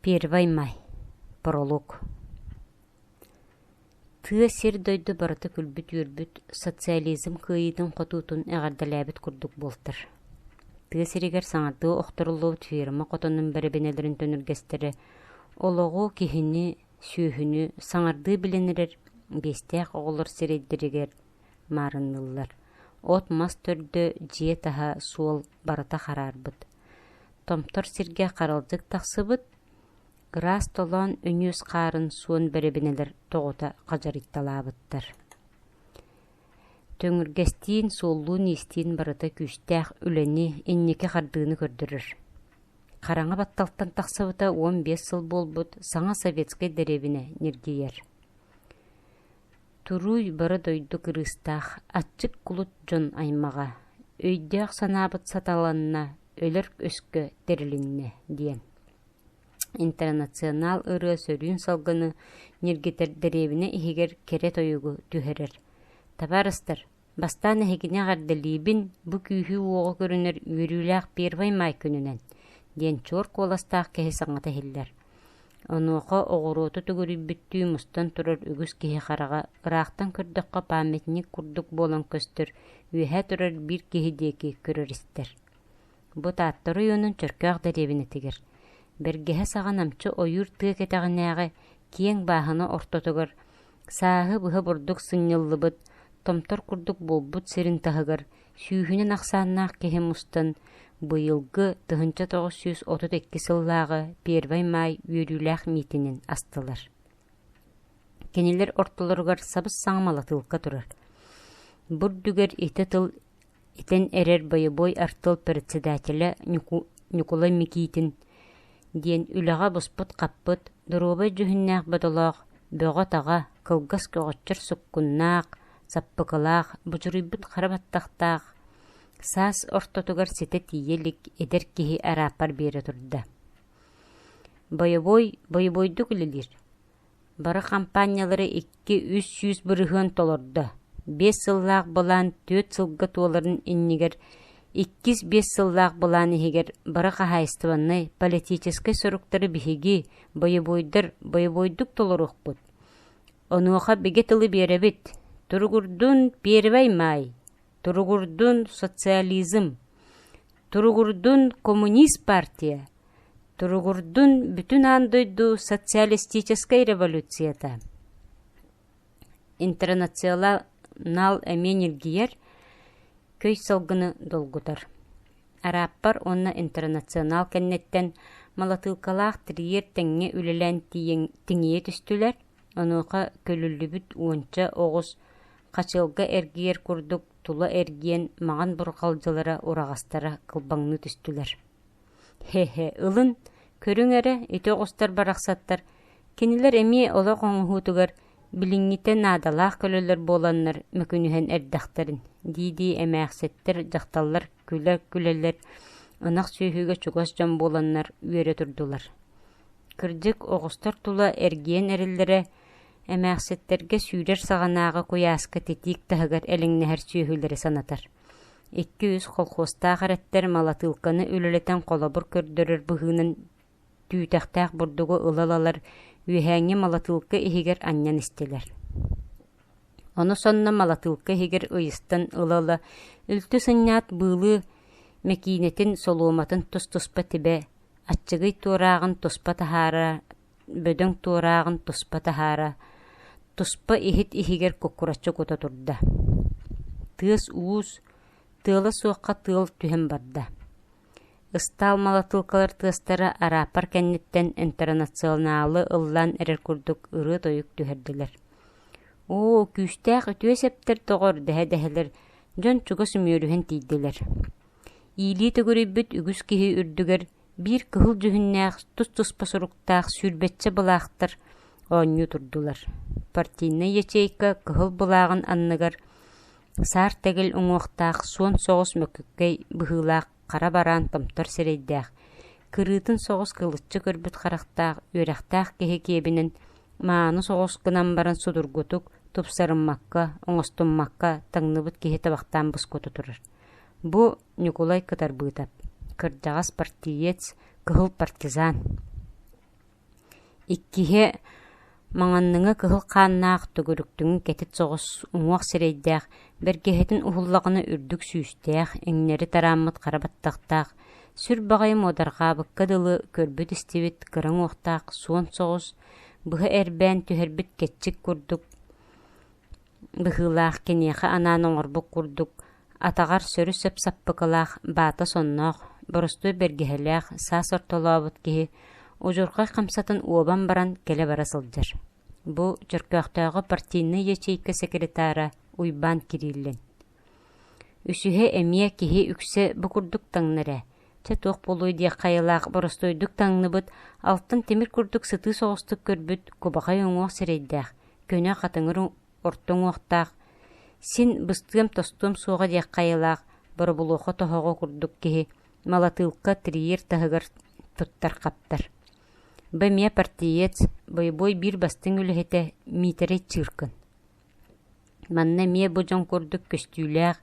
Первай май. Пролог. Тыа сир-дойду барыта күлбүт-үөрбүт, социализм кыайыытын-хотуутун эҕэрдэлээбит курдук буолтар. Тыа сиригэр саҥардыы охторуллубут ферма хотонун бэрэбинэлэрин төнүргэстэрэ олоҕу, киһини, сүөһүнү саҥардыы билэн эрэр биэстээх оҕолор сирэйдэригэр маарынныыллар. От-мас төрдө, дьиэ таһа, суол барыта хараарбыт. Томтор сиргэ харалдьык тахсыбыт, ыраас толоон үнүс хаарын суон бэрэбинэлэр тоҕута хадьарыйталаабыттар. Төҥүргэстиин, суоллуун-иистиин барыта күүстээх үлэни, инники хардыыны көрдөрөр. Хараҥа батталтан тахсыбыта 15 сыл буолбут саҥа советскай дэриэбинэ ньиргийэр. Туруй бары дойду кырыыстаах, аччык кулут дьон аймаҕа, өйдөөх санаабыт саталанна, өлөр өскө тэрилиннэ диэн. Интернационал ырыа сөрүүн салгыны ньиргитэр дэриэбинэ иһигэр кэрэ тойугу түһэрэр. Табаарыстар, бастаан эһигини эҕэрдэлиибин, бу күүһү-уоҕу көрүнэр үөрүүлээх Первай Маай күнүнэн, диэн чуор куоластаах киһи саҥата иһиллэр. Онуоха оҕуруоту төгүрүйбүттүү мустан турар үгүс киһи хараҕа ыраахтан көрдөххө памятник курдук буолан көстөр үөһэ турар биир киһи диэки көрөр-истэр. Бу Таатта оройуонун Чөркөөх дэриэбинэтигэр, бэргэһэ саҕа намчы ойуур тыа кэтэҕинээҕи киэҥ бааһына ортотугар сааһы быһа бурдук сынньыллыбыт, томтор курдук буолбут сирин таһыгар сүүһүнэн ахсааннаах киһи мустан быйылгы 1932 сыллааҕы Первай Маай үөрүүлээх миитинин астылар. Кинилэр ортолоругар сабыс-саҥа малатыылка турар. Бу үрдүгэр ити тыл итэн эрэр бойобуой артыал председателэ Ньукулай Микиитин диэн үлэҕэ буспут-хаппыт, доруобай дьүһүннээх бодолоох, бөҕө-таҕа, кылгас көҕөччөр суккуннаах, саппыкылаах, будьуруйбут хара баттахтаах, саас ортотугар ситэ тиийэ илик эдэр киһи арааппар биэрэ турда. Бойобуой бойобуойдук үлэлиир. Бары хампаанньалары 2-300% толордо. 5 сыллаах былаан 4 сылга туоларын иннигэр иккис 5 сыллаах былаан иһигэр бары хаһаайыстыбаннай, политическай соруктары биһиги, бойобуойдар, бойобуойдук толоруохпут. Онуоха бигэ тылы биэрэбит. Туругурдун Первай Маай! Туругурдун социализм! Туругурдун коммунист партия! Туругурдун бүтүн аан дойду социалистическай революцията! Интернационал эмиэ ньиргийэр, көй салгыны долгутар. Арааппар уонна интернационал кэнниттэн малатыылкалаах триер тэҥҥэ үлэлээн тиҥийэ түстүлэр, онуоха көлүллүбүт уонча оҕус хачыалга эргийэр курдук тула эргийэн маҥан бурҕалдьылара ураҕастара кылбаҥныы түстүлэр. Һэ-һэ, ылын, көрүҥ эрэ, ити оҕустар барахсаттар, кинилэр эмиэ олох оҥоһуутугар билиҥҥитэ наадалаах көлөлөр буоланнар мөкүнүһэн эрдэхтэрин, дии-дии эмээхситтэр, дьахталлар күлэ-күлэлэр ынах сүөһүгэ чугас дьон буоланнар үөрэ турдулар. Кырдьык, оҕустар тула эргийэн эрэллэрэ эмээхситтэргэ сүүрэр саҕанааҕы куйааска титиик таһыгар элэҥнэһэр сүөһүлэри санатар. Икки-үс колхуостаах эрэттэр малатыылканы үлэлэтэн холобур көрдөрөр быһыынан түүтэхтээх бурдугу ыла-ылалар үөһээҥҥи малатыылка иһигэр анньан истилэр. Ону сонно малатыылка иһигэр ыйыстан ыла-ыла үлтү сынньаат быылы мэкиинэтин солуоматын тус-туспа тибэ, аччыгый туорааҕын туспа таһаара, бөдөҥ туорааҕын туспа таһаара, туспа иһит иһигэр куккураччы кута турда. Тыас-уус, тыала суохха тыал түһэн барда. Ыстаал малатыылкалар тыастара арааппар кэнниттэн интернационалы ыллаан эрэр курдук ырыа-тойук түһэрдилэр. Оо, күүстээх үтүө сэптэр доҕор дэһэ-дэһэлэр дьон чугас үмүөрүһэн тиийдилэр. Иилии төгүрүйбүт үгүс киһи үрдүгэр биир кыһыл дьүһүннээх тус-туспа суруктаах сүүрбэччэ былаахтар оонньуу турдулар. Партийнай ячейка кыһыл былааҕын анныгар саар тэгил уҥуохтаах суон соҕус мөкүккэй быһыылаах хара бараан томтор сирэйдээх, кырыытын соҕус кылыччы көрбүт харахтаах үөрэхтээх киһи киэбинэн мааны соҕус гынан баран судургутук, тупсарыммакка, оҥостуммакка таҥныбыт киһи табахтаан бускута турар. Бу Ньукулай Кытарбыытап, кырдьаҕас партиец, кыһыл партизан. Иккиһэ маҥанныҥы кыһыл хааннаах төгүрүктүҥү кэтит соҕус уҥуох сирэйдээх, бэргэһэтин уһуллаҕына үрдүк сүүстээх, иҥнэри тарааммыт хара баттахтаах, сүр баҕайы муодарҕаабыкка дылы көрбүт-истибит кыра уҥуохтаах суон соҕус, быһа эрбээн түһэрбит кэччик курдук быһыылаах киниэхэ анаан оҥорбут курдук атаҕар сөрү-сөп саппыкылаах, баата сонноох, боростуой бэргэһэлээх, саас ортолообут киһи удьурҕай хамсатын уобан баран кэлэ-бара сылдьар. Бу Чөркөөхтөөҕү партийнай ячейка секретара Уйбаан Кириллин. Үсүһэ эмиэ киһи үксэ бу курдук таҥнар ээ. Чэ туох буолуой диэх хайалаах боростуойдук таҥныбыт, алтан тимир курдук сытыы соҕустук көрбүт кубахай уҥуох сирэйдээх, көнө хатыҥыр орто уҥуохтаах, син быстыам-тостуом суоҕа диэх хайалаах боробулуоха тоһоҕо курдук киһи малатыылка тириир таһыгар туттар-хаптар. Бу эмиэ партиец, бойобуой биир бастыҥ үлэһитэ Миитэрэй Чыыркын. Манна эмиэ бу дьон курдук көстүүлээх,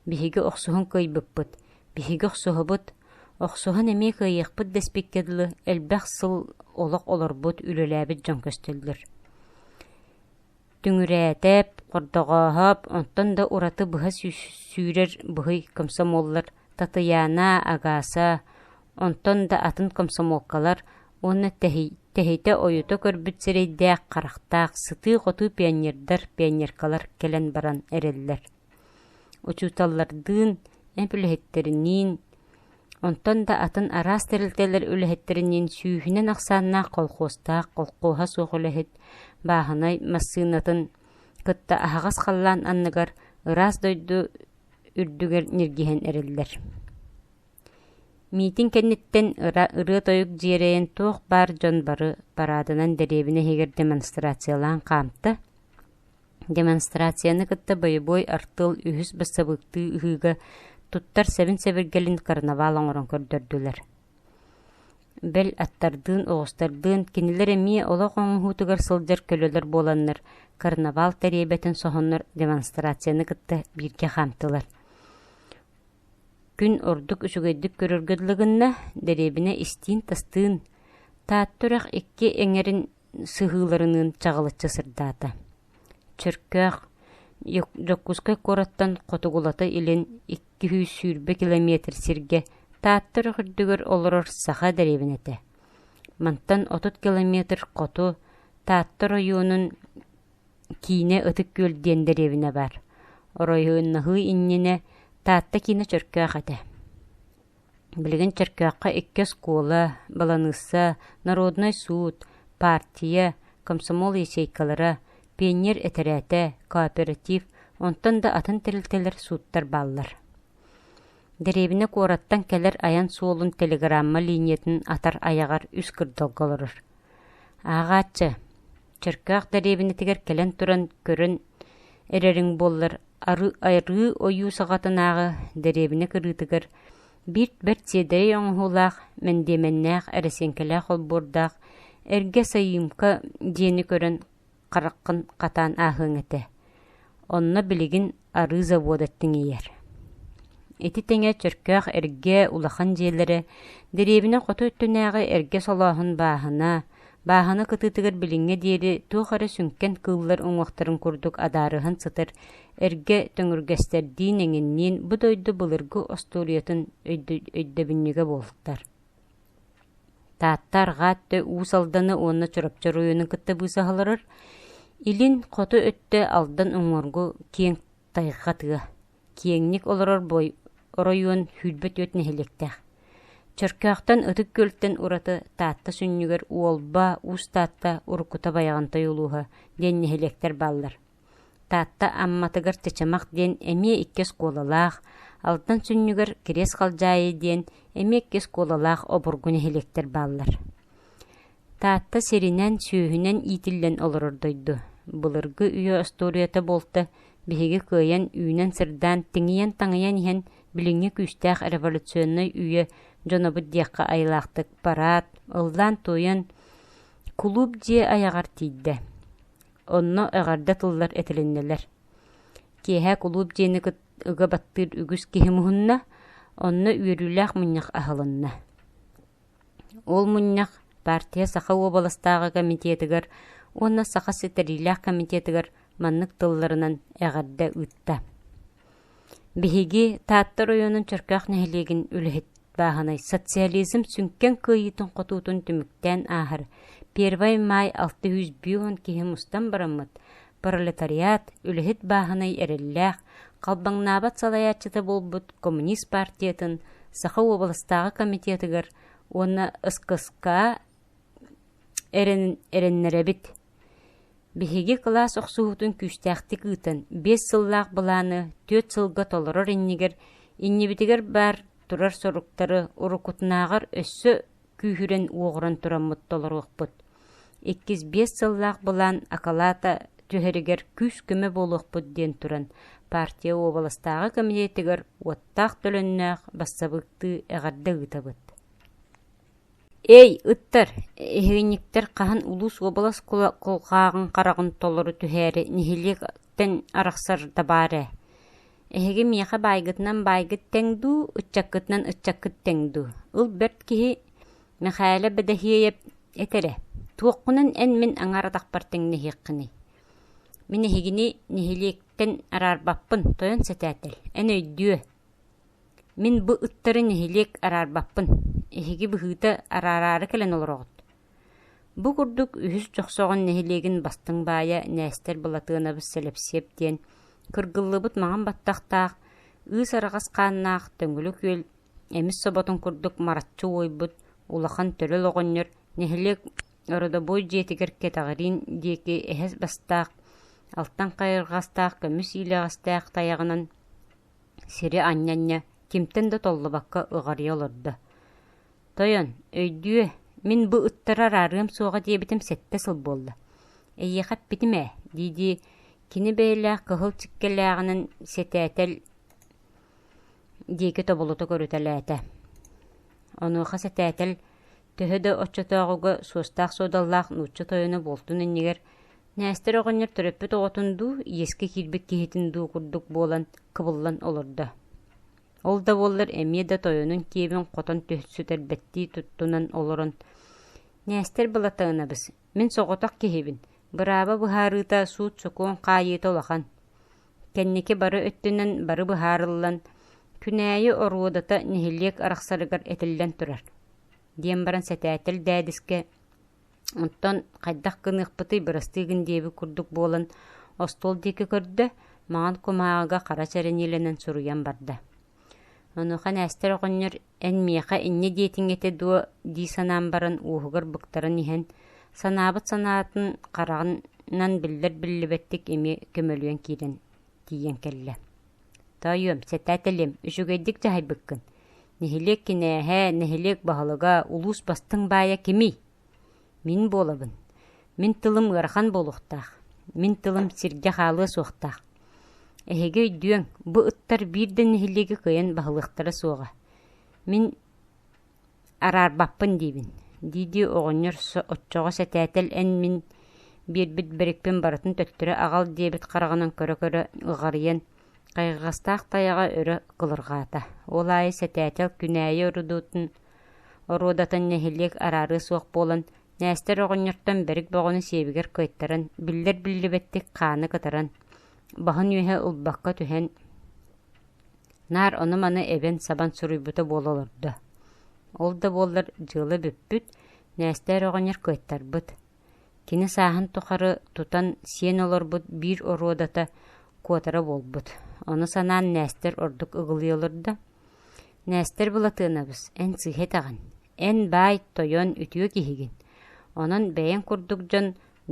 биһиги охсуһан кыайбыппыт, биһиги охсуһабыт, охсуһан эмиэ кыайыахпыт дэспиккэ дылы элбэх сыл олох олорбут, үлэлээбит дьон көстөллөр. Түҥүрээтэп, Хордоҕооһоп, онтон да ураты быһа сүүрэр быһый комсомоллар Татыйаана, Агаса, онтон да атын комсомолкалар уонна тэһитэ-ойута көрбүт сирэйдээх, харахтаах, сытыы-хотуу пионердар, пионеркалар кэлэн баран эрэллэр. Учууталлардыын, эмп үлэһиттэриниин, онтон да атын араас тэрилтэлэр үлэһиттэриниин сүүһүнэн ахсааннаах колхуостаах, колхуоһа суох үлэһит, бааһынай массыынатын кытта аһаҕас халлаан анныгар ыраас дойду үрдүгэр ньиргиһэн эрэллэр. Миитин кэнниттэн ырыа-тойук дьиэрэйэн туох баар дьон бары параадынан дэриэбинэ иһигэр демонстрациялаан хаамта. Демонстрацияны кытта бойобуой артыал үһүс бассабыыктыы ыһыыга туттар сэбин-сэбиргэлин карнавал оҥорон көрдөрдүлэр. Бэл аттардыын, оҕустардыын кинилэр эмиэ олох оҥоһуутугар сылдьар көлөлөр буоланнар карнавал тэриэбэтин соһоннор демонстрацияны кытта бииргэ хаамтылар. Күн ордук үчүгэйдик көрөргө дылы гынна, дэриэбинэ истиин-тастыын, Таатта үрэх икки эҥэрин сыһыыларыныын чаҕылыччы сырдаата. Чөркөөх Дьокуускай куораттан хотугулата илин 220 километр сиргэ Таатта үрэх үрдүгэр олорор саха дэриэбинэтэ. Мантан 30 километр хоту Таатта оройуонун киинэ Ытык Күөл диэн дэриэбинэ баар. Оройуоннаһыы иннинэ Таатта киинэ Чөркөөх этэ. Билигин Чөркөөххө икки оскуола, баланыысса, народнай суут, партия, комсомол ячейкалара, пионер этэрээтэ, кооператив, онтон да атын тэрилтэлэр сууттар бааллар. Дэриэбинэ куораттан кэлэр айан суолун телеграмма линиятын атар айаҕар үс кырдалга олорор. Ааҕааччы, Чөркөөх дэриэбинэтигэр кэлэн туран көрөн эрэриҥ буоллар, арыы ойуу саҕатынааҕы дэриэбинэ кырыытыгар биир бэрт сиэдэрэй оҥоһуулаах, мэндиэмэннээх, эрэсиэҥкэлээх олбуордаах эргэ сайыымка дьиэни көрөн хараххын хатаан ааһыаҥ этэ. Онно билигин арыы завода тиҥийэр. Ити тэҥэ Чөркөөх эргэ улахан дьиэлэрэ, дэриэбинэ хоту өттүнээҕи эргэ солооһун бааһына, Бааһына кытыытыгар билиҥҥэ диэри туох эрэ сүҥкэн кыыллар уҥуохтарын курдук адаарыһан сытар эргэ төҥүргэстэрдиин эҥинниин бу дойду былыргы остуоруйатын өйдөбүнньүгэ буолтар. Таатта арҕаа өттө Уус Алданы уонна Чурапчы оройуонун кытта быысаһаларар, илин хоту өттө Алдан уҥуоргу киэҥ тайҕа тыа, киэҥник олорор оройуон 24 нэһилиэктээх. Чөркөөхтөн Ытык Күөлтэн ураты Таатта сүнньүгэр Уолба, Уус Таатта, уруккута Байаҕантай улууһа диэн нэһилиэктэр бааллар. Таатта Амматыгар Чычымах диэн эмиэ икки оскуолалаах, Алдан сүнньүгэр Кириэс Халдьаайы диэн эмиэ икки оскуолалаах обургу нэһилиэктэр бааллар. Таатта сиринэн, сүөһүнэн иитиллэн олорор дойду. Былыргы үйэ остуоруйата буолта биһиги кыайан үүнэн-сырдаан, тиҥийэн-таҥыйан иһэн билиҥҥи күүстээх революционнай үйэ дьонобут диэххэ айылаахтык параад, ыллаан-туойан кулууп дьиэ айаҕар тиийдэ. Онно эҕэрдэ тыллар этилиннилэр. Киэһэ кулууп дьиэни ыга баттыыр үгүс киһи муһунна, онно үөрүүлээх мунньах аһылынна. Ол мунньах Партия Саха уобаластааҕы комитетыгар уонна Саха ситэриилээх комитетыгар маннык тылларынан эҕэрдэ ыытта. Биһиги Таатта оройуонун Чөркөөх нэһилиэгин үлэһит бааһынай социализм сүҥкэн кыайыытын хотуутун түмүктээн ааһар Первай Маай 650 киһи мустан бараммыт, пролетариат, үлэһит бааһынай эрэллээх, халбаҥнаабат салайааччыта буолбут коммунист партиятын Саха уобаластааҕы комитетыгар уонна СКСК эрэннэрэбит. Биһиги кылаас охсуһуутун күүстээхтик ыытан, 5 сыллаах былааны 4 сылга толорор иннигэр иннибитигэр баар турар соруктары уруккутунааҕар өссө күүһүрэн уоҕуран тураммыт толоруохпут. Иккис 5 сыллаах былаан акылаата түһэригэр күүс-көмө буолуохпут диэн туран, партия уобаластааҕы кэмитиэтигэр уоттаах-төлөннөөх бассабыыктыы эҕэрдэ ыытабыт. Эй, ыттар, эһигинньиктэр хаһан улуус уобалас кулгааҕын хараҕын толору түһээри нэһилиэктэн арахсар да баар ээ. Эһиги миэхэ баайгытынан баайгыт тэҥ дуу, ыччаккытынан ыччаккыт тэҥ дуу? Ыл бэрт киһи Мэхээлэ Бэдэһиэйэп этэрэ, туоххунан эн мин аҥаар атахпар тэҥнэһиэххиний? Мин эһигини нэһилиэктэн араарбаппын, тойон сэтээтэл, эн өйдүө. Мин бу ыттары нэһилиэк араарбаппын, эһиги быһыыта араараары кэлэн олороҕут. Бу курдук үһүс Дьохсоҕон нэһилиэгин бастыҥ баайа Нээстэр Былатыанабыс Сэлэпсиэп диэн кыргыллыбыт маҥан баттахтаах, ыыс араҕас хааннаах Төҥүлү күөл эмис соботун курдук мараччы уойбут улахан төрөл оҕонньор нэһилиэк ородобуой дьиэтигэр кэтэҕириин диэки эһэ бастаах, алтан хайырҕастаах көмүс иилэҕэстээх тайаҕынан сири анньа-анньа кимтэн да толлубакка ыҕарыйа олордо. «Тойон, өйдүө, мин бу ыттары араарыам суоҕа диэбитим 7 сыл буолла. Эйиэхэ эппитим ээ» дии-дии кини бэйэлээх кыһыл чиккэлээҕинэн сэтээтэл диэки тобулута көрүтэлээтэ. Онуоха сэтээтэл төһө да оччотооҕуга суостаах-суодаллаах нуучча тойоно буолтун иннигэр Нээстэр оҕонньор төрөппүт оҕотун дуу, иэскэ киирбит киһитин дуу курдук буолан кыбыллан олордо. Ол да буоллар эмиэ да тойонун киэбин хотон сүтэрбэттии туттунан олорон «Нээстэр Былатыанабыс, мин соҕотох киһибин, бырааба быһаарыыта суут-сокуон хаайыыта улахан. Кэнники бары өттүнэн бары быһаарыллан, Күнээйи оруодата нэһилиэк арахсарыгар этиллэн турар» диэн баран сэтээтэл дээдискэ Онтон хайдах гыныахпытый, бырастыы гын диэбит курдук буолан, остуол диэки көрдө, маҥан кумааҕыга хара чэрэниилэнэн суруйан барда. Онуоха Нээстэр оҕонньор «Эн миэхэ инньэ диэтиҥ этэ дуо?» дии санаан баран уоһугар быктаран иһэн, санаабыт санаатын хараҕынан биллэр-биллибэттик эмиэ көмөлүйэн киирэн тиийэн кэллэ. «Тоойуом, сэтээтэлиэм, үчүгэйдик дьаһайбыккын. Нэһилиэк кинээһэ, нэһилиэк баһылыга, улуус бастыҥ баайа кимий? Мин буолабын. Мин тылым ыарахан буолуохтаах. Мин тылым сиргэ хаалыа суохтаах. Эһиги өйдүөҥ, бу ыттар биир да нэһилиэги кыайан баһылыахтара суоҕа. Мин араарбаппын диибин, дии-дии оҕонньор оччоҕо сэтээтэл эн мин биэрбит бэрикпин барытын төттөрү аҕал диэбит хараҕынан көрө-көрө ыҕарыйан Хайҕастаах тайаҕа өрө кылырҕаата. Ол аайы сэтээтэл Күнээйи оруодатын нэһилиэк араарыа суох буолан, Нээстэр оҕонньортон бэрик бөҕөнү сиэбигэр кыайтаран, биллэр-биллибэттик хааны кытаран, баһын үөһэ ылбакка түһэн, наар ону-маны эбэн-сабан суруйбута буола олордо. Ол да буоллар дьыала бүппүт, Нээстэр оҕонньор кыайтарбыт. Кини сааһын тухары тутан сиэн олорбут биир оруодата куотара буолбут. Ону санаан Нээстэр ордук ыгылыйа олордо. «Нээстэр Былатыанабыс, эн сыыһа этэҕин. Эн баай, тойон, үтүө киһигин. Онон бэйэҥ курдук дьон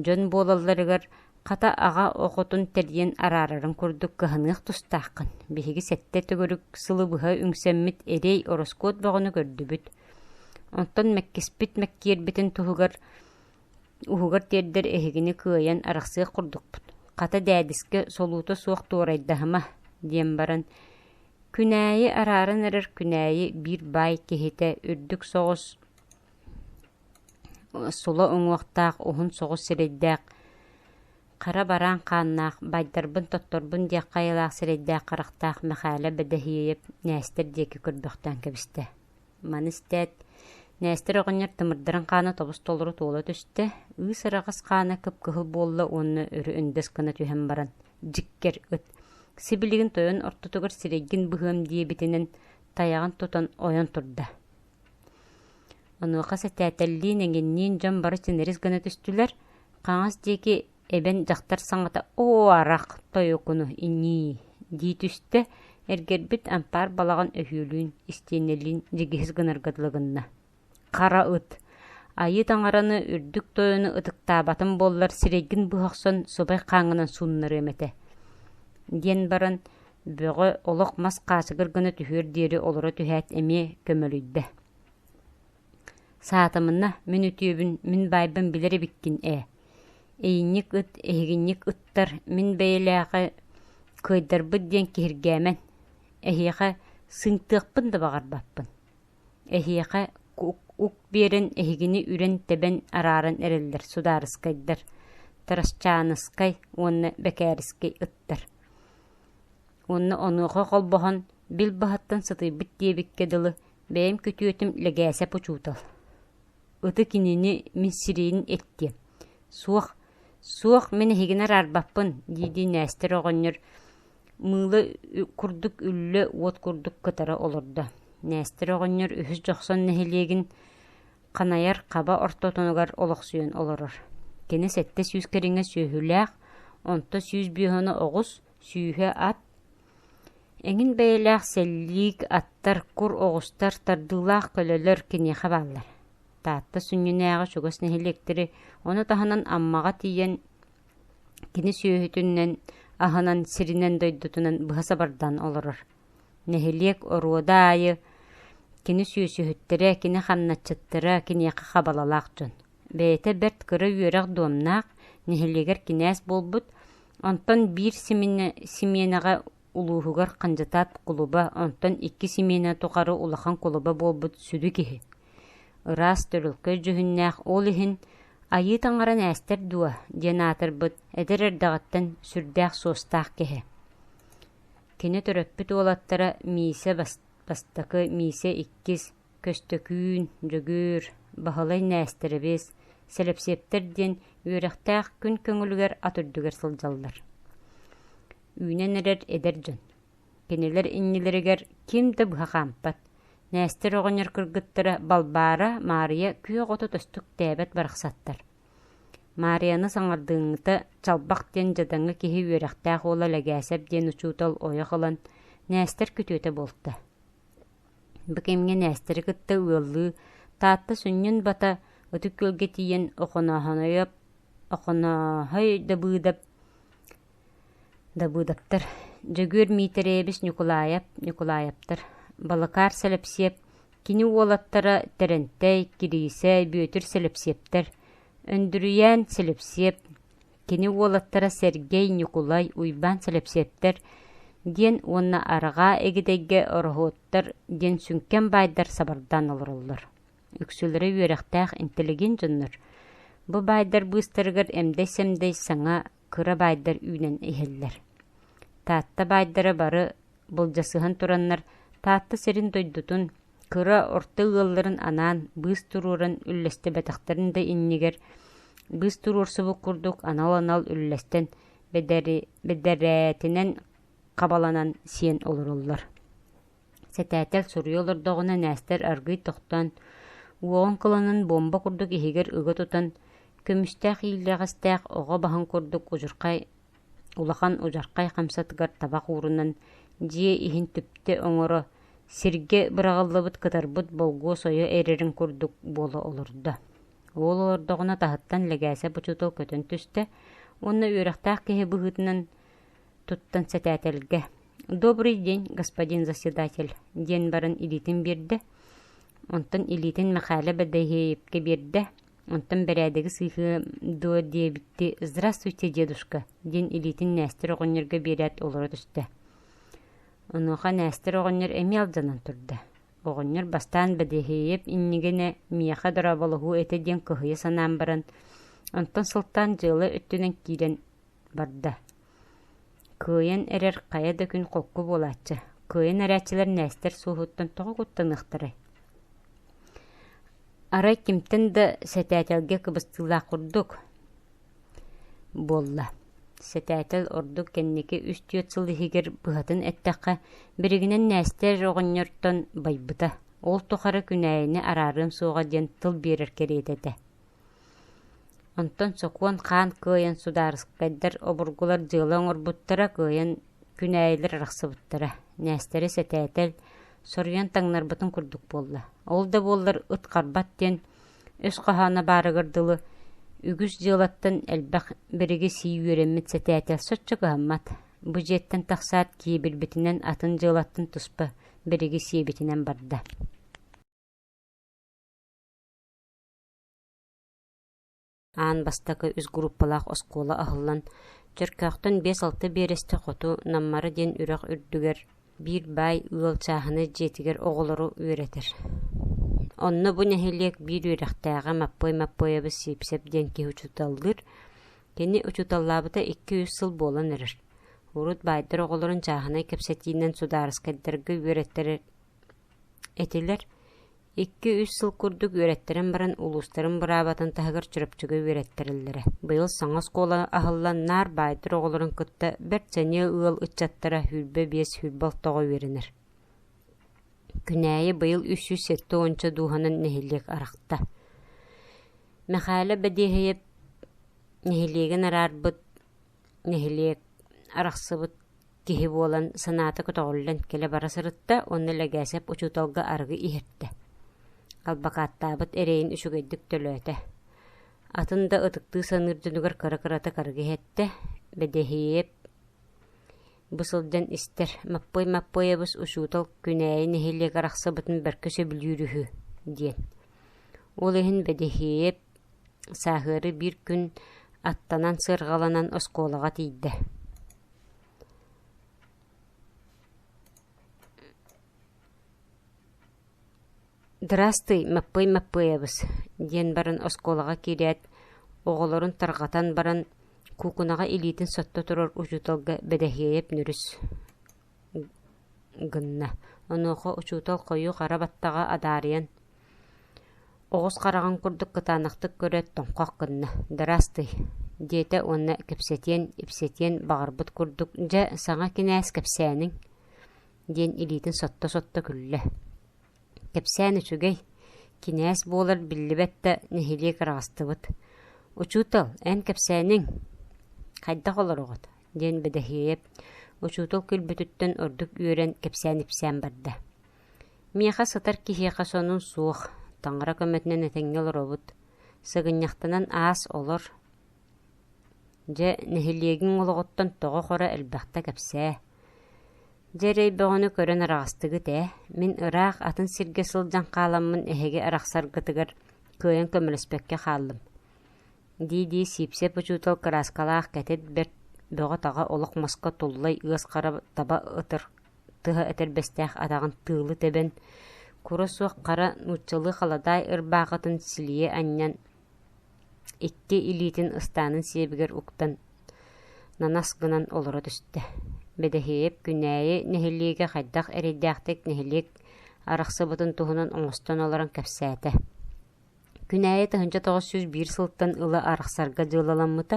дьон буолалларыгар хата аҕа оҕотун тэрийэн араарарын курдук кыһаныах тустааххын. Биһиги 7 төгүрүк сылы быһа үҥсэммит эрэй ороскуот бөҕөнү көрдүбүт. Онтон мэккиспит мэккиэрбитин туһугар уһугар тиэрдэр эһигини кыайан арахсыах курдукпут. Хата дээдискэ солуута суох туорайдаһыма диэн баран, Күнээйи арааран эрэр Күнээйи биир баай киһитэ үрдүк соҕус сула уҥуохтаах уһун соҕус сирэйдээх Хара бараан хааннаах, байддарбын-тотторбун диэх хайалаах сирэйдээх-харахтаах Мэхээлэ Бэдэһиэйэп Нээстэр диэки көрбөхтөөн кэбистэ. Маны истээт, Нээстэр оҕонньор тымырдарын хаана тобус-толору туола түстэ, ыыс араҕас хаана кып-кыһыл буолла уонна өрө өндөс гына түһэн баран, дьиккэр ыт, сибилигин тойон ортотугар сирэйгин быһыам диэбитинэн тайаҕын тутан ойон турда. Онуоха сэтээтэллиин эҥинниин дьон бары чинэрис гына түстүлэр, хаҥас диэки эбэн дьахтар саҥата «Оо, арах, тойокуну, инии» дии түстэ, эргэрбит ампаар балаҕан өһүөлүүн, истиэнэлиин дьигиһис гынарга дылы гынна. Хара ыт, айыы таҥараны, үрдүк тойону ытыктаабатым буоллар сирэйгин быһа охсон субай хааҥҥынан сууннарыам этэ диэн баран бөҕө олох мас хаачыгыр гына түһүөр диэри олоро түһээт эмиэ көмөлүйдэ. Саатамына, мин үтүөбүн, мин баайбын билэр эбиккин ээ. Эйинньик ыт, эһигинньик ыттар, мин бэйэлээҕи кыайдарбыт диэн киһиргээмэн. Эһиэхэ сыыҥтыахпын да баҕарбаппын. Эһиэхэ ук биэрэн эһигини үрэн-тэбэн арааран эрэллэр судаарыскайдар, Тарасчааныскай уонна Бэкээрискэй ыттар. Уонна онуоха холбоһон, бил баһыттан сытыйбыт диэбиккэ дылы, бэйэм күтүөтүм Лэгээсэп учуутал. Ыты кинини мин сирэйин эттиэм. Суох, суох мин эһигини араарбаппын, дии-дии Нээстэр оҕонньор мыыла курдук үллэ уот курдук кытара олордо. Нээстэр оҕонньор үһүс Дьохсон нэһилиэгин ханайар хаба ортотунугар олохсуйан олорор. Кини 700 кэриҥэ сүөһүлээх, онто 105 оҕус, сүүһэ ат, Эҥин бэйэлээх сэллиик, аттар, кур оҕустар, тардыылаах көлөлөр киниэхэ бааллар. Таатта сүнньүнээҕи чугас нэһилиэктэри, ону таһынан Аммаҕа тиийэн кини сүөһүтүнэн, аһынан, сиринэн дойдутунан быһа сабардаан олорор. Нэһилиэк оруода аайы кини сүөсүһүттэрэ, кини хамначчыттара киниэхэ хабалалаах дьон. Бэйэтэ бэрт кыра үөрэх дуомнаах, нэһилиэгэр кинээс буолбут, онтон биир симиэнэҕэ улууһугар хандьытаат кулуба, онтон икки симиэнэ тухары улахан кулуба буолбут сүдү киһи. Ыраас төрөлкөй дьүһүннээх ол иһин «Айыы таҥара нээстэр дуо?» диэн аатырбыт эдэр эрдэҕиттэн сүрдээх суостаах киһи. Кини төрөппүт уолаттара Миисэ бастакы, Миисэ иккис, Көстөкүүн, Дьөгүөр, Баһылай Нээстэрэбис, Сэлэпсиэптэр диэн үөрэхтээх күн көҥүлүгэр ат үрдүгэр сылдьаллар. Үүнэн эрэр эдэр дьон. Кинилэр иннилэригэр ким да быһа хаампат. Нээстэр оҕонньор кыргыттара Балбаара, Маарыйа күөх оту төстүк тээбэт барахсаттар. Маарыйаны саҥардыыҥҥыта Чалбах диэн дьадаҥы киһи үөрэхтээх уола Лэгээсэп диэн учуутал ойох ылан Нээстэр күтүөтэ буолта. Бу кэмҥэ Нээстэри кытта ыаллыы Таатта сүнньүн бата Ытык Күөлгэ тиийэн Охонооһонойоп Охонооһой Дабыыдап Дабыыдаптар, Дьөгүөр Миитэрэйэбис Ньукулаайап Ньукулаайаптар, Балакаар Сэлэпсиэп, кини уолаттара Тэрэнтэй, Кириисэ, Бүөтүр Сэлэпсиэптэр, Өндүрүйээн Сэлэпсиэп, кини уолаттара Сэргэй, Ньукулай, Уйбаан Сэлэпсиэптэр диэн уонна Арҕаа Игидэйгэ Ороһуоттар диэн сүҥкэн баайдар сабардаан олороллор. Үксүлэрэ үөрэхтээх интеллигент дьоннор. Бу баайдар быыстарыгар эмдэй-сэмдэй саҥа кыра баайдар үүнэн иһэллэр. Таатта баайдара бары былдьасыһан тураннар Таатта сирин дойдутун, кыра орто ыалларын анаан быыс туруоран үллэстибэтэхтэрин да иннигэр быыс туруорсубут курдук анал-анал үллэстэн бэдэрээтинэн хабаланан сиэн олороллор. Сэтээтэл суруйа олордоҕуна Нээстэр аргыый тохтоон, уоҕун кыланан буомба курдук иһигэр ыга тутан, көмүстээх иилэҕэстээх оҕо баһын курдук удьурхай улахан удьархай хамсатыгар табах уурунан дьиэ иһин түптэ оҥоро, сиргэ быраҕыллыбыт кытарбыт болгуо сойо эрэрин курдук буола олордо. Уол олордоҕуна таһыттан Лэгээсэп учуутал көтөн түстэ уонна үөрэхтээх киһи быһыытынан туттан сэтээтэлгэ «Добрый день, господин заседатель» диэн баран илиитин биэрдэ, онтон илиитин Мэхээлэ Бэдэһиэйэпкэ биэрдэ, онтон бэрээдэги сыыһыа дуо диэбитти «Здравствуйте, дедушка» диэн илиитин Нээстэр оҕонньорго биэрээт олоро түстэ. Онуоха Нээстэр оҕонньор эмиэ алдьанан турда. Оҕонньор бастаан Бэдэһиэйэп иннигинэ миэхэ дорооболоһуу этэ диэн кыһыйа санаан баран, онтон сылтаан дьыала өттүнэн киирэн барда. Кыайан эрэр хайа да күн холку буолааччы, кыайан эрээччилэр Нээстэр суоһуттан тоҕо куттаныахтарай? Арай кимтэн да сэтээтэлгэ кыбыстыылаах курдук буолла. Сэтээтэл ордук кэнники үс-түөрт сыл иһигэр быһатын эттэххэ, биригинэн Нээстэр оҕонньортон байбыта. Ол тухары Күнээйини араарыам суоҕа диэн тыл биэрэр кэриэтэ этэ. Онтон сокуон хаан кыайан судаарыскайдар обургулар дьыала оҥорбуттара кыайан Күнээйилэр арахсыбыттара. Нээстэри сэтээтэл соруйан таҥнарбытын курдук буолла. Ол да буоллар ыт харбат диэн өс хоһооно баарыгар дылы үгүс дьыалаттан элбэх бириги сии үөрэммит сэтээтэл соччо кыһаммат. Бу дьиэттэн тахсаат киэбирбитинэн атын дьыалаттан туспа бириги сиэбитинэн барда. Аан бастакы үс группалаах оскуола аһыллан, Чөркөөхтөн биэс-алта биэрэстэ хоту Наммара диэн үрэх үрдүгэр биир баай ыал чааһынай дьиэтигэр оҕолору үөрэтэр. Онно бу нэһилиэк биир үөрэхтээҕэ Маппыай Маппыайабыс Сиипсэп диэн киһи учууталлыыр. Кини учууталлаабыта икки-үс сыл буолан эрэр. Урут баайдар оҕолорун чааһынай кэпсэтиинэн судаарыскайдарга үөрэттэрэр этилэр. Икки-үс сыл курдук үөрэттэрэн баран улуустарын быраабатын таһыгар Чурапчыга үөрэттэрэллэрэ. Быйыл саҥа оскуола аһыллан наар баайдар оҕолорун кытта бэрт сэниэ ыал ыччаттара 25-сүүрбэ алтаҕа үөрэнэр. Күнээйи быйыл үс сүүс сэттэ уонча дууһанан нэһилиэк арахта. Мэхээлэ Бэдиэһэйэп нэһилиэгин араарбыт нэһилиэк арахсыбыт киһи буолан санаата көтөҕүллэн кэлэ-бара сырытта уонна Лэгээсэп учууталга арыгы иһэртэ. Албакааттаабыт эрэйин үчүгэйдик төлөөтө. Атын да ытыктыы саныыр дьонугар кыра-кыратык арыгы иһэттэ. Бэдэһиэп бу сылдьан истэр «Маппыай Маппыайабыс учуутал Күнээйи нэһилиэк арахсыбытын бэркэ сөбүлүүр үһү» диэн. Ол иһин Бэдэһиэп сааһыары биир күн аттанан сыарҕаланан оскуолаҕа тиийдэ «Здравствуй, Маппый Маппыайабыс» диэн баран оскуолаҕа киирээт, оҕолорун тарҕатан баран, куукунаҕа илиитин сотто турар учууталга Бэдэһиэйэп нүрүс гынна. Онуоха учуутал хойуу хара баттаҕа адаарыйан Оҕус хараҕын курдук кытаанахтык көрөөт тоҥхох гынна «Здравствуй» диэтэ уонна кэпсэтиэн, ипсэтиэн баҕарбыт курдук «Дьэ, саҥа кинээс кэпсээниҥ» диэн илиитин сотто-сотто күллэ. Кэпсээн үчүгэй, кинээс буолар биллибэт да нэһилиэк араҕастыбыт. «Учуутал, эн кэпсээниҥ, хайдах олороҕут?» диэн Бэдэһиэйэп учуутал күлбүтүттэн ордук үөрэн кэпсээн-ипсээн барда. Миэхэ сытар киһиэхэ сонун суох, таҥара көмөтүнэн этэҥҥэ олоробут, сыгынньахтанан аас олор. Дьэ, нэһилиэгиҥ олоҕуттан тоҕо-хоро элбэхтэ кэпсээ. Дьэ эрэй бөҕөнү көрөн араҕастыгыт ээ, мин ыраах атын сиргэ сылдьан хааламмын эһиги арахсаргытыгар кыайан көмөлөспөккө хааллым дии-дии Сиипсэп учуутал кырааскалаах кэтит бэрт бөҕө-таҕа олох маска туллай ыас хара таба ытыр тыһа этэрбэстээх атаҕын тыылы тэбэн, кура суох хара нууччалыы халадаай ырбаахытын силийэ анньан, икки илиитин ыстаанын сиэбигэр уктан нанас гынан олоро түстэ. Бэдэһиэйэп Күнээйи нэһилиэгэ хайдах эрэйдээхтик нэһилиэк арахсыбытын туһунан оҥостон олорон кэпсээтэ. Күнээйи 1901 сылтан ыла арахсарга дьыалаламмыта.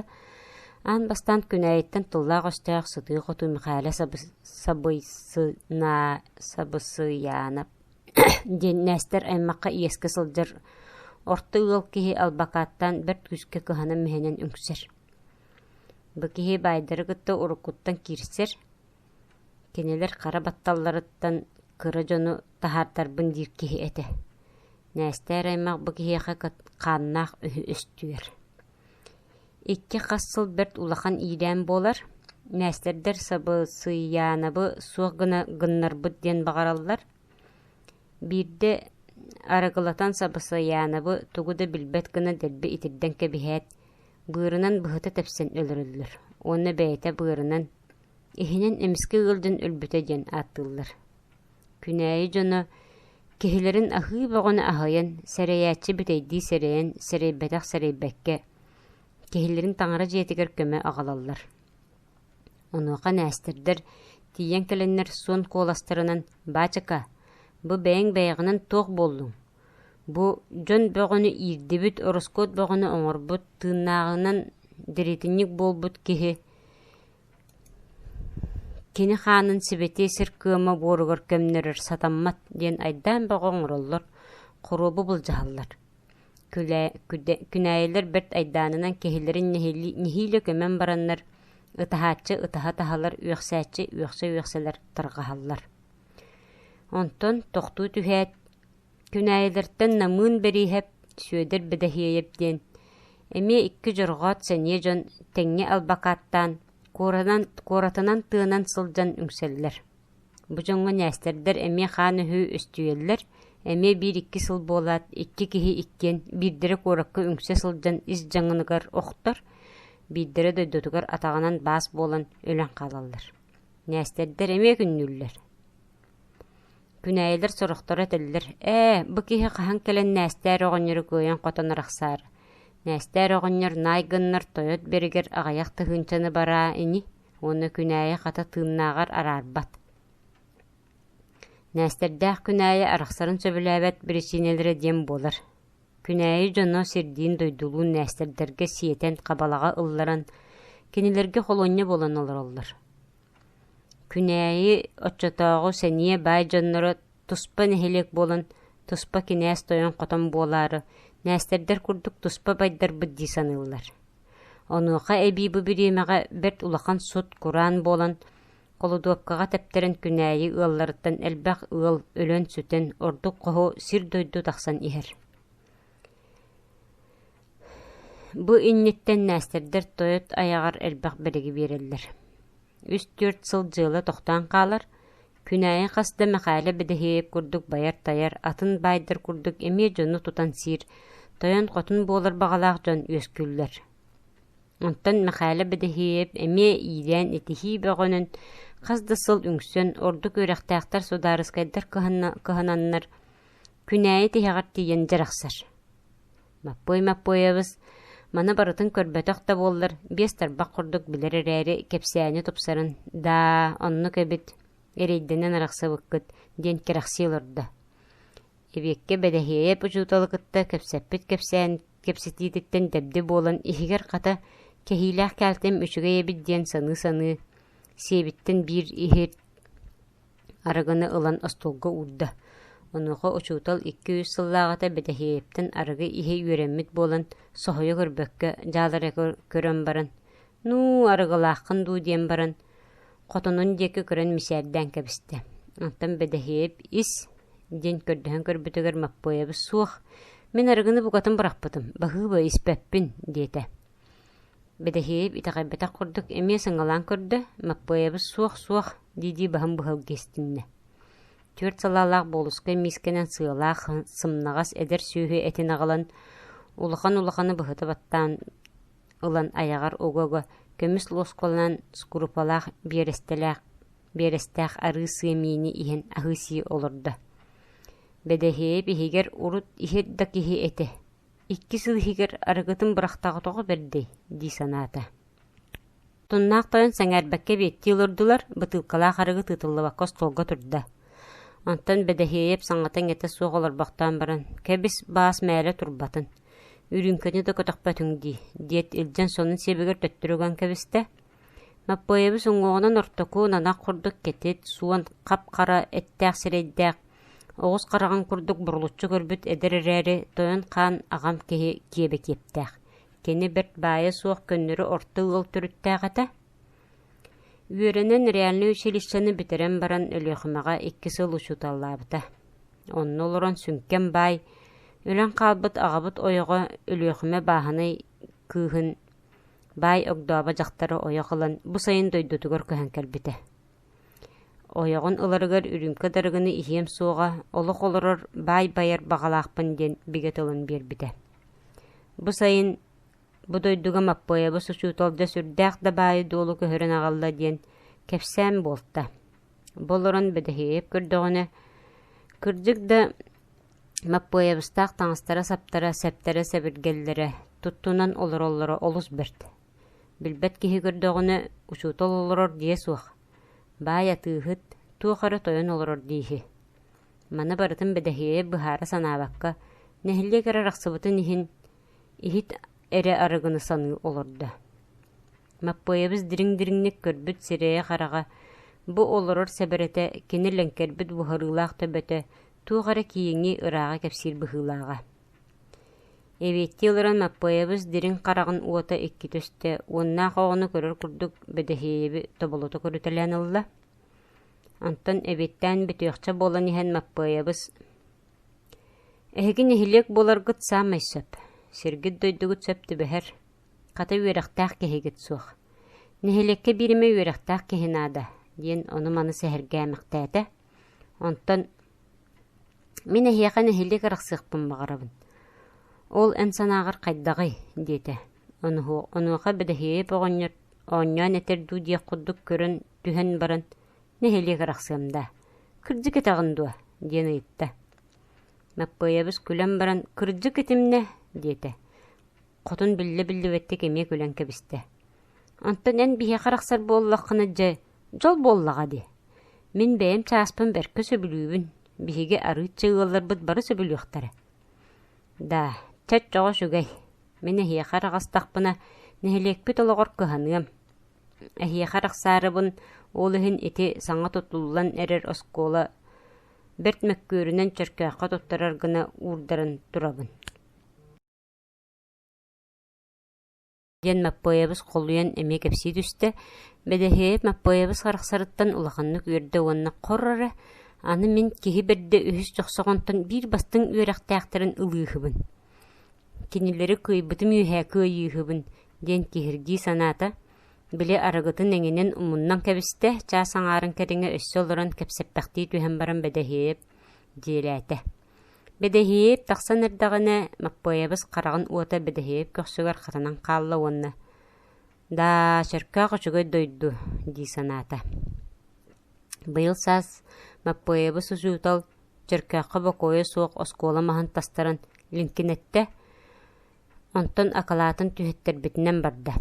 Аан бастаан Күнээйиттэн тыллаах-өстөөх сытыы-хотуу Михаила Сабысыйаанап диэн Нээстэр аймахха иэскэ сылдьар орто ыал киһи албакааттаан бэрт күүскэ кыһанан-мүһэнэн үҥсэр. Бу киһи баайдары кытта уруккуттан киирсэр, кинилэр хара батталларыттан кыра дьону таһаартарбын диир киһи этэ. Нээстээр аймах бу киһиэхэ хааннаах үһү өстүөр. Икки хас сыл бэрт улахан иирээн буолар, Нээстэрдэр Сабысыйаанабы суох гына гыннарбыт диэн баҕараллар. Биирдэ арыгылатан Сабысыйаанабы тугу да билбэт гына дэлби итирдэн кэбиһээт, быарынан быһыта тэпсэн өлөрөллөр уонна бэйэтэ быарынан, иһинэн эмискэ ыалдьан өлбүтэ диэн ааттыыллар. Күнээйи дьоно киһилэрин аһыы бөҕөнү аһыйан, сэрэйээччи бүтэйдии сэрэйэн, сэрэйбэтэх сэрэйбэккэ, киһилэрин таҥара дьиэтигэр көмө аҕалаллар. Онуоха нээстэрдэр тиийэн кэлэннэр суон куоластарынан «Баачыка, бу бэйэҥ бэйэҕинэн туох буоллуҥ? Бу дьон бөҕөнү иирдибит, ороскуот бөҕөнү оҥорбут, тыыннааҕынан дэриэтинньик буолбут киһи кини хаанын сибэтиэй сир кыама буоругар көмнөрөр сатаммат диэн айдаан бөҕө оҥороллор, хоруобу былдьаһаллар. Күнээйилэр бэрт айдаанынан киһилэрин нэһиилэ көмөн бараннар, ытаһааччы ытаһа-таһалар, үөхсээччи үөхсэ-үөхсэлэр тарҕаһаллар. Онтон тохтуу түһээт, Күнээйилэртэн Намыын Бэрииһэп, Сүөдэр Бэдэһиэйэп диэн эмиэ икки дьорҕоот сэниэ дьон тэҥҥэ албакааттаан, куоратынан тыанан сылдьан үҥсэллэр. Бу дьоҥҥо нээстэрдэр эмиэ хаан өһүү өстүйэллэр, эмиэ биир-икки сыл буолаат, икки киһи иккиэн биирдэрэ куоракка үҥсэ сылдьан ис дьаҥыныгар охтор, биирдэрэ дойдутугар атаҕынан баас буолан өлөн хаалаллар. Нээстэрдэр эмиэ күннүүллэр. Күнээйилэр сорохторо этэллэр: «Ээ, бу киһи хаһан кэлэн Нээстээр оҕонньору кыайан-хотон арахсаары. Нээстээр оҕонньор наай гыннар тойот бэригэр аҕыйах тыһыынчаны бараа ини уонна Күнээйи хата тыыннааҕар араарбат». Нээстэрдээх Күнээйи арахсарын сөбүлээбэт биричиинэлэрэ диэн буолар. Күнээйи дьоно сирдиин-дойдулуун Нээстэрдэргэ сиэтэн хабалаҕа ылларан, кинилэргэ холуонньа буолан олороллор. Күнээйи оччотооҕу сэниэ баай дьонноро туспа нэһилиэк буолан, туспа кинээс тойон-хотон буолаары, нээстэрдэр курдук туспа байдарбыт дии саныыллар. Онуоха эбии бу бириэмэҕэ бэрт улахан сут кураан буолан, холудуопкаҕа тэптэрэн Күнээйи ыалларыттан элбэх ыал өлөн-сүтэн, ордук хоһу сир-дойду тахсан иһэр. Бу инниттэн нээстэрдэр тойот айаҕар элбэх бэлиги биэрэллэр. Үс-түөрт сыл дьыала тохтоон хаалар, Күнээйи хас да Мэхээлэ Бэдэһиэйэп курдук байар-тайар, атын баайдар курдук эмиэ дьону тутан сиир, тойон-хотун буолар баҕалаах дьон үөскүүллэр. Онтон Мэхээлэ Бэдэһиэйэп эмиэ иилээн итиһии бөҕөнөн хас да сыл үҥсэн, ордук үөрэхтээхтэр судаарыскайдар кыһананнар Күнээйи тиһэҕэр тиийэн дьарахсар. Маппыай Маппыайабыс маны барытын көрбөтөх да буоллар, биэс тарбах курдук билэр эрээри кэпсээни тупсаран «Даа, оннук эбит, эрэйдэнэн арахсыбыккыт» диэн кэрэхсии олордо. Эбиэккэ Бэдэһиэйэп учууталы кытта кэпсэппит кэпсээн кэпсэтиититтэн дэбди буолан иһигэр хата кэһиилээх кээлтэм үчүгэй эбит диэн саныы-саныы сиэбиттэн биир иһит Арыгыны ылан остуолга уурда. Онуоха учуутал икки-үс сыллааҕыта Бэдэһиэйэптэн арыгы иһэ үөрэммит буолан, соһуйа көрбөккө, дьаалара көрөн баран, «Нуу, арыгылааххын дуу» диэн баран, хотонун диэки көрөн мичээрдээн кэбистэ. Онтон Бэдэһиэйэп «Ис» диэн көрдөһөн көрбүтүгэр Маппыайабыс «Суох, мин арыгыны букатын бырахпытым, баһыыба испэппин» диэтэ. Бэдэһиэйэп итэҕэйбэтэх курдук эмиэ сыҥалаан көрдө, Маппыайабыс суох-суох дии-дии баһын быһалга истиннэ. Түөрт салаалаах буолускай миискэнэн сыалаах, сымнаҕас эдэр сүөһү этин аҕалан, улахан-улаханы быһыта баттаан ылан айаҕар уга-уга көмүс луоскаланан скрупалаах биэрэстэлээх биэрэстээх арыы сыа миини иһэн аһыы-сии олордо. Бэдэһиэйэп иһигэр урут иһэр да киһи этэ Икки сыл иһигэр арыгытын бырахтаҕа тоҕо бэрдэй дии санаата. Туннаах тойон сэҥээрбэккэ биэттии олордулар, бытыылкалаах арыгы тыытыллыбакка остуолга турда. Онтон Бэдэһиэйэп саҥата-иҥэтэ суох олорбохтоон баран, «Кэбис, баас мээлэ турбатын, үрүүмкэни да көтөхпөтүҥ дии» диэт илдьэн сонун сиэбигэр төттөрү уган кэбистэ. Маппыайабыс уҥуоҕунан ортоку нанах курдук кэтит, суон, хап-хара эттээх сирэйдээх, Оҕус хараҕын курдук бурулуччу көрбүт эдэр эрээри тойон хаан аҕам киһи киэбэ киэптээх. Кини бэрт баайа суох көннөрү орто ыал төрүттээх этэ. Үөрэнэн реальнай училищены бүтэрэн баран Өлүөхүмэҕэ икки сыл учууталлаабыта. Онно олорон сүҥкэн баай, өлөн хаалбыт аҕабыт ойоҕо Өлүөхүмэ бааһынай кыыһын баай огдообо дьахтары ойох ылан бу сайын дойдутугар көһөн кэлбитэ. Ойоҕун ыларыгар үрүүмкэ да арыгыны иһиэм суоҕа, олох олорор баай байар баҕалаахпын диэн бигэ тылын биэрбитэ. Бу сайын бу дойдуга Маппыайабыс учуутал дьэ сүрдээх да баайы-дуолу көһөрөн аҕалла диэн кэпсээн буолта. Бу олорон Бэдэһиэйэп көрдөҕүнэ, кырдьык да Маппыайабыстаах таҥастара-саптара, сэптэрэ-сэбиргэллэрэ, туттунан олороллоро олус бэрт. Билбэт киһи көрдөҕүнэ, учуутал олорор диэ суох, баай атыыһыт, туох эрэ тойон олорор дииһи. Маны барытын Бэдэһиэйэп быһаара санаабакка, Нэһилиэк эрэ арахсыбытын иһин иһит эрэ арыгыны саныы олордо. Маппыайабыс дириҥ-дириҥник көрбүт сирэйэ-хараҕа, бу олорор сэбэрэтэ, кини лэҥкэрбит буһарыылаах төбөтө туох эрэ киэҥи, ырааҕы кэпсиир быһыылааҕа. Эбиэттии олорон Маппыайабыс дириҥ хараҕын уота иккитэ өстө, уоннаах оҕону көрөр курдук Бэдэһиэйэби тобулута көрүтэлээн ылла. Онтон эбиэттээн бүтүөхчэ буолан иһэн Маппыайабыс «Эһиги нэһилиэк буоларгыт саамай сөп, сиргит-дойдугут сөп түбэһэр, хата үөрэхтээх киһигит суох. Нэһилиэккэ биир эмэ үөрэхтээх киһи наада» диэн ону-маны сэһэргээмэхтээтэ. Онтон «Мин эһиэхэ нэһилиэк арахсыахпын баҕарабын. Ол эн санааҕар хайдаҕый?» диэтэ. Онуоха Бэдэһиэйэп оҕонньор оонньоон этэр дуу диэх курдук көрөн түһэн баран «Нэһилиэк арахсыам даа, кырдьык этэҕин дуо?» диэн ыйытта. Маппыайабыс күлэн баран «Кырдьык итимнэ» диэтэ. Хотун биллэ-биллибэттик эмиэ күлэн кэбистэ. «Онтон эн биһиэхэ арахсар буоллаххына дьэ, дьол буоллаҕа дии. Мин бэйэм чааспын бэркэ сөбүлүүбүн, биһиги арыычча ыалларбыт бары сөбүлүөхтэрэ». «Даа, чэ-чоҕо үчүгэй. Мин эһиэхэ араҕастахпына, нэһилиэкпит олоҕор кыһаныам. Эһиэхэ арахсаарыбын, ол иһин ити саҥа тутуллан эрэр оскуола бэрт мөккүөрүнэн Чөркөөххө туттарар гына уурдаран турабын» диэн Маппыайабыс холуйан эмиэ кэпсии түстэ. Бэдэһиэйэп Маппыайабыс арахсарыттан улаханнык үөрдэ уонна хор эрэ, аны мин киһи бэрдэ үһүс дьохсоҕонтон биир бастыҥ үөрэхтээхтэрин ылыыһыбын. Кинилэри кыайбытым үөһээ кыайыыһыбын диэн киһиргии санаата, били арыгытын эҥинин умуннан кэбистэ, чаас аҥаарын кэриҥэ өссө олорон кэпсэппэхтии түһэн баран Бэдэһиэйэп дьиэлээтэ. Бэдэһиэйэп тахсан эрдэҕинэ, Маппыайабыс хараҕын уота Бэдэһиэйэп көхсүгэр хатанан хаалла уонна «Даа, Чөркөөх үчүгэй дойду» дии санаата. Быйыл саас Маппыайабыс учуутал Чөркөөххө бокуойа суох оскуола маһын тастаран лиҥкинэттэ, онтон акылаатын түһэттэрбитинэн барда.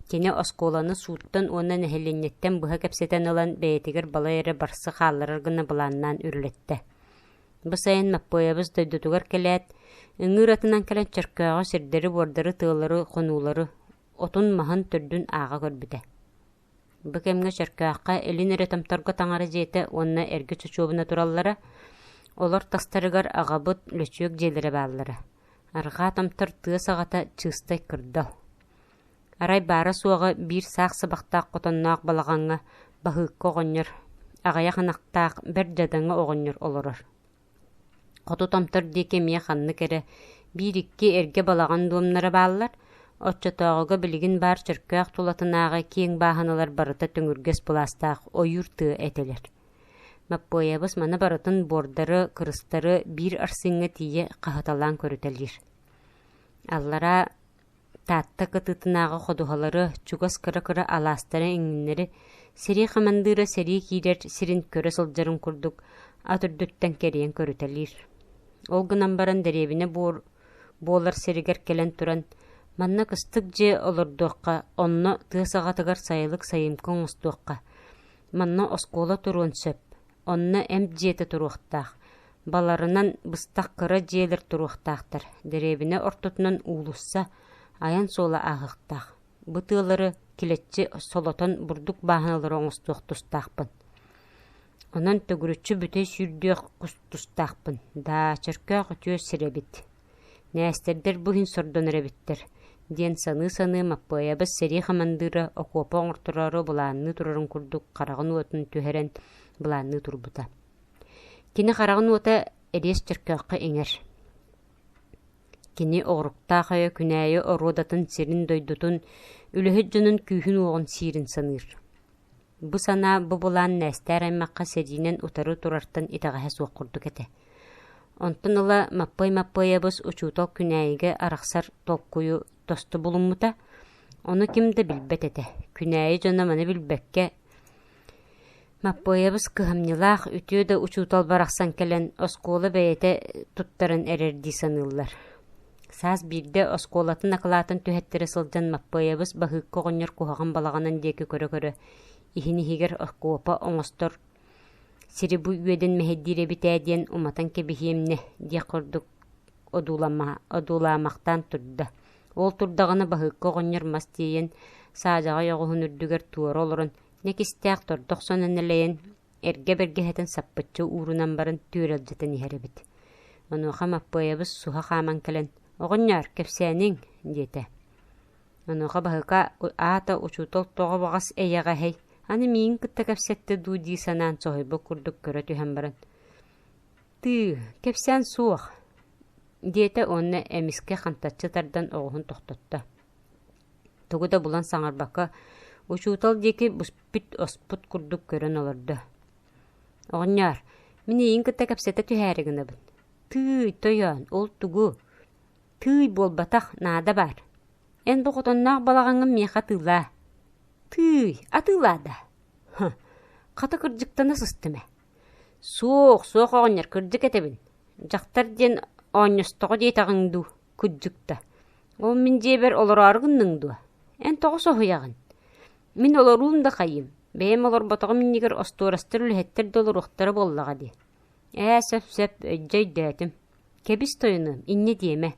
Кини оскуоланы сууттан уонна нэһилиэнньэттэн быһа кэпсэтэн ылан бэйэтигэр балай эрэ барсы хаалларар гына былааннаан үрүлэттэ. Бу сайын Маппыайабыс дойдутугар кэлээт, ыҥыыр атынан кэлэн Чөркөөҕү сирдэри-буордары, тыалары, хонуулары, отун-маһын төрдүн ааҕа көрбүтэ. Бу кэмҥэ Чөркөөххө илин эрэ томторго таҥара дьиэтэ уонна эргэ чочуобуна тураллара, олор тастарыгар аҕабыт лөчүөк дьиэлэрэ бааллара. Арҕаа томтор тыа саҕата чыыстай кырдал. Арай баара-суоҕа биир саах сыбахтаах хотонноох балаҕаҥҥа Баһыыкка оҕонньор, аҕыйах ынахтаах бэрт дьадаҥы оҕонньор олорор. Хоту томтор диэки эмиэ ханнык эрэ биир-икки эргэ балаҕан дуомнара бааллар, оччотооҕуга билигин баар Чөркөөх тулатынааҕы киэҥ бааһыналар барыта төҥүргэс былаастаах ойуур тыа этилэр. Маппыайабыс маны барытын буордары, кырыстары биир арсыҥҥа тиийэ хаһыталаан көрүтэлиир. Аллараа Таатта кытыытынааҕы ходуһалары, чугас кыра-кыра алаастары иҥиннэри сэрии хамандыыра сэрии киирэр сирин көрө сылдьарын курдук ат үрдүттэн кэрийэн көрүтэлиир. Ол гынан баран дэриэбинэ буолар сиригэр кэлэн туран, манна кыстык дьиэ олордуохха, онно тыа саҕатыгар сайылык сайыымка оҥостуохха, манна оскуола туруон сөп, Онно эмп дьиэтэ туруохтаах, баларынан быстах кыра дьиэлэр туруохтаахтар, дэриэбинэ ортотунан уулусса, айан суола ааһыахтаах. Бу тыалары килэччи солотон бурдук бааһыналары оҥостуох тустаахпын. Онон төгүрүччү бүтэй сүүрдүөх тустаахпын. Даа, Чөркөөх үтүө сир эбит. Нээстэрдэр бу иһин сордонор эбиттэр, диэн саныы-саныы Маппыайабыс сэрии хамандыыра окуопа оҥортороору былаанныы турарын курдук хараҕын уотун түһэрэн былаанныы турбута. Кини хараҕын уота эриэс Чөркөөххө иҥэр. Кини оҕуруктаах өйө күнээйи оруодатын сирин-дойдутун, үлэһит дьонун күүһүн-уоҕун сиирин саныыр. Бу санаа бу былаан Нээстээр аймахха сэриинэн утары турартан итэҕэһэ суох курдук этэ. Онтон ыла Маппый Маппыайабыс учуутал Күнээйигэ арахсар толкуйу тосту булуммута. Ону ким да билбэт этэ. Күнээйи дьоно маны билбэккэ Маппыайабыс кыһамньылаах үтүө да учуутал барахсан кэлэн оскуола бэйэтэ туттаран эрэр дии саныыллар. Саас биирдэ оскуолатын акылаатын түһэттэрэ сылдьан Маппыайабыс Баһыыкка оҕонньор куһаҕан балаҕанын диэки көрө-көрө иһин иһигэр окуопа оҥостор сири бу үөдэн мэһэйдиир эбит ээ диэн уматан кэбиһиэмнэ диэх курдук одуулаамахтаан турда. Ол турдаҕына Баһыыкка оҕонньор мас тиэйэн, саадьаҕай оҕуһун үрдүгэр туора олорон, нэкистээх тордох сонун элэйэн, эргэ бэргэһэтин саппыччы уурунан баран түөрэлдьитэн иһэр эбит. Онуоха Маппыайабыс суһа хааман кэлэн, «Оҕонньоор, кэпсээниҥ» диэтэ. Онуоха Баһыка аата учуутал тоҕо баҕас эйэҕэһэй, аны миигин кытта кэпсэттэ дуу дии санаан соһуйбут курдук көрө түһэн баран, «Тыы, кэпсээн суох» диэтэ уонна эмискэ хантаччы тардан оҕуһун тохтотто. Тугу да булан саҥарбакка, учуутал диэки буспут-оспут курдук көрөн олордо. «Оҕонньоор, мин эйигин кытта кэпсэтэ түһээри гынабын. Тыый, тойоон, ол тугу? Тыый буолбатах, наада баар. Эн бу хотонноох балаҕаҥҥын миэхэ атыылаа. Тыый, атыылаа да? Һы, хата кырдьыктана сыстым ээ. Суох, суох оҕонньор, кырдьык этэбин. Дьахтар диэн оонньостоҕо диэтэҕиҥ дуу, кырдьык да. Ол мин дьиэбэр олороору гынныҥ дуо? Эн тоҕо соһуйаҕын? Мин олоруум да хайыым, бэйэм олорботоҕум иннигэр остуорастар үлэһиттэр да олоруохтара буоллаҕа дии. Ээ, сөп-сөп, өйдө өйдөөтүм. Кэбис тойонуом, инньэ диэмэ.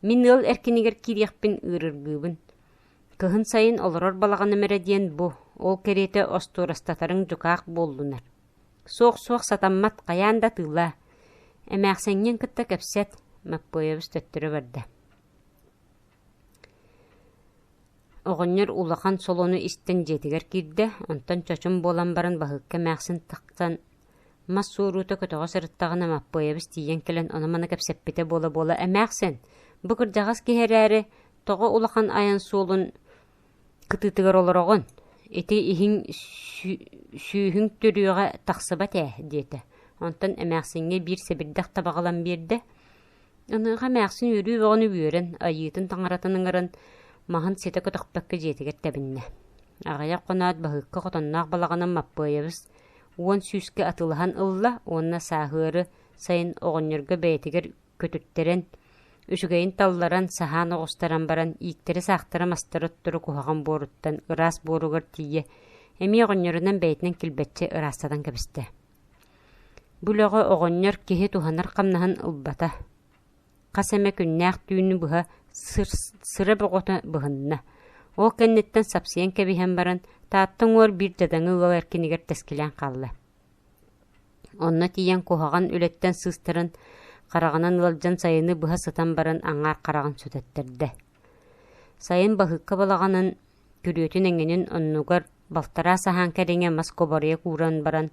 Мин ыал эркинигэр киириэхпин ыарыргыыбын. Кыһын сайын олорор балаҕаным эрэ диэн бу, ол кэриэтэ остуорастатарыҥ дьукаах буоллунар. Суох-суох сатаммат, хайаан да атыылаа. Эмээхсиҥҥин кытта кэпсэт, Маппыайабыс төттөрү барда. Оҕонньор улахан солону истэн дьиэтигэр киирдэ, онтон чочум буолан баран Баһыыкка эмээхсин тахсан мас суоруута көтөҕө сырыттаҕына Маппыайабыс тиийэн кэлэн ону-маны кэпсэппитэ буола-буола «Эмээхсин, бу кырдьаҕас киһи эрээри, тоҕо улахан айан суолун кытыытыгар олороҕун? Ити иһиҥ сүүһүҥ төрүөҕэ тахсыбат ээ» диэтэ. Онтон эмээхсиҥҥэ биир сэбирдэх табаҕалан биэрдэ. Аныаха эмээхсин үөрүү бөҕөнү үөрэн, айыытын таҥаратын ыҥыран, маһын ситэ көтөхпөккө дьиэтигэр тэбиннэ. Аҕыйах хоноот Баһыыкка хотонноох балаҕанын Маппыайабыс уон сүүскэ атыылаһан ылла уонна сааһыары сайын оҕонньорго бэйэтигэр көтүттэрэн, үчүгэйин талларан, саһаан оҕустаран баран, ииктэри-саахтара мастары оттору куһаҕан буоруттан ыраас буоругар тиийэ, эмиэ оҕонньорунан бэйэтинэн килбэччи ыраастатан кэбистэ. Бу үлэҕэ оҕонньор киһи туһанар хамнаһын ылбата. Хас эмэ күннээх түүнү быһа сыра бөҕөтө быһынна. Ол кэнниттэн сапсыйан кэбиһэн баран, Таатта уҥуор биир дьадаҥы ыал эркинигэр тэскилээн хаалла. Онно тиийэн куһаҕан үлэттэн сыыстаран, хараҕынан ыалдьан сайыны быһа сытан баран аҥаар хараҕын сүтэттэрдэ. Сайын Баһыыкка балаҕанын күрүөтүн эҥинин оннугар балтараа саһаан кэриҥэ мас кубарыйа кууран баран,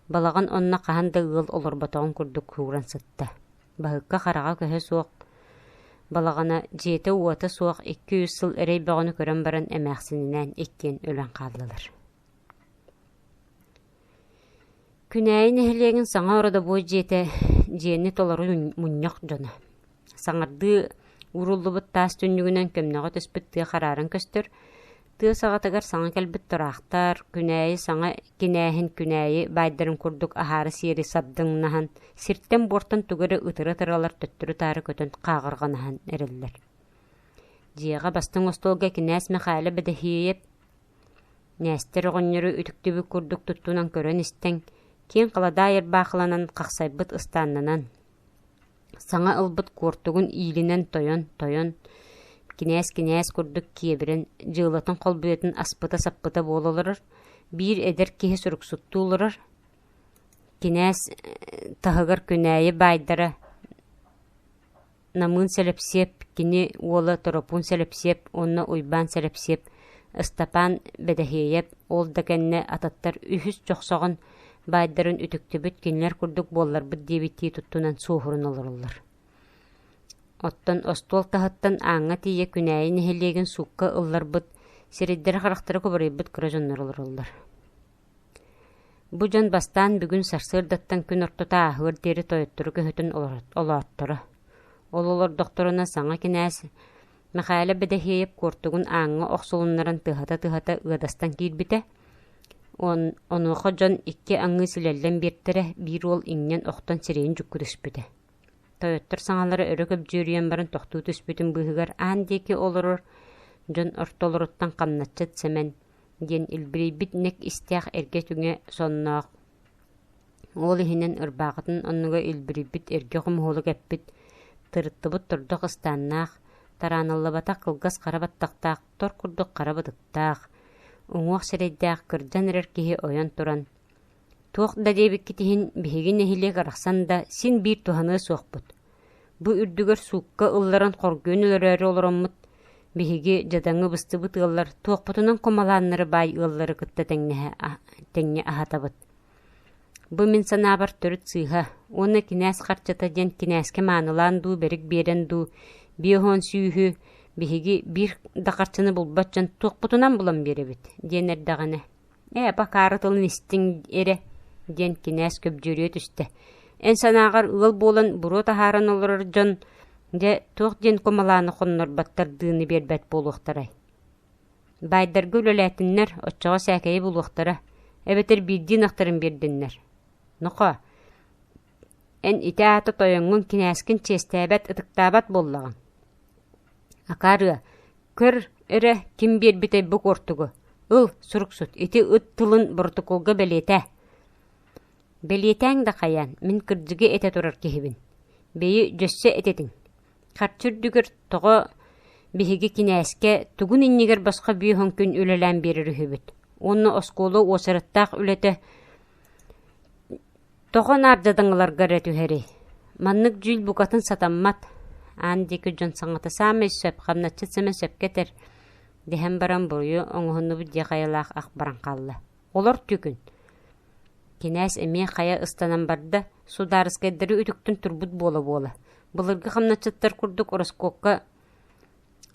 балаҕан онно хаһан да ыал олорботоҕун курдук кууран сытта. Баһыкка хараҕа көһө суох балаҕана дьиэтэ-уота суох икки-үс сыл эрэй бөҕөнү көрөн баран эмээхсининээн иккиэн өлөн хааллылар. Күнээйи нэһилиэгин саҥа ородобуой дьиэтэ дьиэни толору мунньах дьоно. Саҥардыы ууруллубут таас түннүгүнэн көмнөҕө түспүт тыа харааран көстөр. Тыа саҕатыгар саҥа кэлбит тураахтар, күнээйи саҥа кинээһин күнээйи баайдарын курдук аһаары сиэри сабдыҥнаһан, сиртэн-буортан тугу эрэ ытыра-ытыралар төттөрү-таары көтөн хааҕырҕанаһан эрэллэр. Дьиэҕэ бастыҥ остуолга кинээс Мэхээлэ Бэдэһиэйэп Нээстэр оҕонньору үтүктүбүт курдук туттунан көрөн-истэн, киэҥ халадаай ырбаахыланан хахсайбыт ыстааннанан, саҥа ылбыт куортугун иилинэн тойон, тойон, кинээс-кинээс курдук киэбирэн, дьыалатын холбуйатын аспыта-саппыта буола олорор, биир эдэр киһи суруксуттуу олорор, кинээс таһыгар күнээйи баайдара Намыын Сэлэпсиэп, кини уола Торопуун Сэлэпсиэп уонна Уйбаан Сэлэпсиэп, Ыстапаан Бэдэһиэйэп ол да кэннэ атыттар үһүс чохсоҕон баайдарын үтүктүбүт кинилэр курдук буолларбыт диэбиттии туттунан суоһурун олороллор. Оттон остуол таһыттан ааҥҥа тиийэ Күнээйи нэһилиэгин суукка ылларбыт, сирэйдэрэ-харахтара кубарыйбыт кыра дьоннор олороллор. Бу дьон бастаан бүгүн сарсыардаттан күн ортото ааһыар диэри тойоттору көһүтэн олоотторо. Ол олордохторуна саҥа кинээс Мэхээлэ Бэдэһиэйэп куортугун ааҥҥа охсулуннаран тыаһата-тыаһата ыадастан киирбитэ. Онуоха дьон икки аҥыы силэллэн биэртэрэ, биир уол иҥнэн охтон сирэйин дьукку түспүтэ. Тойоттор саҥалара өрө көбдьүөрүйэн баран тохтуу түспүтүн быыһыгар аан диэки олорор дьон ортолоруттан хамначчыт Сэмэн диэн илбирийбит нэк истээх эргэ түҥэ сонноох, ол иһинэн ырбаахытын оннугар илбирийбит эргэ хомуһуолу кэппит, Тырыттыбыт тордох ыстааннаах, тарааныллыбатах кылгас хара баттахтаах, тор курдук хара бытыктаах, уҥуох сирэйдээх кырдьан эрэр киһи ойон туран, «Туох да диэбиккит иһин, биһиги нэһилиэк арахсан да, син биир туһаныа суохпут. Бу үрдүгэр суукка ылларан хоргуйан өлөрөөрү олороммут, биһиги дьадаҥы быстыбыт ыаллар туохпутунан кумалааннары баай ыаллары кытта тэҥнэһэ тэҥҥэ аһатабыт. Бу мин санаабар төрүт сыыһа уонна кинээс харчыта диэн кинээскэ маанылаан дуу, бэрик биэрэн дуу 50 сүүһү биһиги биир да харчыны булбат дьон туохпутунан булан биэрэбит диэн эрдэҕинэ «Ээ, бакаары тылын истиҥ эрэ» диэн кинээс көбдьүөрүйэ түстэ. «Эн санааҕар ыал буолан буруо таһааран олорор дьон дьэ туох диэн кумалааны хоннорботтор дыыны биэрбэт буолуохтарай? Баайдарга үлэлээтиннэр, оччоҕо сээкэйи булуохтара, эбэтэр биирдии ынахтарын биэрдиннэр. Нохоо, эн ити аата тойоҥҥун кинээскин чиэстээбэт, ытыктаабат буоллаҕыҥ. Акаарыа, көр эрэ, ким биэрбитэй бу куортугу? Ыл, суруксут, ити ыт тылын боротокуолга бэлиэтээ. Бэлиэтээҥ да хайаан, мин кырдьыгы этэ турар киһибин. Бэйи дьөссө этэтиҥ. Харчы үрдүгэр тоҕо биһиги кинээскэ тугун иннигэр босхо 50 күн үлэлээн биэрэр үһүбүт уонна оскуола уочараттаах үлэтэ тоҕо наар дьадаҥыларга эрэ түһэрий? Маннык дьүүл букатын сатаммат. Аан диэки дьон саҥата саамай сөп, хамначчыт Сэмэн сөпкө этэр дэһэн баран буруйу оҥоһуннубут диэх айылаах ах баран хаалла. Олор түкүн Кинээс эмиэ хайа ыстанан барда, судаарыскайдары үтүктэн турбут буола-буола, былыргы хамначчыттар курдук ороскуокка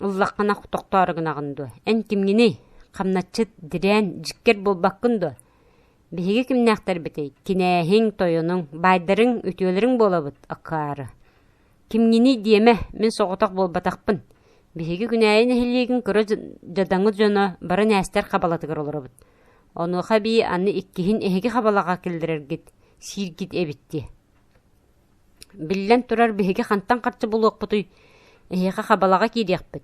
ыллаххына тохтоору гынаҕын дуо? Эн кимҥиний? Хамначчыт, дирээн, дьиккэр буолбаккын дуо? Биһиги кимнээхтэрбитий? Кинээһиҥ, тойонуҥ, баайдарыҥ, үтүөлэриҥ буолабыт, акаары. Кимҥиний диэмэ, мин соҕотох буолбатахпын. Биһиги Күнээйи нэһилиэгин кыра дьадаҥы дьоно бары нээстэр хабалатыгар олоробут. Онуоха эбии аны иккиһин эһиги хабалаҕа киллэрэргит, сииргит эбит дии. Биллэн турар, биһиги хантан харчы булуохпутуй? Эһиэхэ хабалаҕа киириэхпит.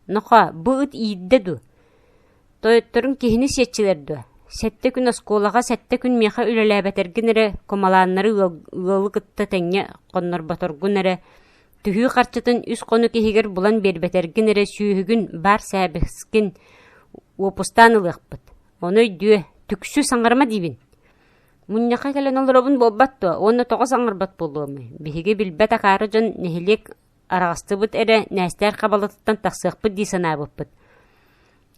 Нохоо, бу ыт иирдэ дуу? Тойотторуҥ киһини сиэччилэр дуо? Сэттэ күн оскуолаҕа, сэттэ күн миэхэ үлэлээбэтэргин эрэ, кумалааннары ыалы кытта тэҥҥэ хоннорботоргун эрэ, түһүү харчытын үс хонук иһигэр булан биэрбэтэргин эрэ сүөһүгүн баар сээбэскин уопустаан ылыахпыт. Ону өйдүө, түксү саҥарыма диибин. Мунньахха кэлэн олоробун буолбат дуо уонна тоҕо саҥарбат буолуомуй? Биһиги билбэт акаары дьон нэһилиэк араҕастыбыт эрэ нээстээр хабалатыттан тахсыахпыт дии санаабыппыт.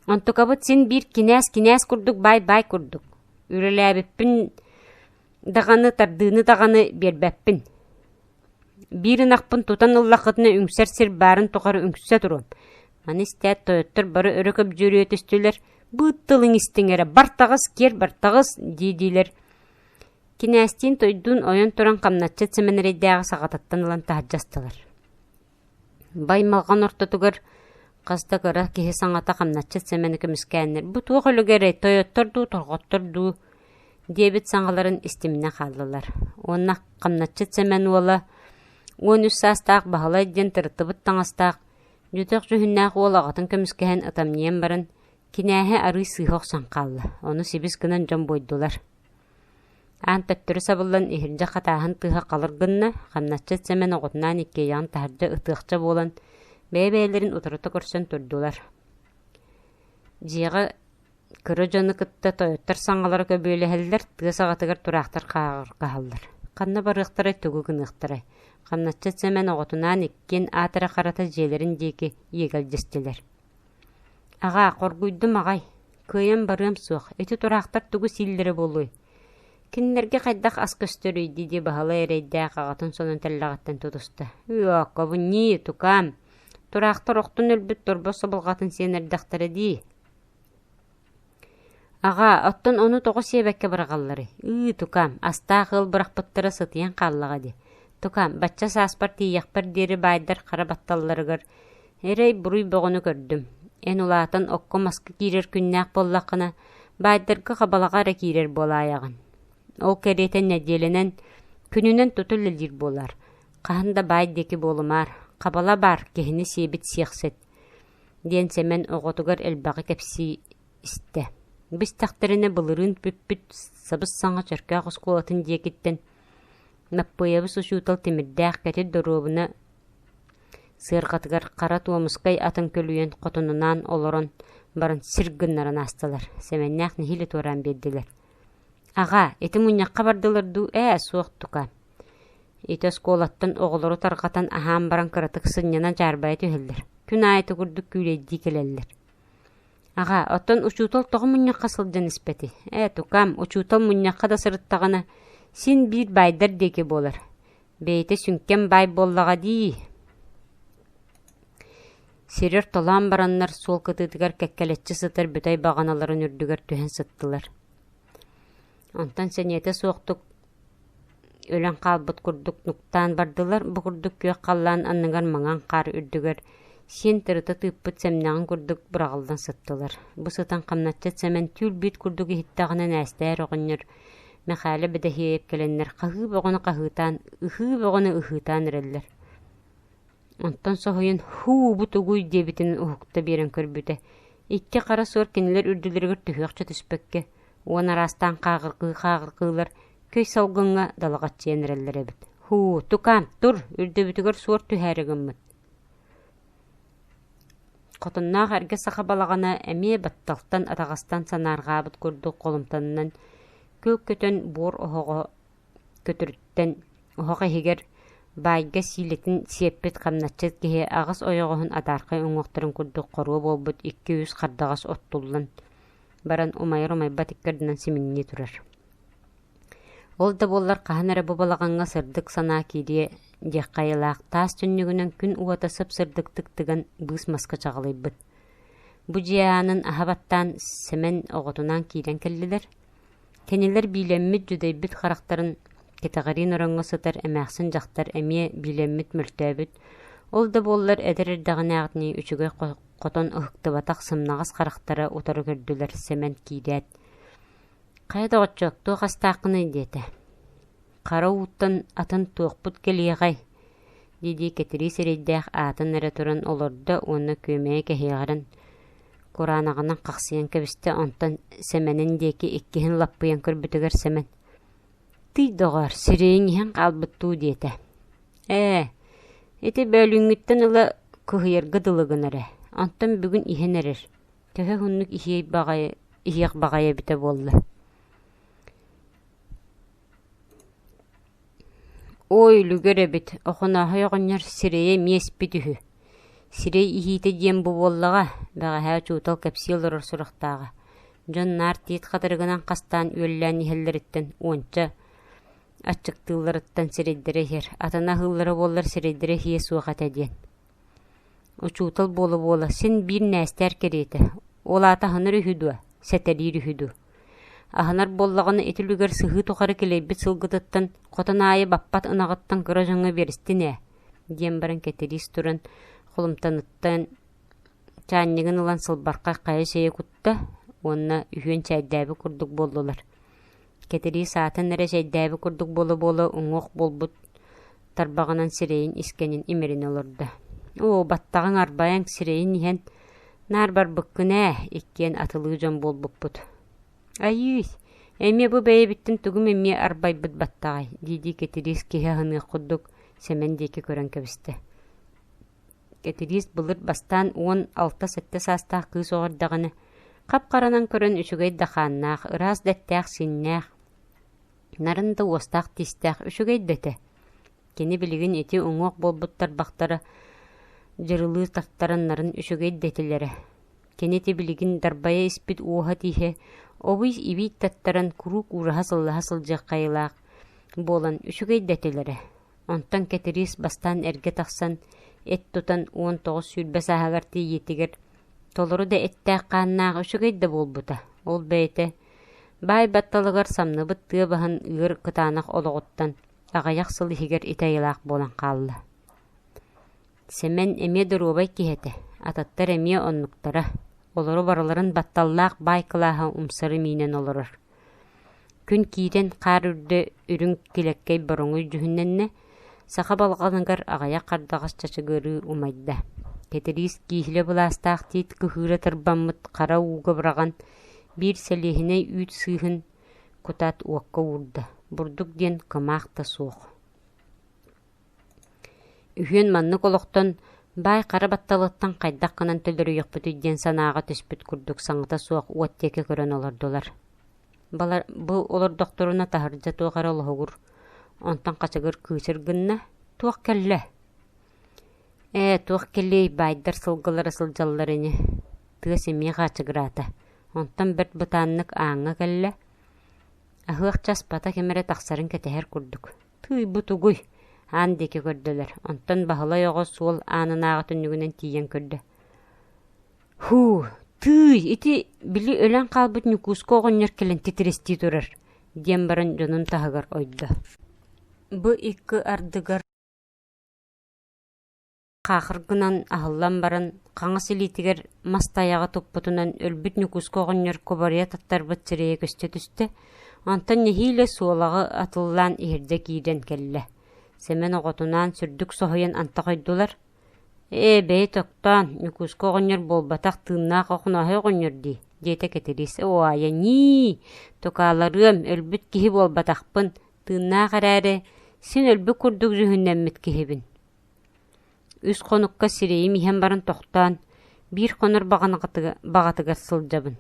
Онтукабыт син биир кинээс-кинээс курдук баай-баай курдук. Үлэлээбиппин даҕаны, тардыыны даҕаны биэрбэппин. Биир ынахпын тутан ыллаххытына үҥсэр сир баарын тухары үҥсэ туруом. Маны истээт тойоттор бары өрө көбдьүөрүйэ түстүлэр. Быыт тылыҥ истиҥ эрэ, бар таҕыс, киэр бар таҕыс дии-диилэр. Кинээстиин тойдуун ойон туран хамначчыт Сэмэн эрэйдээҕи саҕатыттан ылан таһырдьа астылар. Баймалҕан ортотугар хас да кыра киһи саҥата хамначчыт Сэмэни көмүскээннэр «Бу туох үлүгэрэй, тойоттор дуу, торҕоттор дуу?» диэбит саҥаларын истиминэ хааллылар. Уонна хамначчыт Сэмэн уола 13 саастаах Баһылай диэн тырыттыбыт таҥастаах, дьүтэх дьүһүннээх уол аҕатын көмүскэһэн ытамньыйан баран, кинээһи арыый сыыһа охсон хаалла, ону сибис гынан дьон буойдулар. Аан төттөрү сабыллан иһирдьэ хатааһын тыаһа халыр гынна, хамначчыт Сэмэн оҕотунаан иккиэйэҕин таһырдьа ытыахча буолан, бэйэ-бэйэлэрин утарыта көрсөн турдулар. Дьиэҕэ кыра дьону кытта тойоттор саҥалара көбүөлэһэллэр, тыа саҕатыгар тураахтар хааҕырҕаһаллар. Ханна барыахтарай, тугу гыныахтарай? Хамначчыт Сэмэн оҕотунаан иккиэн аат эрэ харата дьиэлэрин диэки иэгэлдьистилэр. Аҕаа, хоргуйдум аҕай, кыайан барыам суох, ити тураахтар тугу сииллэрэ буолуой? Кинилэргэ хайдах ас көстөрүй дии-дии Баһылай эрэйдээх аҕатын сонун тэллэҕиттэн тутуста. Үөккобун ньии, тукаам, тураахтар охтон өлбүт торбос собулҕатын сиэн эрдэхтэрэ дии. Аҕаа, оттон ону тоҕо сиэбэккэ быраҕалларый? Ыы, тукаам, астаах ыал бырахпыттара сытыйан хааллаҕа дии. Тукаам, бачча сааспар тиийиэхпэр диэри баайдар хара батталларыгар Эрэй-буруй бөҕөнү көрдүм. Эн улаатан окко-маска киирэр күннээх буоллаххына, баайдарга хабалаҕа эрэ киирэр буолаайаҕын. Ол кэриэтэ нэдиэлэнэн, күнүнэн туту үлэлиир буолар. Хаһан да баай диэки буолумаар, хабала баар, киһини сиэбит сиэхсит диэн Сэмэн оҕотугар элбэҕи кэпсии истэ. Бистэхтэринэ былырыын бүппүт сабыс-саҥа Чөркөөх оскуолатын диэкиттэн Маппыайабыс учуутал тимирдээх кэтит доруобуна. Сыарҕатыгар хара туомускай атын көлүйэн хотонунаан олорон баран сир гыннаран аастылар, Сэмэннээх нэһиилэ туораан биэрдилэр. Аҕаа, ити мунньахха бардылар дуу, ээ, суох тука. Ити оскуолаттан оҕолору тарҕатан аһаан баран кыратык сынньана дьаарбайа түһэллэр. Күн аайы курдук күүлэйдии кэлэллэр. Аҕаа, оттон учуутал тоҕо мунньахха сылдьан испэтий? Ээ, тукаам, учуутал мунньахха да сырыттаҕына, син биир баайдар диэки буолар. Бэйэтэ сүҥкэн баай буоллаҕа дии. Сири ортолоон бараннар суол кытыытыгар кэккэлэччи сытар бүтэй баҕаналарын үрдүгэр түһэн сыттылар. Онтон сэниэтэ суохтук өлөн хаалбыт курдук нуктаан бардылар, бу курдук күөх халлаан анныгар маҥан хаар үрдүгэр сиэн тырыта тыыппыт сэмнэҕин курдук быраҕыллан сыттылар. Бу сытан хамначчыт Сэмэн түүл-биит курдук иһиттэҕинэ Нээстээр оҕонньор Мэхээлэ Бэдэһиэйэп кэлэннэр хаһыы бөҕөнү хаһыытаан, ыһыы бөҕөнү ыһыытаан эрэллэр. Онтон соһуйан «Һуу, бу тугуй?» диэбитин уһукта биэрэн көрбүтэ, икки хара суор кинилэр үрдүлэригэр түһүөхчэ түспэккэ, уон араастаан хааҕыргыы-хааҕыргыылар көй салгыҥҥа далаҕаччыйан эрэллэр эбит. «Һуу, тукаам, тур, үрдүбүтүгэр суор түһээри гыммыт» Хотонноох эргэ саха балаҕана эмиэ батталтан атаҕастан санаарҕаабыт курдук холумтанынан күл көтөн буор оһоҕо көтөрүттэн оһох иһигэр баайга сиилэтин сиэппит хамначчыт киһи аҕыс ойоҕоһун адаархай уҥуохтарын курдук хоруо буолбут икки-үс хардаҕас оттуллан баран умайар-умайбат икки ардынан симиҥнии турар. Ол да буоллар хаһан эрэ бу балаҕаҥҥа сырдык санаа киириэ диэххэ айылаах таас түннүгүнэн күн уота сып-сырдыктык тыган быыс маска чаҕылыйбыт. Бу дьиэ аанын аһа баттаан Сэмэн оҕотунаан киирэн кэллилэр. Кинилэр биилэммит, дьүдэйбит харахтарын кэтэҕэриин ороҥҥо сытар эмээхсин дьахтар эмиэ биилэммит мөлтөөбүт, ол да буоллар эдэр эрдэҕинээҕитинии үчүгэй хотон ыһыктыбатах сымнаҕас харахтара утары көрдүлэр Сэмэн киирээт «Хайа доҕоччуок, туох астааххыный?» диэтэ. «Хара ууттан атын туохпут кэлиэҕэй?» дии-дии Кэтириис эрэйдээх аатын эрэ туран олордо уонна күөмэйэ кэһиэҕирэн кураанаҕынан хахсыйан кэбистэ, онтон Сэмэнин диэки иккиһин лаппыйан көрбүтүгэр Сэмэн: «Тый доҕоор, сирэйиҥ иһэн хаалбыт дуу?» диэтэ. «Ээ, ити бөөлүүҥҥүттэн ыла кыһыйарга дылы гынар ээ, онтон бүгүн иһэн эрэр, Төһө уһуннук иһиэй баҕайы иһиэх баҕайы эбитэ буолла Ой, үлүгэр эбит, Охонооһой оҕонньор сирэйэ эмиэ испит үһү. Сирэй иһиитэ диэн бу буоллаҕа, бэҕэһээ учуутал кэпсии олорор сурахтааҕа. Дьон наар тиит хатырыгынан хастаан үөллээн иһэллэриттэн уонча аччыктыылларыттан сирэйдэрэ иһэр, атына аһыыллара буоллар сирэйдэрэ иһиэ суох этэ диэн. Учуутал буола-буола син биир нээстээр кэриэтэ, ол аата аһынар үһү дуо, сэтэриир үһү дуу. Аһынар буоллаҕына ити үлүгэр сыһыы тухары килэйбит сылгытыттан хотон аайы баппат ынаҕыттан кыра дьоҥҥо биэристин ээ, диэн баран Кэтириис туран холумтаныттан чаанньыгын ылан сылбархай хайа чэйи кутта уонна үһүөн чээйдээбит курдук буоллулар. Кэтириис аатын эрэ чэйдээбит курдук буола-буола уҥуох буолбут тарбаҕынан сирэйин искэнин имэринэ олордо. Оо, баттаҕыҥ арбайан сирэйин иһэн, наар барбыккын ээ, иккиэн атылыы дьон буолбуппут. Айыы, эмиэ бу бэйэбиттэн тугум эмиэ арбайбыт баттаҕай, дии-дии Кэтириис киһи аһыныах курдук Сэмэн диэки көрөн кэбистэ. Кэтириис былыр бастаан 16-7 саастаах кыыс оҕо эрдэҕинэ, хап-харанан көрөн үчүгэй да хааннаах, ыраас да эттээх-сииннээх, Нарын да уостаах тиистээх үчүгэй да этэ. Кини билигин ити уҥуох буолбут тарбахтара дьырылыы тартаран нарын үчүгэй да этилэрэ. Кини ити билигин дарбайа испит уоһа тииһэ обуй ибиит таттаран куруук уураһа-сыллаһа сылдьыах хайылаах буолан үчүгэй да этилэрэ. Онтон Кэтириис бастаан эргэ тахсан эт тутан 19-20 сааһыгар тиийиитигэр толору да эттээх-хааннаах үчүгэй да буолбута. Ол бэйэтэ Баай батталыгар самныбыт тыа баһын ыар кытаанах олоҕуттан аҕыйах сыл иһигэр ити айылаах буолан хаалла. Сэмэн эмиэ доруобай киһи этэ, атыттар эмиэ оннуктара, олору барыларын батталлаах баай кылааһа умсары миинэн олорор. Күн киирэн хаар үрдэ үрүҥ килэккэй бороҥуй дьүһүннэннэ, саха балаҕаныгар аҕыйах хардаҕас чачыгырыы умайда. Кэтириис кииһилэ былаастаах тиит кыһыыра тырбаммыт хара ууга быраҕан Биир сэлиэһинэй үүт сыыһын кутаат уокка уурда, бурдук диэн кымаах да суох. Үһүөн маннык олохтон Баай хара батталыттан хайдах гынан төлөрүйүөхпүтүй диэн санааҕа түспүт курдук саҥата суох уот диэки көрөн олордулар. Балар бу олордохторуна таһырдьа туох эрэ лоһугур, онтон хачыгыр кыычыр гынна, туох кэллэ? Ээ, туох кэлиэй, баайдар сылгылара сылдьаллар ини. Тыас эмиэ хаачыгыраата. Онтон бэрт бытааннык ааҥҥа кэллэ. Аһыах час бата ким эрэ тахсарын кэтэһэр курдук. Тыый, бу тугуй? Аан диэки көрдүлэр. Онтон Баһылай оҕо суол аанынааҕы түннүгүнэн тиийэн көрдө. Һуу, тыый, ити били өлөн хаалбыт Ньукууска оҕонньор кэлэн титирэстии турар, диэн баран дьонун таһыгар ойдо. Бу икки ардыгар Хаахыр гынан аһыллан баран, хаҥас илиитигэр мас тайаҕы туппутунан өлбүт Ньукууска оҕонньор кубарыйа таттарбыт сирэйэ көстө түстэ, онтон нэһиилэ суолаҕы атыллаан иһирдьэ киирэн кэллэ. Сэмэн оҕотунаан сүрдүк соһуйан антах ойдулар: «Ээ, бэйи тохтоон, Ньукууска оҕонньор буолбатах, тыыннаах Охонооһой оҕонньор дии» диэтэ Кэтириис. «Уоайа ньии, тукааларыам, өлбүт киһи буолбатахпын, тыыннаах эрээри, син өлбүт курдук дьүһүннэммит киһибин» Үс хонукка сирэйим иһэн баран тохтоон, биир хонор баҕатыгар сылдьабын.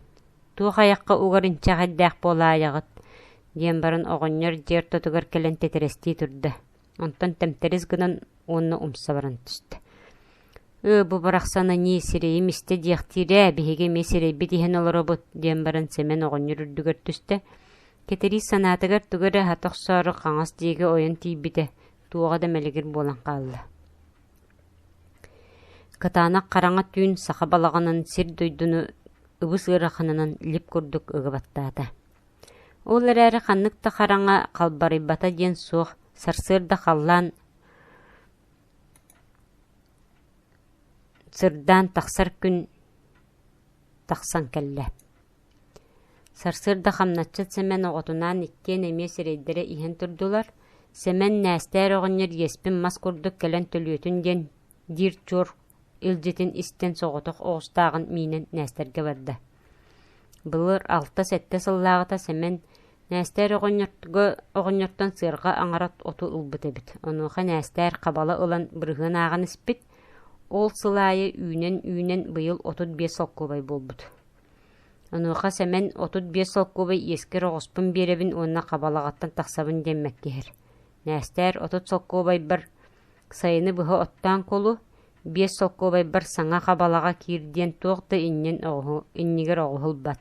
Туох айахха угар инчэҕэйдээх буолаайаҕыт диэн баран оҕонньор дьиэ ортотугар кэлэн титирэстии турда. Онтон тэмтэрис гынан уонна умса баран түстэ. «Ыы, бу барахсан аньыы сирэйим истэ диэхтиир ээ, биһиги эмиэ сирэйбит иһэн олоробут» диэн баран Сэмэн оҕонньор үрдүгэр түстэ. Кэтириис санаатыгар тугу эрэ аһата охсоору хаҥас диэки ойон тиийбитэ, туоҕа да мэлигир буолан хаалла. Кытаанах хараҥа түүн саха балаҕанын сир-дойдуну ыбыс ыараханынан лип курдук ыга баттаата. Ол эрээри ханнык да хараҥа халбарыйбата диэн суох, сарсыарда халлаан сырдаан тахсар күн тахсан кэллэ. Сарсыарда хамначчыт Сэмэн оҕотунаан иккиэн эмиэ сирэйдэрэ иһэн турдулар. Сэмэн Нээстээр оҕонньор иэспин мас курдук кэлэн төлүөтүн диэн диир чуор илдьитин истэн соҕотох оҕустааҕын миинэн Нээстэргэ барда. Былыр алта-сэттэ сыллааҕыта Сэмэн Нээстээр оҕонньорго оҕонньортон сыарҕа аҥара оту ылбыт эбит. Онуоха Нээстээр хабала ылан бырыһыан ааҕан испит. Ол сыл аайы үүнэн-үүнэн быйыл 35 солкуобай буолбут. Онуоха Сэмэн 35 солкуобай иэскэр оҕуспун биэрэбин уонна хабалаҕыттан тахсабын диэн мэккиһэр. Нээстээр 30 солкуобайбар сайыны быһа оттоон кулу, 5 солкуобайбар саҥа хабалаҕа киир диэн туох да иннин оҕуһу, иннигэр оҕуһу ылбат.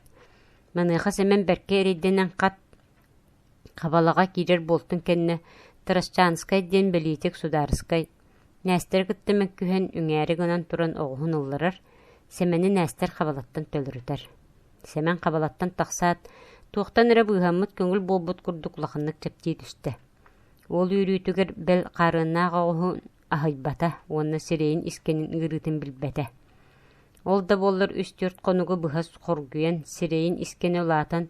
Маныаха Сэмэн бэркэ эрэйдэнэн хат хабалаҕа киирэр буолтун кэннэ Тарасчанскай диэн бэлиитик судаарыскай Нээстэри кытта мөккүһэн, үҥээри гынан туран оҕуһун ылларар, Сэмэни Нээстэр хабалаттан төлөрүтэр. Сэмэн хабалаттан тахсаат, туохтан эрэ быыһаммыт көҥүл буолбут курдук улаханнык чэпчии түстэ. Уол үөрүүтүгэр бэл хаарыаннаах оҕуһун аһыйбата уонна сирэйин искэнин ыарыытын билбэтэ. Ол да буоллар үс-түөрт хонугу быһа хоргуйан, сирэйин искэнэ улаатан,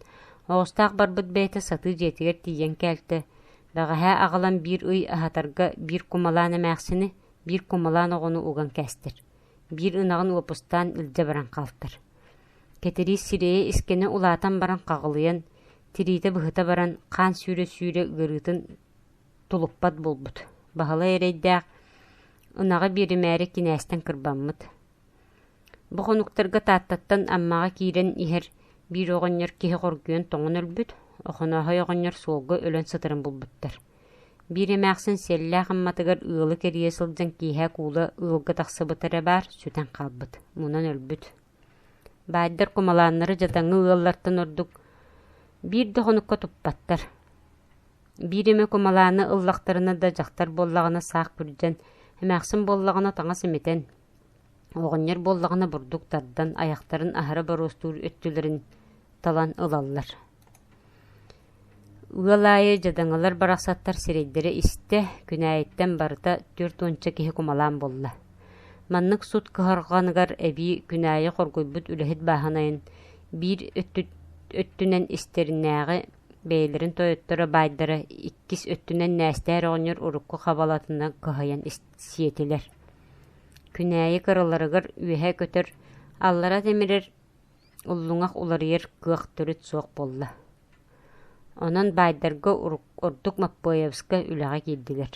оҕустаах барбыт бэйэтэ сатыы дьиэтигэр тиийэн кээлтэ, бэҕэһээ аҕалан биир ый аһатарга биир кумалаан эмээхсини, биир кумалаан оҕону уган кээстэр, биир ынаҕын уопустаан илдьэ баран хаалтар. Кэтириис сирэйэ искэнэ улаатан баран хаҕылыйан, тириитэ быһыта баран, хаан сүүрэ-сүүрэ ыарыытын тулуппат буолбут. Баһылай эрэйдээх ынаҕы биэримээри кинээстэн кырбаммыт. Бу хонуктарга Тааттаттан Аммаҕа киирэн иһэр биир оҕонньор киһи хоргуйан тоҥон өлбүт, Охонооһой оҕонньор суолга өлөн сытарын булбуттар. Биир эмээхсин сиэллээх Амматыгар ыалы кэрийэ сылдьан киэһэ куула ыалга тахсыбыта эрэ баар, сүтэн хаалбыт, мунан өлбүт. Баайдар кумалааннары дьадаҥы ыаллартан ордук биир да хонукка туппаттар. Биир эмэ кумалааны ыллахтарына да дьахтар буоллаҕына саах күрдьэн, эмээхсин буоллаҕына таҥас имитэн, оҕонньор буоллаҕына бурдук тардан, айахтарын аһара боруостуур өттүлэрин талан ылаллар. Ыал аайы дьадаҥылар барахсаттар сирэйдэрэ истэ, күнээйиттэн барыта түөрт уонча киһи кумалаан буолла. Маннык сут кыһарҕаныгар эбии күнээйи хоргуйбут үлэһит бааһынайын биир өттүнэн истэринээҕи бэйэлэрин тойотторо баайдара иккис өттүнэн Нээстээр оҕонньор урукку хабалатынан кыһайан сиэтилэр. Күнээйи кыраларыгар үөһэ көтөр, аллара тимирэр уллуҥах уларыйар кыах төрүт суох буолла. Онон баайдарга ордук Маппыайабыска үлэҕэ киирдилэр.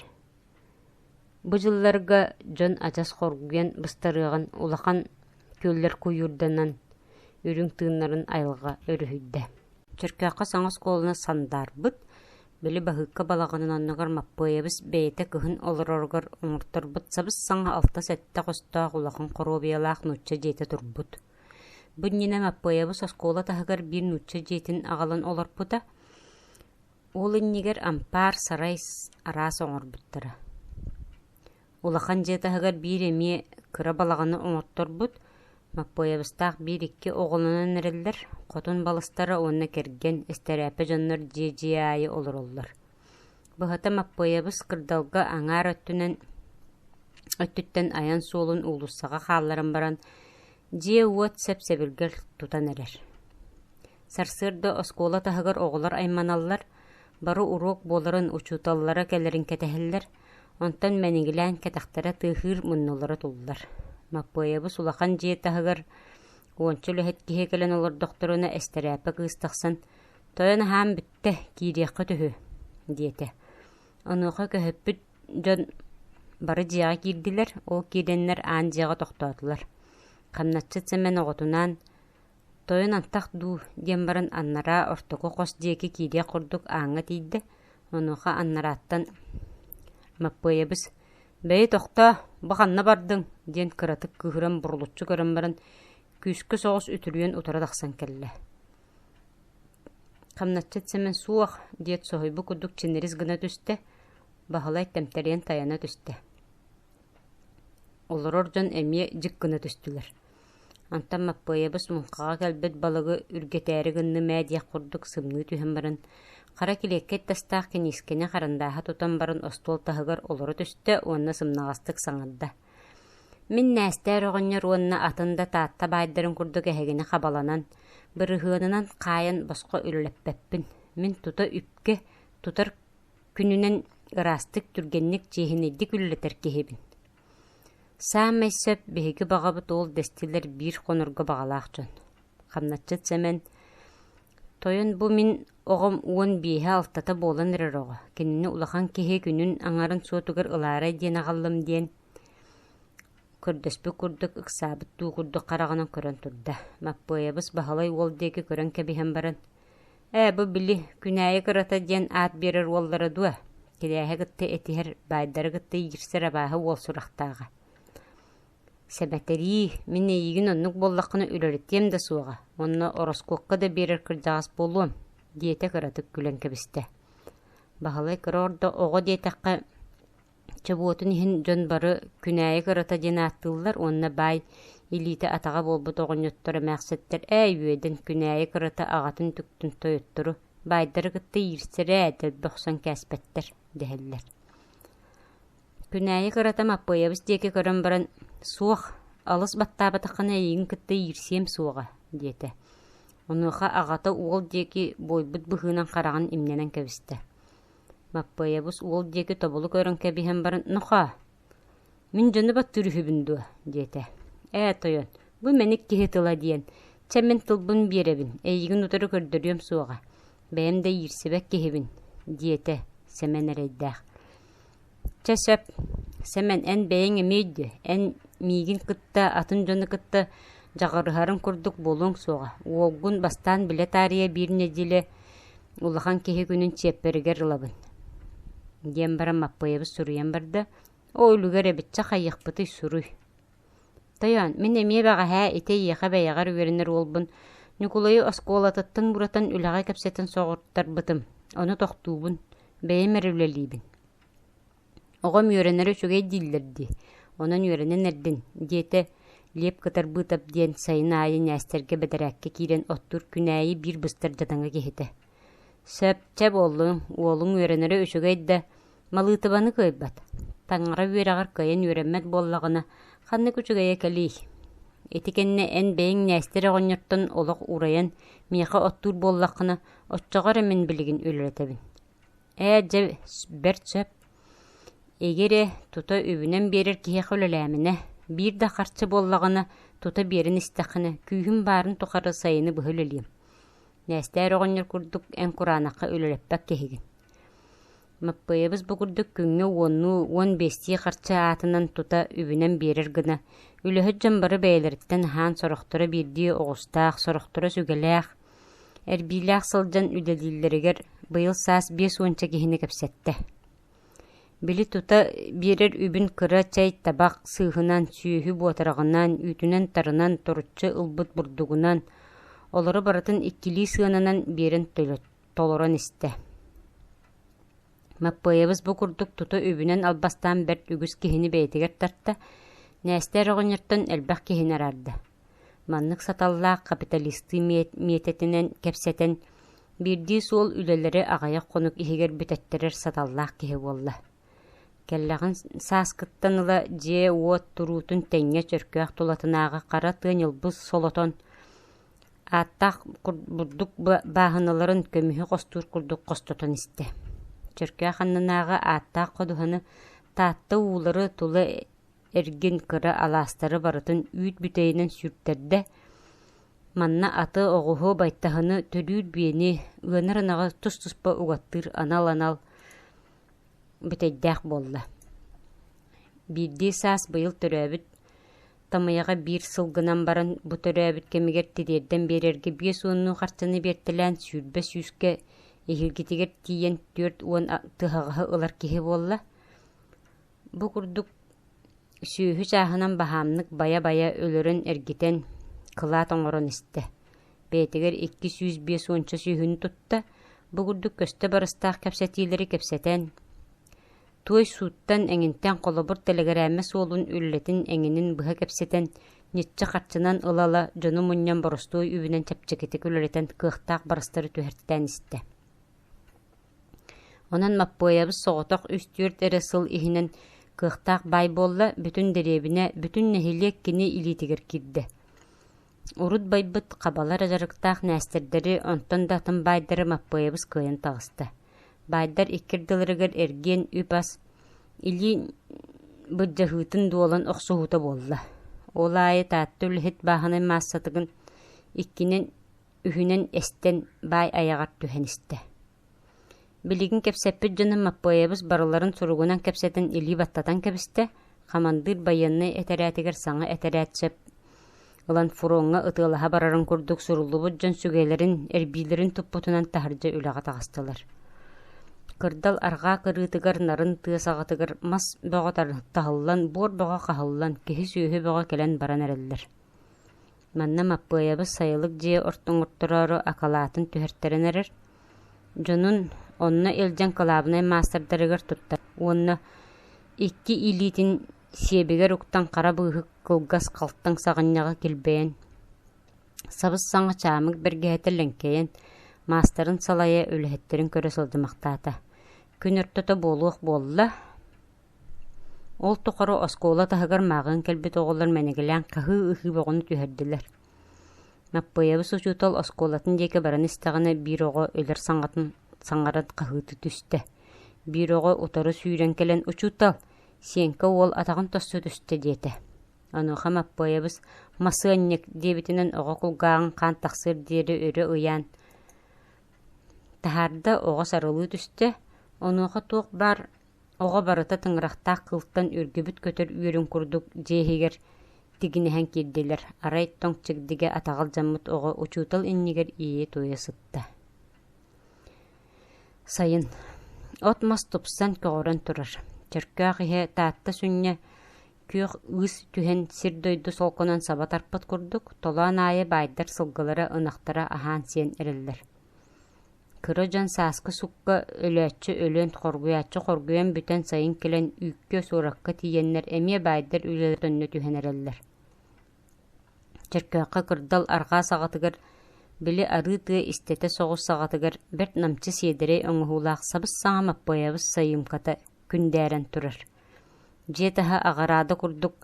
Бу дьылларга дьон адьас хоргуйан быстарыаҕын улахан күөллэр куйуурданан үрүҥ тыыннарын айылҕа өрүһүйдэ. Чөркөөххө саҥа оскуоланы сандаарбыт, били Баһыыкка балаҕанын оннугар Маппыайабыс бэйэтэ кыһын олороругар оҥорторбут сабыс-саҥа алта-сэттэ хостоох улахан хоруобуйалаах нуучча дьиэтэ турбут. Бу иннинэ Маппыайабыс оскуола таһыгар биир нуучча дьиэтин аҕалан олорпута, ол иннигэр ампаар, сарай араас оҥорбуттара. Улахан дьиэ таһыгар биир эмиэ кыра балаҕаны оҥотторбут, Маппыайабыстаах биир-икки оҕолонон эрэллэр, хотун балыстара уонна кэргэн, эстэрээпэ дьоннор дьиэ-дьиэ аайы олороллор. Быһата Маппыайабыс кырдалга аҥаар өттүнэн өттүттэн айан суолун уулуссаҕа хаалларан баран, дьиэ-уот сэп-сэбиргэл тутан эрэр. Сарсыарда оскуола таһыгар оҕолор айманаллар, бары уруок буоларын, учууталлара кэлэрин кэтэһэллэр, онтон мэнигилээн кэтэхтэрэ тыаһыыр муннулара туллар. Маппыайабыс улахан дьиэ таһыгар уонча үлэһит киһи кэлэн олордохторуна эстэрээпэ кыыс тахсан «Тойон аһаан бүттэ, киириэххит үһү» диэтэ. Онуоха көһөппүт дьон бары дьиэҕэ киирдилэр, ол киирэннэр аан дьиэҕэ тохтоотулар. Хамначчыт Сэмэн оҕотунаан «Тойон антах дуу» диэн баран анараа ортоку хос диэки киириэх курдук ааҥҥа тиийдэ, онуоха анарааттан Маппыайабыс «Бэйи тохтоо, бу ханна бардыҥ?» диэн кыратык кыыһыран бурулуччу көрөн баран күүскэ соҕус үтүрүйэн утары тахсан кэллэ. Хамначчыт Сэмэн «Суох» диэт соһуйбут курдук чинэрис гына түстэ, Баһылай тэмтэрийэн тайана түстэ. Олорор дьон эмиэ дьик гына түстүлэр. Онтон Маппыайабыс муҥхаҕа кэлбит балыгы үргэтээри гынным ээ диэх курдук сымныы түһэн баран, хара килиэккэ тастаах киниискэни харандааһа тутан баран остуол таһыгар олоро түстэ уонна сымнаҕастык саҥарда: «Мин Нээстээр оҕонньор уонна атын да Таатта баайдарын курдук эһигини хабаланан, бырыһыанынан хаайан босхо үлэлэппэппин. Мин тута үпкэ, тутар күнүнэн ыраастык, түргэнник, чиэһинэйдик үлэлэтэр киһибин. Саамай сөп биһиги баҕабыт ол дэстилэр биир хонорго баҕалаах дьон. Хамначчыт Сэмэн «Тойон бу мин оҕом 15-һэ алтата буолан эрэр оҕо, кинини улахан киһи күнүн аҥарын суотугар ылаарай диэн аҕаллым» диэн көрдөспүт курдук ыксаабыт дуу курдук хараҕынан көрөн турда. Маппыайабыс Баһылай уол диэки көрөн кэбиһэн баран «Ээ, бу били Күнээйи кырата диэн аат биэрэр уоллара дуо? Кирээһи кытта этиһэр, баайдары кытта иирсэр абааһы уол сурахтааҕа. Сэмэтэрии, мин эйигин оннук буоллаххына үлэлэтиэм да суоҕа уонна ороскуокка да биэрэр кырдьаҕас буолуом» диэтэ кыратык күлэн кэбистэ. Баһылай кыра ордо оҕо диэтэххэ Чобуотун иһин дьон бары Күнээйи кырата диэн ааттыыллар уонна баай илиитэ-атаҕа буолбут оҕонньоттор эмээхситтэр ээ үөдэн Күнээйи кырата аҕатын түктүн тойоттору, баайдары кытта иирсэр ээ дэлби охсон кээспэттэр дэһэллэр. Күнээйи кырата Маппыайабыс диэки көрөн баран «Суох, алыс баттаабатаххына эйигин кытта иирсиэм суоҕа» диэтэ. Онуоха аҕата уол диэки буойбут быһыынан хараҕын имнэнэн кэбистэ. Маппыайабыс уол диэки тобулу көрөн кэбиһэн баран «Нохоо, мин дьону баттыыр үһүбүн дуо?» диэтэ. «Ээ, тойон, бу мэник киһи тыла диэн, чэ мин тылбын биэрэбин, эйигин утары көрдөрүөм суоҕа, бэйэм да иирсибэт киһибин» диэтэ Сэмэн эрэйдээх. «Чэ сөп, Сэмэн, эн бэйэҥ эмиэ өйдөө, эн миигин кытта, атын дьону кытта дьаҕарыһарыҥ курдук буолуоҥ суоҕа, уолгун бастаан билэ таарыйа биир нэдиэлэ Улахан киһи күнүн чиэппэригэр ылабын диэн баран Маппыайабыс суруйан барда оо үлүгэр эбиччэ хайыахпытый суруй Тойон, мин эмиэ бэҕэһээ ити эйиэхэ бэйэҕэр үөрэнэр уолбун Ньукулайы оскуолатыттан ууратан үлэҕэ кэпсэтэн соҕуттарбытым, ону тохтуубун, бэйэм эрэ үлэлиибин. Оҕом үөрэнэрэ үчүгэй дииллэр дии, онон үөрэнэн эрдин, диэтэ Лиэп Кытарбыытап диэн сайын аайы Нээстэргэ бэдэрээккэ киирэн оттуур күнээйи биир быстар дьадаҥы киһитэ. Сөп, чэ буоллун, уолуҥ үөрэнэрэ үчүгэй да, малыытыбаны кыайбат. Таҥара үөрэҕэр кыайан үөрэммэт буоллаҕына, ханнык үчүгэйэ кэлиий? Ити кэннэ эн бэйэҥ Нээстэр оҕонньортон олох уурайан миэхэ оттуур буоллаххына, оччоҕо эрэ мин билигин үлэлэтэбин. Ээ, дьэ, бэрт сөп. Эгэрэ, тута үбүнэн биэрэр киһиэхэ үлэлээминэ, биир да харчы буоллаҕына, тута биэрэн истэххинэ, күүһүм баарын тухары сайыны быһа үлэлиэм. Нээстээр оҕонньор курдук эн кураанахха үлэлэппэт киһигин. Маппыайабыс бу курдук күҥҥэ уоннуу, 15-тии харчы аатынан тута үбүнэн биэрэр гына, үлэһит дьон бары бэйэлэриттэн аһаан сорохторо биирдии оҕустаах, сорохторо сүгэлээх, эрбиилээх сылдьан үлэлииллэригэр быйыл саас 50-ча киһини кэпсэттэ. Били тута биэрэр үбүн кыра чэй табах сыыһынан, сүөһү буотараҕынан, үүтүнэн-тарынан, торуччу ылбыт бурдугунан, олору барытын иккилии сыананан биэрэн толорон истэ. Маппыайабыс бу курдук тута үбүнэн албастаан бэрт үгүс киһини бэйэтигэр тарта, Нээстээр оҕонньортон элбэх киһини араарда. Маннык саталлаах капиталистыы миэтэтинэн кэпсэтэн, биирдии суол үлэлэри аҕыйах хонук иһигэр бүтэттэрэр саталлаах киһи буолла. Кэллэҕин сааскыттан ыла дьиэ-уот туруутун тэҥҥэ Чөркөөх тулатынааҕы хара тыа ньылбы солотон, ааттаах бурдук бааһыналарын көмүһү хостуур курдук хостотон истэ. Чөркөөх аннынааҕы ааттаах ходуһаны Таатта уулары тула эргин кыра алаастары барытын үүт бүтэйинэн сүүртэрдэ. Манна аты, оҕуһу, байтаһыны, төрүүр биэни, ыанар ынаҕы тус-туспа угаттыыр анал-анал бүтэйдээх буолла. Биирдии саас быйыл төрөөбүт Тамайаҕа биир сыл гынан баран бу төрөөбүт кэмигэр тириэрдэн биэрэргэ 50-нуу харчыны биэртэлээн 20 сүүскэ эһиилгитигэр тиийэн 40 тыһаҕаһы ылар киһи буолла. Бу курдук сүөһү чааһынан баһаамнык байа-байа өлөрөн эргитэн, кылаат оҥорон истэ. Бэйэтигэр 250 сүөһүнү тутта, бу курдук көстө барыстаах кэпсэтиилэри кэпсэтэн, туой сууттан эҥинтэн холобур тэлэгирээммэ суолун үллэтин эҥинин быһа кэпсэтэн, ньиччэ харчынан ыла-ыла дьону мунньан боростуой үбүнэн чэпчэкитик үлэлэтэн кыахтаах барыстары түһэртээн истэ. Онон Маппыайабыс соҕотох үс-түөрт эрэ сыл иһинэн кыахтаах баай буолла, бүтүн дэриэбинэ, бүтүн нэһилиэк кини илиитигэр киирдэ. Урут байбыт хабалар дьарыктаах нээстэрдэри, онтон да атын баайдары Маппыайабыс кыайан таҕыста. Баайдар икки ардыларыгар эргиэн үп-ас, илии былдьаһыытын дуолан охсуһуута буолла. Ол аайы Таатта үлэһит бааһынай маассатыгын иккинэн үһүнэн эстэн баай айаҕар түһэн истэ. Билигин кэпсэппит дьонум Маппыайабыс барыларын суругунан кэпсэтэн илии баттатан кэбистэ, хамандыыр байыаннай этэрээтигэр саҥа этэрээт сөп ылан фроҥҥа ытыалаһа барарын курдук суруллубут дьон сүгэлэрин, эрбиилэрин туппутунан таһырдьа үлэҕэ таҕыстылар. Кырдал арҕаа кырыытыгар нарын тыа саҕатыгар мас бөҕө таһыллан, буор бөҕө хаһыллан, киһи-сүөһү бөҕө кэлэн баран эрэллэр. Манна Маппыайабыс сайылык дьиэ ортоҥортороору акалаатын түһэртэрэн эрэр, дьонун онно илдьэн кылаабынай маастардарыгар туттар уонна икки илиитин сиэбигэр уктан хара быыһык кылгас халтаҥ саҕынньаҕы килбэйэн, сабыс-саҥа чаамык бэргэһэтэ лэҥкэйэн, маастарын салайа үлэһиттэрин көрө сылдьымахтаата. Күн ортото буолуох буолла, Ол тухары оскуола таһыгар мааҕын кэлбит оҕолор мэнигэлээн хаһыы-ыһыы бөҕөнү түһэрдилэр. Маппыайабыс учуутал оскуолатын диэки баран истэҕинэ биир оҕо өлөр саҥатын саҥаран хаһыытыы түстэ. Биир оҕо утары сүүрэн кэлэн «Учуутал, Сиэҥкэ уол атаҕын тосту түстэ» диэтэ. Онуоха Маппыайабыс «Масыанньык» диэбитинэн оҕо кулгааҕын хаан тахсыар диэри өрө ыйаан таһаарда, оҕо сарылыы түстэ. Онуоха туох баар Оҕо барыта тыҥырахтаах кылтан үргүбүт көтөр үөрүн курдук дьиэ иһигэр тигинэһэн киирдилэр, арай тоҥ чигдигэ атаҕа алдьаммыт оҕо учуутал иннигэр иэйэ-туойа сытта. Сайын. От-мас тупсан, көҕөрөн турар. Чөркөөх иһэ Таатта сүнньэ күөх ыыс түһэн сир-дойду солконон саба тарпыт курдук, толоон аайы баайдар сылгылара, ынахтара аһаан-сиэн эрэллэр. Кыра дьон сааскы сукка өлөөччү өлөн, хоргуйааччы хоргуйан бүтэн сайын кэлэн үүккэ, суоракка тиийэннэр эмиэ баайдар үлэлэрэ төннө түһэн эрэллэр. Чөркөөххө кырдал арҕаа саҕатыгар, били арыы тыа истэтэ соҕус саҕатыгар бэрт намчы сиэдэрэй оҥоһуулаах сабыс-саҥа Маппыайабыс сайыымката күндээрэн турар. Дьиэ таһа аҕараада курдук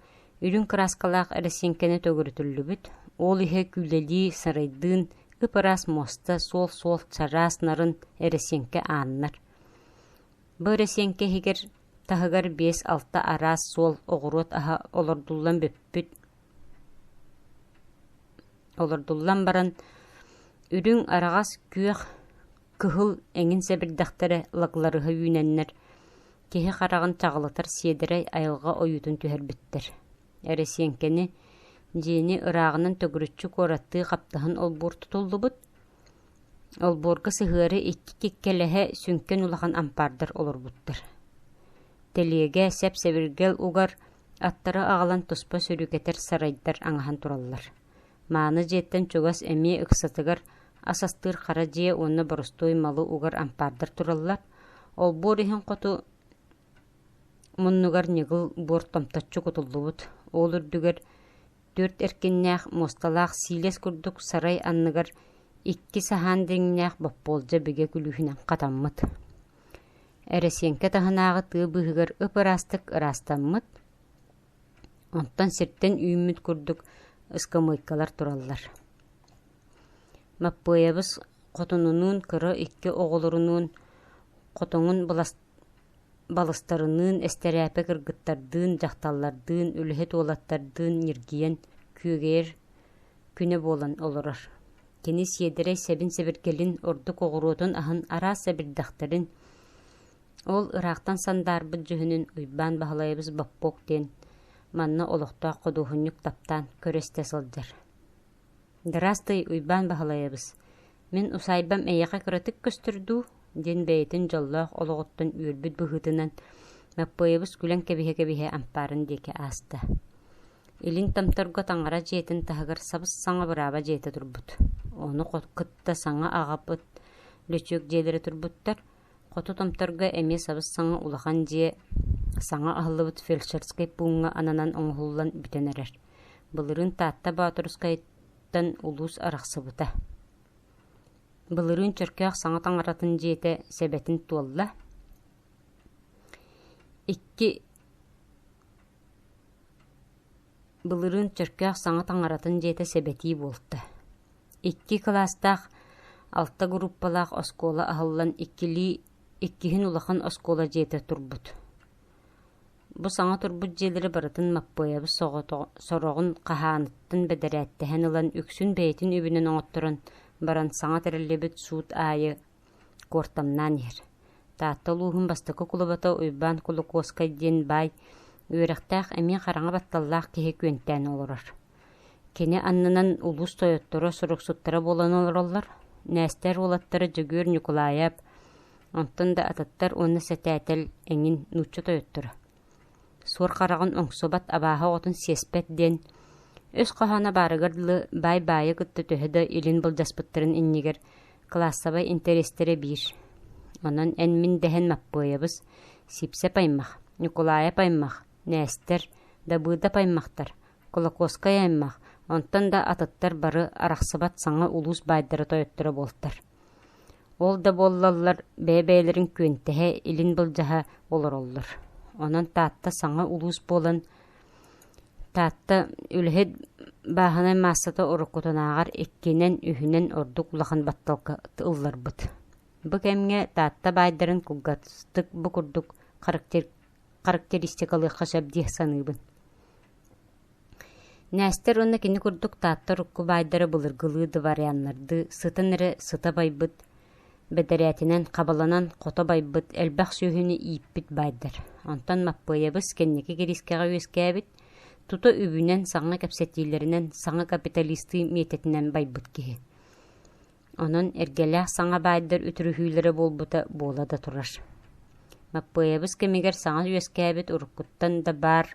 үрүҥ кырааскалаах эрэсиэҥкэни төгүрүтүллүбүт, ол иһэ күүлэлии сарайдыын ып-ыраас муоста, суол-суол чараас нарын эрэсиэҥкэ ааннар. Бу эрэсиэҥкэ иһигэр таһыгар 5-6 араас суол оҕуруот аһа олордуллан бүппүт олордуллан баран үрүҥ, араҕас, күөх, кыһыл эҥин сэбирдэхтэрэ лагларыһа үүнэннэр, киһи хараҕын чаҕылытар сиэдэрэй айылҕа ойуутун түһэрбиттэр. Эрэсиэҥкэни, дьиэни ырааҕынан төгүрүччү куораттыы хаптаһын олбуор тутуллубут, Олбуорга сыһыары икки киккэлэһэ сүҥкэн улахан ампаардар олорбуттар. Тэлиэгэ, сэп-сэбиргэл угар, аттары аҕалан туспа сүрүкэтэр сарайдар аҥаһан тураллар. Мааны дьиэттэн чугас эмиэ ыксатыгар ас астыыр хара дьиэ уонна боростуой малы угар ампаардар тураллар. Олбуор иһин хоту муннугар ньыгыл буор томточчу кутуллубут. Ол үрдүгэр Түөрт эркиннээх, муосталаах сиилэс курдук сарай анныгар икки саһаан дириҥнээх боппуолдьа бигэ күлүүһүнэн хатаммыт. Эрэсиэҥкэ таһынааҕы тыа быыһыгар ып-ыраастык ыраастаммыт, онтон сиртэн үүммүт курдук ыскамыайкалар тураллар. Маппыайабыс хотунунуун кыра икки оҕолорунуун хотоҥун Балыстарыныын, эстэрээпэ кыргыттардыын, дьахталлардыын, үлэһит уолаттардыын ньиргийэн, күөгэйэр күнэ буолан олорор. Кини сиэдэрэй сэбин-сэбиргэлин, ордук оҕуруотун аһын араас сэбирдэхтэрин, ол ыраахтан сандаарбыт дьүһүнүн Уйбаан Баһылайабыс Боппуок диэн манна олохтоох худуоһунньук таптаан көрө-истэ сылдьар. «Дыраастый, Уйбаан Баһылайабыс, мин усаайбам эйиэхэ кыратык көстөр дуу?» диэн бэйэтин дьоллоох олоҕуттан үөрбүт быһыытынан Маппыайабыс күлэн кэбиһэ-кэбиһэ ампаарын диэки ааста. Илин Томторго таҥара дьиэтин таһыгар сабыс-саҥа бырааба дьиэтэ турбут. Ону кытта саҥа аҕаппыт лөчүөк дьиэлэрэ турбуттар. Хоту Томторго эмиэ сабыс-саҥа улахан дьиэ саҥа аһыллыбыт фельдшерскэй пууҥҥа ананан оҥоһуллан бүтэн эрэр. Былырыын Таатта Боотурускайтан улуус арахсыбыта. Былырыын Чөркөөх саҥа таҥаратын дьиэтэ сэбэтин туолла. Икки Былырыын Чөркөөх саҥа таҥаратын дьиэтэ сэбэтии буолта. Икки кылаастаах, алта группалаах оскуола аһыллан иккилии иккиһин улахан оскуола дьиэтэ турбут. Бу саҥа турбут дьиэлэри барытын Маппыайабыс сороҕун хаһааныттан бэдэрээттэһэн ылан үксүн бэйэтин үбүнэн оҥотторон баран саҥа тэриллибит суут аайы куортамнаан иһэр. Таатта улууһун бастакы кулубата Уйбаан Кулукуоскай диэн баай үөрэхтээх эмиэ хараҥа батталлаах киһи күөнтээн олорор. Кини аннынан улуус тойотторо, суруксуттара буолан олороллор. Нээстэр уолаттара Дьөгүөр Ньукулаайап, онтон да атыттар уонна сэтээтэл эҥин нуучча тойотторо. Суор хараҕын оҥсубат абааһы оҕотун сиэспэт диэн өс хоһооно баарыгар дылы баай баайы кытта төһө да илин былдьаспыттарын иннигэр кылаассабай интэриэстэрэ биир. Онон эн-мин дэһэн Маппыайабыс, Сиипсэп аймах, Ньукулаайап аймах, Нээстэр, Дабыыдап аймахтар, Кулаковскай аймах, онтон да атыттар бары арахсыбат саҥа улуус баайдара-тойотторо буолтар. Ол да буоллаллар бэйэ-бэйэлэрин күөнтэһэ, илин былдьаһа олороллор. Онон Таатта саҥа улуус буолан, Таатта үлэһит бааһынай маассата уруккутунааҕар иккинэн, үһүнэн ордук улахан батталга ылларбыт. Бу кэмҥэ Таатта баайдарын кылгастык бу курдук характеристикалыахха сөп дии саныыбын. Нээстэр уонна кини курдук Таатта урукку баайдара былыргылыы дворяннардыы сытан эрэ сыта байбыт, бэдэрээтинэн хабаланан хото байбыт, элбэх сүөһүнү ииппит баайдар. Онтон Маппыайабыс кэнники кириискэҕэ үөскээбит, тута үбүнэн, саҥа кэпсэтиилэринэн, саҥа капиталистыы миэтэтинэн байбыт киһи. Онон эргэлээх саҥа баайдар үтүрүһүүлэрэ буолбута буола да турар. Маппыайабыс кэмигэр саҥа үөскээбит уруккуттан да баар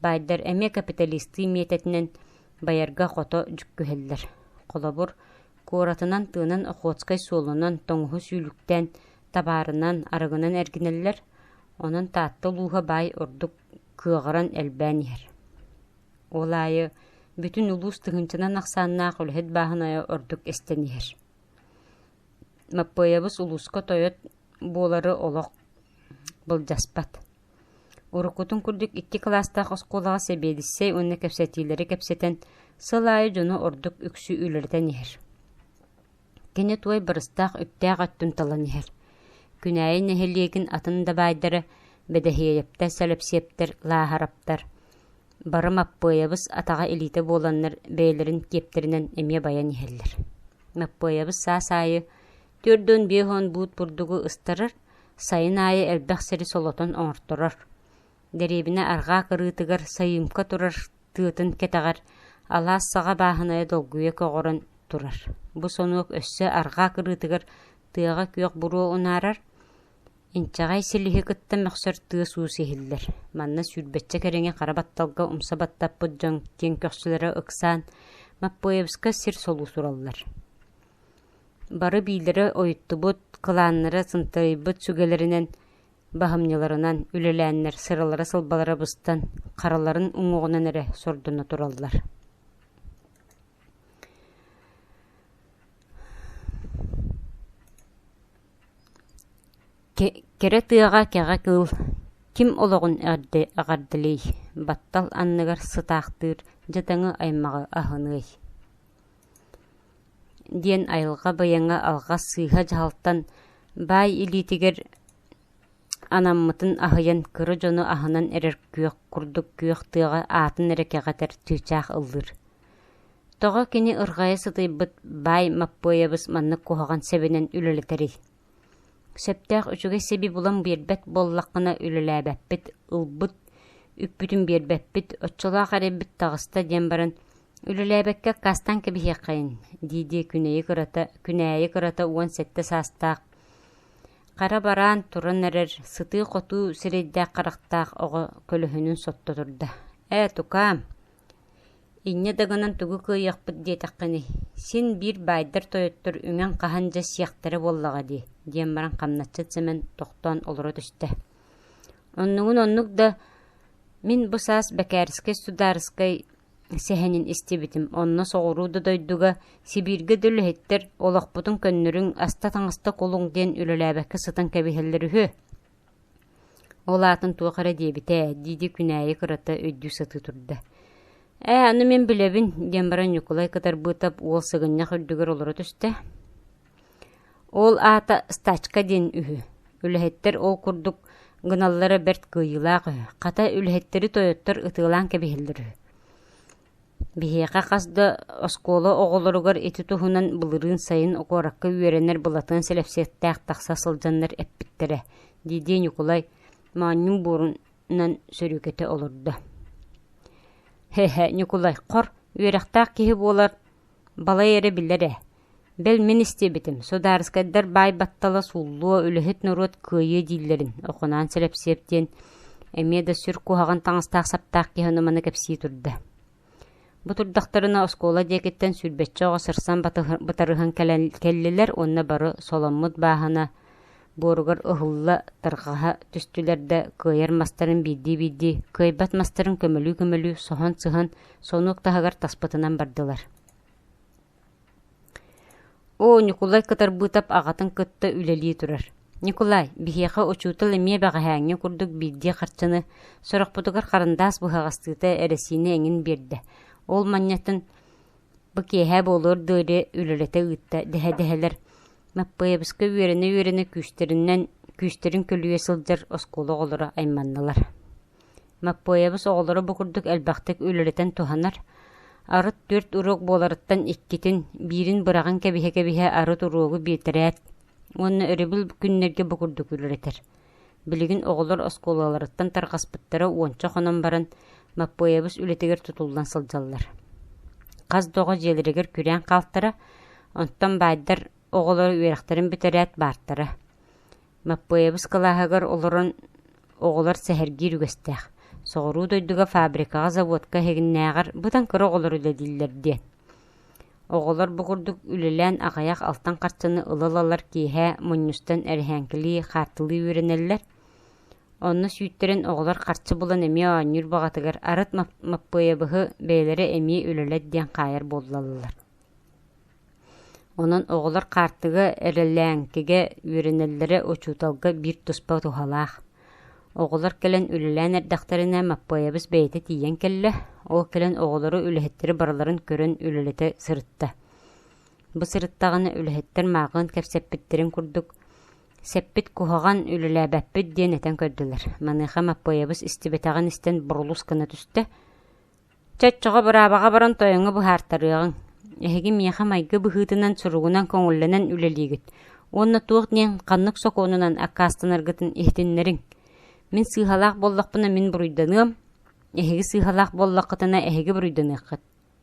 баайдар эмиэ капиталистыы миэтэтинэн байарга хото дьүккүһэллэр. Холобур, куоратынан тыынан Охотскай суолунан тоҥуһу сүүлүктээн табаарынан, арыгынан эргинэллэр, онон Таатта улууһа баай ордук кыаҕыран элбээн иһэр. Ол аайы бүтүн улуус тыһыынчанан ахсааннаах үлэһит бааһынайа ордук эстэн иһэр. Маппыайабыс улууска тойот буолары олох былдьаспат. Уруккутун курдук икки кылаастаах оскуолаҕа сэбиэдиссэй уонна кэпсэтиилэри кэпсэтэн, сыл аайы дьону ордук үксү үлэлэтэн иһэр. Кини туой барыстаах үптээх өттүн талан иһэр. Күнээйи нэһилиэгин атын да баайдара Бэдэһиэйэптэр, Сэлэпсиэптэр, Лааһараптар бары Маппыайабыс атаҕа-илиитэ буоланнар бэйэлэрин киэптэринэн эмиэ байан иһэллэр. Маппыайабыс саас аайы 45 буут бурдугу ыстарар, сайын аайы элбэх сири солотон оҥорторор. Дэриэбинэ арҕаа кырыытыгар сайыымка турар тыатын кэтэҕэр алаас саҕа бааһынайа долгуйа көҕөрөн турар. Бу сонуок өссө арҕаа кырыытыгар тыаҕа күөх буруо унаарар, инчэҕэй силиһи кытта мөхсөр тыас-уус иһиллэр. Манна сүүрбэччэ кэриҥэ хара батталга умса баттаппыт дьон киэҥ көхсүлэрэ ыксаан Маппыайабыска сир солуу тураллар. Бары биилэрэ ойуттубут, кылааннара сынтарыйбыт сүгэлэринэн баһымньыларынан үлэлээннэр сыралара-сылбалара быстан, хараларын уҥуоҕунан эрэ сордоно тураллар. Кэрэ тыаҕа кэҕэ кыыл ким олоҕун эҕэрдэлиэй, баттал анныгар сытаахтыыр дьадаҥы аймаҕы аһыныай диэн айылҕа быйаҥа алҕас сыыһа дьаһалтан баай илиитигэр анаммытын аһыйан кыра дьону аһынан эрэр күөх курдук күөх тыаҕа аатын эрэ кэҕэтэр чыычаах ыллыыр. Тоҕо кини ырҕайа сытыйбыт баай Маппыайабыс маннык куһаҕан сэбинэн үлэлэтэрий? Сөптөөх үчүгэй сэби булан биэрбэт буоллаххына үлэлээбэппит, ылбыт үппүтүн биэрбэппит, оччолоох эрэйбит таҕыста диэн баран үлэлээбэккэ аккаастаан кэбиһиэххэйин дии-дии күнэйи кырата, күнээйи кырата 17 саастаах хара бараан туран эрэр сытыы-хотуу сирэйдээх-харахтаах оҕо көлөһүнүн сотто турда. «Ээ, тукаам, Инньэ да гынан тугу кыайыахпыт диэтэххиний, син биир баайдар-тойоттор үҥэн-хаһан дьэ сиэхтэрэ буоллаҕа дии, диэн баран хамначчыт Сэмэн тохтоон олоро түстэ. Оннугун оннук да, мин бу саас Бэкээрискэй судаарыскай сэһэнин истибитим, онно соҕуруу да дойдуга, Сибииргэ да үлэһиттэр олохпутун көннөрүҥ, аста-таҥаста кулуҥ диэн үлэлээбэккэ сытан кэбиһэллэр үһү. Ол аатын туох эрэ диэбитэ ээ, дии-дии Күнээйи кырата өйдүү сатыы турда. Ээ, аны мин билэбин, диэн баран Ньукулай Кытарбыытап уол сыгынньах үрдүгэр олоро түстэ. Ол аата стачка диэн үһү. Үлэһиттэр ол курдук гыналлара бэрт кыайыылаах үһү. Хата үлэһиттэри тойоттор ытыалаан кэбиһэллэр үһү. Биһиэхэ хас да оскуола оҕолоругар ити туһунан былырыын сайын куоракка үөрэнэр Былатыан Сэлэпсиэттээх тахса сылдьаннар эппиттэрэ, дии-дии Ньукулай моонньун буорунан сөрүүкэтэ олордо. Һэ-һэ, Ньукулай, хор, үөрэхтээх киһи буолар балай эрэ билэр ээ. Бэл мин истибитим, судаарыскайдар баай баттала сууллуо, үлэһит норуот кыайыа дииллэрин, Охоноон Сэлэпсиэп диэн эмиэ да сүр куһаҕан таҥастаах-саптаах киһи ону-маны кэпсии турда. Бу турдахтарына оскуола диэкиттэн сүүрбэччэ оҕо сырсан бытарыһан кэлэн кэллилэр уонна бары соломмут бааһына буоругар ыһылла тарҕаһа түстүлэр да кыайар мастарын биирдии-биирдии, кыайбат мастарын көмөлүү-көмөлүү соһон-сыһан сонуок таһыгар таспытынан бардылар. Оо, Ньукулай Кытарбыытап аҕатын кытта үлэлии турар. Ньукулай, биһиэхэ учуутал эмиэ бэҕэһээҥҥи курдук биирдии харчыны, сорохпутугар харандаас быһаҕастыыта эрэсиинэ эҥин биэрдэ. Ол манньатын бу киэһэ буолуор диэри үлэлэтэ ыытта дэһэ-дэһэлэр Маппыайабыска үөрэнэ-үөрэнэ күүстэринэн күүстэрин көлүйэ сылдьар оскуола оҕолоро айманнылар. Маппыайабыс оҕолоро бу курдук элбэхтик үлэлэтэн туһанар. Арыт түөрт уруок буоларыттан иккитин, биирин быраҕан кэбиһэ-кэбиһэ арыт уруогу биэртэрээт уонна өрөбүл күннэргэ бу курдук үлэлэтэр. Билигин оҕолор оскуолаларыттан тарҕаспыттара уонча хонон баран Маппыайабыс үлэтигэр тутуллан сылдьаллар. Хас да оҕо дьиэлэригэр күрээн хаалтара, онтон баайдар оҕолоро үөрэхтэрин бүтэрээт баартара. Маппыайабыс кылааһыгар олорон оҕолор сэһэргиир үгэстээх. Соҕуруу дойдуга фабрикаҕа, заводка эһигиннээҕэр быдан кыра оҕолор үлэлииллэр диэн. Оҕолор бу курдук үлэлээн аҕыйах алтан харчыны ыла-ылалар киэһэ мунньустан эрэһээҥкилии, хаартылыы үөрэнэллэр. Онно сүүттэрэн оҕолор харчы булан эмиэ оонньуур баҕатыгар арыт Маппыайабыһы бэйэлэрэ эмиэ үлэлэт диэн хаайар буоллаллар. Онон оҕолор хаартыга эрэлээҥкигэ үөрэнэллэрэ учууталга биир туспа туһалаах. Оҕолор кэлэн үлэлээн эрдэхтэринэ Маппыайабыс бэйэтэ тиийэн кэллэ, ол кэлэн оҕолору үлэһиттэри барыларын көрөн үлэлэтэ сырытта. Бу сырыттаҕына үлэһиттэр мааҕын кэпсэппиттэрин курдук «Сэппит куһаҕан, үлэлээбэппит» диэн этэн көрдүлэр. Маныаха Маппыайабыс истибэтэҕин истэн бурулус гына түстэ Чэ, оччоҕо быраабаҕа баран тойоҥҥо быһаартарыаҕыҥ. Эһиги миэхэ майгы быһыытынан суругунан көҥүллэнэн үлэлиигит. Уонна туох диэн ханнык сокуонунан аккаастанаргытын иһитиннэриҥ. Мин сыыһалаах буоллахпына мин буруйданыам, эһиги сыыһалаах буоллаххытына эһиги буруйданыаххыт.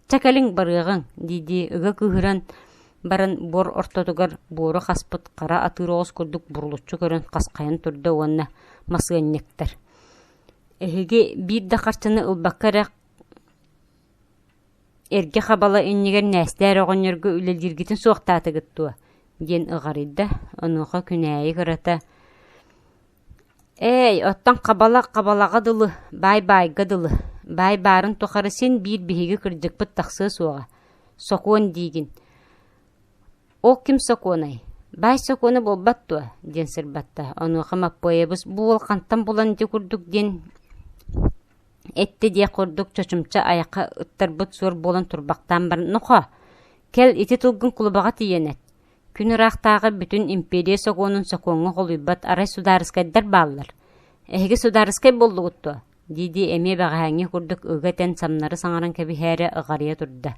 Чэ кэлиҥ барыаҕыҥ дии-дии ыга кыыһыран баран буор ортотугар буору хаспыт хара атыыр оҕус курдук бурулуччу көрөн хасхайан турда уонна масыанньыктар Эһиги биир да харчыны ылбакка эрэ эргэ хабала иннигэр нээстээр оҕонньорго үлэлииргитин суохтаатыгыт дуо диэн ыҕарыйда, онуоха күнээйи кырата «Ээй, оттон хабала хабалаҕа дылы, баай баайга дылы, баай баарын тухары син биир биһиги кырдьыкпыт тахсыа суоҕа, сокуон диигин. Ол ким сокуонай? Баай сокуона буолбат дуо?» диэн сырбатта. Онуоха Маппыайабыс бу уол хантан булан ити курдук диэн эттэ диэх курдук чочумча айахха ыттарбыт суор буолан турбахтаан баран «Нохоо, кэл ити тылгын кулубаҕа тиийэн эт. Күн ыраахтааҕы бүтүн империя сокуонун сокуоҥҥа холуйбат арай судаарыскайдар бааллар. Эһиги судаарыскай буоллугут дуо?» дии-дии эмиэ бэҕэһээҥҥи курдук ыга этэн самнары саҥаран кэбиһээри ыҕарыйа турда.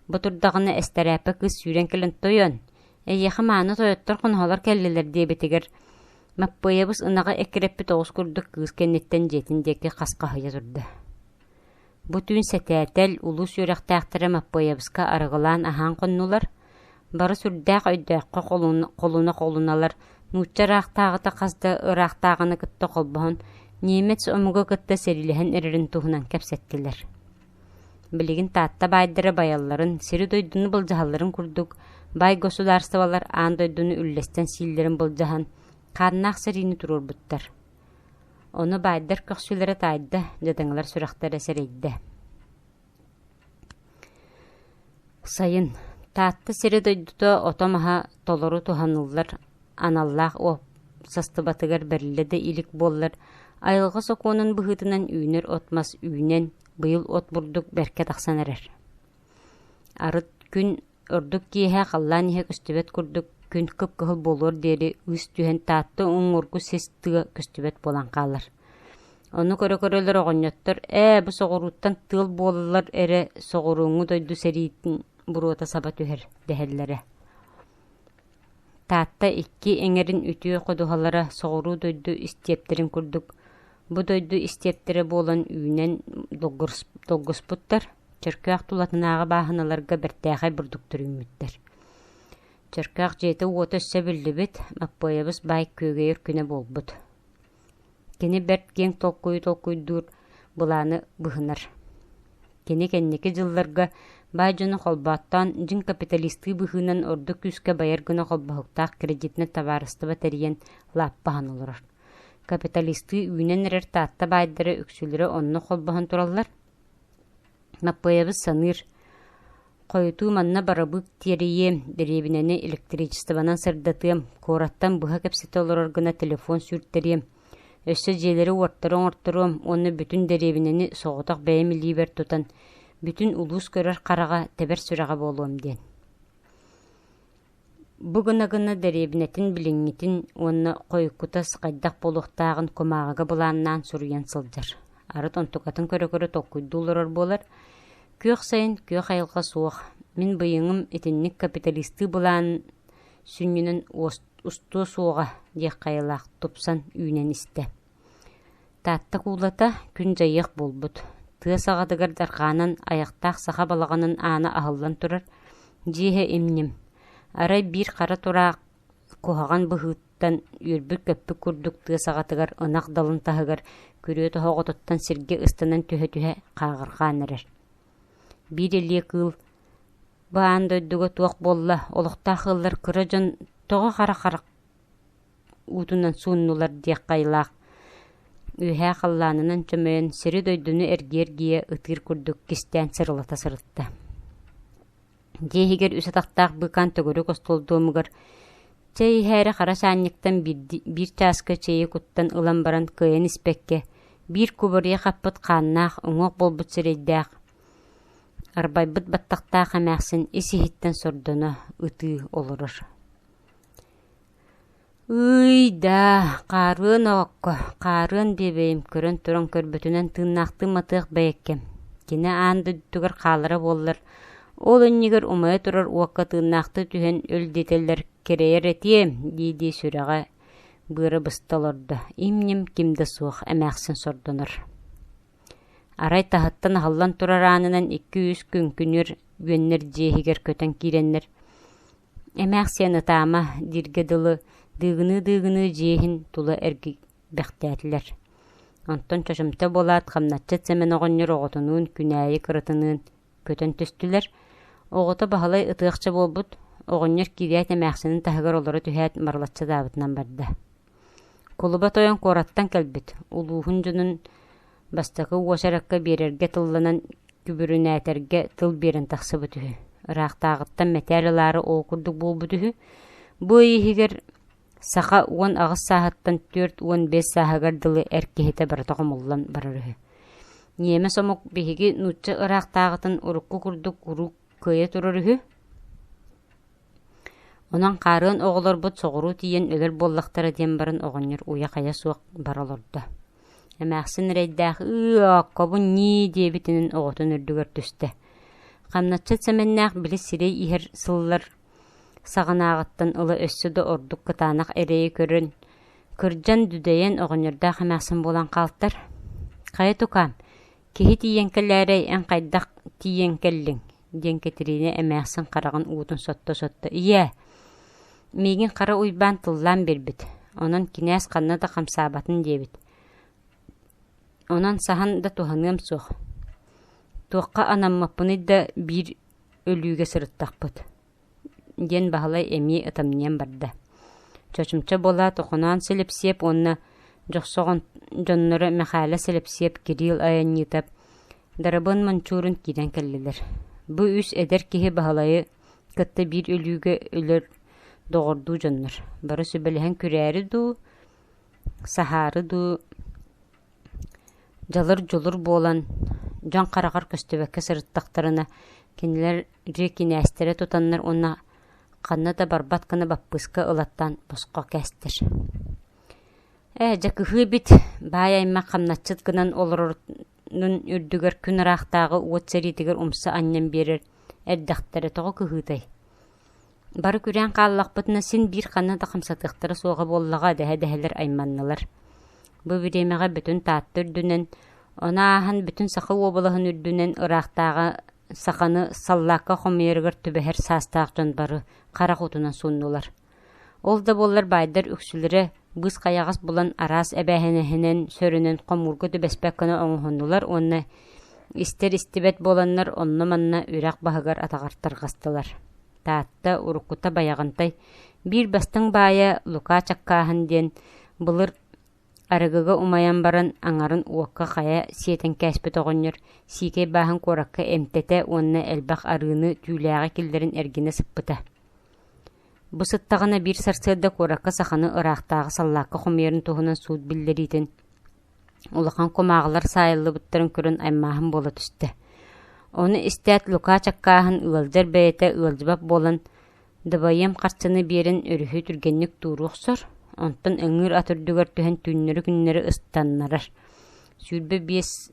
Бу турдаҕына эстэрээппэ кыыс сүүрэн кэлэн «Тойон, эйиэхэ мааны тойоттор хоноһолор кэллилэр» диэбитигэр Маппыайабыс ынаҕы эккирэппит оҕус курдук кыыс кэнниттэн дьиэтин диэки хасхаһыйа турда. Бу түүн сэтээтэл, улуус үөрэхтээхтэрэ Маппыайабыска арыгылаан аһаан хоннулар. Бары сүрдээх өйдөөххө холуна-холуналар нуучча ыраахтааҕыта хас да ыраахтааҕыны кытта холбоһон немец омугу кытта сэриилэһэн эрэрин туһунан кэпсэттилэр. Билигин Таатта баайдара байалларын, сири-дойдуну былдьаһалларын курдук, баай государстволар аан дойдуну үллэстэн сииллэрин былдьаһан, хааннаах сэриини туруорбуттар. Ону баайдар көхсүлэрэ таайда, дьадаҥылар сүрэхтэрэ сэрэйдэ. Сайын Таатта сирэ-дойдута ото-маһа толору туһаныллар аналлаах уопсастыбатыгар бэриллэ да илик буоллар, айылҕа сокуонун быһыытынан үүнэр от-мас үүнэн, быйыл от бурдук бэркэ тахсан эрэр. Арыт күн ордук киэһэ халлаан иһэ көстүбэт курдук күн кып-кыһыл буолуор диэри ыыс түһэн Таатта уҥуоргу сис тыа көстүбэт буолан хаалар. Ону көрө-көрөлөр оҕонньоттор «Ээ, бу соҕурууттан тыал буоллар эрэ соҕурууҥҥу дойду сэриитин буруота саба түһэр» дэһэллэрэ. Таатта икки эҥэрин үтүө ходуһалара соҕуруу дойду истиэптэрин курдук бу дойду истиэптэрэ буолан үүнэн долгуспуттар, Чөркөөх тулатынааҕы бааһыналарга бэртээхэй бурдуктар үүммүттэр. Чөркөөх дьиэтэ-уота өссө биллибит, Маппыайабыс баай күөгэйэр күнэ буолбут. Кини бэрт киэҥ толкуйу толкуйдуур, былааны быһынар. Кини кэнники дьылларга баай дьону холбооттоон дьиҥ капиталистыы быһыынан ордук күүскэ байар гына холбоһуктаах кредитнэй табаарыстыба тэрийэн лааппаһан олорор. Капиталистыы үүнэн эрэр Таатта баайдара үксүлэрэ онно холбоһон тураллар. Маппыайабыс саныыр, Хойутуу манна барабыык тиэрийиэм, дэриэбинэни электричествонан сырдатыам, куораттан быһа кэпсэтэ олорор гына телефон сүүртэриэм, өссө дьиэлэри-уоттары оҥорторуом уонна бүтүн дэриэбинэни соҕотох бэйэм илиибэр тутан, бүтүн улуус көрөр хараҕа, тэбэр сүрэҕэ буолуом диэн. Бу гына-гына дэриэбинэтин билиҥҥитин уонна хойуккута хайдах буолуохтааҕын кумааҕыга былааннаан суруйан сылдьар. Арыт онтукатын көрө-көрө толкуйдуу олорор буолар. Күөх сайын, күөх айылҕа суох. Мин быйаҥым итинник капиталистыы былаан сүнньүнэн устуо суоҕа диэх хайалаах тупсан үүнэн истэ. Таатта куулата күн дьайыах буолбут. Тыа саҕатыгар дархаанан айахтаах саха балаҕанын аана аһыллан турар. Дьиэ иһэ им-ньим. Арай биир хара тураах куһаҕан быһыыттан үөрбүт-көппүт курдук тыа саҕатыгар ынах далын таһыгар күрүө тоһоҕотуттан сиргэ ыстанан түһэ-түһэ хааҕырҕаан эрэр. Биир элиэ кыыл бу аан дойдуга туох буолла, олохтоох ыаллар кыра дьон тоҕо хара харах уутунан сууннулар диэх хайылаах үөһээ халлаанынан чөмөйөн сири-дойдуну эргийэ-эргийэ ытыыр курдук кистээн сырылата сырытта. Дьиэ иһигэр үс атахтаах быыкаан төгүрүк остуол дуомугар чэй иһээри хара чаанньыктан биир чааска чэйи куттан ылан баран кыайан испэккэ, биир кубарыйа хаппыт хааннаах, уҥуох буолбут сирэйдээх, арбайбыт баттахтаах эмээхсин ис-иһиттэн сордоно ытыы олорор. Ыый даа, хаарыан оокко, хаарыан биэбэйим көрөн туран көрбүтүнэн тыыннаахтыы матыах бэйэккэм. Кини аан дойдутугар хаалара буоллар, Ол иннигэр умайа турар уокка тыыннаахтыы түһэн өл диэтэллэр кэрэйэр этиэм дии-дии сүрэҕэ быара быста олордо. Им-ньим ким да суох, эмээхсин сордонор. Арай таһыттан аһыллан турар аанынан икки-үс күҥкүнүөр үөннэр дьиэ иһигэр көтөн киирэннэр «Эмээхсиэн ытаама» дииргэ дылы дыыгыныы-дыыгыныы дьиэ иһин тула эргийбэхтээтилэр. Онтон чочумча буолаат хамначчыт Сэмэн оҕонньор оҕотунуун Күнээйи кыратыныын көтөн түстүлэр. Оҕото Баһылай ытыахча буолбут, оҕонньор киирээт эмээхсинин таһыгар олоро түһээт марылаччы ытаабытынан барда. Кулуба тойон куораттан кэлбит, улууһун дьонун бастакы уочаракка биэрэргэ тылланан күбүрүнээтэргэ тыл биэрэн тахсыбыт үһү. Ыраахтааҕыттан мэтээл ылаары ол курдук буолбут үһү. Бу ый иһигэр саха 18 сааһыттан 45 сааһыгар дылы эр киһитэ барыта хомуллан барар үһү. Ньиэмэс омук биһиги нуучча ыраахтааҕытын урукку курдук куруук кыайа турар үһү. Онон хаарыан оҕолорбут соҕуруу тиийэн өлөр буоллахтара диэн баран оҕонньор уйа-хайа суох бара олордо. Эмээхсин эрэйдээх «Ыы, ооккобун ньии» диэбитинэн оҕотун үрдүгэр түстэ. Хамначчыт Сэмэннээх били сирэй иһэр сыллар саҕанааҕыттан ыла өссө да ордук кытаанах эрэйи көрөн, кырдьан, дүдэйэн оҕонньордоох эмээхсин буолан хаалтар. «Хайа тукаам, киһи тиийэн кэлээрэй, эн хайдах тиийэн кэллиҥ?» диэн Кэтириинэ эмээхсин хараҕын уутун сотто-сотто «Ийээ, миигин Хара Уйбаан тыллаан биэрбит, онон кинээс ханна да хамсаабатын диэбит. Онон саһан да туһаныам суох. Туохха анаммаппыный да биир өлүүгэ сырыттахпыт» диэн Баһылай эмиэ ытамньыйан барда. Чочумча буолаат Охоноон Силипсиэп уонна Дьохсоҕон дьонноро Мэхээлэ Силипсиэп, Кириил Айанньыытап, Дарабыан Мончуурун киирэн кэллилэр. Бу үс эдэр киһи Баһылайы кытта биир өлүүгэ өлөр доҕордуу дьоннор. Бары сүбэлэһэн күрээри дуу, саһаары дуу дьалыр-дьулур буолан, дьон хараҕар көстүбэккэ сырыттахтарына, кинилэр дьиэ кинээстэрэ тутаннар уонна ханна да барбат гына баппыыска ылаттаан босхо кээстэр. Ээ, дьэ кыһыы эбит, баай аймах хамначчыт гынан олорорун үрдүгэр күн ыраахтааҕы уот сэриитигэр умса анньан биэрэр эрдэхтэрэ тоҕо кыһыытай? Бары күрээн хааллахпытына син биир ханна да хамсатыахтара суоҕа буоллаҕа дэһэ-дэһэлэр айманнылар. Бу бириэмэҕэ бүтүн Таатта үрдүнэн, ону ааһан бүтүн Саха уобалаһын үрдүнэн ыраахтааҕы саханы саллаакка хомуйарыгар түбэһэр саастаах дьон бары харах уутунан сууннулар. Ол да буоллар баайдар үксүлэрэ быыс-хайаҕас булан араас эбээһинэһинэн сөрөнөн хомуурга түбэспэт гына оҥоһуннулар уонна истэр-истибэт буоланнар онно-манна үрэх баһыгар атаҕар тарҕастылар. Таатта уруккута Байаҕантай биир бастыҥ баайа Лука Чаккааһын диэн былыр Арыгыга умайан баран аҥарын уокка хайа сиэтэн кээспит оҕонньор сиикэй бааһын куоракка эмтэтэ уонна элбэх арыыны, түүлээҕи киллэрэн эргинэ сыппыта. Бу сыттаҕына биир сарсыарда куоракка саханы ыраахтааҕы саллаакка хомуйарын туһунан суут биллэриитин улахан кумааҕылар саайыллыбыттарын көрөн аймааһын буола түстэ. Ону истээт Лука Чаккааһын ыалдьар бэйэтэ ыалдьыбат буолан дабайыам харчыны биэрэн өрүһү түргэнник тууру охсор, онтон ыҥыыр ат үрдүгэр түһэн түүннэри-күннэри ыстаннарар. 25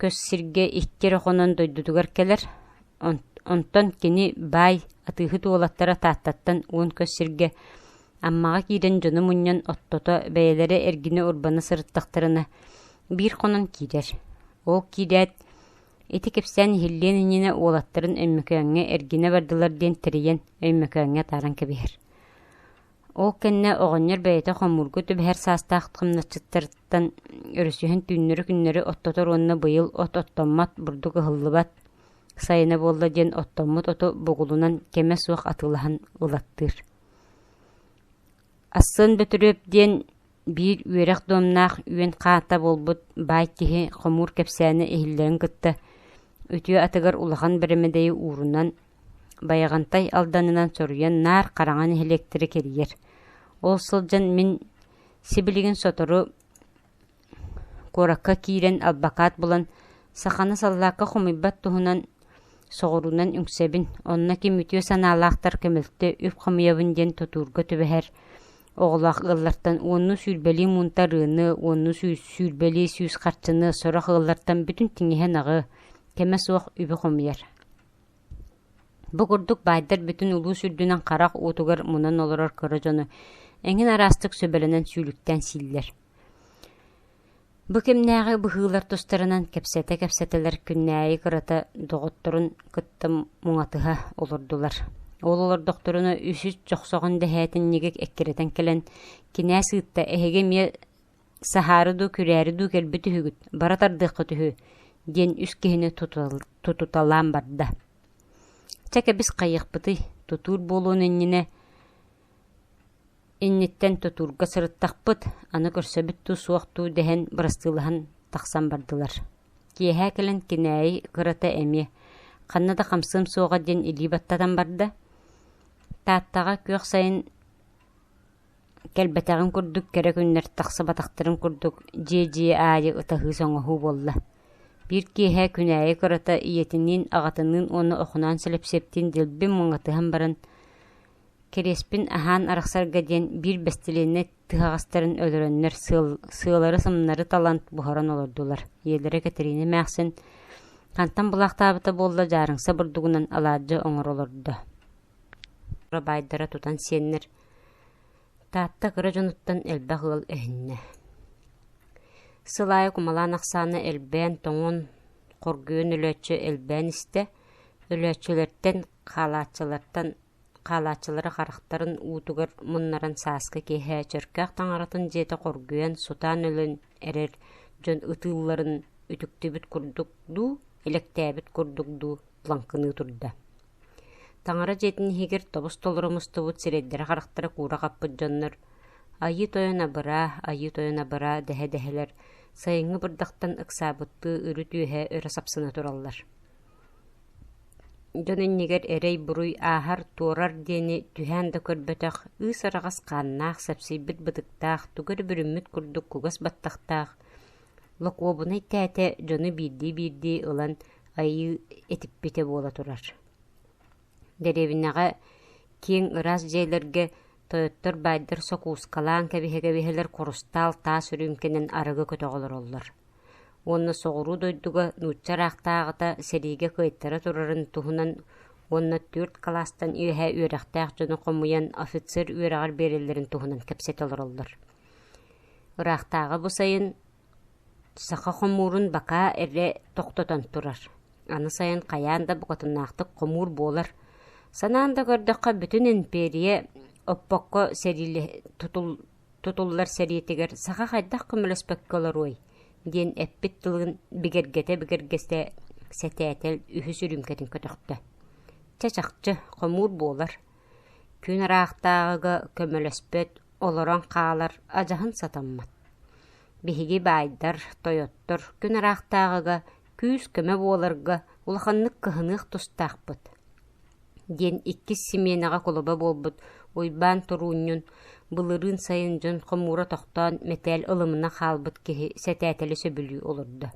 көс сиргэ икки эрэ хонон дойдутугар кэлэр, онтон кини баай атыыһыт уолаттара Тааттаттан 10 көс сиргэ Аммаҕа киирэн дьону мунньан оттото бэйэлэрэ эргинэ-урбана сырыттахтарына биир хонон киирэр. Ол киирээт ити кэпсээн иһиллиэн иннинэ уолаттарын Өймөкөөҥҥө эргинэ бардылар диэн тэрийэн Өймөкөөҥҥө атааран кэбиһэр. Ол кэннэ оҕонньор бэйэтэ хомуурга түбэһэр саастаах хамначчыттарыттан өрүсүһэн түүннэри-күннэри оттотор уонна быйыл от оттоммот, бурдук ыһыллыбат сайына буолла диэн оттоммут оту бугулунан кэмэ суох атыылаһан ылаттыыр. Ассыан Бөтүрүөп диэн биир үөрэх дуомнаах үөн хаата буолбут баай киһи хомуур кэпсээнэ иһиллэрин кытта үтүө атыгар улахан бэрэмэдэйи уурунан Байаҕантай Алданынан соруйан наар хараҥа нэһилиэктэри кэрийэр. Ол сылдьан мин сибилигин сотору куоракка киирэн албакаат булан саханы саллаакка хомуйбат туһунан соҕуруунан үҥсэбин, онно ким үтүө санаалаахтар көмөлтө үп хомуйабын диэн тутуурга түбэһэр оҕолоох ыаллартан уоннуу сүүрбэлии муунта арыыны, уоннуу сүүрбэлии сүүс харчыны, сорох ыаллартан бүтүн тиҥэһэн аҕы, кэмэ суох үбү хомуйар. Бу курдук баайдар бүтүн улуус үрдүнэн харах уутугар мунан олорор кыра дьону эҥин араастык сүбэлэнэн сүүлүктээн сииллэр. Бу кэмнээҕи быһыылар тустарынан кэпсэтэ-кэпсэтэлэр күннээйи кырата доҕотторун кытта муҥатыһа олордулар. Ол олордохторуна үсүс чохсоҕон дэһээтинньиги эккирэтэн кэлэн, «Кинээс ыытта, эһиги эмиэ саһаары дуу, күрээри дуу кэлбит үһүгүт, бара тардыаххыт үһү» диэн үс киһини тутуталаан барда. Чэ кэбис хайыахпытый, тутуур буолуон иннинэ Инниттэн тутуурга сырыттахпыт, аны көрсөбүт дуу, суох дуу дэһэн бырастыылаһан тахсан бардылар. Киэһэ кэлэн Кинээйи кырата эмиэ ханна да хамсыам суоҕа диэн илии баттатан барда. Тааттаҕа күөх сайын кэлбэтэҕин курдук кэрэ күннэр тахсыбатахтарын курдук дьиэ-дьиэ аайы ытаһыы-соҥоһуу буолла. Биир киэһэ Күнээйи кырата ийэтиниин, аҕатыныын уонна Охоноон Силэпсиэптиин дэлби муҥатыһан баран Кириэспин аһаан арахсарга диэн биир бэстилиэннэй тыһаҕастарын өлөрөннөр сыалары-сымнары талан буһаран олордулар. Ийэлэрэ Кэтириинэ эмээхсин хантан булаахтаабыта буолла дьаарыҥса бурдугунан алаадьы оҥоро олордо. Баайдара тутан сиэннэр Таатта кыра дьонуттан элбэх ыал эһиннэ. Сыл аайы кумалаан ахсаана элбээн, тоҥон, хоргуйан өлөөччү элбээн истэ. Өлөөччүлэртэн, хаалааччылартан Хаалааччылара харахтарын уутугар муннаран сааскы киэһэ Чөркөөх таҥаратын дьиэтэ хоргуйан, сутаан өлөн эрэр дьон ытыылларын үтүктүбүт курдук дуу, элэктээбит курдук дуу лаҥкыныы турда. Таҥара дьиэтин иһигэр тобус-толору мустубут сирэйдэрэ-харахтара куура хаппыт дьоннор «Айыы тойон абыраа, айыы тойон абыраа» дэһэ-дэһэлэр сайыҥҥы бырдахтан ыксаабыттыы үрүт-үөһэ өрө сапсына тураллар. Дьон иннигэр эрэй-буруй ааһар-туорар диэни түһээн да көрбөтөх, ыыс-араҕас хааннаах, сэпсийбит бытыктаах, тугу эрэ бүрүммүт курдук кугас баттахтаах, локуобунай тээтэ дьону биирдии-биирдии ылан айыы этиппитэ буола турар. Дэриэбинэҕэ киэҥ ыраас дьиэлэргэ тойоттор баайдар сокуускалаан кэбиһэ-кэбиһэлэр курустаал таас үрүүмкэнэн арыгы көтөҕө олороллор уонна соҕуруу дойдуга нуучча ыраахтааҕыта сэриигэ кыайтара турарын туһунан уонна түөрт кылаастан үөһэ үөрэхтээх дьону хомуйан офицер үөрэҕэр биэрэллэрин туһунан кэпсэтэ олороллор. Ыраахтааҕы бу сайын саха хомуурун бакаа эрэ тохтотон турар. Аны сайын хайаан да букатыннаахтык хомуур буолар. Санаан да көрдөххө, бүтүн империя оппокко сэриилэ тутул тутуллар сэриитигэр саха хайдах көмөлөспөккө олоруой диэн эппит тылын бигэргэтэ-бигэргэтэ сэтээтэл үһүс үрүүмкэтин көтөхтө. Чэ чахчы, хомуур буолар. Күн ыраахтааҕыга көмөлөспөт, олорон хаалар адьаһын сатаммат. Биһиги баайдар, тойоттор күн ыраахтааҕыга күүс-көмө буоларга улаханнык кыһаныах тустаахпыт диэн иккис симиэнэҕэ кулуба буолбут Уйбаан Туруунньун былырыын сайын дьон хомуура тохтоон мэтээл ылымына хаалбыт киһи сэтээтэли сөбүлүү олордо.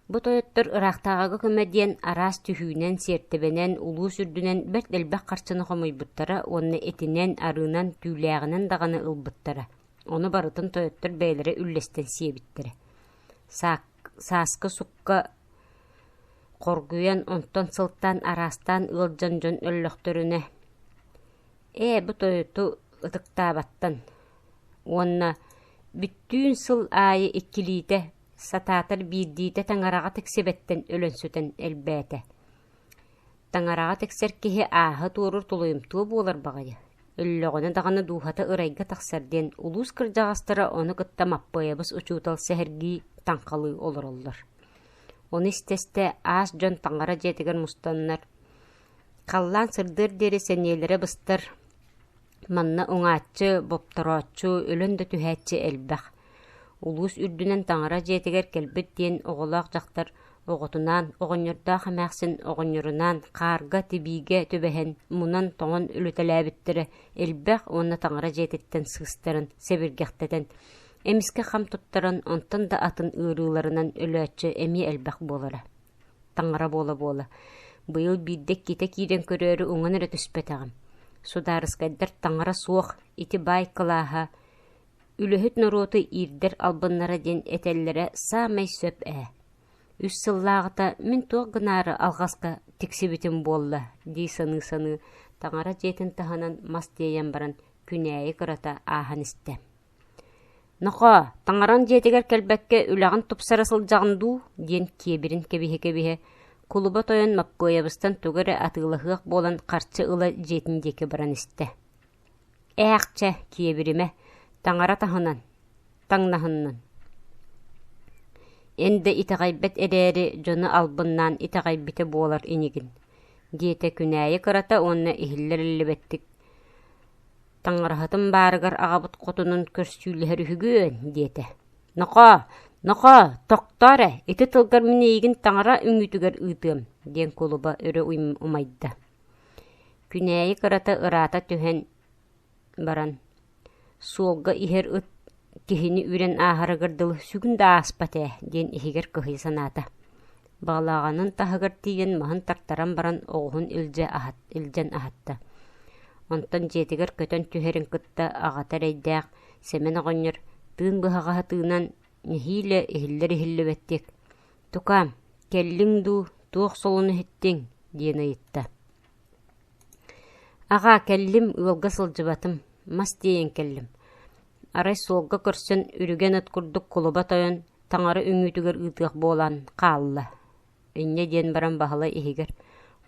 Бу тойоттор ыраахтааҕыга көмө диэн араас түһүүнэн, сиэртибэнэн, улуус үрдүнэн бэрт элбэх харчыны хомуйбуттара уонна этинэн, арыынан, түүлээҕинэн даҕаны ылбыттара. Ону барытын тойоттор бэйэлэрэ үллэстэн сиэбиттэрэ. Сааскы сукка Хоргуйан, онтон сылтаан араастаан ыалдьан дьон өллөхтөрүнэ, «Ээ, бу тойоту ытыктаабаттан» уонна «Бүттүүн сыл аайы иккилиитэ, сатаатар биирдиитэ таҥараҕа тиксибэттэн өлөн-сүтэн элбээтэ. Таҥараҕа тиксэр киһи ааһы-туоруур тулуйумтуо буолар баҕайы, өллөҕүнэ даҕаны дууһата ырайга тахсар» диэн улуус кырдьаҕастара ону кытта Маппыайабыс учуутал сэһэргии таҥхалыы олороллор. Ону истэ-истэ аас дьон таҥара дьиэтигэр мустаннар, халлаан сырдыар диэри сэниэлэрэ быстар, манна уҥааччы, бопторооччу, өлөн да түһээччи элбэх. Улуус үрдүнэн таҥара дьиэтигэр кэлбит диэн оҕолоох дьахтар оҕотунаан, оҕонньордоох эмээхсин оҕонньорунаан хаарга, тибиигэ түбэһэн, мунан-тоҥон үлүтэлээбиттэрэ элбэх уонна таҥара дьиэтиттэн сыыстаран, сэбиргэхтэтэн Эмискэ хам туттаран, онтон да атын ыарыыларынан өлөөччү эмиэ элбэх буолара. Таҥара буола-буола, быйыл биирдэ иккитэ киирэн көрөөрү уҥан эрэ түспэтэҕим. Судаарыскайдар таҥара суох, ити баай кылааһа үлэһит норуоту иирдэр албыннара диэн этэллэрэ саамай сөп ээ. Үс сыллааҕыта мин туох гынаары алҕаска тиксибитим буолла дии саныы-саныы таҥара дьиэтин таһынан мас тиэйэн баран күнээйи кырата ааһан истэ. «Нохоо, таҥараҥ дьиэтигэр кэлбэккэ үлэҕин тупсара сылдьаҕын дуу?» диэн киэбирин кэбиһэ-кэбиһэ, кулуба тойон Маппыайабыстан тугу эрэ атыылаһыах буолан харчы ыла дьиэтин диэки баран истэ. «Ээх чэ, киэбиримэ, таҥара таһынан, таҥнаһыннын. Эн да итэҕэйбэт эрээри дьону албыннаан итэҕэйбитэ буолар инигин» диэтэ Күнээйи кырата уонна иһиллэр-иллибэттик «Таҥараһытым баарыгар аҕабыт хотунун көрсүүлэһэр үһүгүөн» диэтэ. «Нохоо, нохоо, тохтоо эрэ, ити тылгар мин эйигин таҥара үҥүүтүгэр ыытыам» диэн кулуба өрө умайда. Күнээйи кырата ыраата түһэн баран, суолга иһэр ыт киһини үрэн ааһарыгар дылы сүгүн да ааспат ээ диэн иһигэр кыһыйа санаата. Баҕалааҕынын таһыгар тиийэн маһын тартаран баран оҕуһун илдьэ аһат, илдьэн аһатта. Онтон дьиэтигэр көтөн түһэрин кытта аҕата эрэйдээх Сэмэн оҕонньор тыын быһаҕаһа тыынан нэһиилэ иһиллэр-иһиллибэттик «Тукаам, кэллиҥ дуу, туох солуну иһиттиҥ?» диэн ыйытта. «Аҕаа, кэллим, ыалга сылдьыбатым, мас тиэйэн кэллим. Арай суолга көрсөн үрүгэн ыт курдук кулуба тойон таҥара үҥүүтүгэр ыытыах буолан хаалла» инньэ диэн баран Баһылай иһигэр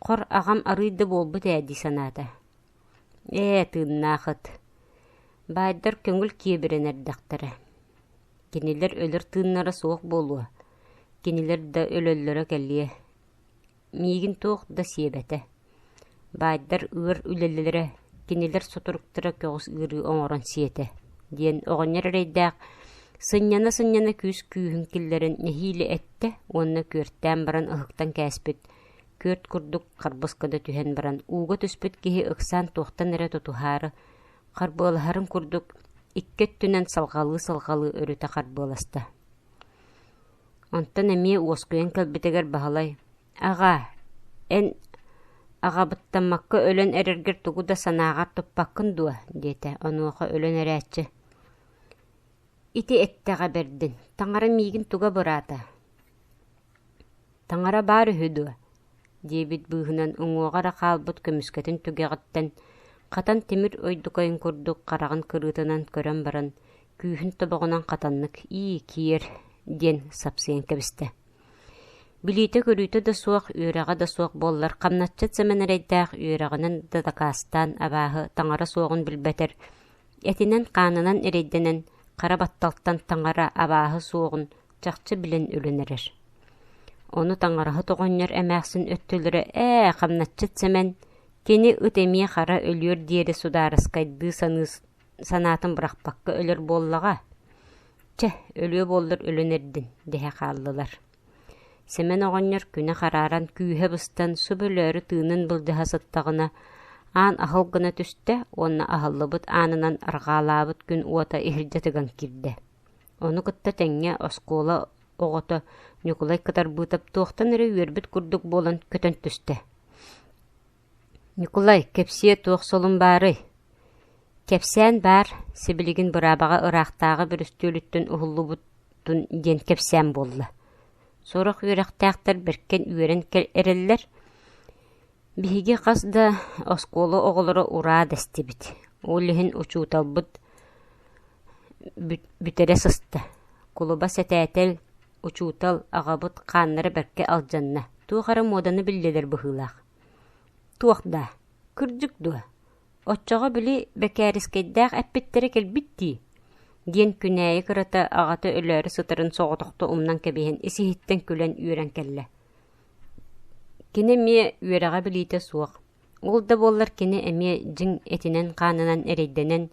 «Хор, аҕам арыый да буолбут ээ» дии санаата. «Ээ, тыыннаах ыт. Баайдар көҥүл киэбирэн эрдэхтэрэ. Кинилэр өлөр тыыннара суох буолуо. Кинилэр да өлөллөрө кэлиэ. Миигин туох да сиэбэтэ. Баайдар ыар үлэлэрэ, кинилэр сутуруктара көҕүс ыарыы оҥорон сиэтэ» диэн оҕонньор эрэйдээх сынньана-сынньана күүс күүһүн киллэрэн нэһиилэ эттэ уонна күөртээн баран ыһыктан кээспит күөрт курдук харбыска да түһэн баран ууга түспүт киһи ыксаан туохтан эрэ тутуһаары харбыалаһарын курдук икки өттүнэн салҕалыы-салҕалыы өрүтэ харбыаласта. Онтон эмиэ уоскуйан кэлбитигэр Баһылай «Аҕаа, эн аҕабыттаммакка өлөн эрэргэр тугу да санааҕар туппаккын дуо?» диэтэ. Онуоха өлөн эрээччи «Ити эттэҕэ бэрдин, таҥара миигин туга быраата?» «Таҥара баар үһү дуо?» диэбит быыһынан уҥуоҕа эрэ хаалбыт көмүскэтин түгэҕиттэн хатан тимир ойдукайын курдук хараҕын кырыытынан көрөн баран күүһүн тобоҕунан хатаннык «Ии, киэр» диэн сапсыйан кэбистэ. Билиитэ-көрүүтэ да суох, үөрэҕэ да суох буоллар, хамначчыт Сэмэн эрэйдээх үөрэҕинэн да дакаастаан абааһы таҥара суоҕун билбэтэр, этинэн-хаанынан эрэйдэнэн хара батталтан таҥара абааһы суоҕун чахчы билэн өлөн эрэр. Ону таҥараһыт оҕонньор эмээхсин өттүлэрэ «Ээ, хамначчыт Сэмэн, кини ыт эмиэ хара өлүөр диэри судаарыскайдыы саныы санаатын бырахпакка өлөр буоллаҕа. Чэ, өлүө буоллар өлөн эрдин» дэһэ хааллылар. Сэмэн оҕонньор күнэ харааран күүһэ быстан субу өлөөрү тыынын былдьаһа сыттаҕына аан аһыл гына түстэ уонна аһыллыбыт аанынан арҕаалаабыт күн уота иһирдьэ тыган киирдэ. Ону кытта тэҥҥэ оскуола оҕото Ньукулай Кытарбыытап туохтан эрэ үөрбүт курдук буолан көтөн түстэ. «Ньукулай, кэпсиэ туох солун баарый?» «Кэпсээн баар, сибилигин быраабаҕа ыраахтааҕы бүрүстүөлүттэн уһуллубутун диэн кэпсээн буолла. Сорох үөрэхтээхтэр бэркэн үөрэн эрэллэр. Биһиги хас да оскуола оҕолоро ураа дэстибит. Ол иһин учууталбыт бүтэрэ сыста. Кулуба сэтээтэл, учуутал, аҕабыт хааннара бэркэ алдьанна. Туох эрэ муоданы биллилэр быһыылаах. Туох даа? Кырдьык дуо? Оччоҕо били Бэкээрискэйдээх эппиттэрэ кэлбит дии диэн Күнээйи кырата аҕата өлөөрү сытарын соҕотохто умнан кэбиһэн ис-иһиттэн күлэн үөрэн кэллэ. Кини эмиэ үөрэҕэ-билиитэ суох. Ол да буоллар кини эмиэ дьиҥ этинэн-хаанынан эрэйдэнэн,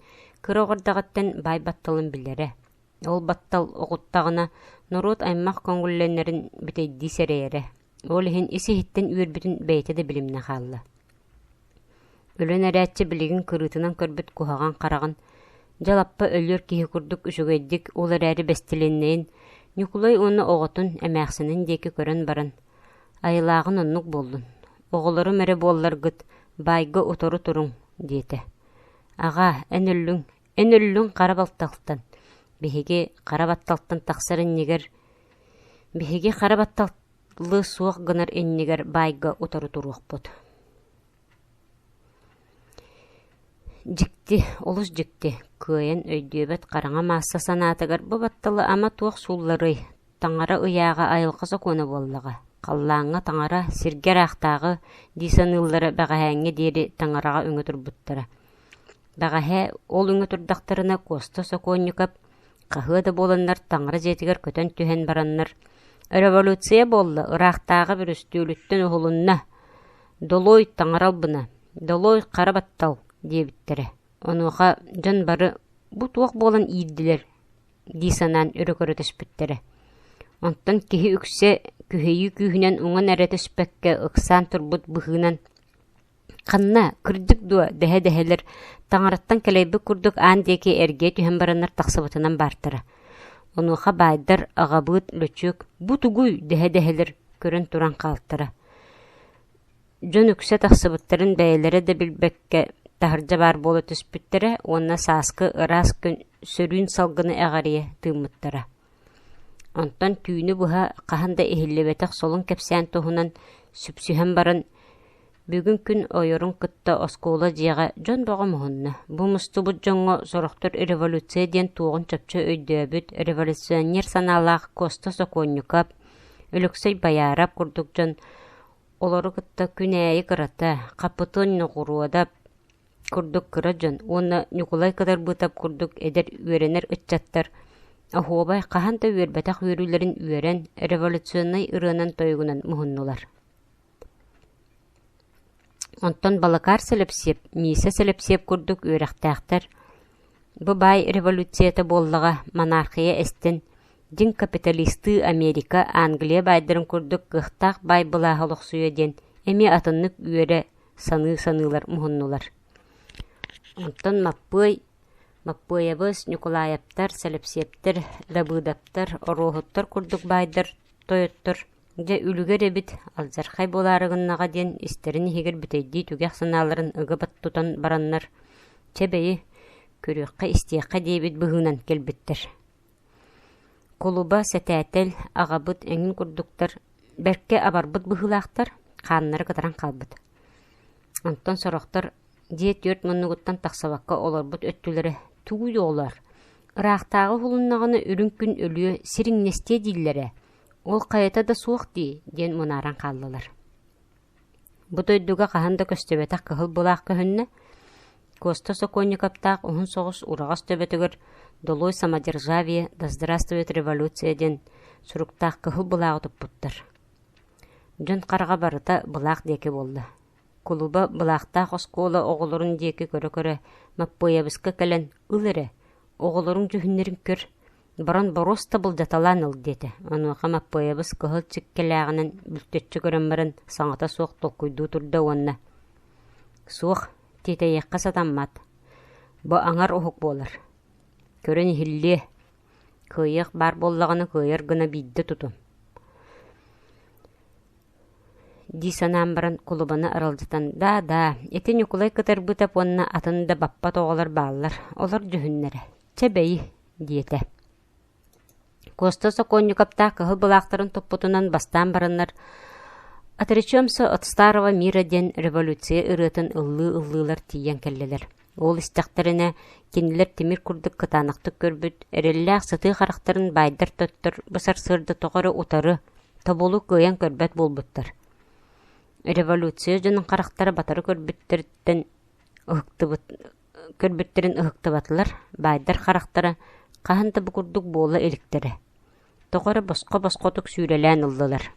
кыра оҕо эрдэҕиттэн баай батталын билэрэ. Ол баттал оҕуттаҕына норуот аймах көҥүллэнэрин бүтэйдии сэрэйэрэ. Ол иһин ис-иһиттэн үөрбүтүн бэйэтэ да билимнэ хаалла. Өлөн эрээччи билигин кырыытынан көрбүт куһаҕан хараҕын дьалаппа өлүөр киһи курдук үчүгэйдик ол эрээри бэстилиэннэйин Ньукулай уонна оҕотун эмээхсинин диэки көрөн баран «Айылааҕын оннук буоллун, оҕолорум эрэ буолларгыт, баайга утары туруҥ» диэтэ. «Аҕаа, эн өллүҥ, эн өллүҥ хара балталтан, биһиги хара батталтан тахсар иннигэр, биһиги хара баттал батталы суох гынар иннигэр баайга утары туруохпут. Дьикти, олус дьикти, кыайан өйдүөбэт хараҥа маасса санаатыгар бу батталы ама туох суулларый, таҥара ыйааҕа айылҕа сокуона буоллаҕа, халлааҥҥа таҥара, сиргэ ыраахтааҕы дии саныыллара бэҕэһээҥҥэ диэри таҥараҕа үҥэ турбуттара. Бэҕэһээ ол үҥэ турдахтарына Куоста Сокуонньукап хаһыа да буоланнар таҥара дьиэтигэр көтөн түһэн бараннар «Революция буолла, ыраахтааҕы бүрүстүөлүттэн уһулунна, долуой таҥара албына, долуой хара баттал» диэбиттэрэ. Онуоха дьон бары «Бу туох буолан иирдилэр?» дии санаан өрө көрө түспүттэрэ. Онтон киһи үксэ күһэйии күүһүнэн уҥан эрэ түспэккэ ыксаан турбут быһыынан Ханна, кырдьык дуо, дэһэ-дэһэлэр, таҥараттан кэлэйбит курдук аан диэки эргийэ түһэн бараннар тахсыбытынан баартара. Онуоха баайдар, аҕабыыт, лөчүөк «Бу тугуй?» дэһэ-дэһэлэр көрөн туран хаалтара. Дьон үксэ тахсыбыттарын бэйэлэрэ да билбэккэ таһырдьа баар буола түспүттэрэ уонна сааскы ыраас күн сөрүүн салгыны эҕэрийэ тыыммыттара. Онтон түүнү быһа хаһан да иһиллибэтэх солун кэпсээн туһунан сүпсүһэн баран, бүгүн күн ойорун кытта оскуола дьиэҕэ дьон бөҕө муһунна. Бу мустубут дьоҥҥо сорохтор революция диэн туоҕун чопчу өйдөөбүт революционер санаалаах Куоста Сокуонньукап, Өлөксөй Байаарап курдук дьон олору кытта күнээйи кырата, Хапытыан Ноҕуруодап курдук кыра дьон уонна Ньукулай Кытарбыытап курдук эдэр үөрэнэр ыччаттар оһуобай хаһан да үөрбэтэх үөрүүлэрин үөрэн революционнай ырыанан-тойугунан муһуннулар. Онтон Балакаар Сэлэпсиэп, Миисэ Сэлэпсиэп курдук үөрэхтээхтэр бу баай революцията буоллаҕа монархия эстэн дьиҥ капиталистыы Америка, Англия баайдарын курдук кыахтаах баай былааһа олохсуйуо диэн эмиэ атыннык үөрэ саныы-саныылар муһуннулар. Онтон Маппыай, Маппыайабыс, Ньукулаайаптар, Сэлэпсиэптэр, Дабыыдаптар, Оруоһуттар курдук баайдар, тойоттор дьэ үлүгэр эбит, алдьархай буолаары гыннаҕа диэн истэрин иһигэр бүтэйдии түгэх санааларын ыга тутан бараннар, чэ бэйи, көрүөххэ-истиэххэ диэбит быһыынан кэлбиттэр. Кулуба, сэтээтэл, аҕабыт эҥин курдуктар бэркэ абарбыт быһыылаахтар, хааннара кытаран хаалбыт. Онтон сорохтор дьиэ түөрт муннугуттан тахсыбакка олорбут өттүлэрэ тугуй оҕолоор, ыраахтааҕы уһулуннаҕына үрүҥ күн өлүө, сир иҥнэстиэ дииллэрэ, ол хайата да суох дии диэн мунааран хааллылар. Бу дойдуга хаһан да көстүбэтэх кыһыл былаах көһүннэ. Куоста Сокуонньукаптаах уһун соҕус ураҕас төбөтүгэр «Долой самодержавие, да здравствует революция» диэн суруктаах кыһыл былааҕы туппуттар. Дьон хараҕа барыта былаах диэки буолла. Кулуба былаахтаах оскуола оҕолорун диэки көрө-көрө Маппыайабыска кэлэн «Ыл эрэ, оҕолоруҥ дьүһүннэрин көр, баран боруоста былдьаталаан ыл» диэтэ. Онуоха Маппыайабыс кыһыл чиккэлээҕинэн бүлтэччи көрөн баран саҥата суох толкуйдуу турда уонна «Суох, тиэтэйиэххэ сатаммат. Бу аҥар уһук буолар. Көрөн иһиллиэ. Кыайыах баар буоллаҕына кыайар гына биирдэ тутун» дии санаан баран кулубаны аралдьытан «Даа-даа, ити Ньукулай Кытарбыытап уонна атын да баппат оҕолор бааллар, олор дьүһүннэрэ. Чэ бэйи» диэтэ. Куоста Сокуонньукаптаах кыһыл былаахтарын туппутунан бастаан бараннар «Отречемся от старого мира» диэн революция ырыатын ыллыы-ыллыылар тиийэн кэллилэр. Ол истэхтэринэ, кинилэр тимир курдук кытаанахтык көрбүт, эрэллээх сытыы харахтарын баайдар-тоттор бу сарсыарда тоҕо эрэ утары, тобулу кыайан көрбөт буолбуттар. Революция дьонун харахтара батары көрбүттэриттэн ыһыктыбыт көрбүттэрин ыһыктыбатылар, баайдар харахтара хаһан да бу курдук буола иликтэрэ. Тоҕо эрэ босхо-босхотук сүүрэлээн ыллылар.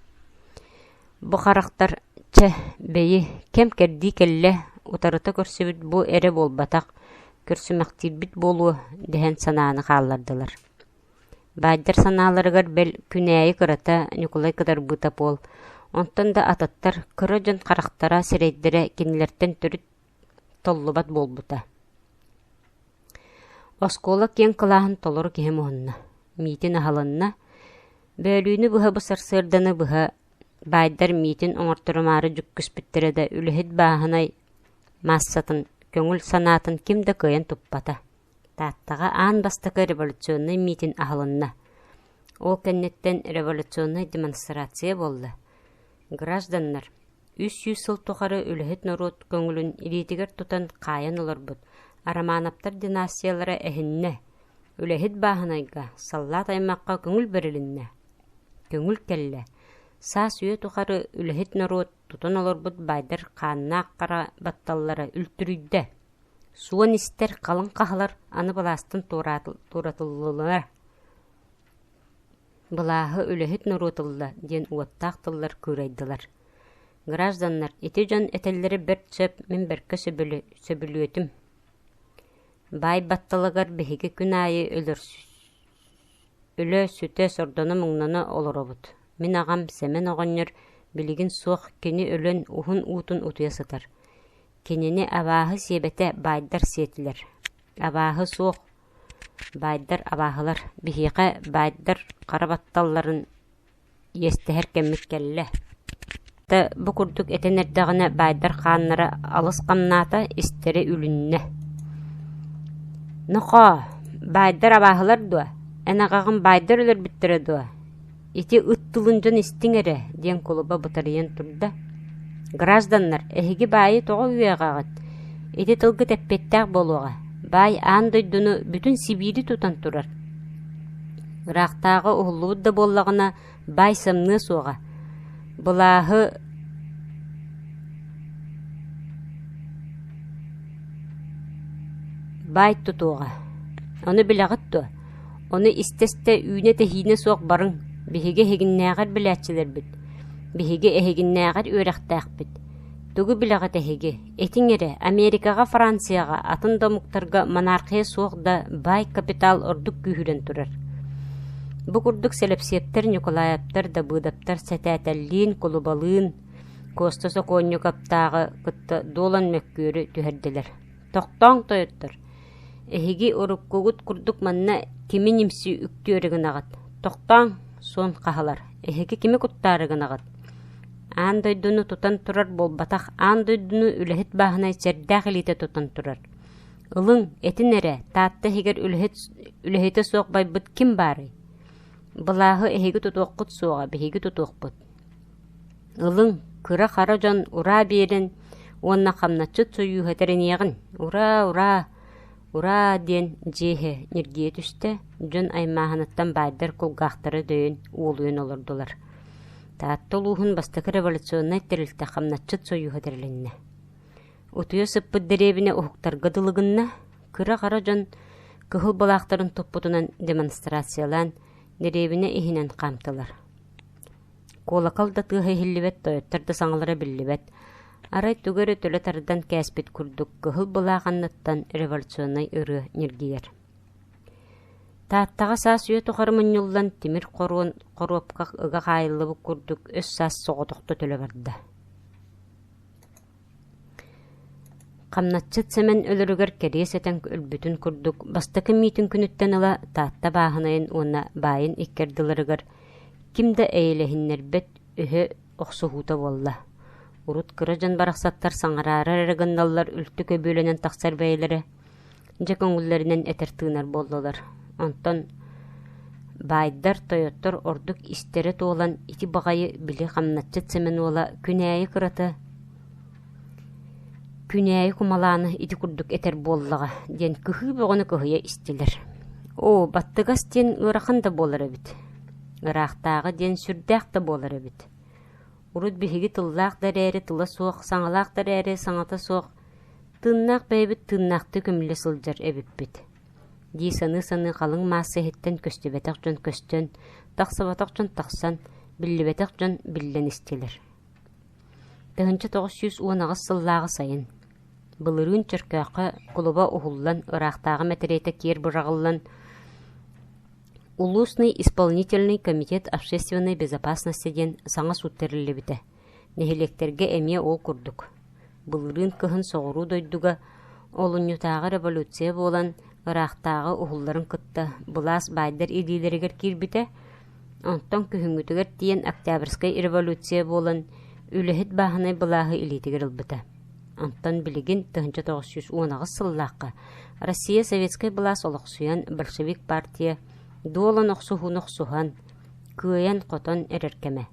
Бу харахтар, чэ, бэйи, кэм-кэрдии кэллэ, утарыта көрсүбүт бу эрэ буолбатах, көрсүмэхтиирбит буолуо дэһэн санааны хааллардылар. Баайдар санааларыгар бэл күнээйи кырата Ньукулай Кытарбыытап уол, онтон да атыттар кыра дьон харахтара, сирэйдэрэ кинилэртэн төрүт толлубат буолбута. Оскуола киэҥ кылааһын толору киһи муһунна, миитин аһылынна, бөөлүүнү быһа бу сарсыарданы быһа баайдар миитин оҥорторумаары дьүккүспүттэрэ да үлэһит бааһынай маассатын көҥүл санаатын ким да кыайан туппата. Тааттаҕа аан бастакы революционнай миитин аһылынна. Ол кэнниттэн революционнай демонстрация буолла. Гражданнар, 300 сыл тухары үлэһит норуот көҥүлүн илиитигэр тутан хаайан олорбут Арамаанаптар династиялара эһиннэ, үлэһит бааһынайга, саллаат аймахха көҥүл бэрилиннэ. Көҥүл кэллэ. Саас үйэ тухары үлэһит норуот тутан олорбут баайдар хааннаах хара батталлара үлтүрүйдэ. Суон истэр халыҥ хаһалар аны былаастан туоратыллылар. Былааһы үлэһит норуот ылла диэн уоттаах тыллар кыырайдылар. Гражданнар, ити дьон этэллэрэ бэрт сөп, мин бэркэ сөбүлүөтүм. Баай батталыгар биһиги күн аайы өлө-сүтэ, сордоно-муҥнана олоробут. Мин аҕам Сэмэн оҕонньор билигин суох, кини өлөн уһун уутун утуйа сытар. Кинини абааһы сиэбэтэ, баайдар сиэтилэр. Абааһы суох, Баайдар абааһылар, биһиэхэ баайдар хара батталларын иэстэһэр кэммит кэллэ. Бу курдук этэн эрдэҕинэ баайдар хааннара алыс хамнаата, истэрэ үлүннэ. Нохоо, баайдар абааһылар дуо? Эн аҕаҕын баайдар өлөрбүттэрэ дуо? Ити ыт тылын дьон истиҥ эрэ, диэн кулуба бытарыйан турда. Гражданнар, эһиги баайы тоҕо үөҕэҕит? Ити тылгыт эппиэттээх буолуоҕа. Баай аан дойдуну бүтүн Сибиири тутан турар. Ыраахтааҕы уһуллубут да буоллаҕына, баай самныа суоҕа. Былааһы баай тутуоҕа. Ону билэҕит дуо? Ону истэ-истэ үүнэ-тэһиинэ суох барыҥ, биһиги эһигиннээҕэр билээччилэрбит, биһиги эһигиннээҕэр үөрэхтээхпит. Тугу билэҕит эһиги? Этиҥ эрэ, Америкаҕа, Францияҕа, атын да омуктарга монархия суох да баай капитал ордук күүһүрэн турар. Бу курдук Сэлэпсиэптэр, Ньукулаайаптар, Дабыыдаптар сэтээтэллиин, кулубалыын, Куоста Сокуонньукаптааҕы кытта дуолан мөккүөрү түһэрдилэр. Тохтооҥ, тойоттор! Эһиги уруккугут курдук манна кими ньимси үктүөрү гынаҕыт? Тохтооҥ, суон хаһалар, эһиги кими куттаары гынаҕыт? Аан дойдуну тутан турар буолбатах, аан дойдуну үлэһит бааһынай чэрдээх илиитэ тутан турар. Ылыҥ, этин эрэ, Таатта иһигэр үлэһит, үлэһитэ суох байбыт ким баарый? Былааһы эһиги тутуоххут суоҕа, биһиги тутуохпут. Ылыҥ, кыра-хара дьон ураа биэрэн уонна хамначчыт сойууһа тэриниэҕин, ураа, ураа, ураа диэн дьиэ иһэ ньиргийэ түстэ, дьон аймааһыныттан баайдар кулгаахтара дөйөн уолуйан олордулар. Таатта улууһун бастакы революционнай тэрилтэ хамначчыт сойууһа тэрилиннэ. Утуйа сыппыт дэриэбинэ уһуктарга дылы гынна, кыра-хара дьон кыһыл былаахтарын туппутунан демонстрациялаан дэриэбинэ иһинэн хаамтылар. Куолакал да тыаһа иһиллибэт, тойоттор да саҥалара биллибэт. Арай тугу эрэ төлө тардан кээспит курдук кыһыл былаах анныттан революционнай ырыа ньиргийэр. Тааттаҕа саас үйэ тухары мунньуллан тимир хоруон хоруопка ыга хаайыллыбыт курдук өс саас соҕотохто төлө барда. Хамначчыт Сэмэн өлөрүгэр кэриэс этэн өлбүтүн курдук бастакы миитин күнүттэн ыла Таатта бааһынайын уонна баайын икки ардыларыгар ким да эйэлэһиннэрбэт өһө охсуһуута буолла. Урут кыра дьон барахсаттар саҥараары эрэ гынналлар үлтү көбүөлэнэн тахсар бэйэлэрэ дьэ көҥүллэринэн этэр-тыынар буоллулар. Онтон баайдар, тойоттор ордук истэрэ туолан ити баҕайы били хамначчыт Сэмэн уола күнээйи кырата күнээйи кумалааны ити курдук этэр буоллаҕа диэн кыһыы бөҕөнү кыһыйа истилэр. Оо, баттыгас диэн ыарахан да буолар эбит. Ыраахтааҕы диэн сүрдээх да буолар эбит. Урут биһиги тыллаах да эрээри тыла суох, саҥалаах да эрээри саҥата суох, тыыннаах бэйэбит тыыннаахтыы көмүллэ сылдьар эбиппит дии саныы-саныы халыҥ маасса иһиттэн көстүбэтэх дьон көстөн, тахсыбатах дьон тахсан, биллибэтэх дьон биллэн истилэр. 1918 сыллааҕы сайын. Былырыын Чөркөөххө кулуба уһуллан, ыраахтааҕы мэтириэтэ киэр быраҕыллан, Улусный исполнительный комитет общественной безопасности диэн саҥа суут тэриллибитэ. Нэһилиэктэргэ эмиэ ол курдук. Былырыын кыһын соҕуруу дойдуга олунньутааҕы революция буолан, ыраахтааҕы уһулларын кытта былаас баайдар илиилэригэр киирбитэ, онтон күһүҥҥүтүгэр тиийэн Октябрьскай революция буолан, үлэһит бааһынай былааһы илиитигэр ылбыта. Онтон билигин 1918 сыллаахха Россия советскай былаас олохсуйан большевик партия дуолан охсуһууну охсуһан, кыайан-хотон эрэр кэмэ.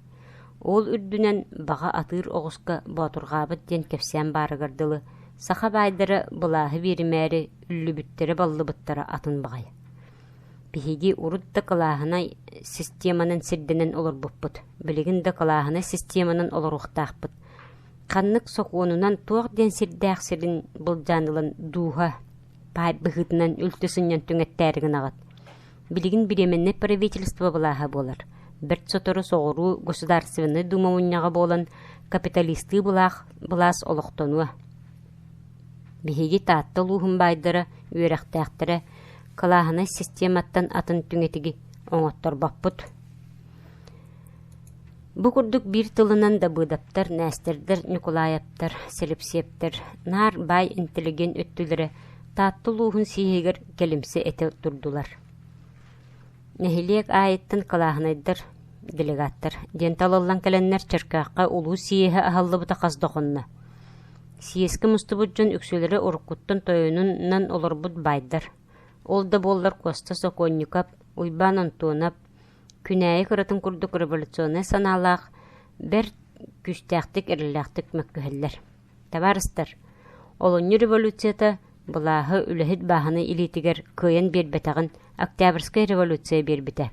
Ол үрдүнэн баҕа атыыр оҕуска боотурҕаабыт диэн кэпсээн баарыгар дылы, саха баайдара былааһы биэримээри үллүбүттэрэ-баллыбыттара атын баҕайы. Биһиги урут да кылааһынай системанан сирдэнэн олорбуппут, билигин да кылааһынай системанан олоруохтаахпыт. Ханнык сокуонунан туох диэн сирдээх сирин былдьаан ылан дууһа паай быһыытынан үлтү сынньан түҥэттээри гынаҕыт. Билигин бириэмэннэй правительство былааһа буолар. Бэрт сотору соҕуруу Государственнай Дума мунньаҕа буолан капиталистыы былаах былаас олохтонуо. Биһиги Таатта улууһун баайдара, үөрэхтээхтэрэ кылааһынай систематтан атын түҥэтиги оҥотторбоппут. Бу курдук биир тылынан Дабыыдаптар, Нээстэрдэр, Ньукулаайаптар, Силипсиэптэр наар баай интеллигент өттүлэрэ Таатта улууһун сииһигэр кэлимсэ этэ турдулар. Нэһилиэк аайыттан кылааһынайдар, делегаттар диэн талыллан кэлэннэр Чөркөөххө улуус сийиэһэ аһыллыбыта хас да хонно. Сийиэскэ мустубут дьон үксүлэрэ уруккуттан тойонунан олорбут баайдар. Ол да буоллар Куоста Сокуонньукап, Уйбаан Антонов, Күнээйи кыратын курдук революционнай санаалаах, бэрт күүстээхтик, эрэллээхтик мөккүһэллэр. Табаарыстар, олунньу революцията былааһы үлэһит бааһынай илиитигэр кыайан биэрбэтэҕин Октябрьскай революция биэрбитэ.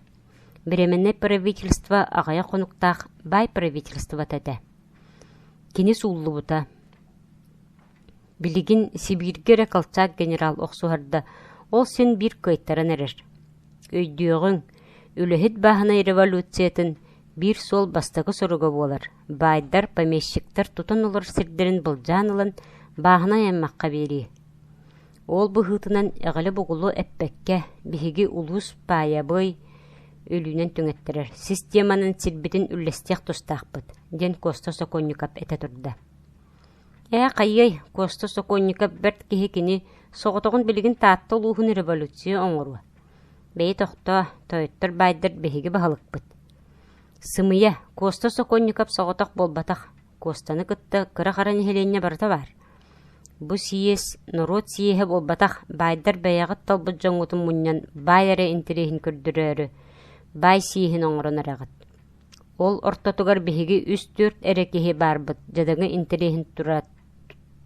Временнэй правительство аҕыйах хонуктаах баай правительствота этэ. Кини сууллубута. Билигин Сибииргэ эрэ Колчак генерал охсуһар да, ол син биир кыайтаран эрэр. Өйдүөҕүҥ, үлэһит бааһынай революциятын биир суол бастакы соруга буолар: баайдар, помещиктар тутан олорор сирдэрин былдьаан ылан бааһынай аймахха биэрии. Ол быһыытынан эҕили-бугулу эппэккэ, биһиги улуус паайабый өлүүнэн түҥэттэрэр системанан сирбитин үллэстиэх тустаахпыт, диэн Куоста Сокуонньукап этэ турда. Ээ, хайыай, Куоста Сокуонньукап бэрт киһи кини соҕотоҕун билигин Таатта улууһун революция оҥоруо. Бэйи тохтоо, тойоттор баайдар биһиги баһылыкпыт. Сымыйа, Куоста Сокуонньукап соҕотох буолбатах, Куостаны кытта кыра-хара нэһилиэнньэ барыта баар. Бу сийиэс норуот сийиэһэ буолбатах, баайдар бэйэҕит талбыт дьоҥҥутун мунньан баай эрэ интэриэһин көрдөрөөрү, баай сийиэһин оҥорон эрэҕит. Ол ортотугар биһиги үс-түөрт эрэ киһи баарбыт дьадаҥы интэриэһин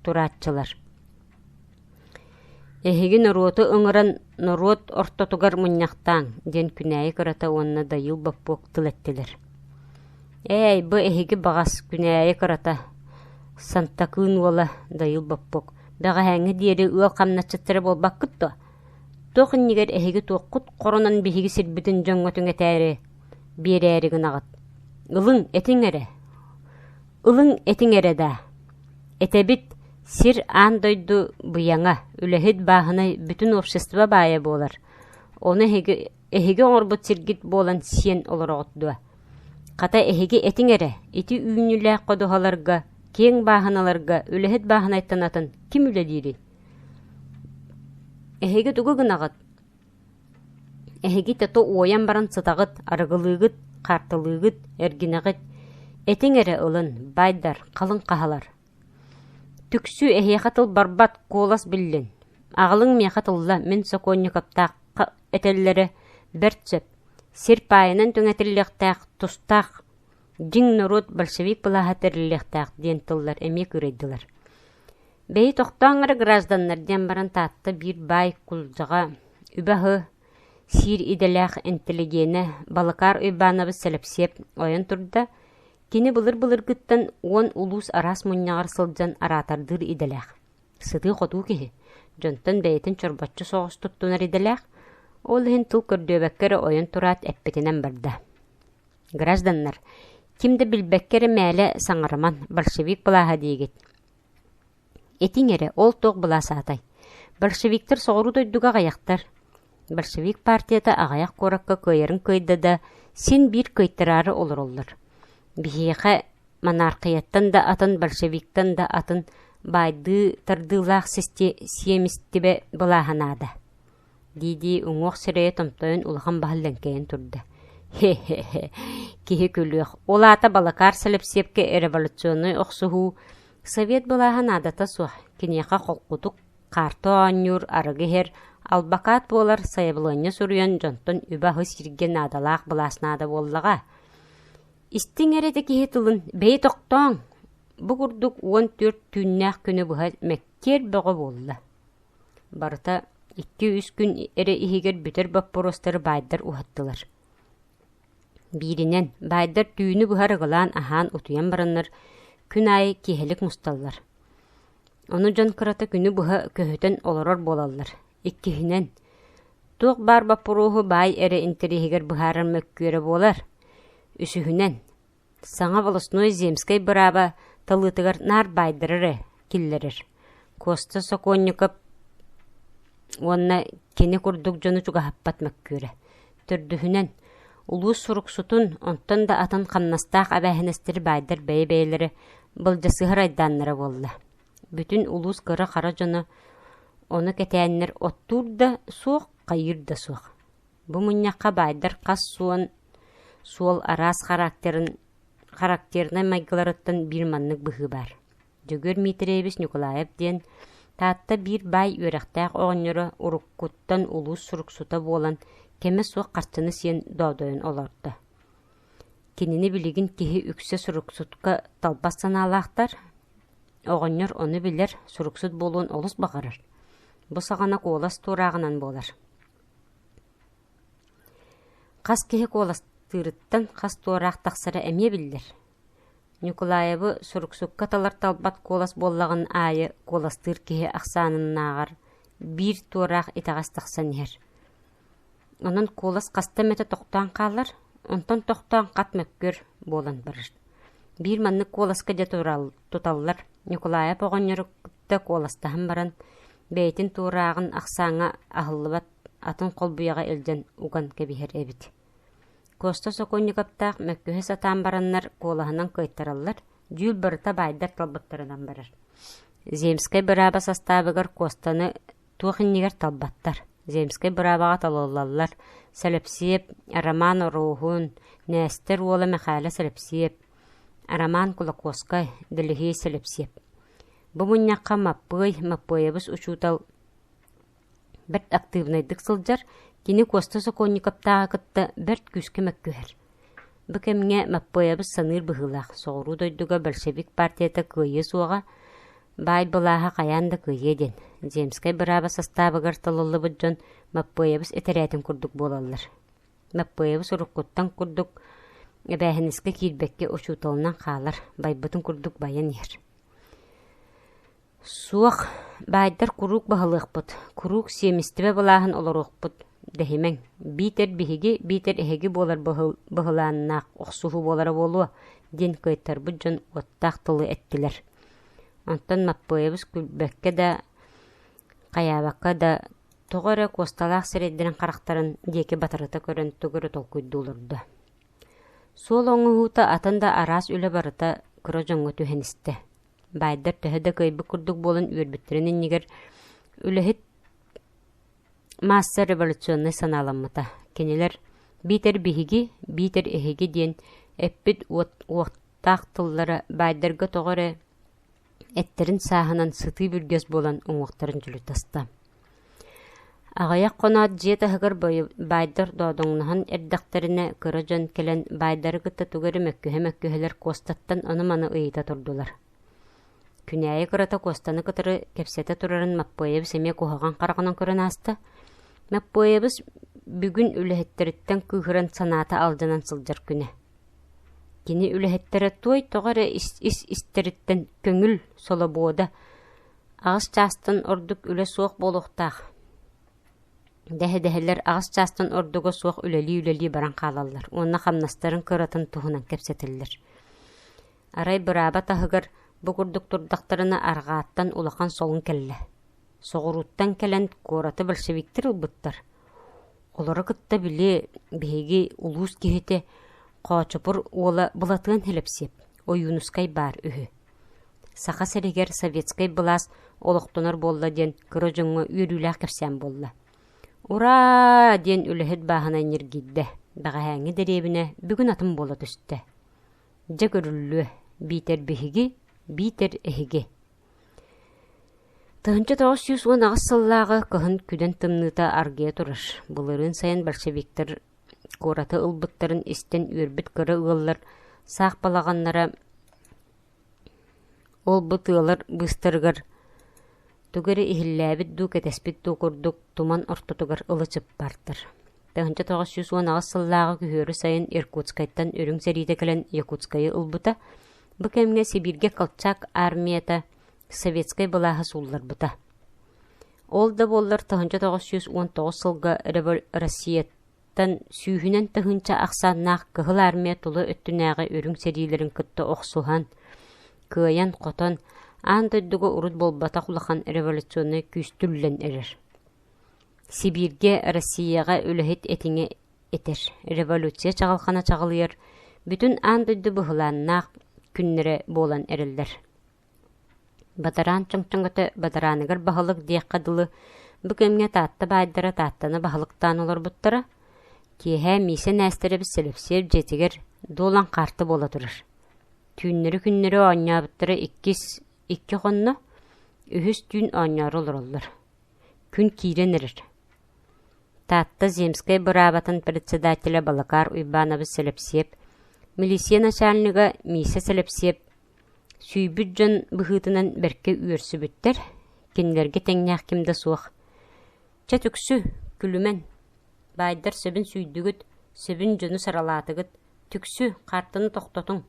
турааччылар. Эһиги норуоту ыҥыран норуот ортотугар мунньахтааҥ, диэн Күнээйи кырата уонна Дайыыл Боппуок тыл эттилэр. Ээй, бу эһиги баҕас Күнээйи кырата, Сантакыын уола Дайыыл Боппуок, бэҕэһээҥҥи диэри ыал хамначчыттара буолбаккыт дуо? Туох иннигэр эһиги туоххут хоронон биһиги сирбитин дьоҥҥо түҥэтээри биэрээри гынаҕыт? Ылыҥ, этиҥ эрэ, ылыҥ, этиҥ эрэ даа Этэбит, сир аан дойду быйаҥа, үлэһит бааһынай бүтүн общество баайа буолар. Ону эһиги, эһиги оҥорбут сиргит буолан сиэн олороҕут дуо? Хата эһиги этиҥ эрэ, ити үүнүүлээх ходуһаларга, киэҥ бааһыналарга үлэһит бааһынайтан атын ким үлэлиирий? Эһиги тугу гынаҕыт? Эһиги тото уойан баран сытаҕыт, арыгылыыгыт, хаартылыыгыт, эргинэҕит. Этиҥ эрэ ылын, баайдар, халыҥ хаһалар. Түксү эһиэхэ тыл барбат, куолас биллин. Аҕалыҥ миэхэ тылла, мин сокуонньукаптаахха этэллэрэ бэрт сөп. Сир паайынан түҥэтиллиэхтээх, тустаах, дьиҥ норуот большевик былааһа тэриллиэхтээх диэн тыллар эмиэ кыырайдылар. Бэйи тохтооҥ эрэ гражданнар диэн баран Таатта биир баай кулдьаҕа үбэ-аһы сиир идэлээх интеллигенэ Балыкаар Уйбаанабыс Сэлэпсиэп ойон турда, кини былыр-былыргыттан уон улуус араас мунньаҕар сылдьан араатардыыр идэлээх, сытыы-хотуу киһи, дьонтон бэйэтин чорбоччу соҕус туттунар идэлээх, ол иһин тыл көрдүөбэккэ эрэ ойон тураат эппитинэн барда. Гражданнар, ким да билбэккэ эрэ мээлэ саҥарыман, большевик былааһа диигит. Этиҥ эрэ, ол туох былаас аатай? Большевиктар соҕуруу дойдуга аҕыйахтар. Большевик партията аҕыйах куоракка кыайарын кыайда да, син биир кыайтараары олороллор. Биһиэхэ монархияттан да атын, большевиктан да атын баайдыы тардыылаах сиэмистибэ былааһа наада дии-дии уҥуох сирэйэ томтойон улахан баһа лэҥкэйэн турда. Хе-хе-хе, киһи күлүөх, ол аата Балакаар Сэлэпсиэпкэ революционнай охсуһуу Совет былааһа наадата суох, киниэхэ холкутук хаарты оонньуур, арыгы иһэр, албакаат буолар сайабылыанньа суруйан дьонтон үбэ-аһы сииргэ наадалаах былаас наада буоллаҕа. Истиҥ эрэ ити киһи тылын, бэйи тохтооҥ! Бу курдук 14 түүннээх күнү быһа мэккиэр бөҕө буолла. Барыта 2-3 күн эрэ иһигэр бүтэр боппуруостары баайдар уһаттылар. Бииринэн, баайдар түүнү быһа арыгылаан аһаан утуйан бараннар, күн аайы киэһэлик мусталлар. Ону дьон кырата күнү быһа көһүтэн олорор буолаллар. Иккиһинэн, туох баар боппуруоһу баай эрэ интэриэһигэр быһаарар мөккүөрэ буолар. Үсүһүнэн, саҥа волостной земскэй бырааба талыытыгар наар баайдары эрэ киллэрэр. Куоста Сокуонньукап уонна кини курдук дьону чугаһаппат мөккүөрэ. Төрдүһүнэн, улуус суруксутун, онтон да атын хамнастаах эбээһинэстэри баайдар бэйэ-бэйэлэрэ былдьасыһар айдааннара буолла. Бүтүн улуус кыра-хара дьоно ону кэтээннэр оттуур да суох, хайыыр да суох. Бу мунньахха баайдар хас суон суол араас характерын характернай майгыларыттан биир маннык быһыы баар. Дьөгүөр Миитэрэйэбис Ньукулаайап диэн Таатта биир баай үөрэхтээх оҕонньоро уруккуттан улуус суруксута буолан кэмэ суох харчыны сиэн доодойон олордо. Кинини билигин киһи үксэ суруксутка талбат санаалаахтар. Оҕонньор ону билэр, суруксут буолуон олус баҕарар. Бу саҕана куолас туорааҕынан буолар. Хас киһи куоластыырыттан хас туораах тахсара эмиэ биллэр. Ньукулаайабы суруксукка талар-талбат куолас буоллаҕын аайы куоластыыр киһи ахсаанынааҕар биир туораах итэҕэс тахсан иһэр. Онон куолас хаста эмэтэ тохтоон хаалар, онтон тохтоон хат мөккүөр буолан барар. Биир маннык куоласка дьэ туталлар. Ньукулаайап оҕонньору кытта куоластаһан баран, бэйэтин туорааҕын ахсааҥҥа аһыллыбат атын холбуйаҕа илдьэн уган кэбиһэр эбит. Куоста Сокуонньукаптаах мөккүһэ сатаан бараннар куолаһынан кыайтараллар, дьүүл барыта баайдар талбыттарынан барар. Земскэй бырааба састаабыгар Куостаны туох иннигэр талбаттар. Земскэй быраабаҕа талыллаллар Сэлэпсиэп, Роман Оруоһун, Нээстэр уола Мэхээлэ Сэлэпсиэп, Роман Кулакуоскай, Дэлэһиэй Сэлэпсиэп. Бу мунньахха Маппыай, Маппыайабыс учуутал Бэрт актыыбынайдык сылдьар, кини Куоста Сокуонньукаптааҕы кытта бэрт күүскэ мөккүһэр. Бу кэмҥэ Маппыайабыс саныыр быһыылаах, соҕуруу дойдуга большевик партията кыайыа суоҕа, баай былааһа хайаан да кыайыа диэн. Земскэй бырааба састаабыгар талыллыбыт дьон Маппыайабыс этэрээтин курдук буолаллар. Маппыайабыс уруккуттан курдук эбээһинэскэ киирбэккэ учууталынан хаалар, байбытын курдук байан иһэр. Суох, баайдар куруук баһылыахпыт, куруук сиэмистибэ былааһын олоруохпут дэһимэҥ, биитэр биһиги, биитэр эһиги буолар быһылааннаах охсуһуу буолара буолуо диэн кыайтарбыт дьон уоттаах тылы эттилэр. Онтон Маппыайабыс күлбэккэ да, хайаабакка да тоҕо эрэ куосталаах сирэйдэрин харахтарын диэки батарыта көрөн тугу эрэ толкуйдуу олордо. Суол оҥоһуута атын да араас үлэ барыта кыра дьоҥҥо түһэн истэ. Баайдар төһө да кыайбыт курдук буолан үөрбүттэрин иннигэр үлэһит маасса революционнай санааламмыта. Кинилэр биитэр биһиги, биитэр эһиги диэн эппит уоттаах тыллара баайдарга тоҕо эрэ эттэрин сааһынан сытыы бүргэс буолан уҥуохтарын дьөлө таста. Аҕыйах хоноот дьиэ таһыгар баайдар доодоҥноһон эрдэхтэринэ кыра дьон кэлэн баайдары кытта тугу эрэ мөккүһэ-мөккүһэлэр Куостаттан ону-маны ыйыта турдулар. Күнээйи кырата Куостаны кытары кэпсэтэ турарын Маппыайабыс эмиэ куһаҕан хараҕынан көрөн ааста. Маппыайабыс бүгүн үлэһиттэриттэн кыыһыран санаата алдьанан сылдьар күнэ. Кини үлэһиттэрэ туой тоҕо эрэ ис-ис истэриттэн көҥүл, солобуода, Аҕыс чаастан ордук үлэ суох буолуохтаах дэһэ-дэһэлэр аҕыс чаастан ордуга суох үлэлии-үлэлии баран хаалаллар уонна хамнастарын кыратын туһунан кэпсэтэллэр. Арай бырааба таһыгар бу курдук турдахтарына арҕааттан улахан солун кэллэ. Соҕурууттан кэлэн куораты большевиктэр ылбыттар. Олору кытта били биһиги улуус киһитэ Хоочопур уола Былатыан Һэлэпсиэп, Ойуунускай баар үһү. Саха сиригэр советскай былаас олохтонор буолла диэн кыра дьоҥҥо үөрүүлээх кэпсээн буолла. «Ураа!» диэн үлэһит бааһынай ньиргийдэ. Бэҕэһээҥҥи дэриэбинэ бүгүн атын буола түстэ. Дьэ көрүллүө, биитэр биһиги, биитэр эһиги. 1918 сыллааҕы кыһын күдэн тымныыта аргыйа турар. Былырыын сайын большевиктар куораты ылбыттарын истэн үөрбүт кыра ыаллар. Саах балаҕаннара ол-бу тыалар быыстарыгар тугу эрэ иһиллээбит дуу, кэтэспит дуу курдук туман ортотугар ылы-чыппартар. 1918 сыллааҕы күһүөрү сайын Иркутскайтан үрүҥ сэриитэ кэлэн Якутскайы ылбыта. Бу кэмҥэ Сибииргэ Колчак армията советскай былааһы суулларбыта. Ол да буоллар 1919 сылга Россияттан сүүһүнэн тыһыынча ахсааннаах Кыһыл Армия тула өттүнээҕи үрүҥ сэриилэрин кытта охсуһан, кыайан-хотон, аан дойдуга урут буолбатах улахан революционнай күүс түллэн эрэр. Сибииргэ Россияҕа үлэһит этиҥэ этэр, революция чаҕылхана чаҕылыйар, бүтүн аан дойду быһылааннаах күннэрэ буолан эрэллэр. Бадараан чоҥчоҥото бадарааныгар баһылык диэххэ дылы, бу кэмҥэ Таатта баайдара Тааттаны баһылыктаан олорбуттара. Киэһэ Миисэ Нээстэрэбис Сэлэпсиэп дьиэтигэр дуолан хаарты буола турар. Түүннэри-күннэри оонньообуттара иккис икки хонно, үһүс түүн оонньоору олороллор. Күн киирэн эрэр. Таатта земскэй быраабатын председателэ Балакаар Уйбаанабыс Сэлэпсиэп, милиция начальнига Миисэ Сэлэпсиэп Сүүйбүт дьон быһыытынан бэркэ үөрсүбүттэр, кинилэргэ тэҥнээх ким да суох. Чэ түксү, күлүмэн, баайдар сөбүн сүүйдүгүт, сөбүн дьону саралаатыгыт, түксү, хаартыны тохтотуҥ,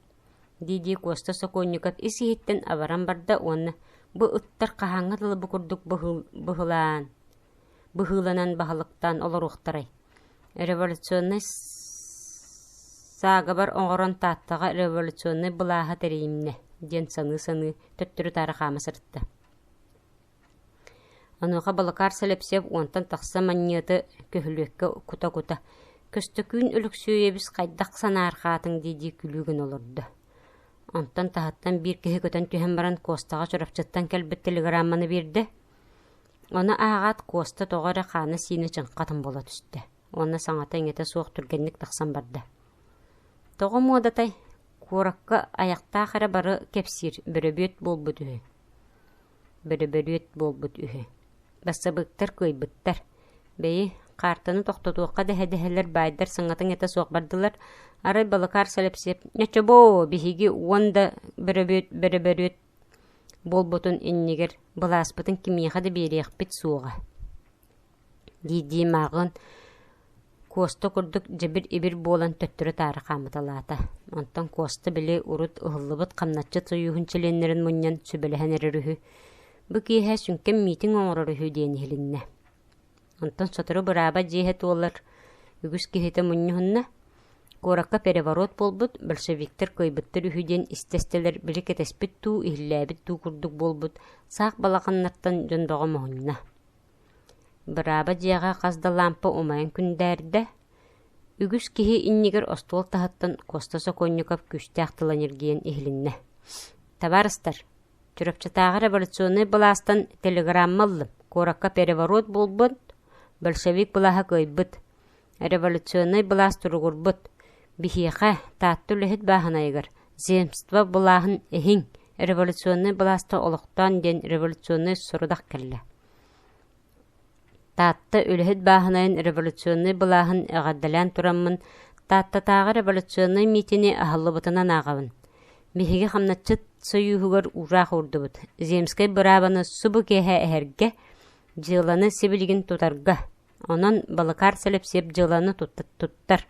дии-дии Куоста Сокуонньуков ис-иһиттэн абаран барда уонна бу ыттар хаһааҥҥа дылы бу курдук быһылаан, быһыыланан баһылыктаан олоруохтарай Революционнай саагабар оҥорон Тааттаҕа революционнай былааһы тэрийимнэ диэн саныы-саныы төттөрү-таары хаама сырытта. Онуоха Балакаар Сэлэпсиэп уонтан тахса манньыаты көһүлүөккэ кута-кута «Көстөкүүн Өлөксүөйэбис хайдах санаарҕаатыҥ?» дии-дии күлүү гына олордо. Онтон таһыттан биир киһи көтөн түһэн баран Куостаҕа Чурапчыттан кэлбит телеграмманы биэрдэ. Ону ааҕаат Куоста тоҕо эрэ хаана-сиинэ чыҥхатын буола түстэ уонна саҥата-иҥэтэ суох түргэнник тахсан барда. Тоҕо муодатай, куоракка айахтаах эрэ бары кэпсиир бөрөбүөт буолбут үһү. Бөрөбөрүөт буолбут үһү. Бассабыыктар кыайбыттар. Бэйи, хаартаны тохтотуохха дэһэ-дэһэлэр баайдар саҥата-иҥэтэ суох бардылар. Арай Балакаар Сэлэпсиэп «Ньочобоо, биһиги уон да бөрөбүөт бөрөбөрүөт буолбутун иннигэр былааспытын кимиэхэ да биэриэхпит суоҕа дии-дии мааҕын Куоста курдук дьэбир-ибир буолан төттөрү-таары хаамыталаата. Онтон Куоста били урут ыһыллыбыт хамначчыт сойууһун чилиэннэрин мунньан сүбэлэһэн эрэр үһү. Бу киэһэ сүҥкэн миитин оҥорор үһү диэн иһилиннэ. Онтон сотору бырааба дьиэһэ туолар үгүс киһитэ мунньуһунна. Куоракка переворот буолбут, большевиктар кыайбыттар үһү диэн истэ-истэлэр били кэтэспит дуу, иһиллээбит дуу курдук буолбут саах балаҕаннартан дьон бөҕө моһунна. Бырааба дьиэҕэ хас да лаампа умайан күндээрдэ. Үгүс киһи иннигэр остуол таһыттан Куоста Сокуонньуков күүстээх тыла ньиргийэн иһилиннэ. «Табаарыстар, Чурапчытааҕы революционнай былаастан телеграмма ыллым. Куоракка переворот буолбут, большевик былааһа кыайбыт. Революционнай былаас туругурбут. Биһиэхэ, Таатта үлэһит бааһынайыгар, земство былааһын эһиҥ, революционнай былааста олохтоон диэн революционнай сорудах кэллэ. Таатта үлэһит бааһынайын революционнай былааһын эҕэрдэлээн тураммын, Тааттатааҕы революционнай миитини аһыллыбытынан ааҕабын. Биһиги хамначчыт сойууһугар уураах уурдубут. Земскэй быраабаны субу киэһэ эһэргэ, дьыаланы сибилигин тутарга. Онон Балыкаар Сэлэпсиэп дьыаланы туттар.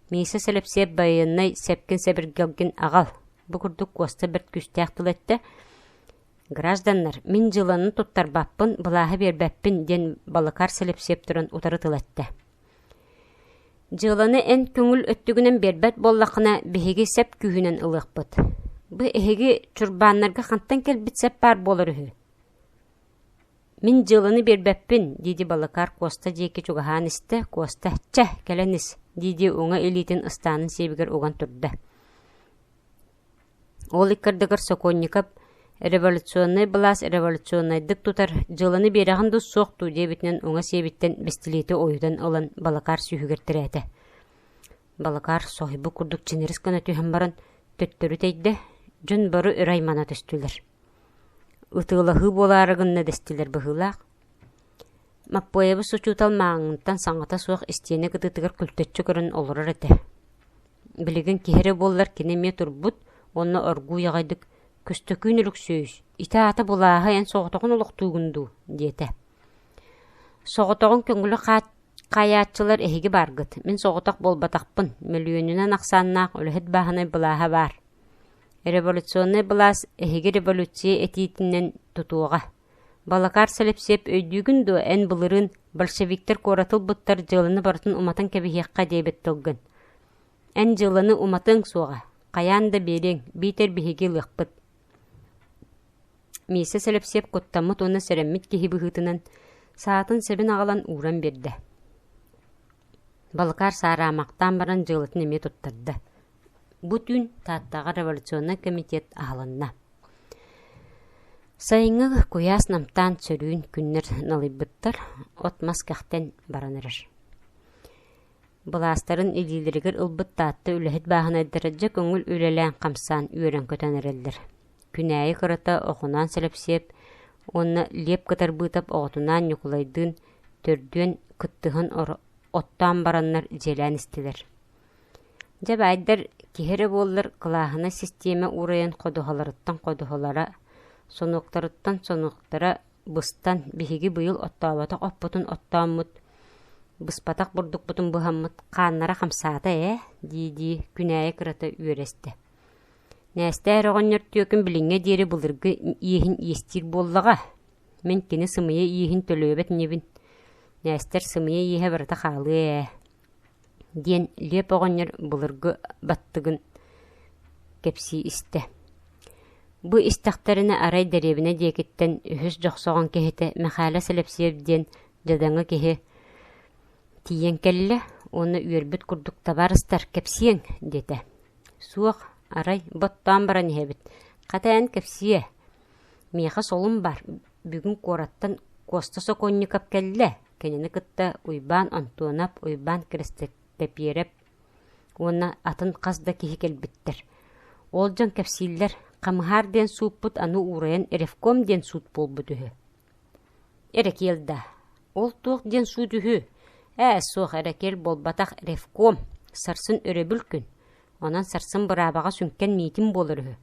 Миисэ Сэлэпсиэп байыаннай сэпкин-сэбиргэлгин аҕал. Бу курдук Куоста бэрт күүстээх тыл эттэ. Гражданнар, мин дьыаланы туттарбаппын, былааһы биэрбэппин, диэн Балыкаар Сэлэпсиэп туран утары тыл эттэ. Дьыаланы эн көҥүл өттүгүнэн биэрбэт буоллаххына, биһиги сэп күүһүнэн ылыахпыт. Бу эһиги чурбааннарга хантан кэлбит сэп баар буолар үһү? Мин дьыаланы биэрбэппин, дии-дии Балыкаар Куоста диэки чугаһаан истэ, Куоста «Чэ, кэлэн ис» дии-дии уҥа илиитин ыстаанын сиэбигэр уган турда. Ол иккардыгар Сокуонньукап «Революционнай былаас революционнайдык тутар, дьыаланы биэрэҕин дуу, суох дуу» диэбитинэн уҥа сиэбиттэн бэстилиэти ойутан ылан Балакаар сүүһүгэр тирээтэ. Балакаар соһуйбут курдук чинэрис гына түһэн баран төттөрү тэйдэ, дьон бары өрө аймана түстүлэр. Ытыалаһыы буолаары гынна дэстилэр быһыылаах. Маппыайабыс учуутал мааҥҥыттан саҥата суох истиэнэ кытыытыгар күлтэччи көрөн олорор этэ. Билигин киһи эрэ буоллар кини эмиэ турбут уонна оргууй аҕайдык «Көстөкүүн Өлөксөөйүс, ити аата былааһы эн соҕотоҕун олохтуугун дуу?» диэтэ. «Соҕотоҕун көҥүлү хаайааччылар эһиги бааргыт, мин соҕотох буолбатахпын, мөлүйүөнүнэн ахсааннаах үлэһит бааһынай былааһа баар. Революционнай былаас эһиги революция этиитинэн тутуоҕа. Балакаар Сэлэпсиэп өйдүүгүн дуо эн былырыын большевиктар куораты ылбыттар дьыаланы барытын уматан кэбиһиэххэ диэбит тылгын? Эн дьыаланы уматыаҥ суоҕа, хайаан да биэриэҥ, биитэр биһиги ылыахпыт. Миисэ Сэлэпсиэп куттаммыт уонна сэрэммит киһи быһыытынан саатын сэбин аҕалан ууран биэрдэ. Балыкаар саараамахтаан баран дьыалатын эмиэ туттарда. Бу түүн Тааттаҕа революционнай комитет аһылынна. Сайыҥҥы куйаас намтаан сөрүүн күннэр налыйбыттар, от-мас кэхтэн баран эрэр. Былаастарын илиилэригэр ылбыт Таатта үлэһит бааһынайдара дьэ көҥүл үлэлээн-хамсаан үөрэн-көтөн эрэллэр. Күнээйи кырата Охоноон Сэлэпсиэп уонна Лиэп Кытарбыытап оҕотунаан Ньукулайдыын төрдүөн кыттыһан оттоон бараннар дьиэлээн истилэр. Дьэ баайдар киһи эрэ буоллар кылааһынай систиэмэ уурайан ходуһаларыттан ходуһалара, сонуоктарыттан сонуоктара быстан биһиги быйыл оттооботох оппутун оттооммут, быспатах бурдукпутун быһаммыт хааннара хамсаата ээ дии-дии күнээйи кырата үөрэ истэ. Нээстээр оҕонньор түөкүн билиҥҥэ диэри былыргы иэһин иэстиир буоллаҕа. Мин кини сымыйа иэһин төлүөбэт инибин. Нээстэр сымыйа иэһэ барыта хаалыа ээ диэн Лиэп оҕонньор былыргы баттыгын кэпсии истэ. Бу истэхтэринэ арай дэриэбинэ диэкиттэн үһүс дьохсоҕон киһитэ Мэхээлэ Сэлэпсиэп диэн дьадаҥы киһи тиийэн кэллэ уонна үөрбүт курдук «Табаарыстар, кэпсиэҥ» диэтэ. «Суох, арай боттоон баран иһэбит. Хата эн кэпсиэ. Миэхэ солум баар, бүгүн куораттан Куоста Сокуонньукап кэллэ, кинини кытта Уйбаан Антуонап, Уйбаан Киристэпиэрэп уонна атын хас да киһи кэлбиттэр. Ол дьон кэпсииллэр, Хамыһаар диэн сууппут аны уурайан Ревком диэн суут буолбут үһү. Эрэкиэл да, ол туох диэн суут үһү? Ээ, суох, эрэкиэл буолбатах, Ревком. Сарсын өрөбүл күн. Онон сарсын быраабаҕа сүҥкэн миитин буолар үһү.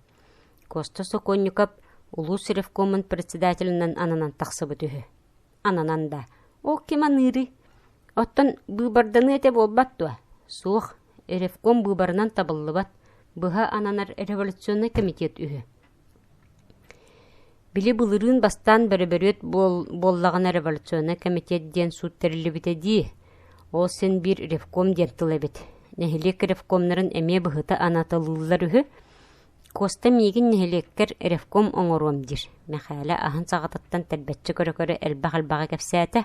Куоста Сокуонньукап улуус ревкомун председателинэн ананан тахсыбыт үһү. Ананан да, ол ким аныырый? Оттон быыбарданыы этэ буолбат дуо? Суох, ревком быыбарынан табыллыбат, быһа ананар революционнай комитет үһү. Били былырыын бастаан бөрөбөрүөт буоллаҕына революционнай комитет диэн суут тэриллибитэ дии. Ол син биир ревком диэн тыл эбит. Нэһилиэк ревкомнарын эмиэ быһыта анаталыыллар үһү. Куоста миигин нэһилиэккэр ревком оҥоруом диир, Мэхээлэ аһын саҕатыттан тэрбэччи көрө-көрө элбэх-элбэҕи кэпсээтэ.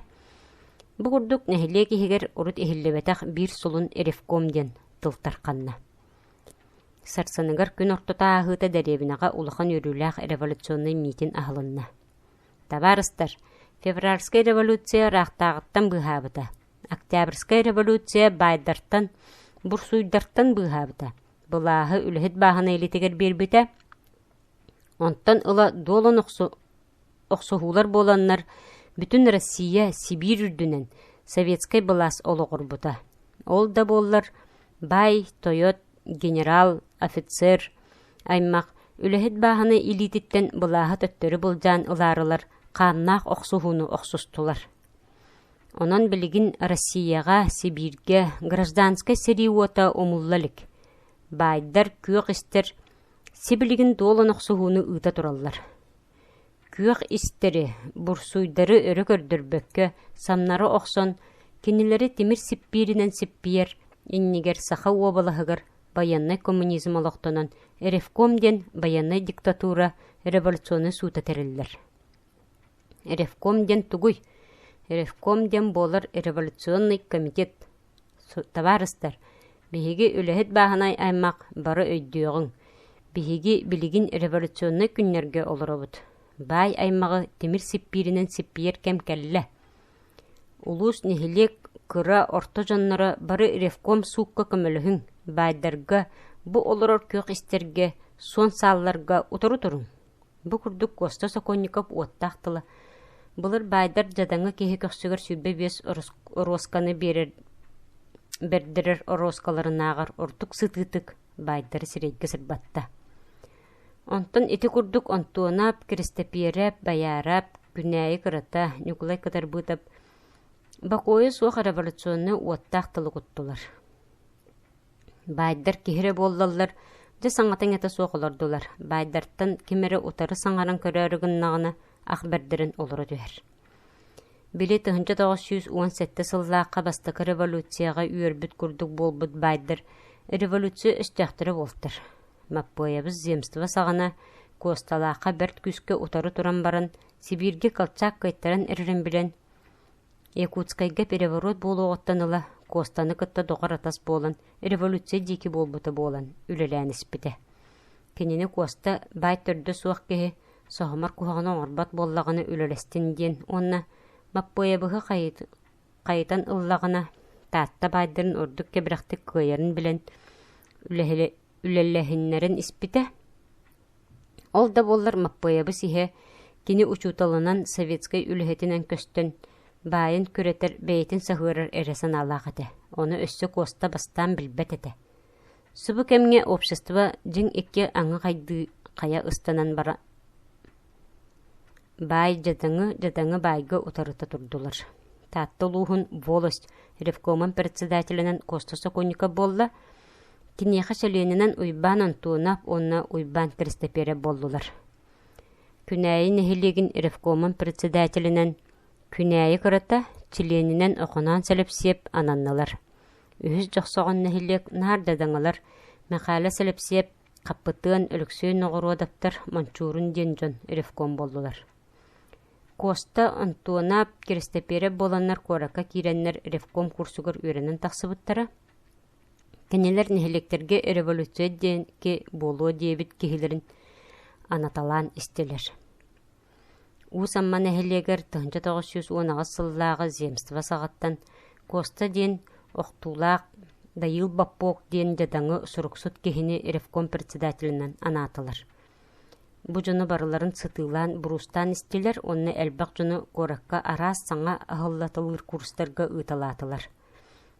Бу курдук нэһилиэк иһигэр урут иһиллибэтэх биир сулун ревком диэн тыл тарханна. Сарсыныгар күн ортото ааһыыта дэриэбинэҕэ улахан үөрүүлээх революционнай миитин аһылынна. Табаарыстар, февральскай революция ыраахтааҕыттан быыһаабыта, Октябрьскай революция баайдартан, бурсуйдартан быыһаабыта, былааһы үлэһит бааһынай илиитигэр биэрбитэ. Онтон ыла дуолан охсуһуулар буоланнар, бүтүн Россия Сибиир үрдүнэн советскай былаас олоҕурбута. Ол да буоллар, баай, тойот, генерал, офицер аймах үлэһит бааһынай илиититтэн былааһы төттөрү былдьаан ылаарылар хааннаах охсуһууну охсустулар. Онон билигин Россияҕа, Сибииргэ гражданскай сэрии уота умулла илик. Баайдар, күөх истэр сибилигин дуолан охсуһууну ыыта тураллар. Күөх истэри, бурсуйдары өрө көрдөрбөккө, самнары охсон, кинилэри тимир сиппииринэн сиппийэр иннигэр Саха уобалаһыгар байыаннай коммунизм олохтонон Ревком диэн байыаннай диктатура революционнай суута тэриллэр. Ревком диэн тугуй? Ревком диэн буолар революционный комитет. Табаарыстар, биһиги үлэһит бааһынай аймах бары өйдүөҕүҥ. Биһиги билигин революционнай күннэргэ олоробут. Баай аймаҕы тимир сиппииринэн сиппийэр кэм кэллэ. Улуус, нэһилиэк кыра, орто дьонноро бары ревком суукка көмөлөһүҥ, баайдарга, бу олорор күөх истэргэ, суон саалларга утары туруҥ. Бу курдук Куоста Сокольников уоттаах тыла былыр баайдар дьадаҥы киһи көхсүгэр 25 оруосканы биэрэр бэрдэрэр оруоскаларынааҕар ордук сытыытык баайдары сирэйгэ сырбатта. Онтон ити курдук Онтуонап, Киристэпиэрэп, Байаарап, Күнээйи Кырата, Ньукулай Кытарбыытап бокуойа суох революционнай уоттаах тылы куттулар. Баайдар киһи эрэ буоллаллар, дьэ саҥата-иҥэтэ суох олордулар. Баайдартан ким эрэ утары саҥаран көрөөрү гыннаҕына, ах бэрдэрин олоро түһэр. Били 1917 сыллаахха бастакы революцияҕа үөрбүт курдук буолбут баайдар революция өстөөхтөрө буолтар. Маппыайабыс земство саҕана Куосталаахха бэрт күүскэ утары туран баран, Сибииргэ Колчак кыайтаран эрэрин билэн, Якутскайга переворот буолуоҕуттан ыла Куостаны кытта доҕор-атас буолан, революция диэки буолбута буолан үлэлээн испитэ. Кинини Куоста баай төрдө суох киһи соһумар куһаҕаны оҥорбот буоллаҕына үлэлэстин диэн уонна Маппыайабыһы хайытан ыллаҕына Таатта баайдарын ордук кэбирэхтик кыайарын билэн үлэлэһиннэрэн испитэ. Ол да буоллар Маппыайабыс иһэ кини учууталынан советскай үлэһитинэн көстөн, баайын күрэтэр, бэйэтин саһыарар эрэ санаалаах этэ. Ону өссө Куоста бастаан билбэт этэ. Субу кэмҥэ общество дьиҥ икки аҥы хайдыы хайа ыстанан бара баай дьадаҥы дьадаҥы баайга утарыта турдулар. Таатта улууһун волость ревкомун председателинэн Куоста Сокольников буолла, Киниэхэ чилиэнинэн Уйбаан Антонов уонна Уйбаан Киристэпиэрэп буоллулар. Күнээйи нэһилиэгин ревкомун председателинэн Күнээйи кырата, чилиэнинэн Охоноон Сэлэпсиэп ананнылар. Үһүс Дьохсоҕон нэһилиэк наар дьадаҥылар Мэхээлэ Сэлэпсиэп, Хаппытыан Өлөксөй Ноҕоруодактар Мончуурун диэн дьон ревком буоллулар. Куоста Антуонап, Киристэпиэрэп буоланнар куоракка киирэннэр ревком курсугар үөрэнэн тахсыбыттара. Кинилэр нэһилиэктэргэ революция диэки буолуо диэбит киһилэрин анаталаан истилэр. Уус Амма нэһилиэгэр 1918 сыллааҕы земство саҕаттан Куоста диэн охтуулаах Дайыыл Боппуок диэн дьадаҥы суруксут киһини ревком председателинэн анаатылар. Бу дьону барыларын сытыылаан буруустаан истилэр уонна элбэх дьону куоракка араас саҥа аһыллаталыыр курстарга ыыталаатылар.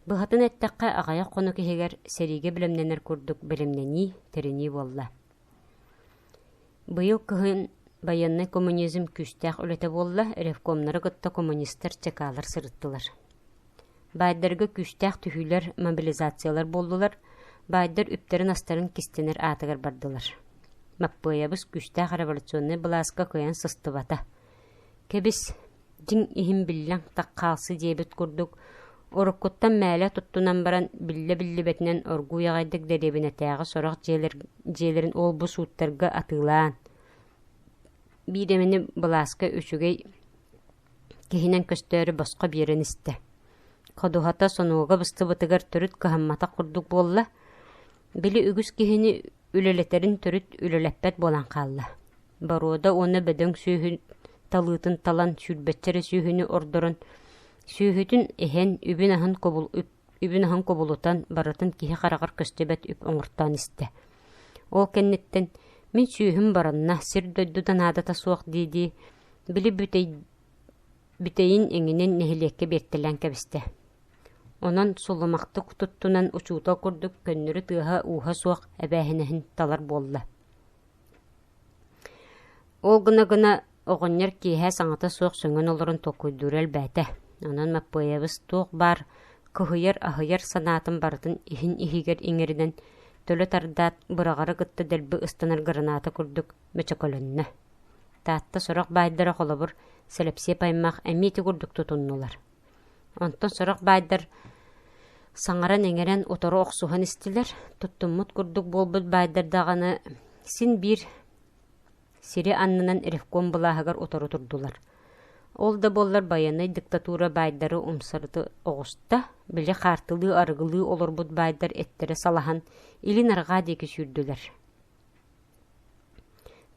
Быһатын эттэххэ, аҕыйах хонук иһигэр сэриигэ бэлэмнэнэр курдук бэлэмнэнии, тэринии буолла. Быйыл кыһын байыаннай коммунизм күүстээх үлэтэ буолла, ревкомнары кытта коммунистар чекалар сырыттылар. Баайдарга күүстээх түһүүлэр, мобилизациялар буоллулар, баайдар үптэрин-астарын кистэнэр аатыгар бардылар. Маппыайабыс күүстээх революционнай былааска кыайан сыстыбата. Кэбис, дьиҥ иһин биллэҥ таххаалсы диэбит курдук, уруккуттан мээлэ туттунан баран, биллэ-биллибэтинэн оргууй аҕайдык дэриэбинэтээҕи сорох дьиэлэр, дьиэлэрин ол-бу сууттарга атыылаан, биир эмэни былааска үчүгэй киһинэн көстөөрү босхо биэрэн истэ. Ходуһата сонуога быстыбытыгар төрүт кыһамматах курдук буолла, били үгүс киһини үлэлэтэрин төрүт үлэлэппэт буолан хаалла. Боруода уонна бөдөҥ сүөһү талыытын талан сүүрбэччэ эрэ сүөһүнү ордорон, сүөһүтүн эһэн, үбүн-аһын кубул үбүн-аһын кубулутан, барытын киһи хараҕар көстүбэт үп оҥортоон истэ. Ол кэнниттэн «Мин сүөһүм баранна, сир-дойду да наадата суох» дии-дии, били бүтэй бүтэйин эҥинин нэһилиэккэ биэртэлээн кэбистэ. Онон сулумахтык туттунан учуутал курдук көннөрү тыаһа-ууһа суох эбээһинэһин талар буолла. Ол гына-гына оҕонньор киэһэ саҥата суох сөҥөн олорон толкуйдуура элбээтэ. Онон Маппыайабыс туох баар кыһыйар-аһыйар санаатын барытын иһин иһигэр иҥэринэн төлө тардаат, быраҕары кытта дэлби ыстанар граната курдук мөчөкөлөннө. Таатта сорох баайдара холобур, Сэлэпсиэп аймах эмиэ ити курдук тутуннулар. Онтон сорох баайдар саҥаран-иҥэрэн утары охсуһан истилэр, туттуммут курдук буолбут баайдар даҕаны син биир сири аннынан ревком былааһыгар утары турдулар. Ол да буоллар байыаннай диктатура баайдары умсарыта оҕуста, били хаартылыы арыгылыы олорбут баайдар эттэрэ салаһан илин-арҕаа диэки сүүрдүлэр.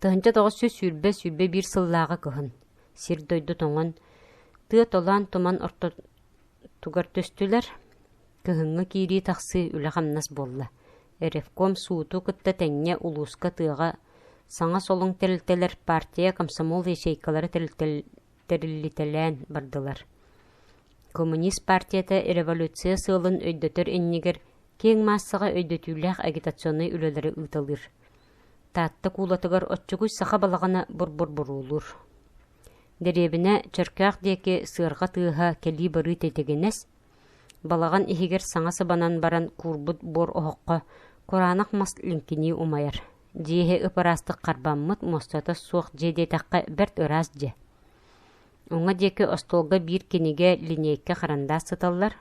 1920-21 сыллааҕы кыһын сир-дойду тоҥон, тыа толоон туман ортотугар түстүлэр, кыһыҥҥы киирии-тахсыы үлэ-хамнас буолла. Ревком сууту кытта тэҥҥэ улууска тыаҕа саҥа солуҥ тэрилтэлэр партия, комсомол ячейкалара тэриллитэлээн бардылар. Коммунист партията революция сыалын өйдөтөр иннигэр киэҥ маассаҕа өйдөтүүлээх агитационнай үлэлэри ыыталыыр. Таатта куулатыгар оччугуй саха балаҕана бур-бур буруолуур. Дэриэбинэ Чөркөөх диэки сыарҕа тыаһа кэлии-барыы тэтигинэс, балаҕан иһигэр саҥа сыбанан баран куурбут буор оһоххо кураанах мас лиҥкинии умайар. Дьиэ иһэ ып-ыраастык харбаммыт, муостата суох дьиэ диэтэххэ бэрт ыраас дьиэ. Уҥа диэки остуолга биир кинигэ, линиэйкэ, харандаас сыталлар.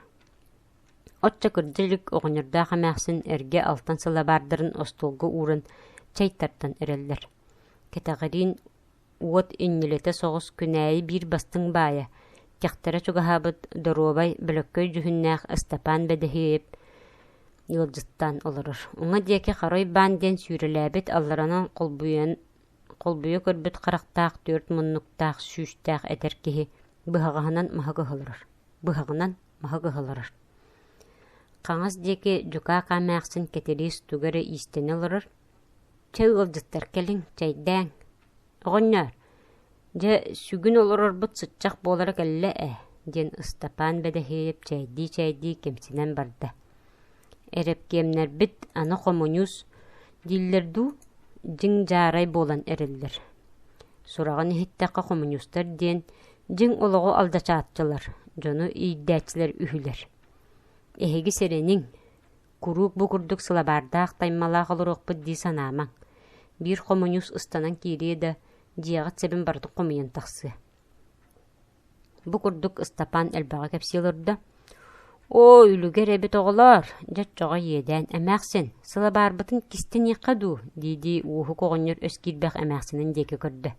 Оччо кырдьа илик оҕонньордоох эмээхсин эргэ алтан сылабаардарын остуолга ууран чэй тардан эрэллэр. Кэтэҕириин уот иннилэтэ соҕус күнээйи биир бастыҥ баайа, кэхтэрэ чугаһаабыт доруобай, бөлөккөй дьүһүннээх Ыстапаан Бэдэһиэйэп ыалдьыттаан олорор. Уҥа диэки Харой Баан диэн сүүрэлээбит алларанан холбуйан холбуйа көрбүт харахтаах түөрт муннуктаах сүүстээх эдэр киһи быһаҕаһынан маһы кыһаларар, быһаҕынан маһы кыһаларар. Хаҥас диэки дьукаах эмээхсин Кэтириис тугу эрэ иистэнэ олорор. «Чэ ыалдьыттар кэлиҥ, чэйдээҥ. Оҕонньоор, дьэ сүгүн олорорбут сыччах буолара кэллэ ээ» диэн Ыстапаан Бэдэһиэйэп чээйдии-чээйдии кэмсинэн барда. Эрэпкиэмнэрбит аны хомуньуус дииллэр дуу, дьиҥ дьаарай буолан эрэллэр. Сураҕын иһиттэххэ хомуньуустар диэн дьиҥ олоҕу алдьачааччылар, дьону иирдээччилэр үһүлэр. Эһиги сэрэниҥ, куруук бу курдук сылабаардаах таймалаах олоруохпут дии санаамаҥ. Биир хомуньуус ыстанан киириэ да, дьиэҕит сэбин барытын хомуйан тахсыа. Бу курдук Ыстапаан элбэҕи кэпсии олордо. «Оо, үлүгэр эбит оҕолоор, дьэ оччоҕо иэдээн, эмээхсин, сылабаарбытын кистэниэххэ дуу?» дии-дии Уоһук оҕонньор өс киирбэх эмээхсинин диэки көрдө.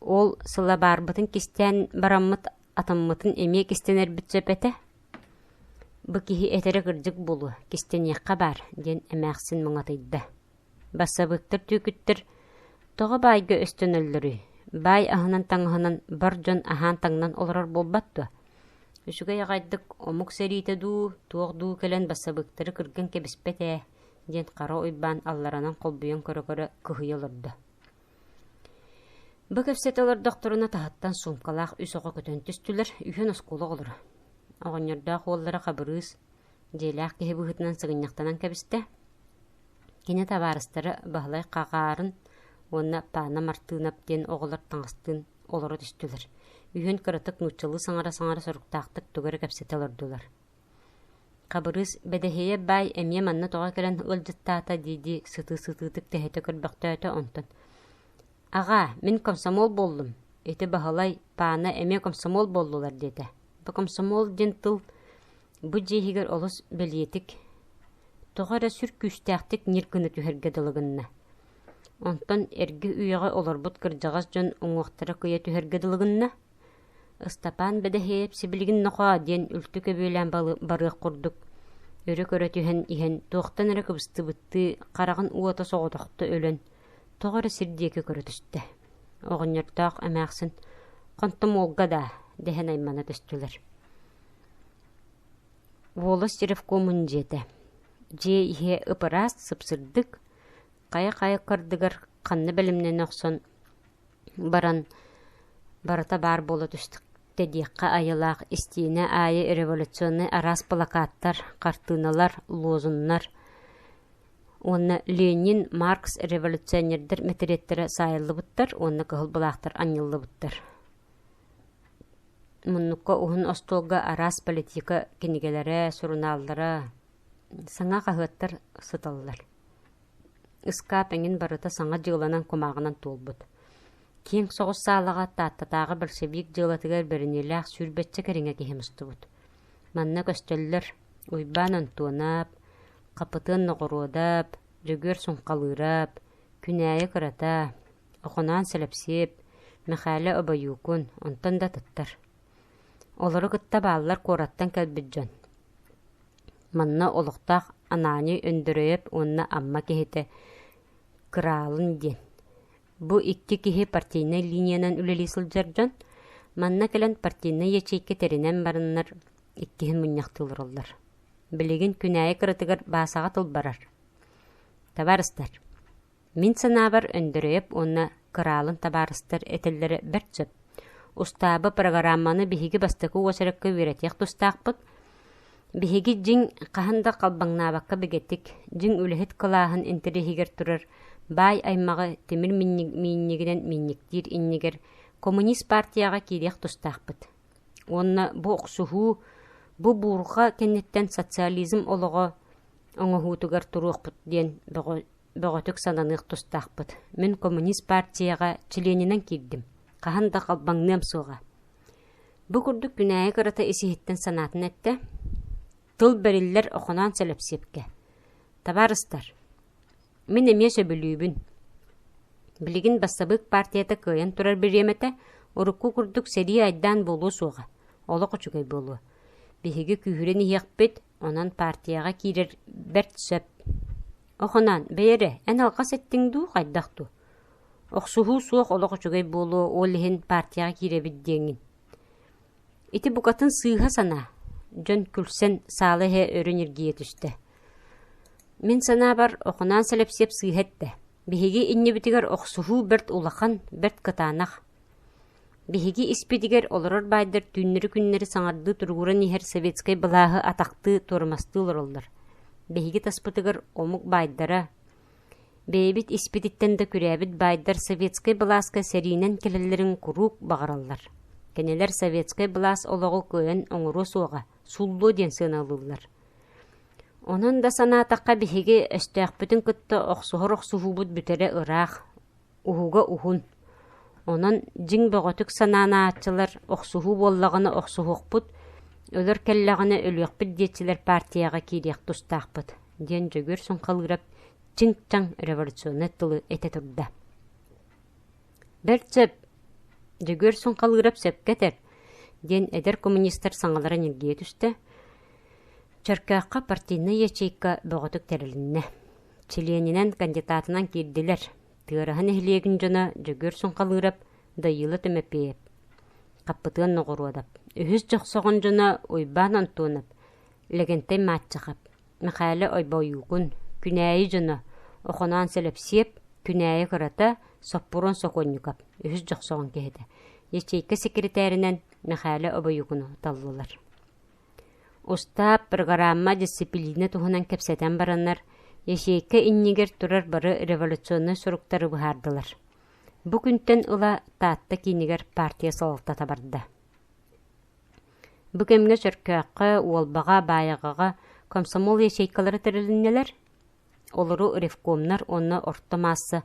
«Ол сылабаарбытын кистээн бараммыт атыммытын эмиэ кистэнэрбит сөп этэ. Бу киһи этэрэ кырдьык буолуо, кистэниэххэ баар» диэн эмээхсин муҥатыйда. Бассабыыктар түөкүттэр тоҕо баайга өстөнөллөрүй? Баай аһынан-таҥаһынан бар дьон аһаан-таҥнан олорор буолбат дуо? Үчүгэй аҕайдык омук сэриитэ дуу, туох дуу кэлэн бассабыыктары кырган кэбиспэт ээ диэн Хара Уйбаан алларанан холбуйан көрө-көрө кыһыйа олордо. Бу кэпсэтэ олордохторуна таһыттан суумкалаах үс оҕо көтөн түстүлэр, үһүөн оскуола оҕолоро. Оҕонньордоох уоллара Хабырыыс дьиэлээх киһи быһыытынан сыгынньахтанан кэбистэ. Кини табаарыстара Баһылай Хаҕаарын уонна Паана Мартыынап диэн оҕолор таҥастыын олоро түстүлэр. Үһүөн кыратык нууччалыы саҥара-саҥара соруктаахтык тугу эрэ кэпсэтэ олордулар. Хабырыыс «Бэдэһиэйэ баай эмиэ манна тоҕо кэлэн ыалдьыттаата» дии-дии сытыы-сытыытык тэһитэ көрбөхтөөтө онтон «Аҕаа, мин комсомол буоллум, ити Баһылай, Паана эмиэ комсомол буоллулар» диэтэ. Бу комсомол диэн тыл бу дьиэ иһигэр олус бэлиэтик тоҕо эрэ сүр күүстээхтик ньир гына түһэргэ дылы гынна. Онтон эргэ үйэҕэ олорбут кырдьаҕас дьон уҥуохтара кыйа түһэргэ дылы гынна. Ыстапаан Бэдэһиэйэп сибилигин нохоо диэн үлтү көбүөлээн барыах курдук өрө көрө түһэн иһэн туохтан эрэ кыбыстыбыттыы хараҕын уота соҕотохто өлөн тоҕо эрэ сир диэки көрө түстэ. Оҕонньордоох эмээхсин «Хонтомуолга даа» дэһэн аймана түстүлэр. Волость ревкомун дьиэтэ. Дьиэ иһэ ып-ыраас, сып-сырдык, хайа-хайа кардыгар ханна бэлэмнэнэ охсон баран барыта баар буола түстэ диэххэ айылаах истиэнэ аайы революционнай араас плакаттар, хартыыналар, лозуннар уонна Ленин, Маркс революционердар мэтириэттэрэ саайыллыбыттар уонна кыһыл былаахтар анньыллыбыттар. Муннукка уһун остуолга араас политика кинигэлэрэ, сурунааллара, саҥа хаһыаттар сыталлар. Ыскаап эҥин барыта саҥа дьыаланан кумааҕынан туолбут. Киэҥ соҕус саалаҕа Тааттатааҕы большевик дьыалатыгар бэриниилээх сүүрбэччэ кэриҥэ киһи мустубут. Манна көстөллөр Уйбаан Онтуонап, Хапытыан Ноҕоруодап, Дьөгүөр Суҥхалыырап, Күнээйи Кырата, Охоноон Сэлэпсиэп, Мэхээлэ Обойуукун, онтон да атыттар. Олору кытта бааллар куораттан кэлбит дьон. Манна олохтоох Ананий Өндөрөйөп уонна Амма киһитэ Кыраалын диэн. Бу икки киһи партийнай линиянан үлэлии сылдьар дьон. Манна кэлэн партийнай ячейка тэринэн бараннар иккиһин мунньахтыы олороллор. Билигин Күнээйи кыратыгар Баасаҕа тыл барар. Табаарыстар, Мин санаабар, Өндөрөйөп уонна Кыраалын табаарыстар этэллэрэ бэрт сөп. Устаабы программаны биһиги бастакы уочаракка үөрэтиэх тустаахпыт. Биһиги дьиҥ хаһан да халбаҥнаабакка бигэтик, дьиҥ үлэһит кылааһын интэриэһигэр турар баай аймаҕы тимир миинньигинэн миинньиктиир иннигэр коммунист партияҕа киириэх тустаахпыт. Уонна бу охсуһуу, бу буурҕа кэнниттэн социализм олоҕо оҥоһуутугар туруохпут диэн бөҕөтүк сананыах тустаахпыт. Мин коммунист партияҕа чилиэнинэн киирдим, хаһан да халбаҥныам суоҕа. Бу курдук күнээйи кырата ис-иһиттэн санаатын эттэ. Тыл бэриллэр Охоноон Сэлэпсиэпкэ. Табаарыстар, мин эмиэ сөбүлүүбүн. Билигин бассабыык партията кыайан турар бириэмэтэ урукку курдук сэрии айдаан буолуо суоҕа, олох үчүгэй буолуо. Биһиги күүһүрэн иһиэхпит, онон партияҕа киирэр бэрт сөп. Охоноон, бэйэ эрэ, эн алҕас эттиҥ дуу, хайдах дуу? Охсуһуу суох олох үчүгэй буолуо, ол иһин партияҕа киирэбит диэҥҥин. Ити букатын сыыһа санаа, дьон күлсэн саала иһэ өрө ньиргийэ түстэ. Мин санаабар, Охоноон Сэлэпсиэп сыыһа эттэ. Биһиги иннибитигэр охсуһуу бэрт улахан, бэрт кытаанах. Биһиги испитигэр олорор баайдар түүннэри-күннэри саҥардыы туругуран иһэр советскай былааһы атахтыы, туормастыы олороллор. Биһиги таспытыгар омук баайдара, бэйэбит испититтэн да күрээбит баайдар советскай былааска сэриинэн кэлэллэрин куруук баҕараллар. Кинилэр советскай былаас олоҕу кыайан оҥоруо суоҕа, сууллуо диэн сыаналыыллар. Онон да санаатахха биһиги өстөөхпүтүн кытта охсуһар охсуһуубут бүтэрэ ыраах, уһуга уһун. Онон дьиҥ бөҕөтүк санаанааччылар охсуһуу буоллаҕына охсуһуохпут, өлөр кэллэҕинэ өлүөхпүт диэччилэр партияҕа киириэх тустаахпыт, диэн Дьөгүөр Суҥхалыырап чиҥ-чаҥ революционнай тылы этэ турда. Бэрт сөп, Дьөгүөр Суҥхалыырап сөпкө этэр, диэн эдэр коммунистар саҥалара ньиргийэ түстэ. Чөркөөххө партийнай ячейка бөҕөтүк тэрилиннэ. Чилиэнинэн, кандидатынан киирдилэр. Тыараһа нэһилиэгин дьоно Дьөгүөр Суҥхалыырап, Дайыыла Түмэпиэйэп, Хаппытыан Ноҕоруодап, үһүс Дьохсоҕон дьоно Уйбаан Антонов, Лэгэнтэй Мааччахап, Мэхээлэ Ойбойуукун, Күнээйи дьоно Охоноон Сэлэпсиэп, Күнээйи кырата, Соппуруон Сокуонньукап, үһүс Дьохсоҕон киһитэ, ячейка секретаринэн Мэхээлэ Обойукуну таллылар. Устаап, программа, дьиссипилиинэ туһунан кэпсэтэн бараннар, ячейка иннигэр турар бары революционнай суруктары быһаардылар. Бу күнтэн ыла Таатта киинигэр партия салалтата барда. Бу кэмҥэ Чөркөөххө, Уолбаҕа, Баайаҕаҕа комсомол ячейкалара тэрилиннилэр. Олору ревкомнар уонна орто маасса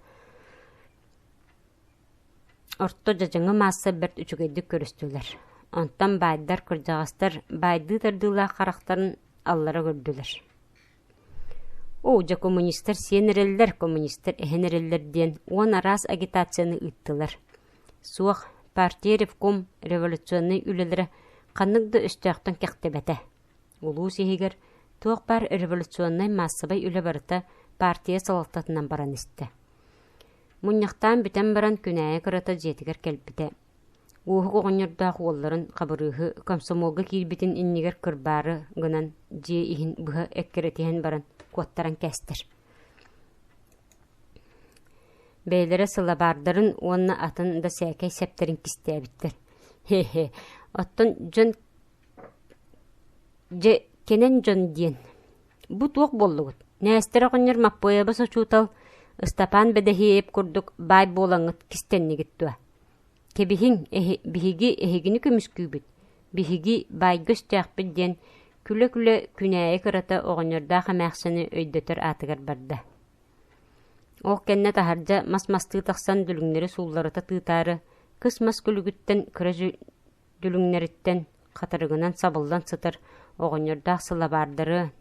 Орто дьадьаҥы маасса бэрт үчүгэйдик көрүстүлэр. Онтон баайдар, кырдьаҕастар баайдыы тардыылаах харахтарын аллара көрдүлэр. Оо, дьэ коммунистар сиэн эрэллэр, коммунистар эһэн эрэллэр диэн уон араас агитацияны ыыттылар. Суох, партия ревком революционнай үлэлэрэ ханнык да өстөөхтөн кэхтибэтэ. Улуус иһигэр туох баар революционнай маассабай үлэ барыта партия салалтатынан баран истэ. Мунньахтаан бүтэн баран Күнээйи кырата дьиэтигэр кэлбитэ. Уоһук оҕонньордоох уолларын Хабырыыһы комсомолга киирбитин иннигэр кырбаары гынан дьиэ иһин быһа эккирэтиһэн баран куоттаран кээстэр. Бэйэлэрэ сылабаардарын уонна атын да сээкэй сэптэрин кистээбиттэр. Хе-хе, оттон дьон дьэ кэнэн дьон диэн Бу туох буоллугут? Нээстэр оҕонньор Маппыайабыс учуутал Ыстапаан Бэдэһиэйэп курдук баай буолаҥҥыт кистэннигит дуо? Кэбиһиҥ, эһи, биһиги эһигини көмүскүүбүт, биһиги баайга өстөөхпүт диэн күлэ-күлэ Күнээйи кырата оҕонньордоох эмээхсини өйдөтөр аатыгар барда. Ол кэннэ таһырдьа мас мастыы тахсан дүлүҥнэри суулларыта тыытаары, кыс мас күлүгүттэн кыра дүлүҥнэриттэн хатырыгынан сабыллан сытар оҕонньордоох сылабаардары,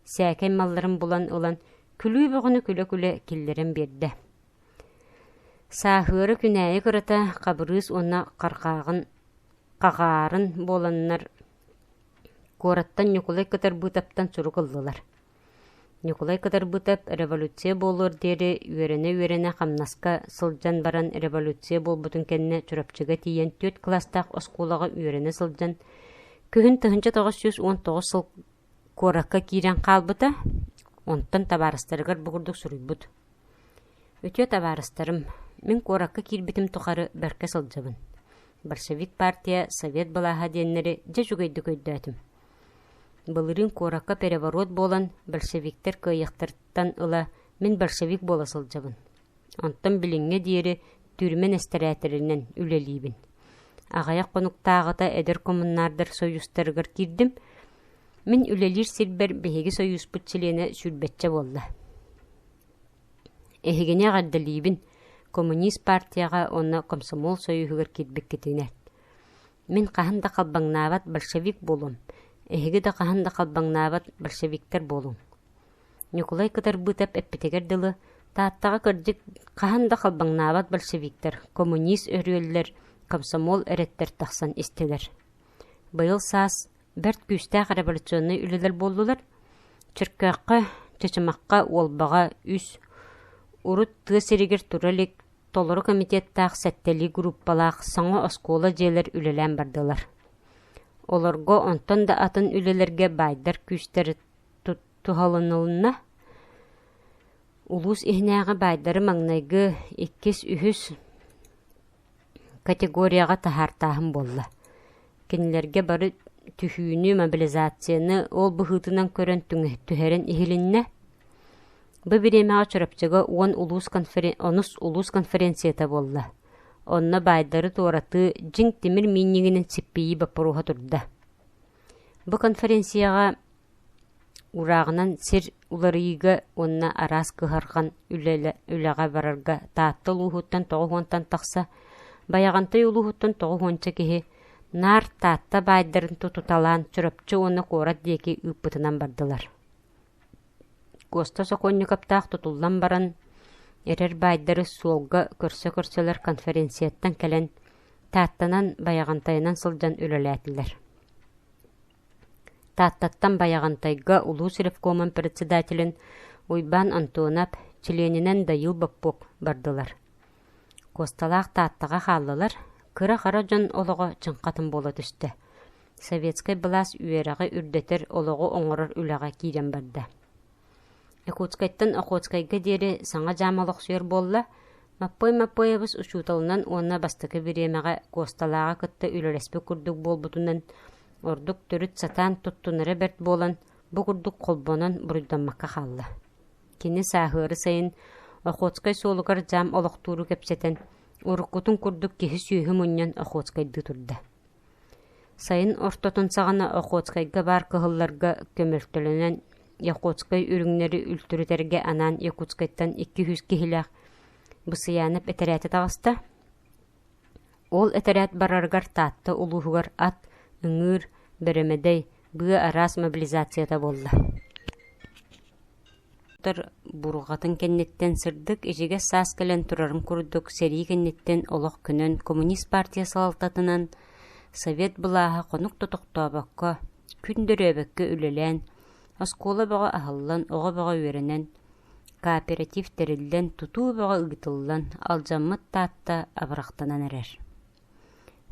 сээкэй малларын булан ылан күлүү бөҕөнү күлэ-күлэ киллэрэн биэрдэ. Сааһыары күнээйи кырата Хабырыыс уонна Хархааҕын Хаҕаарын буоланнар куораттан Ньукулай Кытарбыытаптан сурук ыллылар. Ньукулай Кытарбытов революция буолуор диэри үөрэнэ-үөрэнэ хамнаска сылдьан баран революция буолбутун кэннэ Чурапчыга тиийэн түөрт кылаастаах оскуолаҕа үөрэнэ сылдьан күһүн 1919 сыл куоракка киирэн хаалбыта, онтон табаарыстарыгар бу курдук суруйбут: «Үтүө табаарыстарым, мин куоракка киирбитим тухары бэркэ сылдьабын. Большевик партия, совет былааһа диэннэри дьэ үчүгэйдик өйдөөтүм. Былырыын куоракка переворот буолан, большевиктэр кыайыахтарыттан ыла мин большевик буола сылдьабын. Онтон билиҥҥэ диэри түрмэн эстэрээтэринэн үлэлиибин. Аҕыйах хонуктааҕыта эдэр коммунардар союзтарыгар киирдим. Мин үлэлиир сирбэр биһиги союзпут чилиэнэ сүүрбэччэ буолла. Эһигини эҕэрдэлиибин, коммунист партияҕа уонна комсомол союһугар киирбиккитинэн. Мин хаһан да халбаҥнаабат большевик буолуом, эһиги да хаһан да халбаҥнаабат большевиктар буолуҥ. Ньукулай Кытарбыытап эппитигэр дылы, Тааттаҕа кырдьык хаһан да халбаҥнаабат большевиктар, коммунист өрүөллэр, комсомол эрэттэр тахсан истилэр. Быйыл саас бэрт күүстээх революционнай үлэлэр буоллулар. Чөркөөххө, Чычымахха, Уолбаҕа үс, урут тыа сиригэр тура илик толору комитеттаах сэттэлии группалаах саҥа оскуола дьиэлэр үлэлээн бардылар. Олорго онтон да атын үлэлэргэ баайдар күүстэрэ туһаланылынна. Улуус иһинээҕи баайдары маҥнайгы, иккис, үһүс категорияҕа таһаартааһын буолла. Кинилэргэ бары түһүүнү, мобилизацияны ол быһыытынан көрөн түһэрэн иһилиннэ. Бу бириэмэҕэ Чурапчыга уон улуус онус улуус конференцията буолла. Онно баайдары туоратыы дьиҥ тимир миинньигинэн сиппийии боппуруоһа турда. Бу конференцияҕа Урааҕынан сир уларыйыыга уонна араас кыһарҕан үлэҕэ барарга Таатта улууһуттан тоҕус уонтан тахса, Байаҕантай улууһуттан тоҕус уонча киһи наар Таатта баайдарын тутуталаан Чурапчы уонна куорат диэки ыыппытынан бардылар. Куоста Сокуонньукаптаах тутуллан баран эрэр баайдары суолга көрсө-көрсөлөр конференцияттан кэлэн Тааттанан Байаҕантайынан сылдьан үлэлээтилэр. Тааттаттан Байаҕантайга улуус ревкомун председателин Уйбаан Антонов, чилиэнинэн Дайыыл Боппуок бардылар. Куосталаах Тааттаҕа хааллылар, кыра-хара дьон олоҕо чыҥхатын буола түстэ. Советскай былаас үөрэҕи үрдэтэр, олоҕу оҥорор үлэҕэ киирэн барда. Якутскайтан Охотскайга диэри саҥа дьаам олохсуйар буолла, Маппый Маппыайабыс учууталынан уонна бастакы бириэмэҕэ Куосталааҕы кытта үлэлэспит курдук буолбутунан, ордук төрүт сатаан туттунара бэрт буолан, бу курдук холбонон буруйдаммакка хаалла. Кини сааһыары сайын Охотскай суолугар дьаам олохтууру кэпсэтэн, уруккутун курдук киһи-сүөһү мунньан Охотскайдыы турда. Сайын ортотун саҕана Охотскайга баар кыһылларга көмөлтөлөнөн Якутскай үрүҥнэри үлтүрүтэргэ анаан Якутскайтан 200 киһилээх Бысыйаанап этэрээтэ таҕыста. Ол этэрээт барарыгар Таатта улууһугар ат, ыҥыыр, бэрэмэдэй, быа араас мобилизацията буолла. Бурҕатын кэнниттэн сырдык, ичигэс саас кэлэн турарын курдук сэрии кэнниттэн олох көнөн коммунист партия салалтатынан совет былааһа хонук да тохтообокко, күн да өрөөбөккө үлэлээн, оскуола бөҕө аһыллан, оҕо бөҕө үөрэнэн, кооператив тэриллэн, тутуу бөҕө ыытыллан, алдьаммыт Таатта абырахтанан эрэр.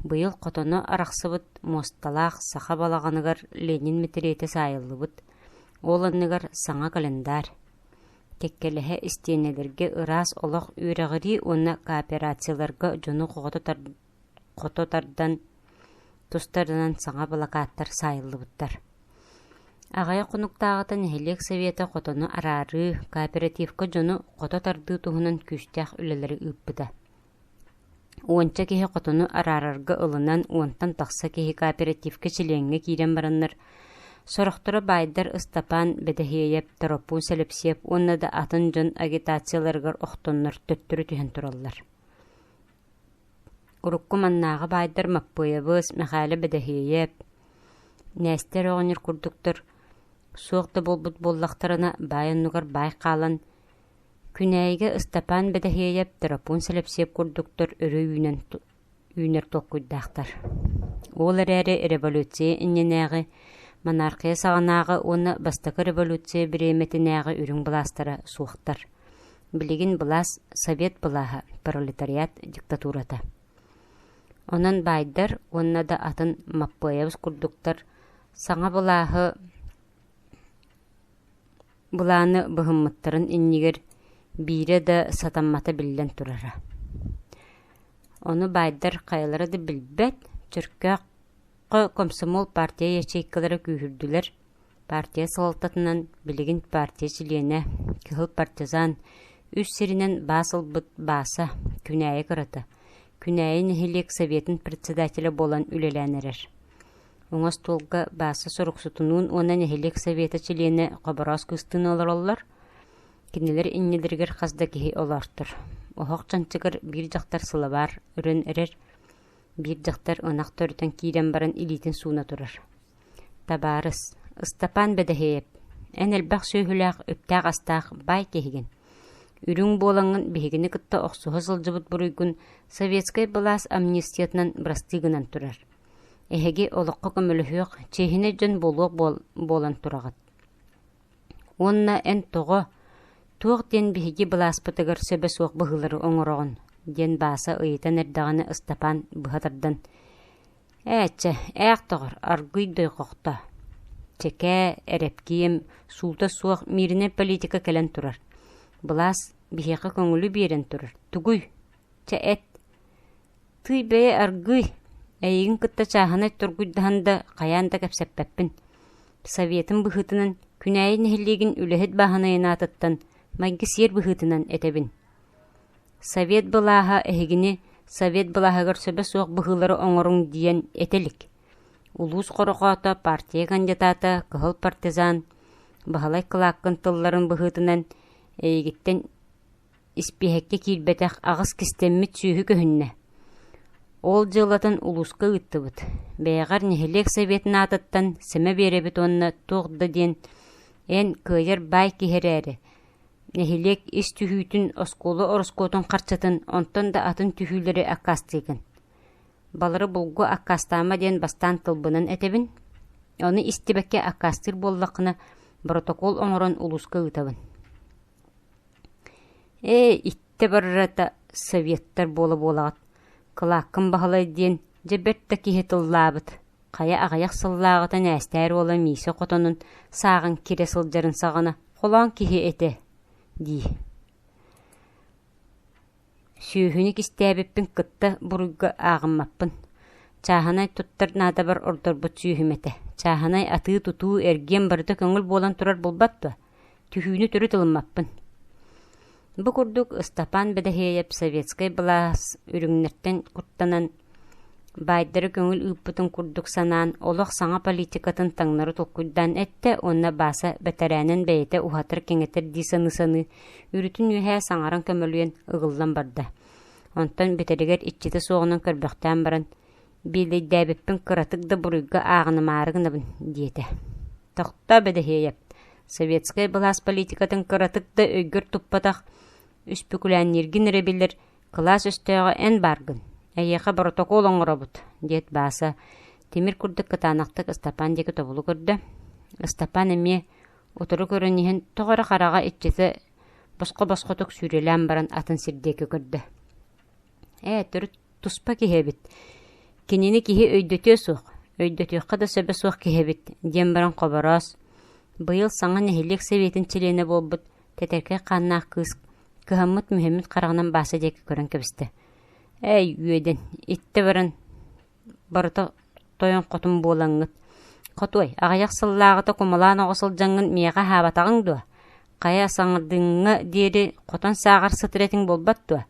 Быйыл хотоно арахсыбыт муосталаах саха балаҕаныгар Ленин мэтириэтэ саайыллыбыт, ол анныгар саҥа календарь, кэккэлэһэ истиэнэлэргэ ыраас олох үөрэҕирии уонна кооперацияларга дьону хото тардан тустарынан саҥа былакааттар саайыллыбыттар. Аҕыйах хонуктааҕыта нэһилиэк совета хотону араарыы, кооперативка дьону хото тардыы туһунан күүстээх үлэлэри ыыппыта. Уонча киһи хотону араарарга ылынан уонтан тахса киһи кооперативка чилиэҥҥэ киирэн бараннар, сорохторо баайдар Ыстапаан Бэдэһиэйэп, Торопуун Сэлэпсиэп уонна да атын дьон агитацияларыгар охтоннор төттөрү түһэн тураллар. Урукку маннааҕы баайдар Маппыайабыс, Мэхээлэ Бэдэһиэйэп, Нээстэр оҕонньор курдуктар суох да буолбут буоллахтарына баай оннугар баай хаалан Күнээйигэ Ыстапаан Бэдэһиэйэп, Торопуун Сэлэпсиэп курдуктар өрө үүнэн үүнэр толкуйдаахтар. Ол эрээри революция иннинээҕи, монархия саҕанааҕы уонна бастакы революция бириэмэтинээҕи үрүҥ былаастара суохтар. Билигин былаас совет былааһа, пролетариат диктатурата. Онон баайдар уонна да атын Маппыайабыс курдуктар саҥа былааһы Былааны быһыммыттарын иннигэр биирэ да сатаммата биллэн турара. Ону баайдар хайалара да билбэт, Чөркөөххө комсомол партия ячейкалара күүһүрдүлэр. Партия салалтатынан билигин партия чилиэнэ, кыһыл партизан, үс сиринэн баас ылбыт Бааса, Күнээйи кырата, Күнээйи нэһилиэк советын председателэ буолан үлэлээн эрэр. Уҥа остуолга Бааса суруксутунуун уонна нэһилиэк совета чилиэнэ Хобороос кыыстыын олороллор. Кинилэр иннилэригэр хас да киһи олоортор. Оһох чанчыгар биир дьахтар сылабаар өрөн эрэр, биир дьахтар ынах төрүтэн киирэн баран илиитин сууна турар. Табаарыс, Ыстапаан Бэдэһиэйэп, эн элбэх сүөһүлээх, үптээх-астаах баай киһигин. Үрүҥ буолаҥҥын биһигини кытта охсуһа сылдьыбыт буруйгун советскай былаас амнистиятынан бырастыы гынан турар. Эһиги олоххо көмөлөһүөх, чиэһинэй дьон буолуох буолан тураҕыт. Уонна эн тоҕо, туох диэн биһиги былааспытыгар сөбө суох быһыылары оҥороҕун? диэн Бааса ыйытан эрдэҕинэ Ыстапаан быһа тардан: «Ээ, чэ, ээх доҕор, аргыый дойҕохто. Чэкээ, эрэпкиэм, суута суох мииринэй политика кэлэн турар. Былаас биһиэхэ көҥүлү биэрэн турар. Тугуй? Чэ, эт. Тыый бэйэ аргыый, эйигин кытта чааһынай тургуйдаһан да хайаан да кэпсэппэппин. Советым быһыытынан Күнээйи нэһилиэгин үлэһит бааһынайын аатыттан майгы-сиэр быһыытынан этэбин. Совет былааһа эһигини совет былааһыгар сөбө суох быһыылары оҥоруҥ диэн этэ илик. Улуус хорохоото партия кандидата кыһыл партизан Баһылай Кылааккын тылларын быһыытынан эйигиттэн Испииһэккэ киирбэтэх аҕыс кистэммит сүөһү көһүннэ. Ол дьыалатын улууска ыыттыбыт. Бэйэҕэр нэһилиэк советын аатыттан сэмэ биэрэбит уонна туох да диэн эн кыайар баай киһи эрээри, нэһилиэк ис түһүүтүн, оскуола ороскуотун харчытын, онтон да атын түһүүлэри аккаастыыгын. Балары булгу аккаастаама диэн бастаан тылбынан этэбин. Ону истибэккэ аккаастыыр буоллаххына, боротокуол оҥорон улууска ыытабын. Ээ, иттэ барарата советтар буола-буолаҕыт, Кылааккын Баһылай диэн дьэ бэрт да киһи тыллаабыт, хайа аҕыйах сыллааҕыта Нээстээр уола Миисэ хотонун сааҕын кирэ сылдьарын саҕана холоон киһи этэ дии. Сүөһүнү кистээбиппин кытта буруйга ааҕыммаппын. Чааһынай туттар наадабар ордорбут сүөһүм этэ. Чааһынай атыы-тутуу, эргиэн барыта көҥүл буолан турар буолбат дуо? Түһүүнү төрүт ылыммаппын. Бу курдук Ыстапаан Бэдэһиэйэп советскай былаас үрүҥнэртэн куттанан, баайдары көҥүл ыыппытын курдук санаан, олох саҥа политикатын таҥнары толкуйдаан эттэ уонна Бааса бэтэрээнин бэйэтэ уһатар-кэҥэтэр дии саныы-саныы, үрүтүн үөһэ саҥаран көмөлүйэн ыгыллан барда. Онтон бүтэригэр иччитэ суоҕунан көрбөхтөөн баран, «Биэлэйдээбиппин кыратык да буруйга ааҕынымаары гынабын» диэтэ. «Тохтоо, Бэдэһиэйэп, советскай былаас политикатын кыратык да өйгөр туппатах, үспүкүлээннииргин эрэ билэр кылаас өстөөҕө эн бааргын, эйиэхэ боротокуол оҥоробут» диэт Бааса тимир курдук кытаанахтык Ыстапаан диэки тобулу көрдө. Ыстапаан эмиэ утары көрөн иһэн тоҕо эрэ хараҕа иччитэ босхо-босхотук сүүрэлээн баран атын сир диэки көрдө. Ээ, төрүт туспа киһи эбит. Кинини киһи өйдөтүө суох, өйдөтүөххэ да сөбө суох киһи эбит диэн баран Хобороос, быйыл саҥа нэһилиэк сэбиэтин чилиэнэ буолбут тэтэркэй хааннаах кыыс кыһаммыт-мүһэммит хараҕынан Бааса диэки көрөн кэбистэ. Эй, үөдэн, иттэ баран барыта тойон хотун буолаҥҥыт. Хотуой, аҕыйах сыллааҕыта кумалаан оҕо сылдьаҥҥын миэхэ аһаабатаҕыҥ дуо? Хайа саҥардыҥҥа диэри хотон сааҕар сытар этиҥ буолбат дуо?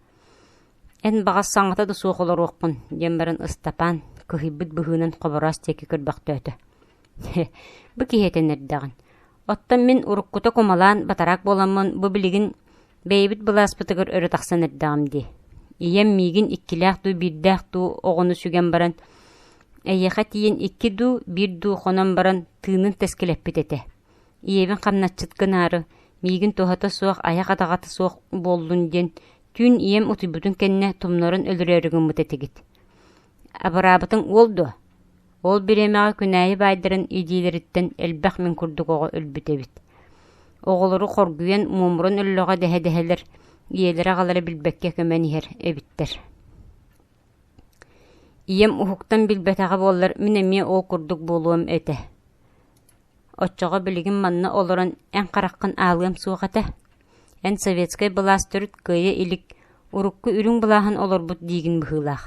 Эн баҕас саҥата да суох олоруоххун, диэн баран Ыстапаан кыһыйбыт быһыынан Хобороос диэки көрбөхтөөтө. Бу киһи этэн эрдэҕин. Оттон мин уруккута кумалаан батараак буоламмын бу билигин бэйэбит былааспытыгар өрө тахсан эрдэҕим дии. Ийэм миигин иккилээх дуу биирдээх дуу оҕону сүгэн баран эйиэхэ тиийэн икки дуу биир дуу хонон баран тыынын тэскилэппит этэ. Ийэбин хамначчыт гынаары миигин туһата суох айах атаҕата суох буоллун диэн түүн ийэм утуйбутун кэннэ тумнарын өлөрөөрү гыммыт этигит. Абыраабытыҥ уол дуо? Ол бириэмэҕэ Күнээйи баайдарын илиилэриттэн элбэх мин курдук оҕо өлбүт эбит. Оҕолору хоргуйан, муомуран өллөҕө дэһэ-дэһэлэр, ийэлэрэ-аҕалара билбэккэ көмөн иһэр эбиттэр. Ийэм уһуктан билбэтэҕэ буоллар, мин эмиэ ол курдук буолуом этэ. Оччоҕо билигин манна олорон эн хараххын аалыам суох этэ. Эн советскай былаас төрүт кыайа илик. Урукку үрүҥ былааһын олорбут диигин быһыылаах.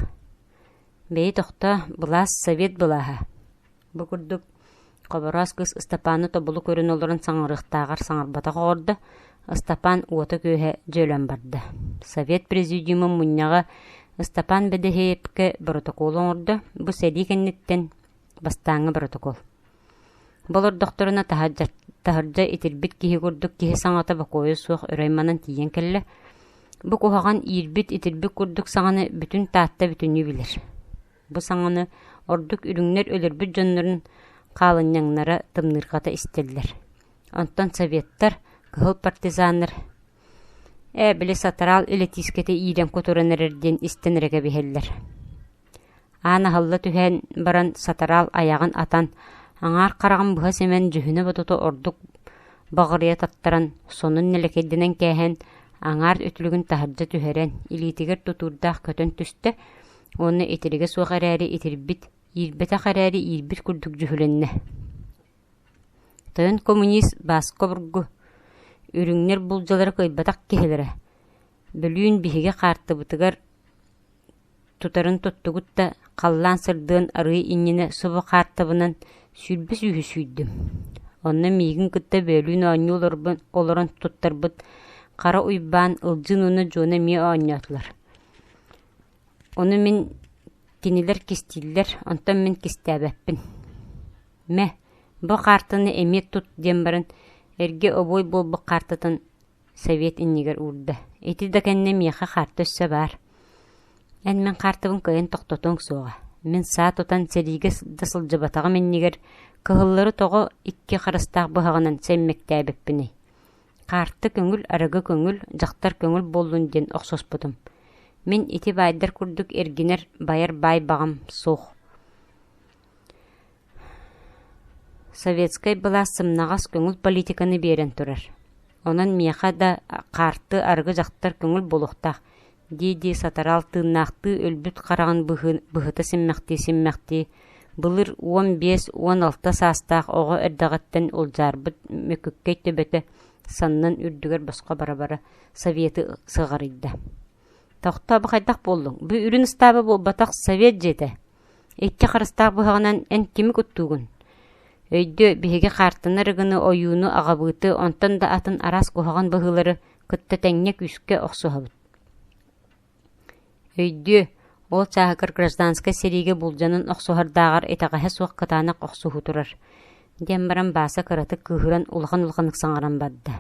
Бэйи тохтоо, былаас совет былааһа. Бу курдук Хобороос кыыс Ыстапааны тобулу көрөн олорон саҥарыахтааҕар саҥарбатах оҕордо, Ыстапаан уота-күөһэ дьэ өлөн барда. Совет президиумун мунньаҕа Ыстапаан Бэдэһиэпкэ боротокуол оҥордо, бу сэрии кэнниттэн бастааҥҥы боротокуол. Бу олордохторуна таһырдьа итирбит киһи курдук киһи саҥата бокуойа суох өрө айманан тиийэн кэллэ. Бу куһаҕан иирбит итирбит курдук саҥаны бүтүн Таатта бүтүннүү билэр. Бу саҥаны ордук үрүҥнэр өлөрбүт дьоннорун хаалынньаҥнара тымныырҕата истэллэр. Онтон советтар, кыһыл партизаннар «Ээ, били сатараал илэтиискэтэ иирэн кутуран эрэр» диэн истэн эрэ кэбиһэллэр. Аан аһылла түһэн баран сатараал айаҕын атан, аҥаар хараҕын быһа симэн дьүһүнэ-бодото ордук баҕырыйа таттаран, сонун нэлэкэйдэнэн кээһэн, аҥаар үтүлүгүн таһырдьа түһэрэн, илиитигэр тутуурдаах көтөн түстэ уонна итиригэ суох эрээри итирбит, иирбэтэх эрээри иирбит курдук дьүһүлэннэ. Тойон коммунист Бааска обургу, үрүҥнэр булдьалара кыайбатах киһилэрэ, бөлүүн биһиги хаартыбытыгар тутарын туттугут да, халлаан сырдыан арыый иннинэ субу хаартыбынан 20 сүүһү сүүйдүм. Онно миигин кытта бөөлүүн оонньуу олорон туттарбыт Хара Уйбаан, Ылдьыын уонна Дьуона эмиэ оонньоотулар. Ону мин кинилэр кистииллэр, онтон мин кистээбэппин. Мэ, бу хаартыны эмиэ тут диэн баран, эргэ обуой буолбут хаартытын совет иннигэр уурда. Ити да кэннэ миэхэ хаарта өссө баар. Эн мин хаартыбын кыайан тохтотуоҥ суоҕа. Мин саа тутан сэриигэ да сылдьыбатаҕым иннигэр кыһыллары тоҕо икки харыстаах быһаҕынан сэммэктээбиппиний? Хаарты көҥүл, арыгы көҥүл, дьахтар көҥүл буоллун диэн охсуспутум. Мин ити баайдар курдук эргинэр, байар баай баҕам суох. Советскай былаас сымнаҕас көҥүл политиканы биэрэн турар. Онон миэхэ да хаарты, арыгы дьахтар көҥүл буолуохтаах дии-дии сатараал тыыннаахтыы өлбүт хараҕын быһыта симмэхтии-симмэхтии былыр 15-16 саастаах оҕо эрдэҕиттэн улдьаарбыт мөкүккэй төбөтө саннын үрдүгэр босхо бара-бара советы сыҕарыйда. «Тохтоо, бу хайдах буоллуҥ? Бу үрүн ыстааба буолбатах совет дьиэтэ. Икки харыстаах быһаҕынан эн кими куттуугун? Өйдүө, биһиги хаартыны арыгыны, ойууну, аҕабыыты, онтон да атын араас куһаҕан быһыылары кытта тэҥҥэ күүскэ охсуһабыт. Өйдүө, ол чааһыгар гражданскай сэриигэ булдьанан охсуһардааҕар итэҕэһэ суох кытаанах охсуһуу турар, диэн баран Бааса кыратык кыыһыран улахан-улаханнык саҥаран барда.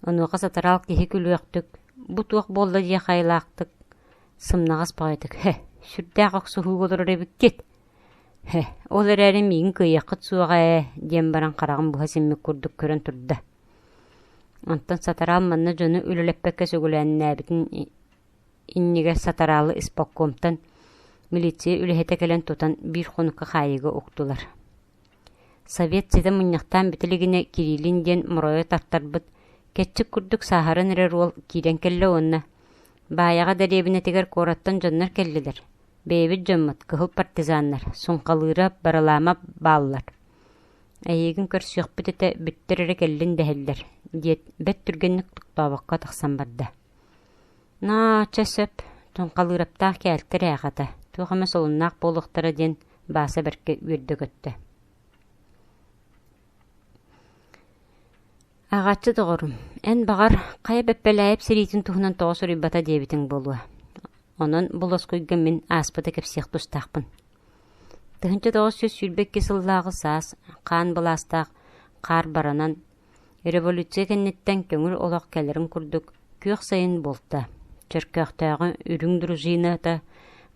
Онуоха сатараал киһи күлүөхтүк, бу туох буолла диэх айылаахтык, сымнаҕас баҕайытык «Һэ, сүрдээх охсуһууга олорор эбиккит, Һэ, ол эрээри миигин кыайыаххыт суоҕа ээ, диэн баран хараҕын быһа симмит курдук көрөн турда. Онтон сатараал манна дьону үлэлэппэккэ сөбүлээннээбитин иннигэр сатараалы исполкомтан милиция үлэһитэ кэлэн тутан биир хонукка хаайыыга уктулар. Совет ситэ мунньахтаан бүтэ илигинэ Кириллин диэн моройо тартарбыт, кэччик курдук сааһыран эрэр уол киирэн кэллэ уонна «Баайаҕа дэриэбинэтигэр куораттан дьоннор кэллилэр, Бэйэбит дьоммут, кыһыл партизаннар, Суҥхалыыра, Барылаама бааллар. Эйиигин көрсүөхпүт этэ, бүттэр эрэ кэллин дэһэллэр, диэт, бэрт түргэнник тохтообокко тахсан барда. Ноо, чэ сөп, Туҥхалыыраптаах кээлтэр ээ хата, туох эмэ солуннаах буолуохтара диэн Бааса бэркэ үөрдэ-көттө. Аҕааччы доҕорум, эн баҕар, хайа Бэппэлээйэп сэриитин туһунан тоҕо суруйбата диэбитиҥ буолуо. Онон бу лоскуйга мин ааспыты кэпсиэх тустаахпын. 1922 сыллааҕы саас хаан былаастаах хаар баранан, революция кэнниттэн көҥүл олох кэлэрин курдук күөх сайын буолта. Чөркөөхтөөҕү үрүҥ дружината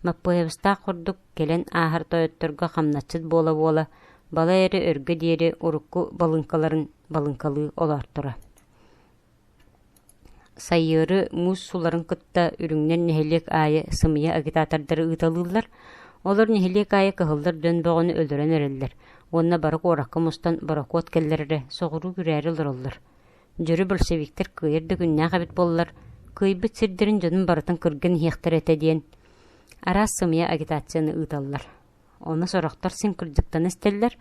Маппыайабыстаах курдук кэлэн ааһар тойотторго хамначчыт буола-буола балай эрэ өргө диэри урукку балыыҥкаларын балыыҥкалыы олоорторо. Сайыары муус суларын кытта үрүҥнэр нэһилиэк аайы сымыйа агитатордары ыыталыыллар, олор нэһилиэк аайы кыһыллар дьон бөҕөнү өлөрөн эрэллэр уонна бары куоракка мустан борокуот кэллэр эрэ соҕуруу күрээри олороллор. Дьөрү большевиктар кыайар да күннээх эбит буоллар, кыайбыт сирдэрин дьонун барытын кырган иһиэхтэрэ этэ диэн араас сымыйа агитацияны ыыталлар. Ону сорохтор син кырдьыктана истэллэр,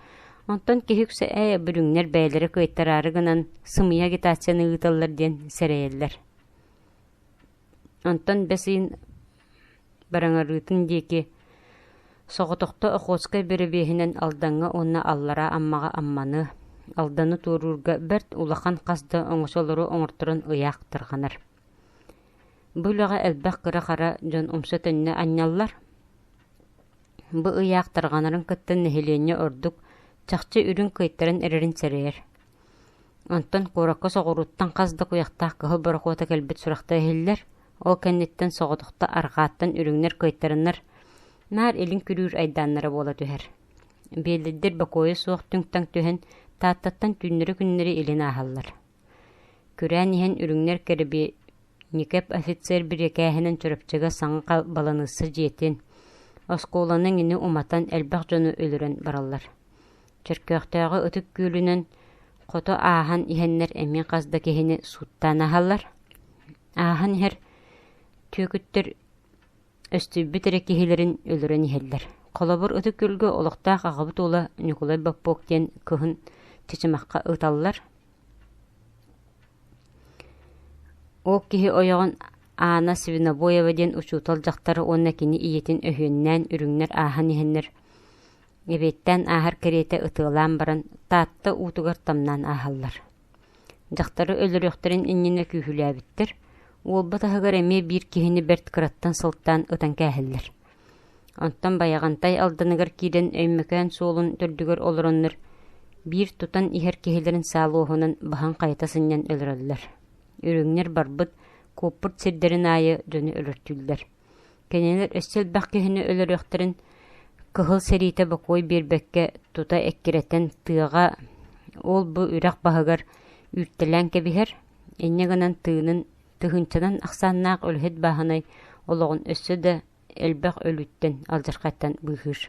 онтон киһи үксэ ээ бүрүҥнэр бэйэлэрэ кыайтараары гынан сымыйа агитацияны ыыталлар диэн сэрэйэллэр. Онтон бэс ыйын Бараҥарыытын диэки соҕотохто Охотскай бэрэбиэһинэн Алдаҥҥа уонна Аллараа Аммаҕа Амманы, Алданы туоруурга бэрт улахан хас да оҥочолору оҥорторон ыйаах тарҕанар. Бу үлэҕэ элбэх кыра-хара дьон умса-төннө анньаллар. Бу ыйаах тарҕанарын кытта нэһилиэнньэ ордук чахчы үрүҥ кыайтаран эрэрин сэрэйэр. Онтон куоракка соҕурууттан хас да куйахтаах кыһыл борохуота кэлбит сурахта иһиллэр, ол кэнниттэн соҕотохто арҕааттан үрүҥнэр кыайтараннар, наар илин күрүүр айдааннара буола түһэр. Биэллэйдэр бокуойа суох түҥ-таҥ түһэн, Тааттаттан түүннэри-күннэри илин ааһаллар. Күрээн иһэн үрүҥнэр Кэрэбиэньикэп офицер бирикээһинэн Чурапчыга саҥа баланыысса дьиэтин, оскуоланы эҥини уматан элбэх дьону өлөрөн бараллар. Чөркөөхтөөҕү Ытык Күөлүнэн хото ааһан иһэннэр эмиэ хас да киһини сууттаан аһаллар. Ааһан иһэр түөкүттэр өстүйбүт эрэ киһилэрин өлөрөн иһэллэр. Холобур, Ытык Күөлгэ олохтоох аҕабыт уола Ньукулай Боппуок диэн кыһын Чычымахха ыыталлар. Ол киһи ойоҕун Аана Свинобоева диэн учуутал дьахтары уонна кини ийэтин өһүөннээн үрүҥнэр ааһан иһэннэр Эбиэттээн ааһар кэриэтэ ытыалаан баран, Таатта уутугар тамнаан ааһаллар. Дьахтары өлөрүөхтэрин иннинэ күүһүлээбиттэр, Уолба таһыгар эмиэ биир киһини бэрт кыраттан сылтаан ытан кээһэллэр. Онтон Байаҕантай Алданыгар киирэн Өймөкөөн суолун төрдүгэр олороннор биир тутан иһэр киһилэрин саа луоһунан баһан хайыта сынньан өлөрөллөр. Үрүҥнэр барбыт, куоппут сирдэрин аайы дьону өлөртүүллэр. Кинилэр өссө элбэх киһини өлөрүөхтэрин кыһыл сэриитэ бокуой биэрбэккэ тута эккирэтэн тыаҕа ол-бу үрэх баһыгар үүртэлээн кэбиһэр, инньэ гынан тыынын тыһыынчанан ахсааннаах үлэһит бааһынай олоҕун өссө да элбэх өлүүттэн, алдьархайтан быыһыыр.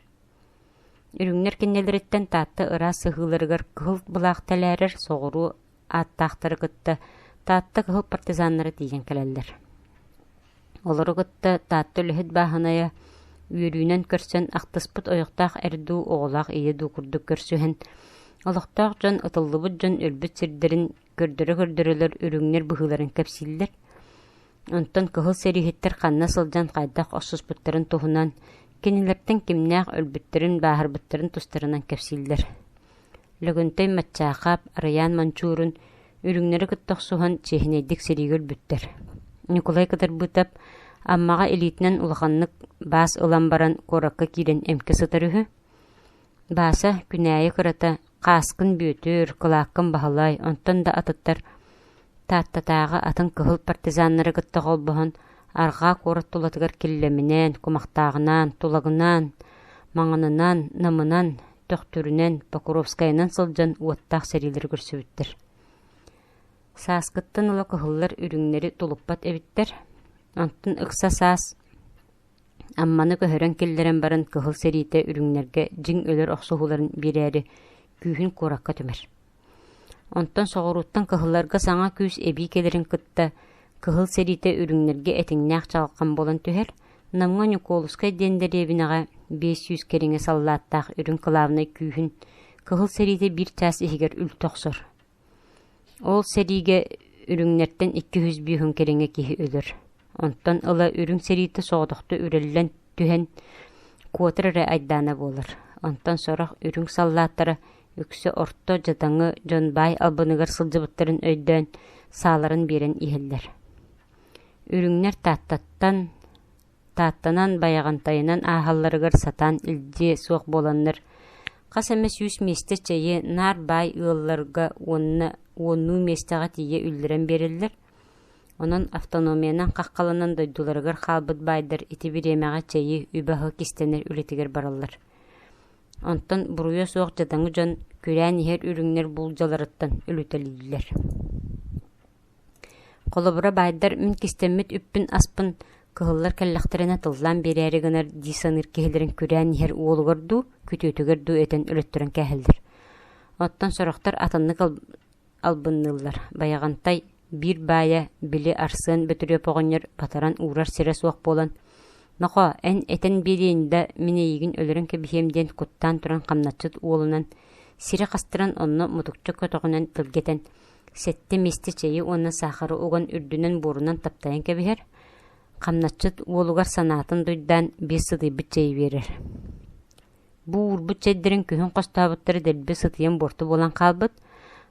Үрүҥнэр кэннилэриттэн Таатта ыраас сыһыыларыгар кыһыл былаах тэлээрэр соҕуруу ааттаахтары кытта Таатта кыһыл партизаннара тиийэн кэлэллэр. Олору кытта Таатта үлэһит бааһынайа үөрүүнэн көрсөн ахтыспыт ойохтоох эр дуу, оҕолоох ийэ дуу курдук көрсүһэн, олохтоох дьон ытыллыбыт дьон өлбүт сирдэрин көрдөрө-көрдөрөлөр үрүҥнэр быһыыларын кэпсииллэр. Онтон кыһыл сэрииһиттэр ханна сылдьан хайдах охсуспуттарын туһунан, кинилэртэн кимнээх өлбүттэрин, бааһырбыттарын тустарынан кэпсииллэр. Лөгөнтөй Маччаахап, Арыйаан Мончуурун үрүҥнэри кытта охсуһан чиэһинэйдик сэриигэ өлбүттэр. Ньукулай Кытарбыытап Аммаҕа илиитинэн улаханнык баас ылан баран куоракка киирэн эмкэ сытар үһү. Бааса, Күнээйи кырата, Хааскын Бүөтүр, Кылааккын Баһылай, онтон да атыттар Тааттатааҕы атын кыһыл партизаннары кытта холбоһон арҕаа куорат тулатыгар Киллэминэн, Кумахтааҕынан, Тулагынан, Маҥанынан, Намынан, Төхтүрүнэн, Покровскайынан сылдьан уоттаах сэриилэри көрсүбүттэр. Сааскыттан ыла кыһыллар үрүҥнэри тулуппат эбиттэр. Онтон ыкса саас Амманы көһөрөн киллэрэн баран кыһыл сэриитэ үрүҥнэргэ дьиҥ өлөр охсуһууларын биэрээри күүһүн куоракка түмэр. Онтон соҕурууттан кыһылларга саҥа күүс эбии кэлэрин кытта кыһыл сэриитэ үрүҥнэргэ этиҥнээх чаҕылхан буолан түһэр, Намҥа Ньукуолускай диэн дэриэбинэҕэ 500 кэриҥэ саллааттаах үрүҥ кылаабынай күүһүн кыһыл сэриитэ биир чаас иһигэр үлтү охсор. Ол сэриигэ үрүҥнэртэн 250 кэриҥэ киһи өлөр. Онтон ыла үрүҥ сэриитэ соҕотохто үрэллэн түһэн куотар эрэ айдаана буолар. Онтон сорох үрүҥ саллааттара үксэ орто дьадаҥы дьон баай албыныгар сылдьыбыттарын өйдөөн сааларын биэрэн иһэллэр. Үрүҥнэр Тааттаттан Тааттанан Байаҕантайынан ааһалларыгар сатаан илдьиэ суох буоланнар, хас эмэ сүүс миэстэ чэйи наар баай ыалларга уонна уоннуу миэстэҕэ тиийэ үллэрэн биэрэллэр. Онон автономиянан хаххаланан дойдуларыгар хаалбыт баайдар ити бириэмэҕэ чэйи, үбү-аһы кистэнэр үлэтигэр бараллар. Онтон буруйа суох дьадаҥы дьон күрээн иһэр үрүҥнэр буулдьаларыттан өлүтэлииллэр. Холобура, баайдар мин кистэммит үппүн-аспын кыһыллар кэллэхтэринэ тыллаан биэрээри гынар дии саныыр киһилэрин күрээн иһэр уолугар дуу, күтүөтүгэр дуу этэн өлөттөрөн кээһэллэр. Оттон сорохтор атыннык албынныыллар. Байаҕантай биир баайа, били Арсен Бөтүрүөп оҕонньор батаран уурар сирэ суох буолан, «Нохоо, эн этэн биэриэҥ да, мин эйигин өлөрөн кэбиһиэм» диэн куттаан туран хамначчыт уолунан сири хастаран онно мутукча көтөҕүнэн тэлгэтэн, сэттэ миэстэ чэйи уонна саахары уган үрдүнэн буорунан таптайан кэбиһэр. Хамначчыт уолугар санаатын дуйдаан биэс сытыйбыт чэйи биэрэр. Бу уурбут чэйдэрин күһүн хостообуттара дэлби сытыйан буорту буолан хаалбыт,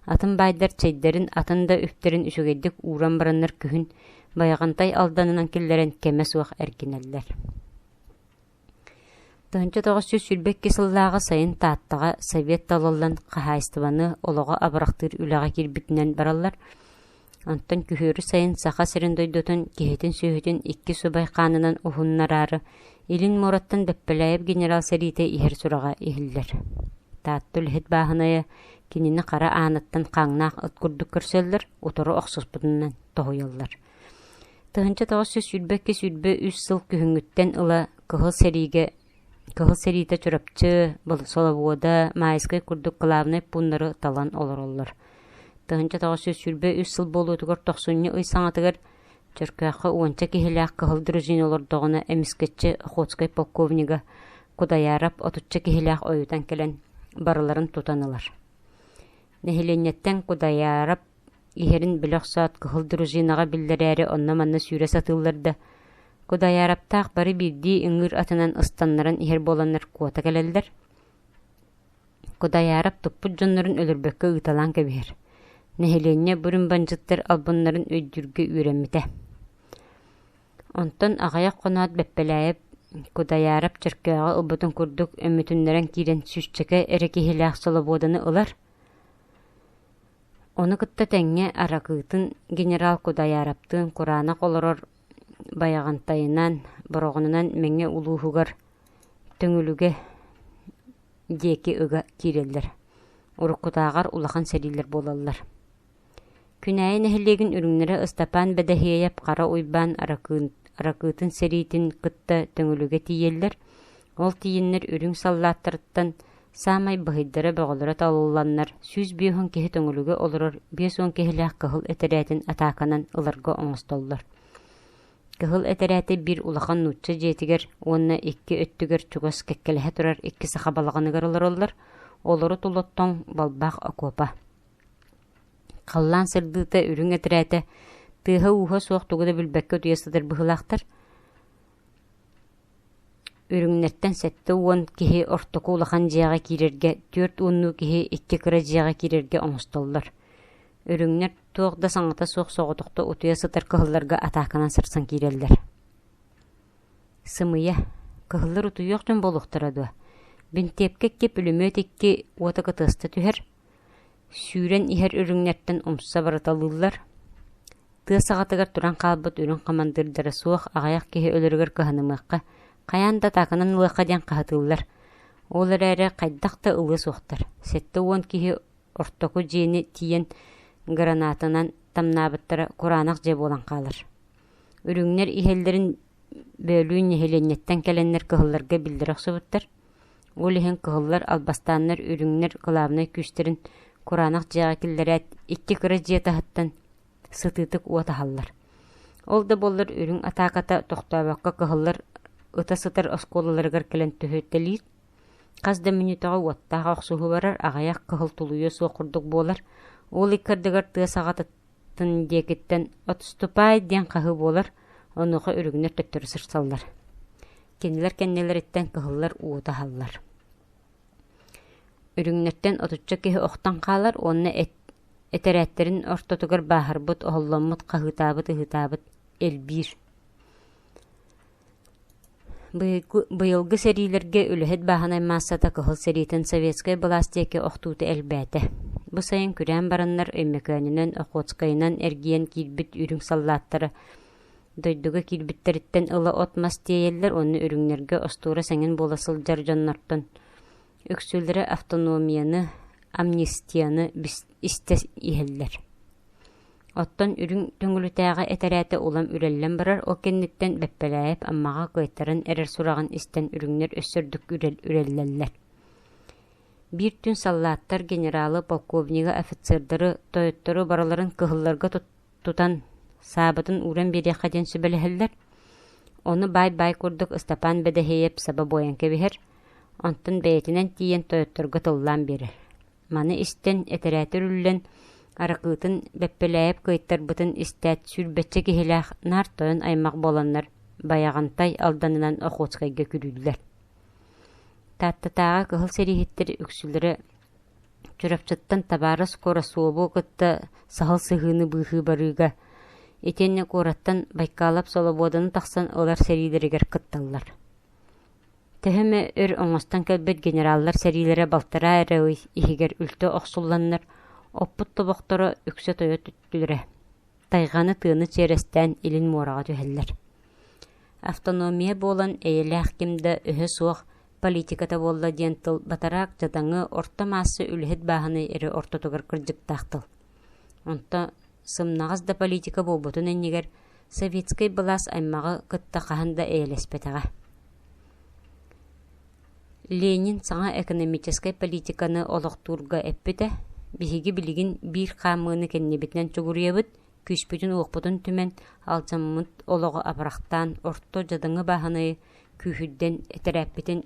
атын баайдар чэйдэрин атын да үптэрин үчүгэйдик ууран бараннар күһүн Байаҕантай Алданынан киллэрэн кэмэ суох эргинэллэр. 1922 сыллааҕы сайын Тааттаҕа Совет талыллан хаһаайыстыбаны олоҕо абырахтыыр үлэҕэ киирбитинэн бараллар. Онтон күһүөрү сайын Саха сирин дойдутун киһитин-сүөһүтүн икки субай хаанынан уһуннараары Илин муораттан Бэппэлээйэп генерал сэриитэ иһэр сураҕа иһиллэр. Таатта үлэһит бааһынайа кинини хара ааныттан хааҥнаах ыт курдук көрсөллөр, утары охсуспутунан тоһуйаллар. 1922-23 сыл күһүҥҥүттэн ыла Кыһыл сэриигэ Кыһыл сэриитэ Чурапчы, Солобуода, Маайскай курдук кылаабынай пууннары талан олороллор. 1923 сыл буолуутугар тохсунньу ый саҥатыгар Чөркөөххө уонча киһилээх кыһыл дружина олордоҕуна эмискэччи Охотскай полковнига Кудайаров отучча киһилээх ойутан кэлэн барыларын тутан ылар. Нэһилиэнньэттэн Кудайаров иһэрин билэ охсоот кыһыл дружинаҕа биллэрээри онно-манна сүүрэ сатыыллар да, Кудайараптаах бары биирдии ыҥыыр атынан ыстаннаран иһэр буоланнар куота кэлэллэр. Кудайаарап туппут дьоннорун өлөрбөккө ыыталаан кэбиһэр. Нэһилиэнньэ бүрүн бандьыттар албыннарын өйдүүргэ үөрэммитэ. Онтон аҕыйах хоноот Бэппэлээйэп Кудайаарап Чөркөөҕү ылбытын курдук өмүтүннэрэн киирэн сүүсчэкэ эрэ киһилээх солобуоданы ылар. Ону кытта тэҥҥэ Аракыытын генерал Кудайаараптыын кураанах олорор Байаҕантайынан, Бороҕонунан Мэҥэ улууһугар Төҥүлүгэ диэки ыга киирэллэр. Уруккутааҕар улахан сэриилэр буолаллар. Күнээйи нэһилиэгин үрүҥнэрэ Ыстапаан Бэдэһиэйэп Хара Уйбаан Аракыытын сэриитин кытта Төҥүлүгэ тиийэллэр. Ол тиийэннэр үрүҥ саллааттарыттан саамай быһыйдара-бөҕөлөрө талылланнар 150 киһи Төҥүлүгэ олорор 50 киһилээх кыһыл этэрээтин атааканан ыларга оҥостоллор. Кыһыл этэрээтэ биир улахан нуучча дьиэтигэр уонна икки өттүгэр чугас кэккэлэһэ турар икки саха балаҕаныгар олороллор, олору тула тоҥ балбаах окуопа. Халлаан сырдыыта үрүҥ этэрээтэ тыаһа-ууһа суох тугу да билбэккэ утуйа сытар быһыылаахтар. Үрүҥнэртэн 70 киһи ортоку улахан дьиэҕэ киирэргэ, түөрт уоннуу киһи икки кыра дьиэҕэ киирэргэ оҥостоллор. Үрүҥнэр туох да саҥата суох соҕотохто утуйа сытар кыһылларга атааканан сырсан киирэллэр. Сымыйа, кыһыллар утуйуох дьон буолуохтара дуо? Бинтиэпкэ икки, пулемет икки уота кытыаста түһэр, сүүрэн иһэр үрүҥнэртэн умса барыталыыллар. Тыа саҕатыгар туран хаалбыт үрүҥ хамандыырдара суох аҕыйах киһи өлөрүгэр кыһанымыахха, хайаан да атааканан ылыахха диэн хаһытыыллар. Ол эрээри хайдах да ылыа суохтар. 70 киһи ортоку дьиэни тиийэн гранатанан тамнаабыттара кураанах дьиэ буолан хаалар. Үрүҥнэр иһэллэрин бөөлүүн нэһилиэнньэттэн кэлэннэр кыһылларга биллэрэ охсубуттар. Ол иһин кыһыллар албастааннар үрүҥнэр кылаабынай күүстэрин кураанах дьиэҕэ киллэрээт икки кыра дьиэ таһыттан сытыытык уот аһаллар. Ол да буоллар үрүҥ атааката тохтообокко кыһыллар ыта сытар оскуолаларыгар кэлэн түһүтэлиир. Хас да мүнүүтэҕэ уоттаах охсуһуу барар, аҕыйах кыһыл тулуйуо суох курдук буолар. Ол икки ардыгар тыа саҕатыттан диэкиттэн «Отступай!» диэн хаһыы буолар, онуоха үрүҥнэр төттөрү сырсаллар. Кинилэр кэннилэриттэн кыһыллар уоту аһаллар. Үрүҥнэртэн отучча киһи охтон хаалар уонна этэрээттэрин ортотугар бааһырбыт, оһолломмут, хаһыытаабыт-ыһыытаабыт элбиир. Быйылгы сэриилэргэ үлэһит бааһынай маассата кыһыл сэриитин советскай былаас диэки охтуута элбээтэ. Бу сайын күрээн бараннар Өймөкөөнүнэн, Охотскайынан эргийэн киирбит үрүҥ саллааттара дойдуга киирбиттэриттэн ыла от-мас тиэйэллэр уонна үрүҥнэргэ остуора сэҥин буола сылдьар дьоннортон үксүлэрэ автономияны, амнистияны истэ иһэллэр. Оттон үрүҥ Төҥүлүтээҕи этэрээтэ улам үрэллэн барар, ол кэнниттэн Бэппэлээйэп Аммаҕа кыайтаран эрэр сураҕын истэн үрүҥнэр өссө үрдүк үрэллэллэр. Биир түүн саллааттар генералы, полковнигы, офицердары, тойоттору барыларын кыһылларга тутан, саабытын ууран биэриэххэ диэн сүбэлэһэллэр. Ону баай-баай курдук Ыстапаан Бэдэһиэйэп саба буойан кэбиһэр, онтон бэйэтинэн тиийэн тойотторго тыллаан биэрэр. Маны истэн, этэрээтэ үрүллэн, аракыытын Бэппэлээйэп кыайтарбытын истээт, сүүрбэччэ киһилээх наар тойон аймах буоланнар Байаҕантай Алданынан Охотскайга күрүүллэр. Тааттатааҕы кыһыл сэрииһиттэр үксүлэрэ Чурапчыттан табаарыс Курасову кытта саһыл сыһыыны быыһыы барыыга итиэннэ куораттан Байкалов Солобуоданы тахсан ылар сэриилэригэр кытталлар. Төһө эмэ өр оҥостон кэлбит генераллар сэриилэрэ балтараа эрэ ый иһигэр үлтү охсулланнар, оппут тобохторо үксэ тойо түттүлэрэ, тайҕаны тыаны чиэрэстээн илин муораҕа түһэллэр. Автономия буолан эйэлээх ким да өһө суох политиката буолла диэн тыл батараак дьадаҥы орто маасса үлэһит бааһынай эрэ ортотугар кырдьыктаах тыл. Онто сымнаҕас да политика буолбутун иннигэр советскай былаас аймаҕы кытта хаһан да эйэлэспэтэҕэ. Ленин саҥа экономическай политиканы олохтуурга эппитэ, биһиги билигин биир хаамыыны кэннибитинэн чугуруйабыт, күүспүтүн-уохпутун түмэн, алдьаммыт олоҕу абырахтаан, орто дьадаҥы бааһынайы күүһүрдэн этэрээппитин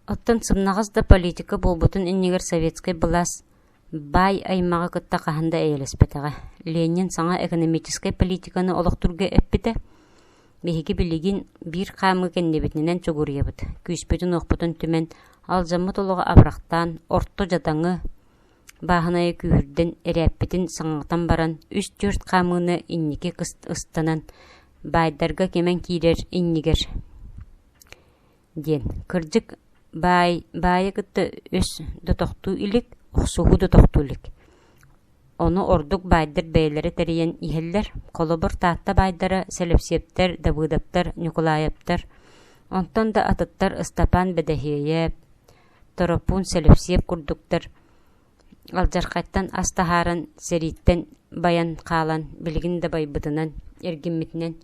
Оттон сымнаҕас да политика буолбутун иннигэр советскай былаас баай аймаҕы кытта хаһан да эйэлэспэтэҕэ. Ленин саҥа экономическай политиканы олохтуурга эппитэ: «Биһиги билигин биир хаамыы кэннибитинэн чугуруйабыт, күүспүтүн-уохпутун түмэн, алдьаммыт олоҕу абырахтаан, орто дьадаҥы бааһынайы күүһүрдэн эрээппитин саҥатан баран, үс-түөрт хаамыыны инники ыстанан, баайдарга кимэн киирэр иннигэр диэн кырдьык баай баайы кытта өс да тохтуу илик, охсуһуу да тохтуу илик. Ону ордук баайдар бэйэлэрэ тэрийэн иһэллэр. Холобур, Таатта баайдара Сэлэпсиэптэр, Дабыыдаптар, Ньукулаайаптар, онтон да атыттар Ыстапаан Бэдэһиэйэп, Торопуун Сэлэпсиэп курдуктар алдьархайтан ас таһааран, сэрииттэн байан хаалан, билигин да байбытынан, эргиммитинэн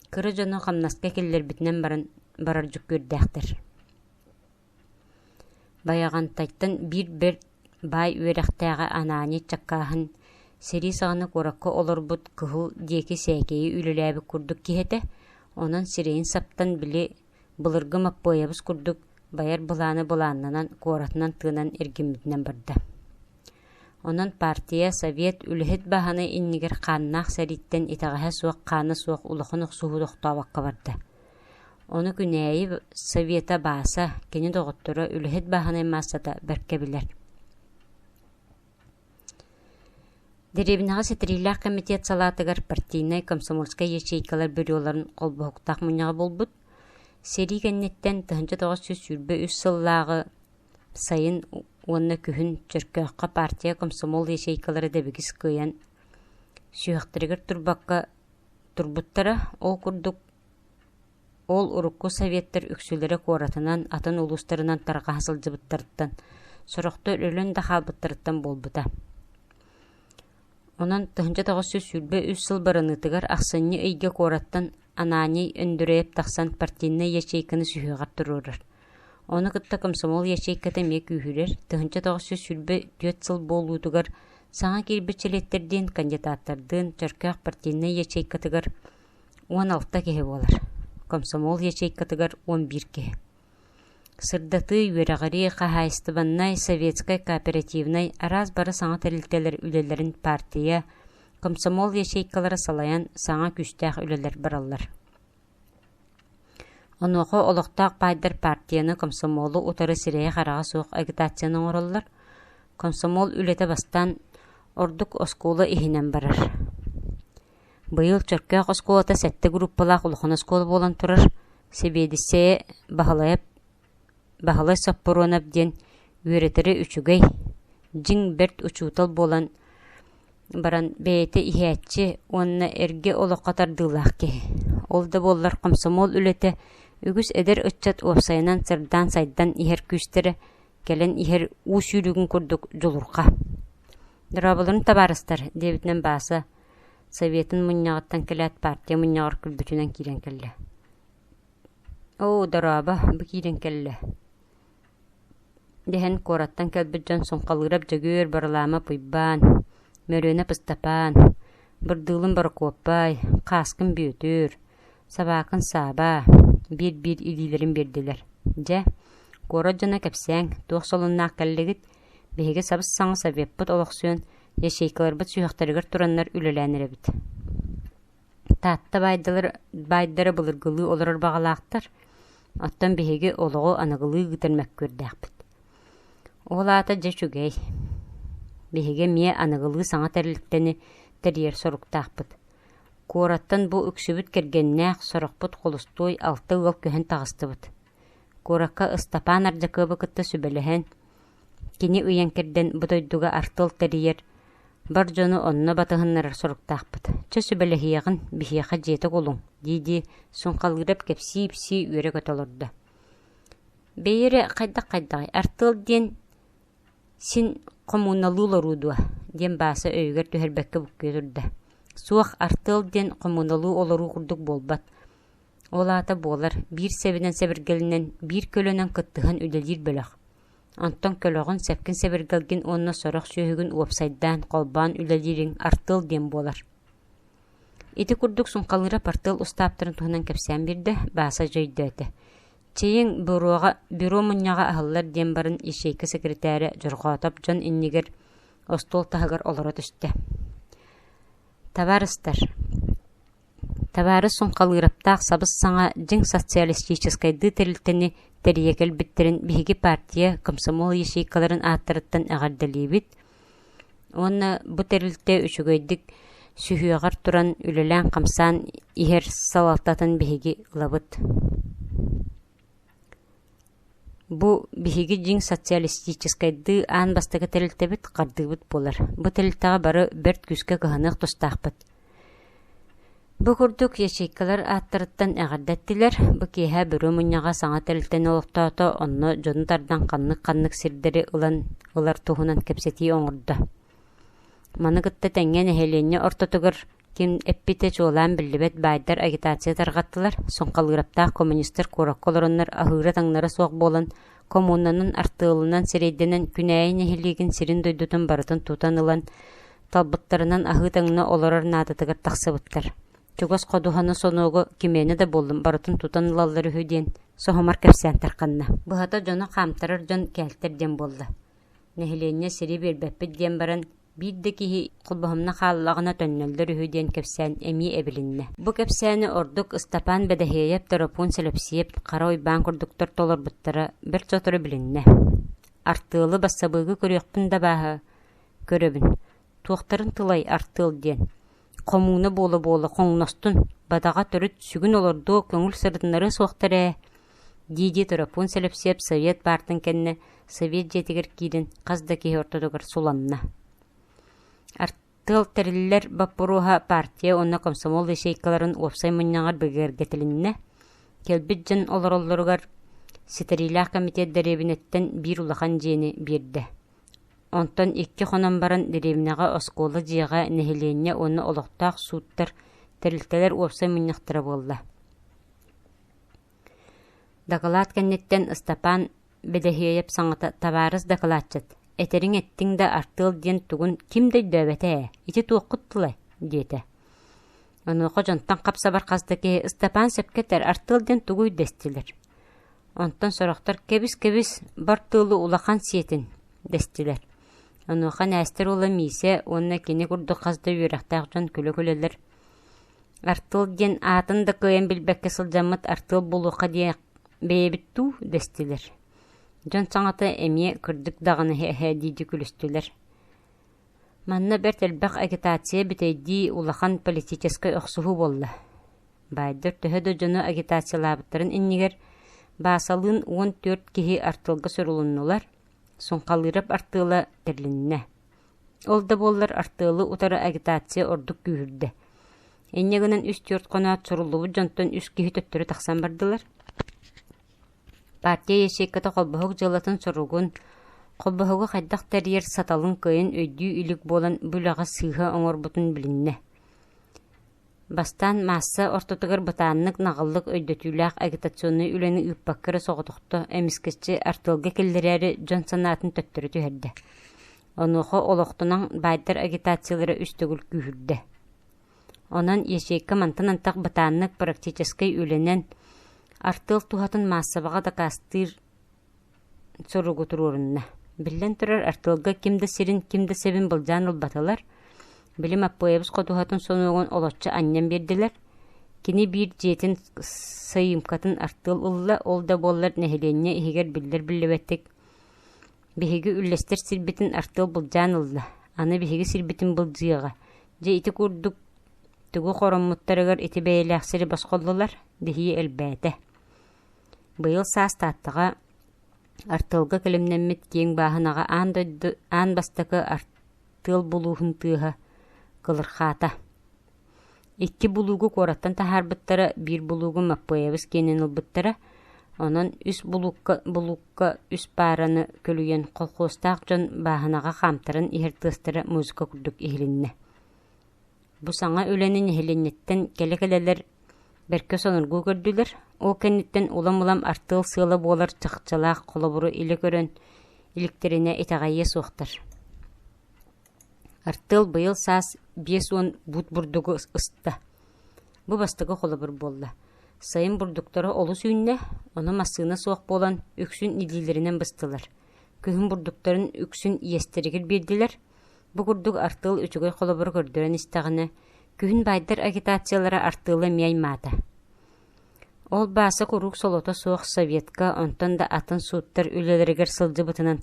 Кыра дьону хамнаска киллэрбитинэн баран барар дьүккүөрдээхтэр. Байаҕантайтан биир бэрт баай үөрэхтээҕэ Ананий Чаккааһын сэрии саҕана куоракка олорбут кыһыл диэки сээкэйи үлэлээбит курдук киһи этэ, онон сирэйин саптан били былыргы Маппыайабыс курдук байар былааны былааннанан куоратынан тыынан эргиммитинэн барда. Онон партия, совет, үлэһит баһаны иннигэр хааннаах сэрииттэн итэҕэһэ суох хаана суох улахан охсуһуу тохтообокко барда. Ону Күнээйи Совета Бааса, кини доҕотторо, үлэһит бааһынай маассата бэркэ билэр. Дэриэбинэҕэ ситириилээх комитет салаатыгар партийнай комсомольскай ячейкалар бюроларын холбоһуктаах мунньаҕа буолбут. Сэрии кэнниттэн 1923 сыллааҕы Сайын уонна күһүн Чөркөөххө партия комсомол ячейкалара дэбигис кыайан сүһүөхтэригэр турбакка турбуттара, ол курдук ол урукку советтар үксүлэрэ куоратынан, атын улуустарынан тарҕаһа сылдьыбыттарыттан, сорохтор өлөн да хаалбыттарыттан буолбута. Онон 1923 сыл бараныытыгар ахсынньы ыйга куораттан Ананий Өндүрэйэп тахсан партийнай ячейканы сүһүөҕэр туруорар. Ону кытта комсомол ячейката эмиэ күүһүрэр, 1924 сыл буолуутугар саҥа киирбит чилиэттэрдиин кандидаттардыын Чөркөөх партийнай ячейкатыгар 16 киһи буолар, комсомол ячейкатыгар 11 киһи. Сырдатыы, үөрэҕирии, хаһаайыстыбаннай, советскай, кооперативнай араас бары саҥа тэрилтэлэр үлэлэрин партия, комсомол ячейкалара салайан саҥа күүстээх үлэлэр бараллар. Онуоха олохтоох баайдар партияны, комсомолу утары сирэйэ-хараҕа суох агитацияны оҥороллор. Комсомол үлэтэ бастаан ордук оскуола иһинэн барар. Быйыл Чөркөөх оскуолата сэттэ группалаах улахан оскуола буолан турар. Сэбиэдиссэйэ Баһылайап Баһылай Соппуруонап диэн үөрэтэрэ үчүгэй, дьиҥ бэрт учуутал буолан баран бэйэтэ иһээччи уонна эргэ олоххо тардыылаах киһи. Ол да буоллар комсомол үлэтэ үгүс эдэр ыччат уопсайынан сырдаан-сайдан иһэр күүстэрэ кэлэн иһэр уу сүүрүгүн курдук дьулурҕа. «Дорооболорун табаарыстар» диэбитинэн Бааса Советын мунньаҕыттан кэлээт партия мунньаҕар күлбүтүнэн киирэн кэллэ. «Оо, дорообо, бу киирэн кэллэ» дэһэн куораттан кэлбит дьон Суҥхалыырап Дьөгүөр, Барылаамап Уйбаан, Мөрүөнэп Ыстапаан, Бырдыылын Борокуоппай, Хааскын Бүөтүр, Сабаакын Сааба биир-биир илиилэрин биэрдилэр. «Дьэ, куорат дьоно кэпсээҥ, туох солуннаах кэллигит? Биһиги сабыс-саҥа Совеппыт олохсуйан, Ячейкаларбыт сүһүөхтэригэр тураннар үлэлээн эрэбит. Таатта баайдара былыргылыы олорор баҕалаахтар, оттон биһиги олоҕу аныгылыы ыытар мөккүөрдээхпит. Ол аата дьэ үчүгэй. Биһиги эмиэ аныгылыы саҥа тэрилтэни тэрийэр соруктаахпыт. Куораттан бу үксүбүт кэргэннээх, сорохпут холустуой алта ыал көһөн таҕыстыбыт. Куоракка Ыстапаан Ардьакыабы кытта сүбэлэһэн, кини ыйан кэрдэн бу дойдуга артыал тэрийэр, бар дьону онно батыһыннарар соруктаахпыт. Чэ сүбэлэһиэҕин, биһиэхэ дьиэтэ кулуҥ, дии-дии Суҥхалыырап кэпсии-ипсии үөрэ-көтө олордо. Бэйи эрэ хайдах-хайдаҕый, артыал диэн син хомууналыы олоруу дуо диэн Бааса өйүгэр түһэрбэккэ буккуйа турда. Суох, артыал диэн хомууналыы олоруу курдук буолбат. Ол аата буолар, биир сэбинэн сэбиргэлинэн, биир көлөнөн кыттыһан үлэлиир бөлөх. Онтон көлөҕүн, сэпкин сэбиргэлгин уонна сорох сүөһүгүн уопсайдаан, холбоон үлэлиириҥ артыал диэн буолар. Ити курдук Суҥхалыырап артыал устааптарын туһунан кэпсээн биэрдэ, Бааса дьэ өйдөөтө. Чэйиҥ, бюроҕа, бюро мунньаҕа аһыллар диэн баран ячейка секретарэ Дьорҕоотоп дьон иннигэр остуол таһыгар олоро түстэ. Табаарыстар, табаарыс Суҥхалыыраптаах сабыс-саҥа дьиҥ социалистическайдыы тэрилтэни тэрийэ кэлбиттэрин биһиги партия, комсомол ячейкаларын ааттарыттан эҕэрдэлиибит уонна бу тэрилтэ үчүгэйдик сүһүөҕэр туран үлэлээн-хамсаан иһэр салалтатын биһиги ылабыт. Бу биһиги дьиҥ социалистическайдыы аан бастакы тэрилтэбит хардыыбыт буолар. Бу тэрилтэҕэ бары бэрт күүскэ кыһаныах тустаахпыт. Бу курдук ячейкалар ааттарыттан эҕэрдэ эттилэр. Бу киэһэ бюро мунньаҕа саҥа тэрилтэни олохтоото, онно дьону тардан ханнык-ханнык сирдэри ылан ылар туһунан кэпсэтии оҥордо. Маны кытта тэҥҥэ нэһилиэнньэ ортотугар ким эппитэ чуолаан биллибэт баайдар агитация тарҕаттылар, Суҥхалыыраптаах коммунистар куоракка олороннор аһыыра-таҥнара суох буолан, коммунанан, артыалынан сирэйдэнэн Күнээйи нэһилиэгин сирин-дойдутун барытын тутан ылан, талбыттарынан аһыы-таҥна олорор наадатыгар тахсыбыттар. Чугас ходуһаны сонуогу кимиэнэ да буоллун барытын тутан ылаллар үһү диэн соһумар кэпсээн тарханна. Быһата дьону хаамтарар дьон кээлтэр диэн буолла. Нэһилиэнньэ сири биэрбэппит диэн баран, биир да киһи холбоһумна хааллаҕына төннөллөр үһү диэн кэпсээн эмиэ эбилиннэ. Бу кэпсээни ордук Ыстапаан Бэдэһиэйэп, Торопуун Сэлэпсиэп, Хара Уйбаан курдуктар толорбуттара бэрт сотору билиннэ. Артыалы бассабыыгы көрүөхпүн да бааһа көрөбүн. Туохтарын тылай артыал диэн. Хомууна буола-буола хоҥностун, бадаҕа төрүт сүгүн олордуо көҥүл сырытыннарыа суохтар ээ дии-дии Торопуун Сэлэпсиэп совет баартын кэннэ совет дьиэтигэр киирэн хас да киһи ортотугар суланна. Артыал тэриллэр боппуруоһа партия уонна комсомол ячейкаларын уопсай мунньаҕар бигэргэтилиннэ. Кэлбит дьон олороллоругар ситэриилээх комитет дэриэбинэттэн биир улахан дьиэни биэрдэ. Онтон икки хонон баран дэриэбинэҕэ оскуола дьиэҕэ нэһилиэнньэ уонна олохтоох сууттар, тэрилтэлэр уопсай мунньахтара буолла. Дакылаат кэнниттэн Ыстапаан Бэдэһиэйэп саҥата «Табаарыс дакылаатчыт, этэриҥ эттиҥ да артыал диэн тугун ким да өйдөөбөтө ээ, ити туоххут тылай?» диэтэ. Онуоха дьонтон хап-сабар хас да киһи «Ыстапаан сөпкө этэр, артыал диэн тугуй?» дэстилэр. Онтон сорохтор «Кэбис-кэбис, бар тыалы улахан сиэтин» дэстилэр. Онуоха Нээстэр уола Миисэ уонна кини курдук хас да үөрэхтээх дьон күлэ-күлэлэр «Артыал диэн аатын да кыайан билбэккэ сылдьаммыт артыал буолуохха диэх бэйэбит дуу» дэстилэр. Дьон саҥата эмиэ кырдьык даҕаны эһээ дии-дии күлүстүлэр. Манна бэрт элбэх агитация бүтэйдии улахан политическай охсуһуу буолла. Баайдар төһө да дьону агитациялаабыттарын иннигэр Баасалыын 14 киһи артыалга сурулуннулар, Суҥхалыырап артыала тэрилиннэ. Ол да буоллар артыалы утары агитация ордук күүһүрдэ. Инньэ гынан үс-түөрт хоноот суруллубут дьонтон үс киһи төттөрү тахсан бардылар. Партия ячейката холбоһук дьыалатын соругун, холбоһугу хайдах тэрийэр саталын кыайан өйдүү илик буолан бу үлэҕэ сыыһа оҥорбутун билиннэ. Бастаан маасса ортотугар бытааннык, наҕыллык өйдөтүүлээх агитационнай үлэни ыыппакка эрэ соҕотохто эмискэччи артыалга киллэрээри дьон санаатын төттөрү түһэрдэ. Онуоха олохтонон баайдар агитациялара үс төгүл күүһүрдэ. Онон ячейка мантан антах бытааннык практическай үлэнэн артыал туһатын маассабаҕа дакаастыыр соругу туруорунна. Биллэн турар, артыалга ким да сирин, ким да сэбин былдьаан ылбатылар. Били Маппыайабыс ходуһатын сонуогун олоччу анньан биэрдилэр. Кини биир дьиэтин сайыымкатын артыал ылла, ол да буоллар нэһилиэнньэ иһигэр биллэр-биллибэттик «Биһиги үллэстэр сирбитин артыал былдьаан ылла, аны биһиги сирбитин былдьыаҕа, дьэ ити курдук тугу хороммуттарыгар ити бэйэлээх сири босхоллулар» дэһии элбээтэ. Быйыл саас Тааттаҕа артыалга кэлимнэммит киэҥ бааһынаҕа аан дойду аан бастакы артыал булууһун тыаһа кылырхаата. Икки булуугу куораттан таһаарбыттара, биир булуугу Маппыайабыс киэнин ылбыттара. Онон үс булуукка, булуукка үс паараны көлүйэн колхуостаах дьон бааһынаҕа хаамтаран иһэр тыастара музыка курдук иһилиннэ. Бу саҥа үлэни нэһилиэнньэттэн кэлэ-кэлэлэр бэркэ сонургуу көрдүлэр. Ол кэнниттэн улам-улам артыал сыала буолар чахчылаах холобуру илэ көрөн иликтэринэ итэҕэйиэ суохтар. Артыал быйыл саас 50 буут бурдугу ыста. Бу бастакы холобур буолла. Сайын бурдуктара олус үүннэ, ону массыына суох буолан үксүн илиилэринэн быстылар. Күһүн бурдуктарын үксүн иэстэригэр биэрдилэр. Бу курдук артыал үчүгэй холобуру көрдөрөн истэҕинэ, күһүн баайдар агитациялара артыалы эмиэ аймаата. Ол Бааса куруук солото суох советка, онтон да атын сууттар үлэлэригэр сылдьыбытынан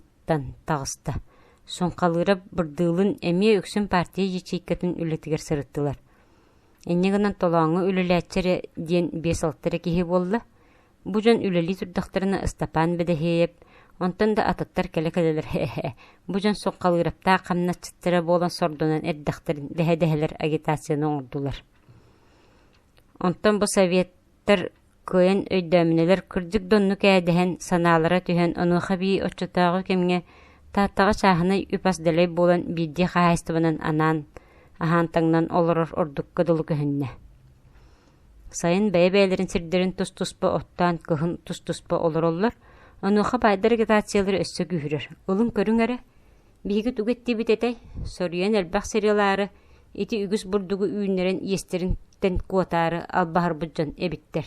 таҕыста. Суҥхалыыра Бырдыылын эмиэ үксүн партия ячейкатын үлэтигэр сырыттылар. Инньэ гынан толооҥҥо үлэлээччи эрэ диэн биэс-алта эрэ киһи буолла. Бу дьон үлэлии турдахтарына Ыстапаан Бэдэһиэйэп, онтон да атыттар кэлэ-кэлэлэр һэ-һэ, бу дьон суҥхалыыраптаах хамначчыттара буолан сордонон эрдэхтэрин дэһэ-дэһэлэр агитацияны оҥордулар. Онтон бу советтар кыайан өйдөөмүнэлэр кырдьык да оннук ээ дэһэн санаалара түһэн онуоха эбии оччотооҕу кэмҥэ Тааттаҕа чааһынай үп-ас дэлэй буолан биирдии хаһаайыстыбанан анаан аһаан-таҥнан олорор ордукка дылы көһүннэ. Сайын бэйэ-бэйэлэрин сирдэрин тус-туспа оттоон кыһын тус-туспа олороллор, онуоха баайдар агитациялара өссө күүһүрэр. Ылыҥ көрүҥ эрэ, биһиги тугу эттибит этэй, соруйан элбэх сири ылаары, ити үгүс бурдугу үүннэрэн иэстэриттэн куотаары албаһырбыт дьон эбиттэр.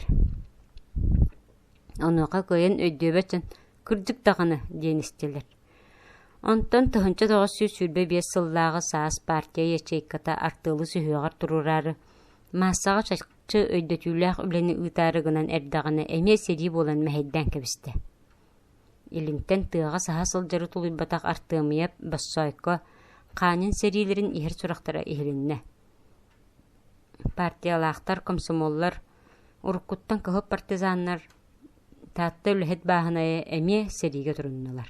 Онуоха кыайан өйдүөбэт дьон «Кырдьык даҕаны» диэн истилэр. Онтон 1925 сыллааҕы саас партия ячейката артыалы сүһүөҕэр туруораары маассаҕа чахчы өйдөтүүлээх үлэни ыытаары гынан эрдэҕинэ эмиэ сэрии буолан мэһэйдээн кэбистэ. Илинтэн тыаҕа саһа сылдьары тулуйбатах Артыамыйа Боссоойко хаанын сэриилэрин иһэр сурахтара иһилиннэ. Партиялаахтар, комсомоллар, уруккуттан кыһыл партизаннар Таатта үлэһит бааһынайа эмиэ сэриигэ туруннулар.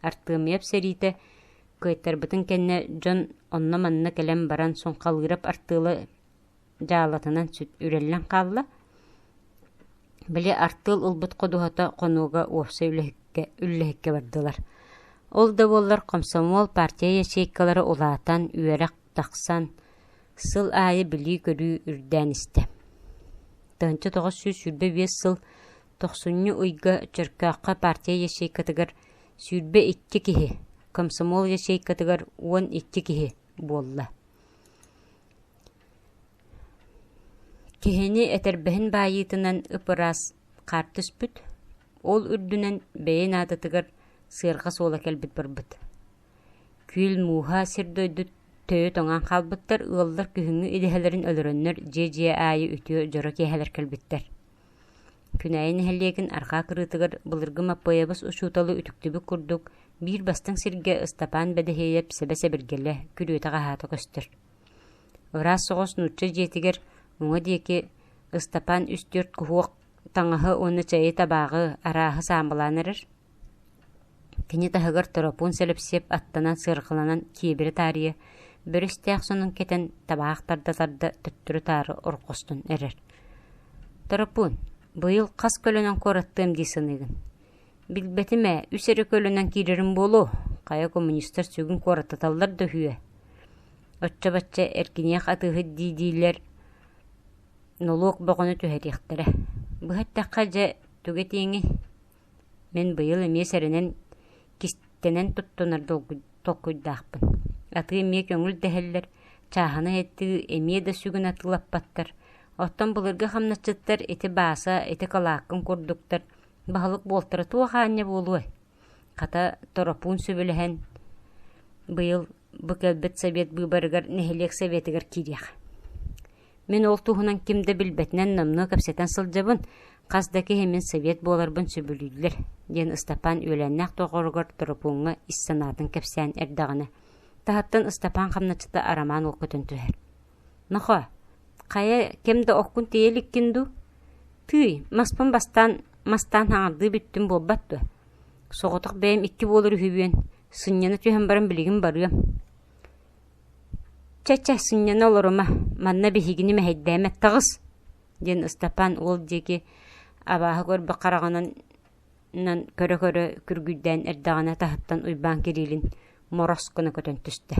Артыамыйап сэриитэ кыайтарбытын кэннэ дьон онно-манна кэлэн баран Суҥхалыырап артыала дьаалатынан үрэллэн хаалла. Били артыал ылбыт ходуһата хонууга уопсай үлэһиккэ, үллэһиккэ бардылар. Ол да буоллар комсомол партия ячейкалара улаатан, үөрэх тахсан, сыл аайы билии-көрүү үрдээн истэ. 1925 сыл тохсунньу ыйга Чөркөөххө партия ячейкатыгар 22 киһи, комсомол ячейкатыгар 12 киһи буолла. Киһини этэрбэһин баайыытынан ып-ыраас хаар түспүт, ол үрдүнэн бэйэ наадатыгар сыарҕа суола кэлбит барбыт. Күөл мууһа сир-дойду төйө тоҥон хаалбыттар, ыаллар күһүҥҥү идэһэлэрин өлөрөннөр дьиэ-дьиэ аайы үтүө дьоро киэһэлэр кэлбиттэр. Күнээйи нэһилиэгин арҕаа кырыытыгар былыргы Маппыайабыс учууталы үтүктүбүт курдук биир бастыҥ сиргэ Ыстапаан Бэдэһиэйэп сэбэ-сэбиргэлэ, күрүөтэ-хаһаата көстөр. Ыраас соҕус нуучча дьиэтигэр уҥа диэки Ыстапаан үс-түөрт куһуок таҥаһы уонна чэйи табааҕы арааһы саамылаан эрэр. Кини таһыгар Торопуун Сэлэпсиэп аттанан сыарҕаланан киэбирэ таарыйа, бөрө истээх сонун кэтэн табаах тарда-тарда төттөрү-таары орҕостон эрэр. «Торопуун, быйыл хас көлөнөн куораттыам дии саныыгын?» «Билбэтим ээ, үс эрэ көлөнөн киирэрим буолуо, хайа коммунистар сүгүн куораттаталлар да үһүө?» Оччо-бачча эргиниэх атыыһыт дии-диилэр нолуок бөҕөнү түһэриэхтэрэ. Быһа эттэххэ дьэ, тугу этиэҥий Мин быйыл эмиэ сэрэнэн, кистэнэн туттунар толкуйдаахпын. Атыы эмиэ көҥүл дэһэллэр, чааһынай атыы эмиэ да сүгүн атыылаппаттар. Оттон былыргы хамначчыттар ити Бааса, ити Калааккын курдуктар баһылык буолтара туох аанньа буолуой? Хата Торопуун сөбүлэһэн быйыл бу кэлбит совет быыбарыгар нэһилиэк советыгар киириэх. Мин ол туһунан ким да билбэтинэн номнуо кэпсэтэн сылдьабын, хас да киһи мин совет буоларбын сөбүлүүллэр, диэн Ыстапаан үөлээннээх доҕоругар Торопууҥҥа ис санаатын кэпсээн эрдэҕинэ, таһыттан Ыстапаан хамначчыта Арамаан уол көтөн түһэр. Нохоо, хайа кэм да оккун тиийэ иликкин дуу? Тыый, маспын бастаан мастаан хаҥардыы бүттүм буолбат дуо? Соҕотох бэйэм икки буолар үһүбүөн, сынньана түһэн баран билигин барыам. Чэ-чэ, сынньана олорума, манна биһигини мэһэйдээмэ, таҕыс! диэн Ыстапаан уол диэки абааһы көрбөх хараҕынан көрө-көрө күргүйдээн эрдэҕинэ таһыттан Уйбаан Кириллин морос гына көтөн түстэ.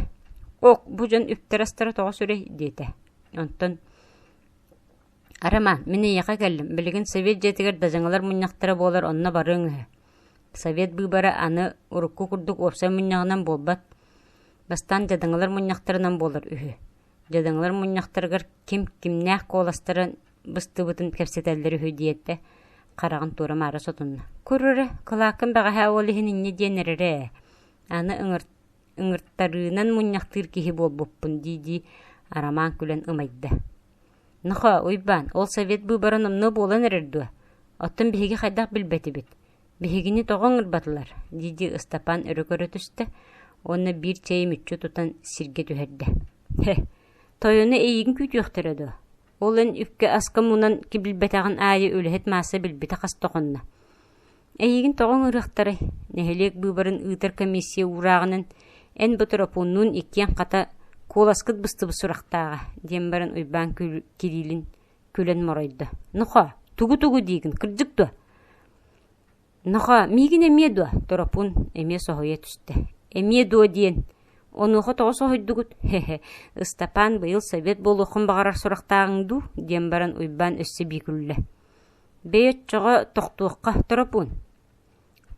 Ок, бу дьон үптэрэ-астара тоҕо сүрэй диэтэ. Онтон Арама, мин эйиэхэ кэллим, билигин совет дьиэтигэр дадьаҥалар мунньахтара буолар, онно барыаҥ үһү. Совет быыбара аны урукку курдук уопсай мунньаҕынан буолбат, бастаан дьадаҥылар мунньахтарынан буолар үһү. Дьадаҥылар мунньахтарыгар ким кимнээх куоластарын быстыбытын кэпсэтэллэр үһү диэтэ, хараҕын туора-маара сотунна. Кур эрэ, кылааккын бэҕэһээ ол иһин инньэ диэн эрэрэ ээ. Аны ыҥыртарыынан мунньахтыыр киһи буолбуппун дии-дии Арамаан күлэн ымайда. Нохоо, Уйбаан, ол совет быыбара номнуо буолан эрэр дуо? Оттон биһиги хайдах билбэтибит? Биһигини тоҕо ыҥырбатылар? дии-дии Ыстапаан өрө көрө түстэ уонна биир чэйи мүччү тутан сиргэ түһэрдэ. Һэ, тойону эйигин күүтүөхтэрэ дуо? Ол эн үпкэ-аска мунан кибилбэтэҕин аайы үлэһит маасса билбитэ хас да хонно. Эйигин тоҕо ыҥырыахтарай? Нэһилиэк быыбарын ыытар комиссия уурааҕынан эн ботуропуоннуун иккиэн хата куоласкыт быстыбыт сурахтааҕа, диэн баран Уйбаан Кириллин күлэн моройдо. Нохоо, тугу-тугу диигин, кырдьык дуо? Нохоо, миигин эмиэ дуо? Торопуун эмиэ соһуйа түстэ. Эмиэ дуо диэн. Онуоха тоҕо соһуйдугут? Хе-хе, Ыстапаан быйыл совет буолуоххун баҕарар сурахтааҕыҥ дуу? диэн баран Уйбаан өссө бии күллэ. Бэйэ оччоҕо тохтуохха, Торопуун.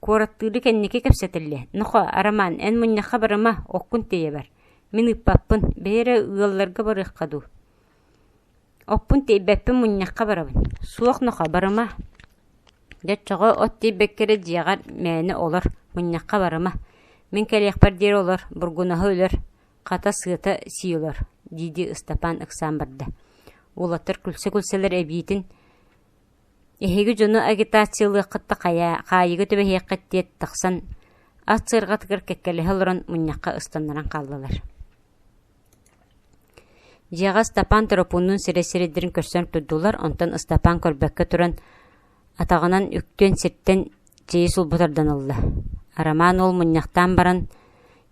Куораттыыры кэнники кэпсэтиллиэ. Нохоо, Арамаан, эн мунньахха барыма, оккун тиэйэ бар. Мин ыыппаппын, бэйэ эрэ ыалларга барыахха дуу. Оппун тиэйбэппин мунньахха барабын. Суох, нохоо, барыма. Дьэ оччоҕо от тиэйбэккэ эрэ дьиэҕэр мээнэ олор, мунньахха барыма. Мин кэлиэхпэр диэри олор, бургунаһы өлөр, хата сыата сии олор, дии-дии Ыстапаан ыксаан барда. Уолаттар күлсэ-күлсэлэр эбиитин «Эһиги дьону агитациялыаххыт да хайаа, хаайыыга түбэһиэххит» диэт тахсан ат сыарҕатыгар кэккэлэһэ олорон мунньахха ыстаннаран хааллылар. Дьиэҕэ Ыстапаан Торопууннуун сирэй-сирэйдэрин көрсөн турдулар, онтон Ыстапаан көрбөккө туран атаҕынан үктүөн сиртэн чэйи сулбу тардан ылла. Арамаан уол мунньахтаан баран,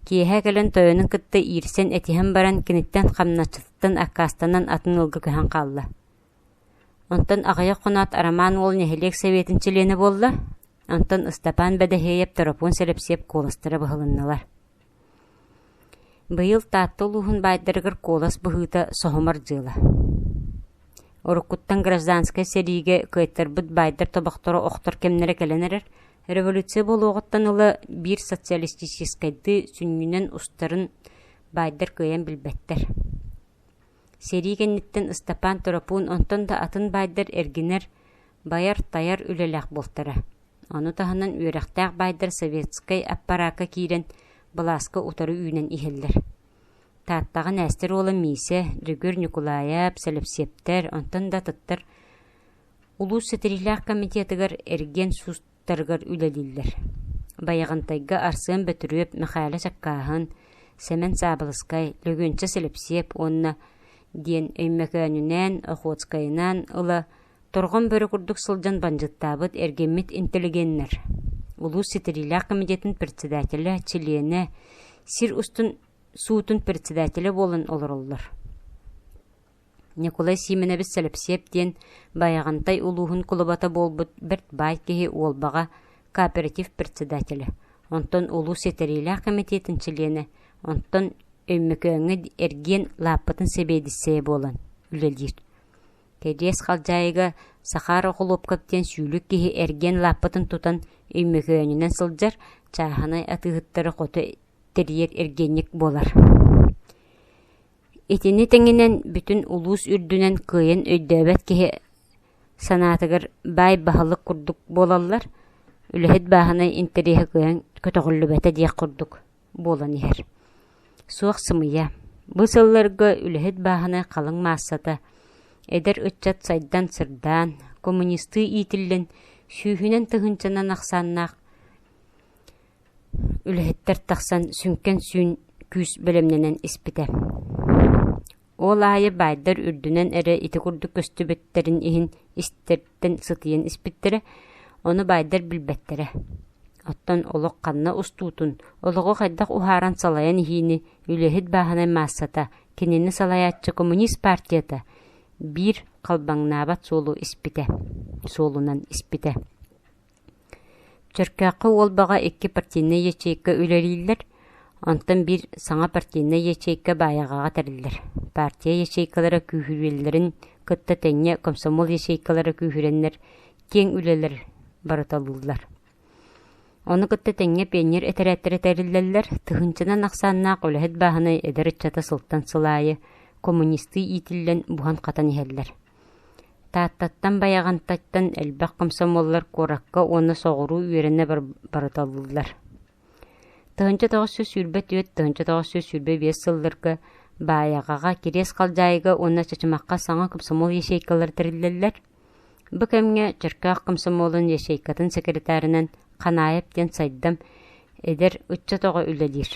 киэһэ кэлэн тойонун кытта иирсэн этиһэн баран киниттэн хамначчытыттан аккаастанан атын ыалга көһөн хаалла. Онтон аҕыйах хоноот Арамаан уол нэһилиэк сэбиэтин чилиэнэ буолла, онтон Ыстапаан Бэдэһиэйэп Торопуун Сэлэпсиэп куоластара быһылыннылар. Быйыл Таатта улууһун баайдарыгар куолас быһыыта соһумар дьыала. Уруккуттан гражданскай сэриигэ кыайтарбыт баайдар тобохторо охтор кэмнэрэ кэлэн эрэр, революция буолуоҕуттан ыла биир социалистическайдыы сүнньүнэн устарын баайдар кыайан билбэттэр. Сэрии кэнниттэн Ыстапаан Торопуун онтон да атын баайдар эргинэр, байар-тайар үлэлээх буолтара. Ону таһынан үөрэхтээх баайдар советскай аппараакка киирэн, былааска утары үүнэн иһэллэр. Тааттаҕа Нээстэр уола Миисэ, Дьөгүөр Ньукулаайап, Сэлэпсиэптэр, онтон да атыттар улуус ситириилээх комитетыгар эргиэн суустарыгар үлэлииллэр. Байаҕантайга Арсен Бөтүрүөп, Мэхээлэ Чаккааһын, Сэмэн Саабылыскай, Лөгүөнчэ Сэлэпсиэп уонна диэн Өймөкөөнүнээн, Охотскайынан ыла Торҕон бөрө курдук сылдьан бандьыыттаабыт эргиммит интеллигеннэр, улуус ситириилээх комитетын председателэ, чилиэнэ, сир устун суутун председателэ буолан олороллор. Ньукулай Сиимэнэбис Сэлэпсиэп диэн Байаҕантай улууһун кулубата буолбут бэрт баай киһи Уолбаҕа кооператив председателэ, онтон улуус ситэриилээх комитетын чилиэнэ, онтон Өймөкөөҥҥө эргиэн лааппытын сэбиэдиссэйэ буолан үлэлиир. Кэриэс Халдьаайыга Сахаар Охулуопкап диэн сүүлүк киһи эргиэн лааппытын тутан Өймөкөөнүнэн сылдьар, чааһынай атыыһыттары хото тэрийэр эргиэнньик буолар. Итини тэҥинэн бүтүн улуус үрдүнэн кыайан өйдөөбөт киһи санаатыгар баай баһылык курдук буолаллар. Үлэһит бааһынай интэриэһэ кыайан көтөҕүллүбэтэ диэх курдук буолан иһэр. Суох сымыйа. Бу сылларга үлэһит бааһынай халыҥ маассата эдэр ыччат сайдан сырдаан, коммунистыы иитиллэн, сүүһүнэн тыһыынчанан ахсааннаах үлэһиттэр тахсан сүҥкэн сүүн күүс бэлэмнэнэн испитэ. Ол аайы баайдар үрдүнэн эрэ ити курдук көстүбүттэрин иһин истэртэн сытыйан испиттэрэ, ону баайдар билбэттэрэ. Оттон олох ханна устуутун, олоҕу хайдах уһааран салайан иһиини үлэһит бааһынай маассата, кинини салайааччы коммунист партията биир халбаҥнаабат суолу испитэ, суолунан испитэ. Чөркөөххө Уолбаҕа икки партийнай ячейка үлэлииллэр, онтон биир саҥа партийнай ячейка Баайаҕаҕа тэриллэр. Партия ячейкалара күүһүрүөллэрин кытта тэҥҥэ комсомол ячейкалара күүһүрэннэр киэҥ үлэлэр барыталыыллар. Ону кытта тэҥҥэ пионер этэрээттэрэ тэриллэллэр, тыһыынчанан ахсааннаах үлэһит бааһынай эдэр ыччата сылтан сыл аайы коммунистыы иитиллэн буһан-хатан иһэллэр. Тааттаттан Байаҕантаттан элбэх комсомоллар куоракка уонна соҕуруу үөрэнэ барыталыыллар. 1924 1925 сылларга Баайаҕаҕа, Кириэс Халдьаайыга уонна Чычымахха саҥа комсомол ячейкалара тэриллэллэр. Бу кэмҥэ Чөркөөх комсомолун ячейкатын секретарынан Ханаайап диэн сайдам эдэр ыччат оҕо үлэлиир.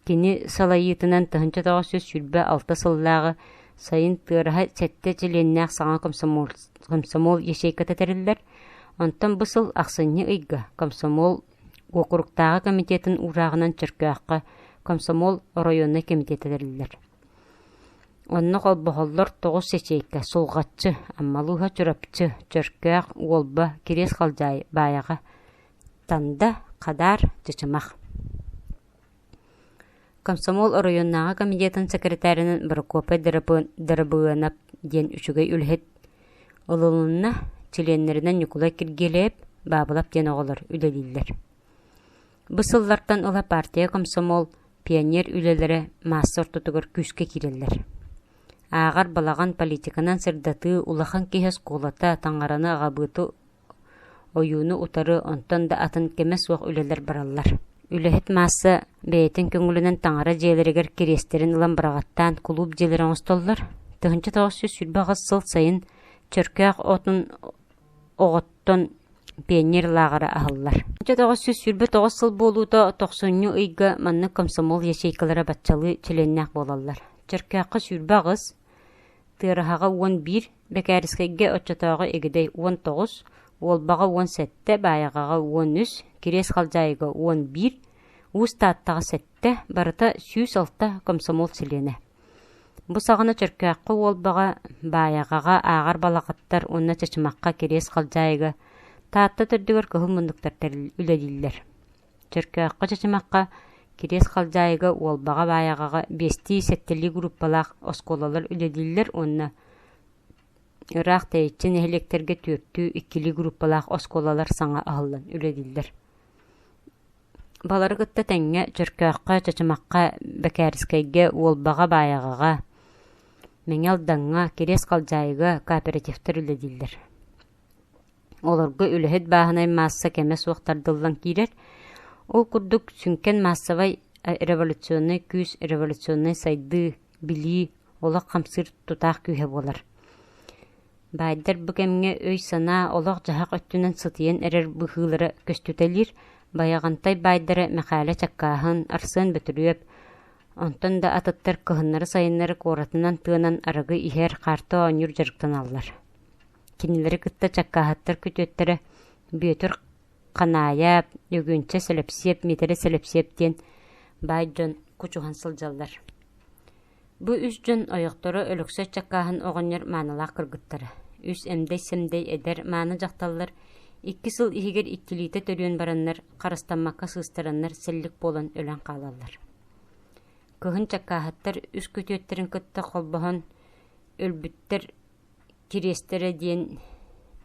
Кини салайыытынан 1926 сыллааҕы сайын Тыараһа сэттэ чилиэннээх саҥа комсомол, комсомол ячейката тэриллэр. Онтон бу сыл ахсынньы ыйга комсомол уокуруктааҕы комитетын уурааҕынан Чөркөөххө комсомол оройуоннай комитета тэриллэр. Онно холбоһоллор тоҕус ячейка Сулҕаччы, Аммалууһа, Чурапчы, Чөркөөх, Уолба, Кириэс Халдьаайы, Баайаҕа, Танда, Хадаар, Чычымах. Комсомол оройуоннааҕы комитетын секретарынан Прокопий Дарабыанап диэн үчүгэй үлэһит ылылынна, чилиэннэринэн Ньукулай Киргиэлэйэп, Баабылап диэн оҕолор үлэлииллэр. Бу сыллартан ыла партия комсомол, пионер үлэлэрэ маасса ортотугар күүскэ киирэллэр. Ааҕар балаҕан политиканан сырдатыы улахан киһи оскуолата таҥараны аҕабыыты ойууну утары онтон да атын кэмэ суох үлэлэр бараллар. Үлэһит маасса бэйэтин көҥүлүнэн таҥара дьиэлэригэр кириэстэрин ылан быраҕаттаан кулууп дьиэлэрэ оҥостоллор. 1928 сыл сайын Чөркөөх отун оҕоттон пионер лааҕыра аһыллар. 1929 сыл буолуута тохсунньу ыйга маннык комсомол ячейкалара баччалыы чилиэннээх буолаллар. Чөркөөххө 28, Тыараһаҕа 11, Бэкээрискэйгэ оччотооҕу Игидэй 19, Уолбаҕа 17, Баайаҕаҕа 13, Кириэс Халдьаайыга 11, Уус Тааттаҕа 7, барыта 106 комсомол чилиэнэ. Бу саҕана Чөркөөххө Уолбаҕа, Баайаҕаҕа ааҕар балаҕаттар уонна Чычымахха Кириэс Халдьаайыга, Таатта төрдүгэр кыһыл муннуктар үлэлииллэр. Чөркөөххө Чычымахха, Кириэс Халдьаайыга, Уолбаҕа, Баайаҕаҕа биэстии-сэттэлии группалаах оскуолалар үлэлииллэр уонна ыраах тэйиччи нэһилиэктэргэ түөртүү, иккилии группалаах оскуолалар саҥа аһыллан үлэлииллэр. Балары кытта тэҥҥэ Чөркөөххө, Чычымахха, Бэкээрискэйгэ, Уолбаҕа, Баайаҕаҕа, Мэҥэ Алдаҥҥа, Кириэс Халдьаайыга кооперативтар үлэлииллэр. Олорго үлэһит бааһынай маасса кэмэ суох тардыллан киирэр. Ол курдук сүҥкэн маассабай революционнай күүс, революционнай сайдыы, билии, олох хамсыыр тутаах күүһэ буолар. Баайдар бу кэмҥэ өй-санаа, олох-дьаһах өттүнэн сытыйан эрэр быһыылара көстүтэлиир. Байаҕантай баайдара Мэхээлэ Чаккааһын, Арсен Бөтүрүөп, онтон да атыттар кыһыннары-сайыннары куоратынан тыанан арыгы иһэр, хаарты оонньуур дьарыктаналлар. Кинилэри кытта Чаккааһыттар күтүөттэрэ Бүөтүр Ханаайап, Өгүнчэ Сэлэпсиэп, Миитэрэ Сэлэпсиэп диэн баай дьон кучуһан сылдьаллар. Бу үс дьон ойохторо Өлөксөй Чаккааһын оҕонньор маанылаах кыргыттара, үс эмдэй-сэмдэй эдэр мааны дьахталлар икки сыл иһигэр иккилиитэ төрүөн бараннар, харыстаммакка сыыстараннар сэллик буолан өлөн хаалаллар. Кыһын Чаккааһыттар үс күтүөттэрин кытта холбоһон өлбүттэр Кириэстэрэ диэн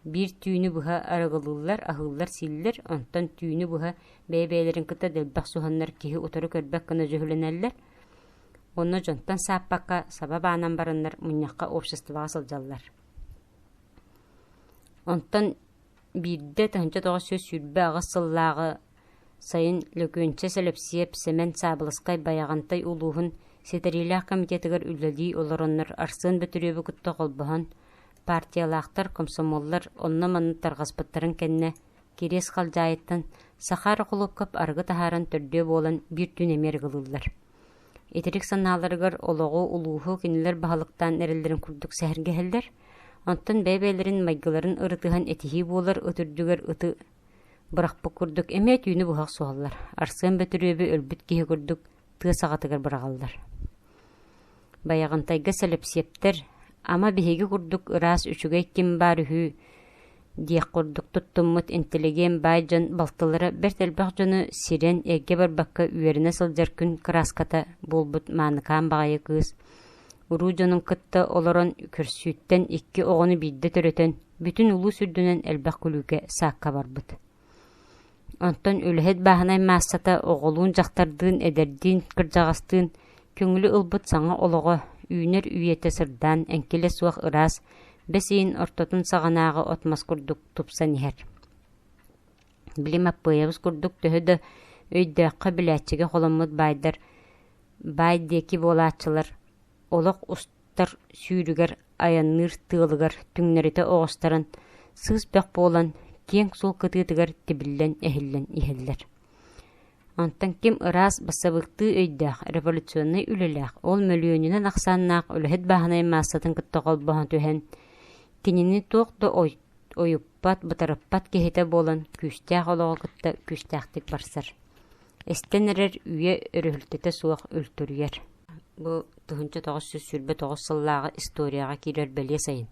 биир түүнү быһа арыгылыыллар, аһыыллар-сииллэр, онтон түүнү быһа бэйэ-бэйэлэрин кытта дэлбэх суһаннар киһи утары көрбөт гына дьүһүлэнэллэр. Онно дьонтон сааппакка саба баанан бараннар мунньахха обществоҕа сылдьаллар. Онтон Биирдэ 1928 сыллааҕы сайын Лөкүөнчэ Сэлэпсиэп Сэмэн Саабылыскай Байаҕантай улууһун ситэриилээх комитетыгар үлэлии олороннор Арсен Бөтүрүөбү кытта холбоһон, партиялаахтар, комсомоллар онно-манна тарҕаспыттарын кэннэ Кириэс Халдьаайыттан Сахаар Охлопков арыгы таһааран төрдүө буолан биир түүн эмиэ арыгылыыллар. Итирик санааларыгар олоҕу, улууһу кинилэр баһылыктаан эрэллэрин курдук сэһэргэһэллэр, онтон бэйэ-бэйэлэрин майгыларын ырытыһан этиһии буолар ыт үрдүгэр ыты бырахпыт курдук эмиэ түүнү быһа охсуһаллар, Арсен Бөтүрүөбү өлбүт киһи курдук тыа саҕатыгар быраҕаллар. Байаҕантайга сэлэпсиэптэр «Ама биһиги курдук ыраас үчүгэй ким баар үһү» диэх курдук туттуммут интэлигиэн баай дьон балтылара бэрт элбэх дьону сирэн эргэ барбакка үөрэнэ сылдьар күн кырааската буолбут мааныкаан баҕайы кыыс уруу дьонун кытта олорон көрсүүттэн икки оҕону биирдэ төрөтөн бүтүн улуус үрдүнэн элбэх күлүүкэ саакка барбыт. Онтон үлэһит бааһынай маассата оҕолуун-дьахтардыын, эдэрдиин, кырдьаҕастыын көҥүлү ылбыт саҥа олоҕо, үүнэр үйэтэ сырдаан, эҥкилэ суох ыраас, бэс ыйын ортотун саҕанааҕы от-мас курдук тупсан иһэр. Били Маппыайабыс курдук төһө да өйдөөххө билээччигэ холоммут баайдар баай диэки буолааччылар олох устар сүүрүгэр айанныыр тыалыгар түҥнэритэ оҕустаран сыыс бөх буолан киэҥ суол кытыытыгар тибиллэн эһиллэн иһэллэр. Онтон ким ыраас бассабыыктыы өйдөөх, революционнай үлэлээх, ол мөлүйүөнүнэн ахсааннаах үлэһит бааһынай маассатын кытта холбоһон түһэн, кинини туох да ойуппат, бытарыппат киһитэ буолан күүстээх олоҕу кытта күүстээхтик барсар. Эстэн эрэр үйэ өрүһүлтэтэ суох үлтүрүйэр. Бу 1929 сыллааҕы историяҕа киирэр бэлиэ сайын.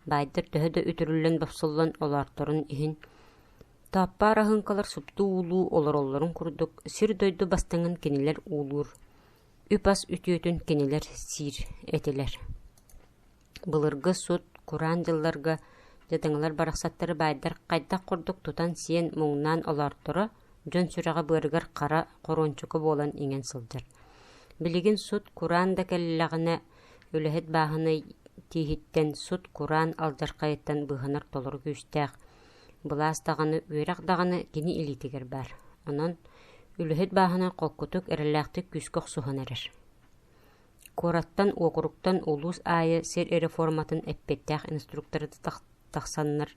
Баайдар төһө да үтүрүллэн бопсуллан олоорторун иһин, Тооппоор аһыҥкалар супту уулуу олороллорун курдук сир-дойду бастыҥын кинилэр уулуур, үп-ас үтүөтүн кинилэр сиир этилэр. Былыргы сут, кураан дьылларга дьадаҥылар барахсаттары баайдар хайдах курдук тутан-сиэн, муҥнаан олоорторо дьон сүрэҕэ быарыгар хара хоруончука буолан иҥэн сылдьар. Билигин сут, кураан да кэллэҕинэ үлэһит бааһынай тииһиттэн сут-кураан алдьархайыттан быыһанар толору күүстээх, былаас даҕаны, үөрэх даҕаны кини илиитигэр баар. Онон үлэһит бааһынай холкутук, эрэллээхтик күүскэ охсуһан эрэр. Куораттан, уокуруктан улуус аайы сир реформатын эппиэттээх инструкторы тахсаннар,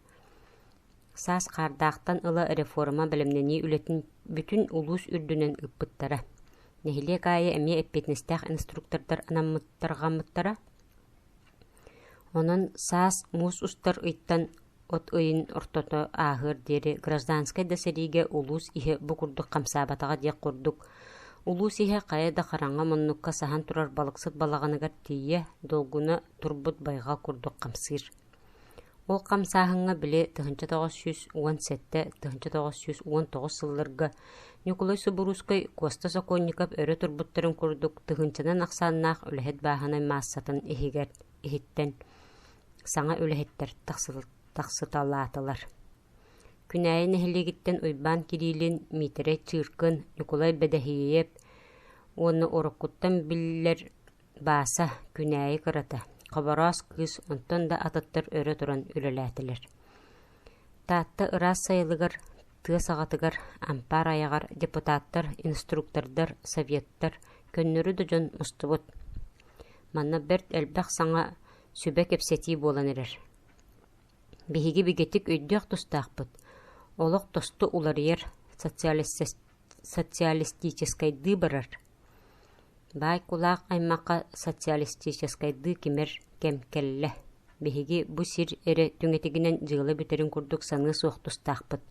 саас хаардаахтан ыла реформа бэлэмнэнии үлэтин бүтүн улуус үрдүнэн ыыппыттара. Нэһилиэк аайы эмиэ эппиэтинэстээх инструктордар анаммыттарҕаммыттара. Онон саас муус устар ыйтан от ыйын ортото ааһыар диэри гражданскай да сэриигэ улуус иһэ бу курдук хамсаабатаҕа диэх курдук, улуус иһэ хайа да хараҥа муннукка саһан турар балыксыт балаҕаныгар тиийэ долгуна турбут байҕал курдук хамсыыр. Ол хамсааһыҥҥа били 1917-1919 сылларга Ньукулай Субуруускай, Куоста Сокольников өрө турбуттарын курдук тыһыынчанан ахсааннаах үлэһит бааһынай маассатын иһигэр иһиттэн саҥа үлэһиттэр тахсыталаатылар. Күнээйи нэһилиэгиттэн Уйбаан Кириллин, Миитэрэй Чыыркын, Ньукулай Бэдэһиэйэп уонна уруккуттан биллэр Бааса, Күнээйи кырата, Хобороос кыыс онтон да атыттар өрө туран үлэлээтилэр. Таатта ыраас сайылыгар, тыа саҕатыгар, ампаар айаҕар депутаттар, инструктордар, советтар, көннөрү да дьон мустубут. Манна бэрт элбэх саҥа сүбэ кэпсэтии буолан эрэр. Биһиги бигэтик өйдүөх тустаахпыт, олох тосту уларыйар, социалистическайдыы барар. Баай кулаах аймахха социалистическайдыы кимэр кэм кэллэ. Биһиги бу сир эрэ түҥэтигинэн дьыала бүтэрин курдук саныа суох тустаахпыт.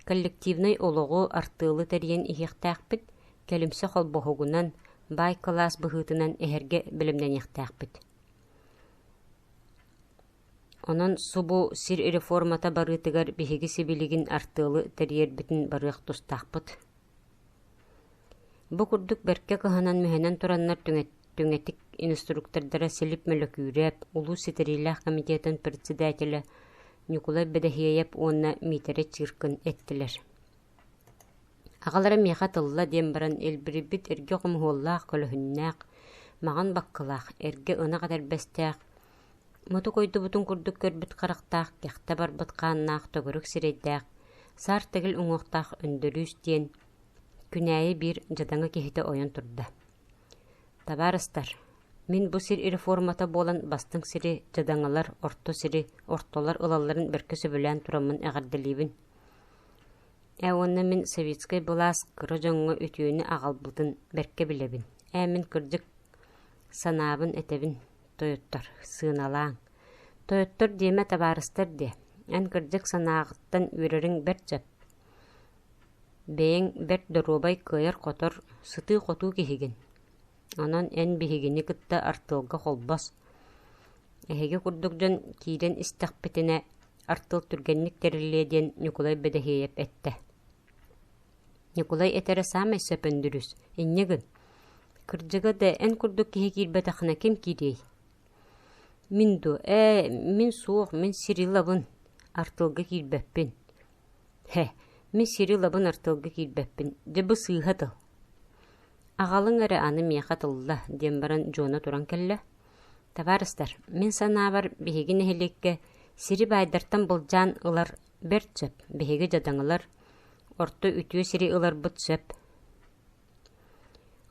Коллективнай олоҕу артыалы тэрийэн иһиэхтээхпит, кэлимсэ холбоһугунан, баай кылаас быһыытынан эһэргэ бэлэмнэниэхтээхпит. Онон субу сир реформата барыытыгар биһиги сибилигин артыалы тэрийэрбитин барыах тустаахпыт. Бу курдук бэркэ кыһанан-мүһэнэн тураннар түҥэтик инструктордара Силип Мөлөкүүрэп, улуус ситэриилээх комитетын председателэ Ньукулай Бэдэһиэйэп уонна Миитэрэй Чыыркын эттилэр. Аҕалара миэхэ тылла диэн баран илбирийбит эргэ хомуһуоллаах көлөһүннээх, маҕан баккылаах, эргэ ынах этэрбэстээх. Мутук ойдубутун курдук көрбүт харахтаах, кэхтэ барбыт хааннаах төгүрүк сирэйдээх, саар тэгил уҥуохтаах Өндөрүүс диэн Күнээйи биир дьадаҥы киһитэ ойон турда. «Табаарыстар, мин бу сир реформата буолан бастыҥ сири дьадаҥылар, орто сири ортолор ылалларын бэркэ сөбүлээн тураммын эҕэрдэлиибин. Ээ уонна мин советскай былаас кыра дьоҥҥо үтүөнү аҕалбытын бэркэ билэбин. Ээ мин кырдьык санаабын этэбин, тойоттор, сыаналааҥ. Тойоттор диэмэ табаарыстар диэ, эн кырдьык санааҕыттан үөрэриҥ бэрт сөп. Бэйэҥ бэрт доруобай кыайар-хотор, сытыы-хотуу киһигин. Онон эн биһигини кытта артыалга холбос. Эһиги курдук дьон киирэн истэхпитинэ, артыал түргэнник тэриллиэ диэн Ньукулай Бэдэһиэйэп эттэ. Ньукулай этэрэ саамай сөп Өндүрүс, инньэ гын. Кырдьыга да, эн курдук киһи киирбэтэххинэ ким киириэй? Мин дуо? Ээ, мин суох, мин Сирилабын. Артыалга киирбэппин. Һэ, мин Сирилабын артыалга киирбэппин. Дьэ бу сыыһа тыл. Аҕалыҥ эрэ аны миэхэ тылла, диэн баран Дьуона туран кэллэ. Табаарыстар, мин санаабар, биһиги нэһилиэккэ сири баайдартан былдьаан ылар бэрт сөп, биһиги дьадаҥылар орто үтүө сири ыларбыт сөп.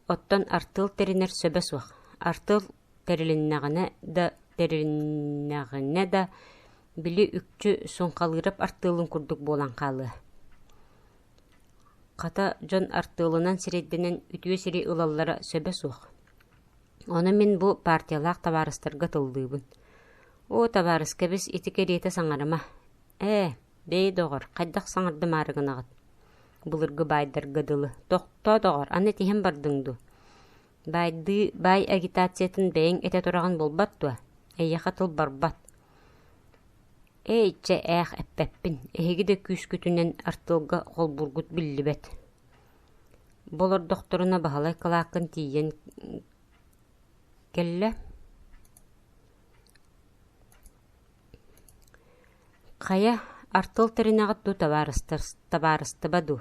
Оттон артыал тэринэр сөбө суох. Артыал тэрилиннэҕинэ да тэрилиннэҕинэ да били үкчү Суҥхалыырап артыалын курдук буолан хаалыа. Хата, дьон артыалынан сирэйдэнэн үтүө сири ылаллара сөбө суох. Ону мин бу партиялаах табаарыстарга тыллыыбын. Оо, табаарыс, кэбис, ити кэриэтэ саҥарыма. Ээ, бэйи, доҕор, хайдах саҥардымаары гынаҕыт? Былыргы баайдарга дылы. Тохтоо, доҕор, аны этиһэн бардыҥ дуу? Баайдыы баай агитациятын бэйэҥ этэ тураҕын буолбат дуо? Эйиэхэ тыл барбат. Эй, чэ, ээх, эппэппин, эһиги да күүскүтүнэн артыалга холбуургут биллибэт. Бу олордохторуна Баһылай Кылааккын тиийэн кэллэ. Хайа, артыал тэринэҕит дуу, табаарыстар, табаарыстыба дуу?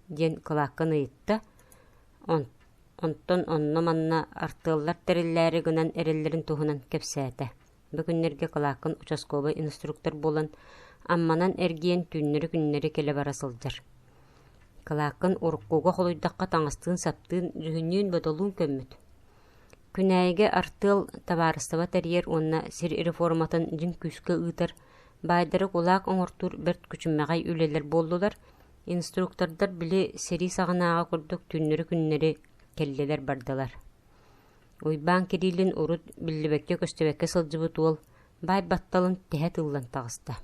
диэн Кылааккын ыйытта. Онтон онно-манна артыаллар тэриллээри гынан эрэллэрин туһунан кэпсээтэ. Бу күннэргэ Кылааккын участковай инструктор буолан, Амманан эргийэн түүннэри-күннэри кэлэ-бара сылдьар. Кылааккын уруккуга холуйдахха таҥастыын-саптыын, дьүһүннүүн-бодолуун көммүт. Күнээйигэ артыал табаарыстыба тэрийэр уонна сир реформатын дьиҥ күүскэ ыытар, баайдары кулаак оҥортуур бэрт күчүмэҕэй үлэлэр буоллулар, инструктордар били сэрии саҕанааҕы курдук түүннэри-күннэри кэллилэр-бардылар. Уйбаан Кириллин урут биллибэккэ-көстүбэккэ сылдьыбыт уол баай батталын тэһэ тыллан таҕыста.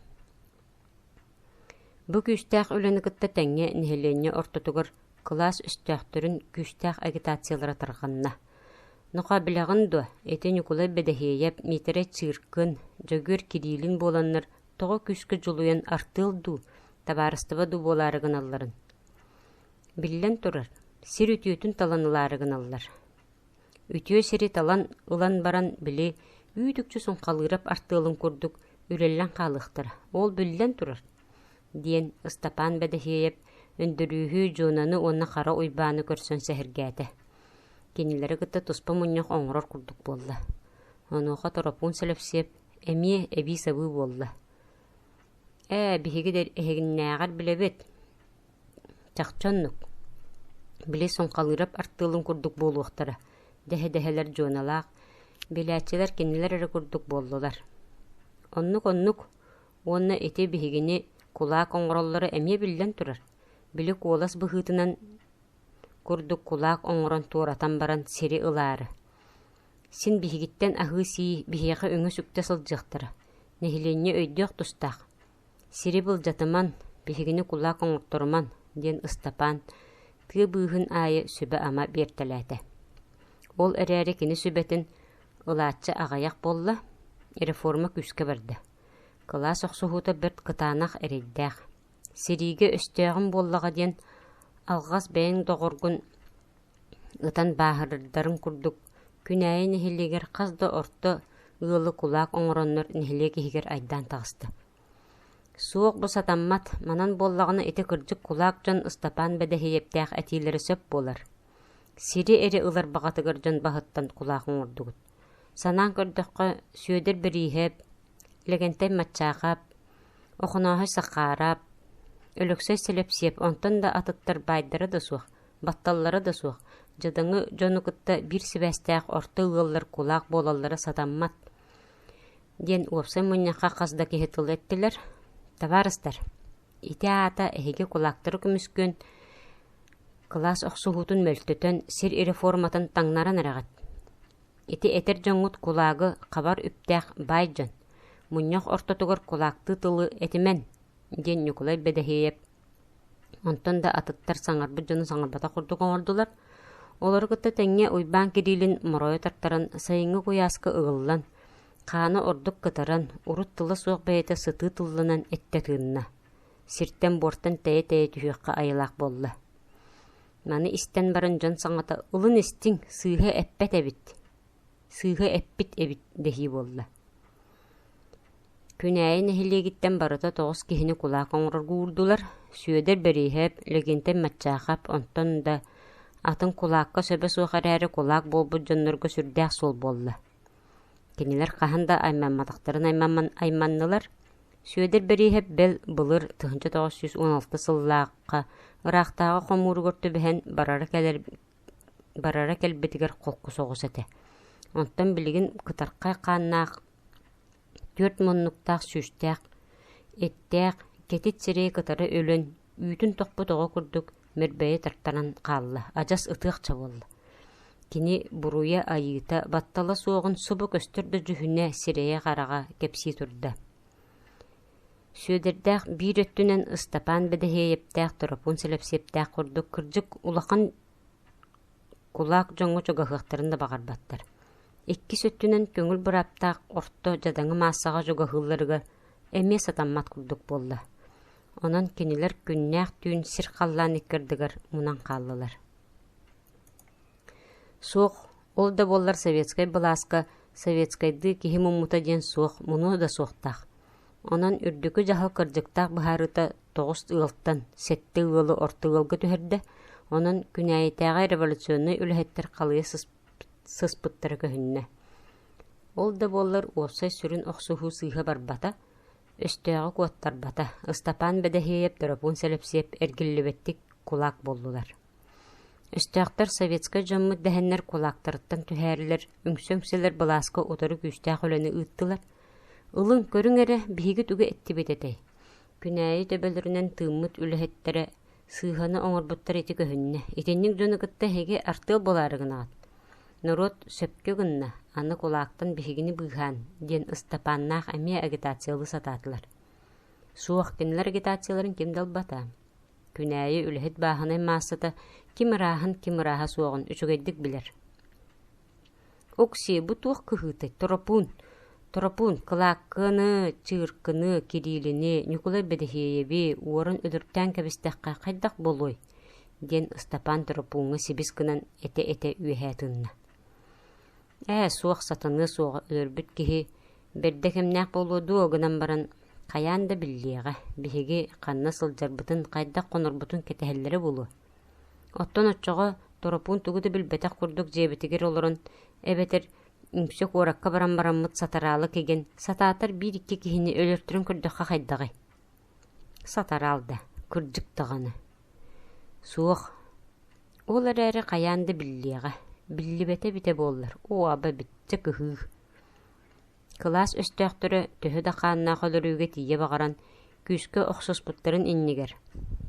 Бу күүстээх үлэни кытта тэҥҥэ нэһилиэнньэ ортотугар кылаас өстөөхтөрүн күүстээх агитациялара тарҕанна. Нохоо билэҕин дуо, ити Ньукулай Бэдэһиэйэп, Миитэрэй Циркын, Дьөгүөр Кириллин буоланнар тоҕо күүскэ дьулуйан артыал дуу, табаарыстыба дуу буолаары гыналларын? Биллэн турар, сир үтүөтүн талан ылаары гыналлар. Үтүө сири талан ылан баран, били, үүт-үкчү Суҥхалыырап артыалын курдук үрэллэн хаалыахтара, ол биллэн турар, диэн Ыстапаан Бэдэһиэйэп Өндөрүүһү, Дьуонаны уонна Хара Уйбааны көрсөн сэһэргээтэ. Кинилэри кытта туспа мунньах оҥорор курдук буолла. Онуоха Торопуун Сэлэпсиэп эмиэ эбии-сабыы буолла. Ээ, биһиги да эһигиннээҕэр билэбит, Чахчы оннук, били Суҥхалыырап артыалын курдук буолуохтара, дэһэ-дэһэлэр Дьуоналаах, билээччилэр кинилэр эрэ курдук буоллулар. Оннук-оннук уонна ити биһигини кулаак оҥороллоро эмиэ биллэн турар, били куолас быһыытынан курдук кулаак оҥорон туоратан баран сири ылаары. Син биһигиттэн аһыы-сии, биһиэхэ үҥэ-сүктэ сылдьыахтара, нэһилиэнньэ өйдүөх тустаах. «Сири былдьатыман, биһигини кулаак оҥорторуман» диэн Ыстапаан тыа быыһын аайы сүбэ-ама биэртэлээтэ. Ол эрээри кини сүбэтин ылааччы аҕыйах буолла, реформа күүскэ барда. Кылаас охсуһуута бэрт кытаанах эрэйдээх. Сэриигэ өстөөҕүм буоллаҕа диэн алҕас бэйэҥ доҕоргун ытан бааһырдарын курдук Күнээйи нэһилиэгэр хас да орто ыалы кулаак оҥороннор нэһилиэк иһигэр айдаан таҕыста. Суох бу сатаммат, манан буоллаҕына ити кырдьык кулаак дьон Ыстапаан Бэдэһиэйэптээх этиилэрэ сөп буолар. Сири эрэ ылар баҕатыгар дьон баһыттан кулаак оҥордугут. Санаан көрдөххө, Сүөдэр Бэрииһэп, Лэгэнтэй Маччаахап, Охонооһой Сахаарап, Өлөксөй Сэлэпсиэп онтон да атыттар баайдара да суох, батталлара да суох, дьадаҥы дьону кытта биир сибээстээх орто ыаллар кулаак буолаллара сатаммат диэн уопсай мунньахха хас да киһи тыл эттилэр. Табаарыстар, ити аата эһиги кулаактары көмүскүөн, кылаас охсуһуутун мөлтөтөн, сир реформатын таҥнаран эрэҕит. Ити этэр дьоҥҥут кулаагы хабар үптээх баай дьон. Мунньах ортотугар кулаактыы тылы этимэн, диэн Ньукулай Бэдэһиэйэп онтон да атыттар саҥарбыт дьону саҥарбатах курдук оҥордулар. Олору кытта тэҥҥэ Уйбаан Кириллин моройо тартаран сайыҥҥы куйааска ыгыллан, хаана ордук кытаран, урут тыла суох бэйэтэ сытыы тылланан эттэ тыынна. Сиртэн-буортан тэйэ-тэйэ түһүөххэ айылаах буолла. Маны истэн баран дьон саҥата «Ылын истиҥ, сыыһа эппэт эбит, сыыһа эппит эбит» дэһии буолла. Күнээйи нэһилиэгиттэн барыта 9 киһини кулаак оҥорорго уурдулар. Сүөдэр Бэрииһэп, Лэгиэнтэй Маччаахап, онтон да атын кулаакка сөбө суох эрээри кулаак буолбут дьоннорго сүрдээх суол буолла. Кинилэр хаһан да аймамматахтарын айманнылар. Сүөдэр Бэрииһэп бэл былыр 1916 сыллаахха ыраахтааҕы хомууругар түбэһэн барара кэлэр барара кэлбитигэр холку соҕус этэ. Онтон билигин кытархай хааннаах түөрт муннуктаах сүүстээх, эттээх, кэтит сирэйи кытары өлөн, үүтүн тохпут оҕо курдук мөрбөйө тартаран хаалла, адьас ытыахча буолла. Кини буруйа-айыыта, баттала суоҕун субу көстөр да дьүһүнэ, сирэйэ-хараҕа кэпсии турда. Сүөдэрдээх биир өттүнэн Ыстапаан Бэдэһиэйэптээх Торопуун Сэлэпсиэптээх курдук кырдьык улахан кулаак дьоҥҥо чугаһыахтарын да баҕарбаттар. Иккис өттүнэн көҥүл бырааптаах орто дьадаҥы маассаҕа чугаһыылларыгар эмиэ сатаммат курдук буолла. Онон кинилэр күннээх түүн сир-халлаан икки ардыгар мунан хааллылар. Суох, ол да буоллар советскай былааска советскайдыы киһи муммута диэн суох, мунуо да суохтаах. Онон үрдүкү дьаһал кырдьыктаах быһаарыыта 9 ыалтан 7 ыалы орто ыалга түһэрдэ, онон Күнээйитээҕи революционнай үлэһиттэр халыйа сыспыттара көһүннэ. Ол да буоллар уопсай сүрүн охсуһуу сыыһа барбата, өстөөҕү куоттарбата, Ыстапаан Бэдэһиэйэп, Торопуун Сэлэпсиэп эргиллибэттик кулаак буоллулар. Өстөөхтөр советскай дьоммут дэһэннэр кулаактарыттан түһээрилэр, үҥсэ-үҥсэлэр былааска утары күүстээх үлэни ыыттылар. Ылыҥ, көрүҥ эрэ, биһиги тугу эттибит этэй? Күнээйи төбөлөрүнэн тыыммыт үлэһиттэрэ сыыһаны оҥорбуттар ити көһүннэ. Итинник дьону кытта эһиги артыал буолаары гынаҕыт. Норуот сөпкө гынна, аны кулаактан биһигини быыһаан, диэн Ыстапааннаах эмиэ агитациялыы сатаатылар. Суох, кинилэр агитацияларын ким да ылбата. Күнээйи үлэһит бааһынай маассата ким ырааһын, ким ырааһа суоҕун үчүгэйдик билэр. Оксиэ, бу туох кыһыытай, Торопуун, Торопуун, Кылааккыны, Чыыркыны, Кириилини, Ньукулай Бэдэһиэйэби уоран өлөртөөн кэбистэххэ хайдах буолуой? диэн Ыстапаан Торопууҥҥа сибис гынан этэ-этэ үөһээ тыынна. Ээ, суох сатаныа суоҕа өлөрбүт киһи бэрдэ кэмнээх буолуо дуо гынан баран хайаан да биллиэҕэ, биһиги ханна сылдьарбытын, хайдах хонорбутун кэтэһэллэрэ буолуо. Оттон оччоҕо Торопуун тугу да билбэтэх курдук дьиэбитигэр олорон эбэтэр үҥсэ куоракка баран бараммыт сатараалы кигэн, сатаатар биир-икки киһини өлөртөрөн көрдөххө хайдаҕый? Сатараал да, кырдьык даҕаны. Суох. Ол эрээри хайаан да биллиэҕэ. Биллибэтэ эбитэ буоллар, оо, аба эбит, дьэ кыһыы. Кылаас өстөөхтөрө төһө да хааннаах өлөрүүгэ тиийэ баҕаран, күүскэ охсуспуттарын иннигэр,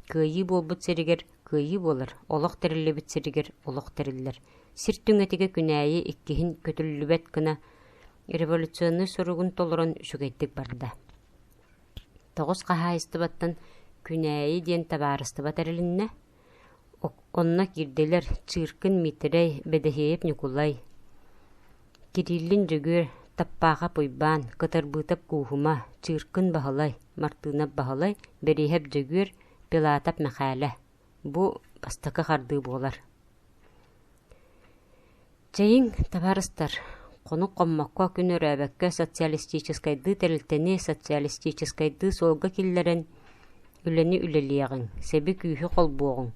кыайыы буолбут сиригэр кыайыы буолар, олох тэриллибит сиригэр олох тэриллэр, сир түҥэтигэ күнээйи иккиһин көтүллүбэт гына революционнай соругун толорон үчүгэйдик барда. Тоҕус хаһаайыстыбаттан Күнээйи диэн табаарыстыба тэрилиннэ. Онно киирдилэр Чыыркын Миитэрэй, Бэдэһиэйэп Ньукулай, Кириллин Дьөгүөр, Таппаахап Уйбаан, Кытарбыытап Кууһума, Чыыркын Баһылай, Мартыынап Баһылай, Бэриэһэп Дьөгүөр, Пилатап Мэхээлэ. Бу бастакы хардыы буолар. Чэйиҥ, табаарыстар, хонук хоммокко, күн өрөөбөккө социалистическайдыы тэрилтэни социалистическайдыы суолга киллэрэн үлэни үлэлиэҕиҥ, сэби-күүһү холбуоҕуҥ,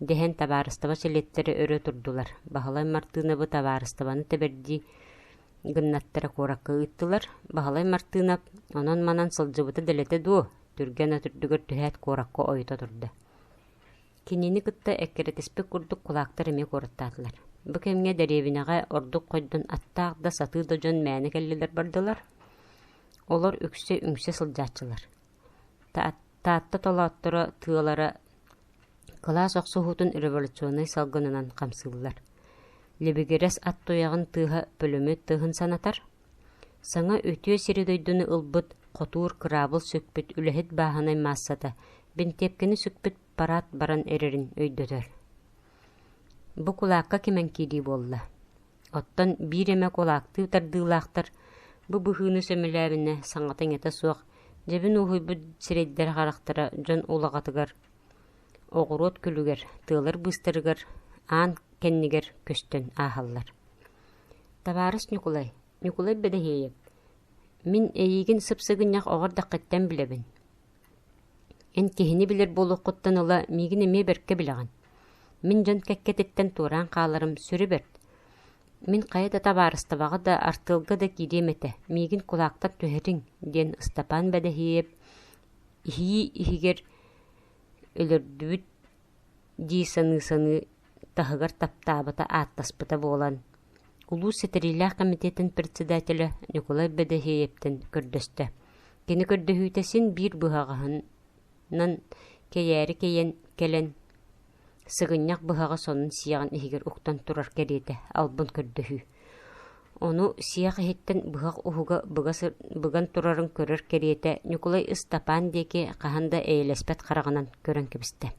дэһэн табаарыстыба чилиэттэрэ өрө турдулар. Баһылай Мартыынабы табаарыстыбаны тэбэрдии гыннаттара куоракка ыыттылар. Баһылай Мартыынап онон-манан сылдьыбыта дэлэтэ дуо, түргэн от үрдүгэр түһээт куоракка ойута турда. Кинини кытта эккирэтиспит курдук кулаактар эмиэ куораттаатылар. Бу кэмҥэ дэриэбинэҕэ ордук хойдон аттаах да сатыы да дьон мээнэ кэллилэр-бардылар. Олор үксэ үҥсэ сылдьааччылар. Таатта толоотторо тыалара кылаас охсуһуутун революционнай салгынынан хамсыыллар. Лэбигирэс ат туйаҕын тыаһа пулемет тыаһын санатар. Саҥа үтүө сири-дойдуну ылбыт, хотуур кыраабыл сүкпүт үлэһит бааһынай маассата бинтиэпкэни сүкпүт парад баран эрэрин өйдөтөр. Бу кулаакка кимэн киирии буолла. Оттон биир эмэ кулаактыы тардыылаахтар бу быһыыны сөмүлээбинэ саҥата-иҥэтэ суох, дьэбин уоһуйбут сирэйдэрэ-харахтара дьон улаҕатыгар, оҕуруот күлүгэр, тыалар быыстарыгар, аан кэннигэр көстөн ааһаллар. Табаарыс Ньукулай, Ньукулай Бэдэһиэйэп, мин эйиигин сып-сыгынньах оҕо эрдэххиттэн билэбин. Эн киһини билэр буолуоххуттан ыла миигин эмиэ бэркэ билэҕин. Мин дьон кэккэтиттэн туораан хааларым сүрү бэрт. Мин хайа да табаарыстыбаҕа да, артыалга да киириэм этэ, миигин кулаактар түһэриҥ, диэн Ыстапаан Бэдэһиэйэп иһии иһигэр өлөрдүбүт дии саныы-саныы таһыгар таптаабыта ааттаспыта буолан, улуус ситэриилээх комитетын председателэ Ньукулай Бэдэһиэйэптэн көрдөстө. Кини көрдөһүүтэ син биир быһаҕаһынан кэйээри кэйэн кэлэн, сыгынньах быһаҕы сонун сиэҕин иһигэр уктан турар кэриэтэ албын көрдөһүү. Ону сиэх иһиттэн быһах уһуга быга быган турарын көрөр кэриэтэ Ньукулай Ыстапаан диэки хаһан да эйэлэспэт хараҕынан көрөн кэбистэ.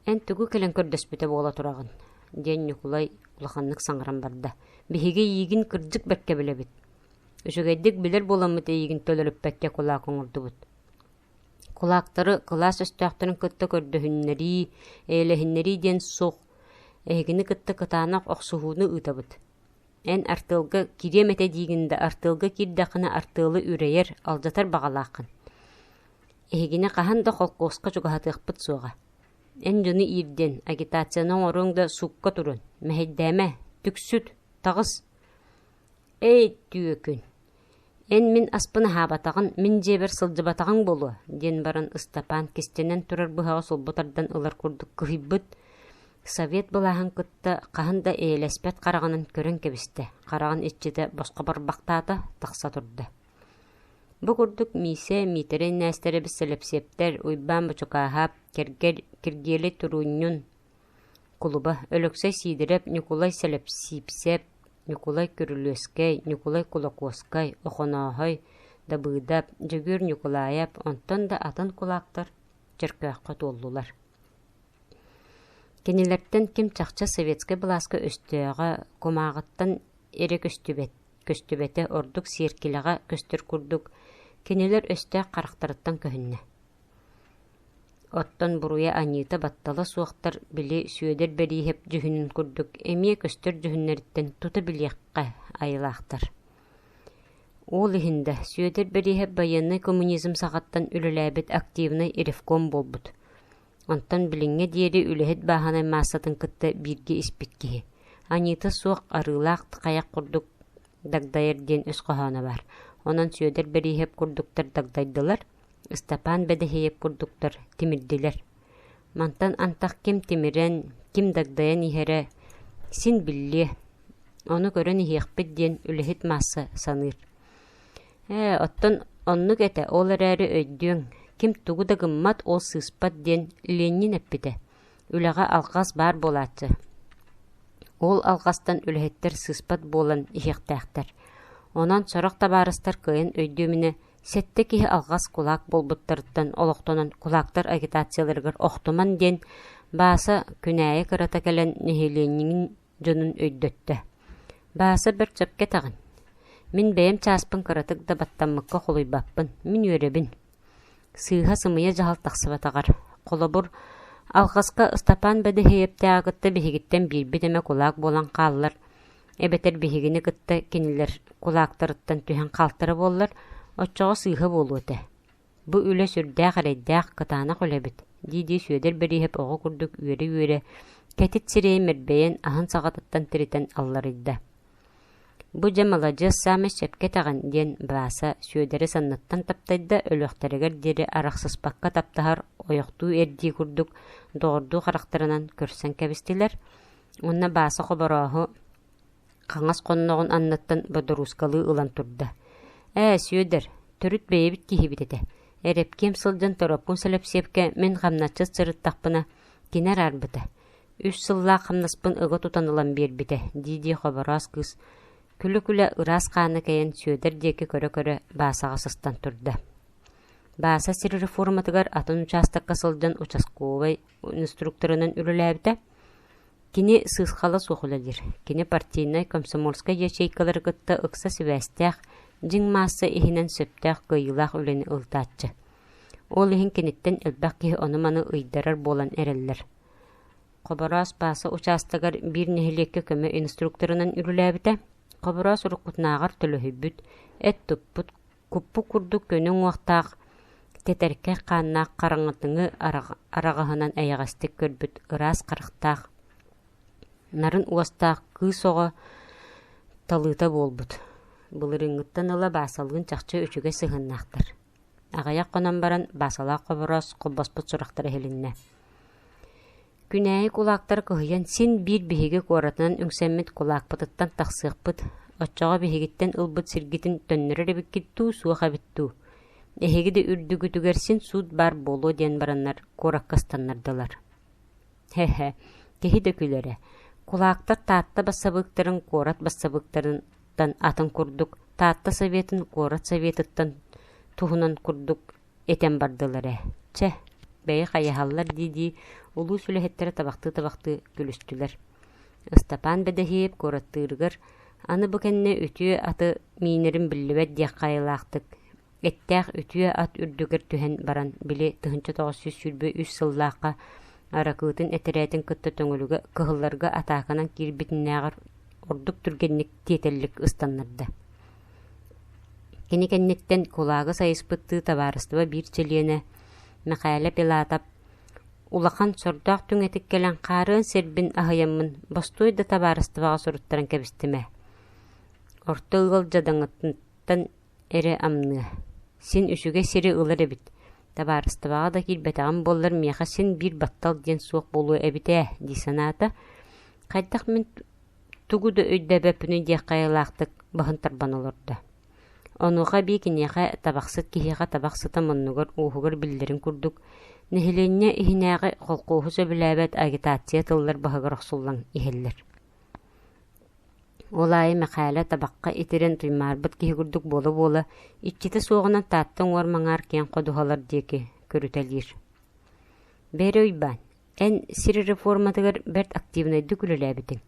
«Эн тугу кэлэн көрдөспүтэ буола тураҕын?» диэн Ньукулай улаханнык саҥаран барда. «Биһиги эйиигин кырдьык бэркэ билэбит. Үчүгэйдик билэр буоламмыт эйиигин төлөрүппэккэ кулаак оҥордубут. Кулаактары кылаас өстөөхтөрүн кытта көрдөһүннэрии, эйэлэһиннэрии диэн суох. Эһигини кытта кытаанах охсуһууну ыытабыт. Эн артыалга кириэм этэ диигин да, артыалга киирдэххинэ артыалы үрэйэр, алдьатар баҕалааххын. Эһигини хаһан да холкуоска чугаһатыахпыт суоҕа. Эн дьону иирдэн, агитацияны оҥоруоҥ да суукка турун, мэһэйдээмэ, түксүт, таҕыс. Эй, түөкүн, эн мин аспын аһаабатаҕын, мин дьиэбэр сылдьыбатаҕыҥ буолуо, диэн баран Ыстапаан кистэнэн турар быһаҕы сулбу тардан ылар курдук кыһыйбыт, Совет былааһын кытта хаһан да эйэлэспэт хараҕынан көрөн кэбистэ, хараҕын иччитэ босхо барбахтаата, тахса турда. Бу курдук Миисэ, Миитэрэй Нээстэрэбис Сэлэпсиэптэр, Уйбаан Бочукааһап, Кэргэл, Киргиэлэй Туруунньун, Кулуба, Өлөксөй Сиидэрэп, Ньукулай Сэлэпсиипсэп, Ньукулай Күрүлүөскэй, Ньукулай Кулакуоскай, Охонооһой, Дабыыдап, Дьөгүөр Ньукулаайап, онтон да атын кулаактар Чөркөөххө туоллулар. Кинилэртэн ким чахчы советскай былааска өстөөҕө кумааҕыттан эрэ көстүбэт, көстүбэтэ ордук сиэркилэҕэ көстөр курдук, кинилэр өстөөх харахтарыттан көһүннэ. Оттон буруйа-аньыыта баттала суохтар били Сүөдэр Бэрииһэп дьүһүнүн курдук эмиэ көстөр дьүһүннэриттэн тута билиэххэ айылаахтар. Ол иһин да Сүөдэр Бэрииһэп байыаннай коммунизм саҕаттан үлэлээбит активнай ревком буолбут. Онтон билиҥҥэ диэри үлэһит бааһынай маассатын кытта бииргэ испит киһи. Аньыыта суох арыылаах хайах курдук дагдайар диэн өс хоһооно баар. Онон Сүөдэр Бэрииһэп курдуктар дагдайдылар, Ыстапаан Бэдэһиэйэп курдуктар тимирдилэр. Мантан антах ким тимирэн, ким дагдайан иһэрэ син биллиэ. Ону көрөн иһиэхпит диэн үлэһит маасса саныыр. Ээ, оттон оннук этэ, ол эрээри өйдүөҥ, ким тугу да гыммат, ол сыыспат диэн Ленин эппитэ. Үлэҕэ алҕас баар буолааччы. Ол алҕастан үлэһиттэр сыыспат буолан иһиэхтээхтэр. Онон сорох табаарыстар кыайан өйдүөмүнэ сэттэ киһи алҕас кулаак буолбуттарыттан олохтонон кулаактар агитацияларыгар охтуман диэн Бааса күнээйи кырата кэлэн нэһилиэнньигин дьонун өйдөттө. Бааса бэрт сөпкө этэҕин. Мин бэйэм чааспын кыратык да баттаммыкка холуйбаппын, мин үөрэбин. Сыыһа-сымыйа дьаһал тахсыбатаҕар, холобур, алҕаска Ыстапаан Бэдэһиэйэптээҕи кытта биһигиттэн биирбит эмэ кулаак буолан хааллар, эбэтэр биһигини кытта кинилэр кулаактарыттан түһэн хаалтара буоллар, оччоҕо сыыһа буолуо этэ. Бу үлэ сүрдээх эрэйдээх, кытаанах үлэ эбит, дии-дии Сүөдэр Бэрииһэп оҕо курдук үөрэ-үөрэ, кэтит сирэйин мэрбэйэн, аһын саҕатыттан тиритэн алларыйда. Бу дьэ маладьыас саамай сөпкө этэҕин диэн Бааса Сүөдэри санныттан таптайда, өлүөхтэригэр диэри арахсыспакка таптаһар ойохтуу эрдии курдук доҕордуу харахтарынан көрсөн кэбистилэр уонна Бааса Хоборооһу хаҥас хонноҕун анныттан бодоруускалыы ылан турда: «Ээ, Сүөдэр, төрүт бэйэбит киһибит этэ. Эрэпкиэм сылдьан Тороппун Сэлэпсиэпкэ мин хамначчыт сырыттахпына, кини араарбыта. Үс сыллаах хамнаспын ыга тутан ылан биэрбитэ» дии-дии Хобороос кыыс күлэ-күлэ ыраас хаана кэйэн Сүөдэр диэки көрө-көрө Баасаҕа сыстан турда. Бааса сир реформатыгар атын учаастакка сылдьан участковай инструкторынан үлэлээбитэ. Кини сыысхала суох үлэлиир. Кини партийнай, комсомольскай ячейкалары кытта ыкса сибээстээх, дьиҥ маасса иһинэн сөптөөх кыайыылаах үлэни ыытааччы. Ол иһин киниттэн элбэх киһи ону-маны ыйдарар буолан эрэллэр. Хобороос Бааса учаастагар биир нэһилиэккэ көмө инструкторынан үлэлээбитэ. Хобороос уруккутунааҕар төлөһүйбүт, эт туппут, куппут курдук көнө уҥуохтаах, тэтэркэй хааннаах хараҥатыҥы араҕаһынан эйэҕэстик көрбүт ыраас харахтаах, нарын уостаах кыыс оҕо талыыта буолбут. Былырыыҥҥыттан ыла Баасалыын чахчы үчүгэй сыһыаннаахтар. Аҕыйах хонон баран Баасалаах Хобороос холбоспут сурахтара иһилиннэ. Күнээйи кулаактара кыһыйан син биир биһиги куоратынан үҥсэммит кулаакпытыттан тахсыахпыт, оччоҕо биһигиттэн ылбыт сиргитин төннөрөр эбиккит дуу, суох эбит дуу? Эһиги да үрдүгүтүгэр син суут баар буолуо диэн бараннар куоракка ыстаннардылар. Һэ-һэ, киһи да күлэрэ. Кулаактар Таатта бассабыыктарын куорат бассабыыктарыттан атын курдук Таатта Советын куорат Советыттан туһунан курдук этэн бардылар ээ. Чэ, бэйи хайаһаллар дии-дии улуус үлэһиттэрэ табахтыы-табахтыы күлүстүлэр. Ыстапаан Бэдэһиэп куораттыырыгар аны бу кэннэ үтүө аты миинэрим биллибэт диэх хайалаахтык эттээх үтүө ат үрдүгэр түһэн баран били 1923 сыллаахха Аракыытын этэрээтин кытта Төҥүлүгэ кыһылларга атааканан киирбитинээҕэр ордук түргэнник тиэтэллик ыстаннарда. Кини кэнниттэн кулаагы сайыспыттыы табаарыстыба биир чилиэнэ Мэхээлэ Пилатов улахан сордоох түҥэтик кэлэн хаарыан сирбин аһыйаммын бостуой да табаарыстыбаҕа суруттаран кэбистим ээ. Орто ыал дьадаҥыттан эрэ амныа. Син үчүгэй сири ылар эбит. Табаарыстыбаҕа да киирбэтэҕим буоллар миэхэ син биир баттал диэн суох буолуо эбит ээ дии санаата. Хайдах мин тугу да өйдөөбөппүнүй диэх хайалаахтык баһын тарбан олордо. Онуоха эбии киниэхэ табахсыт киһиэхэ табах сыта муннугар уоһугар биллэрин курдук, нэһилиэнньэ иһинээҕи холкуоһу сөбүлээбэт агитация тыллар баһыгар охсуллан иһэллэр. Ол аайы Мэхээлэ табахха итирэн туймаарбыт киһи курдук буола-буола, иччитэ суоҕунан Таатта уҥуор-маҥаар киэҥ ходуһалар диэки көрүтэлиир. Бээрэ Уйбаан, Эн сир реформатыгар бэрт активнайдык үлэлээбитиҥ.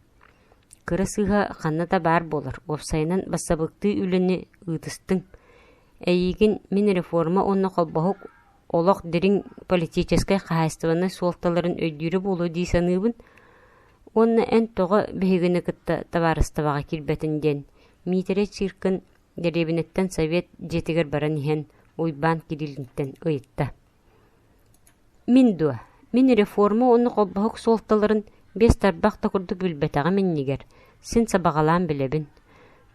Кыра сыыһа ханна да баар буолар, уопсайынан бассабыыктыы үлэни ыытыстыҥ. Эйиигин мин реформа уонна холбоһук олох дириҥ политическай хаһаайыстыбаннай суолталарын өйдүүрэ буолуо дии саныыбын. Уонна эн тоҕо биһигини кытта табаарыстыбаҕа киирбэтин диэн Миитэрэй Чыыркын дэриэбинэттэн совет дьиэтигэр баран иһэн Уйбаан Кириллинтэн ыйытта. Мин дуо? Мин реформа уонна холбоһук суолталарын биэс тарбах да курдук билбэтэҕим иннигэр, син сабаҕалаан билэбин.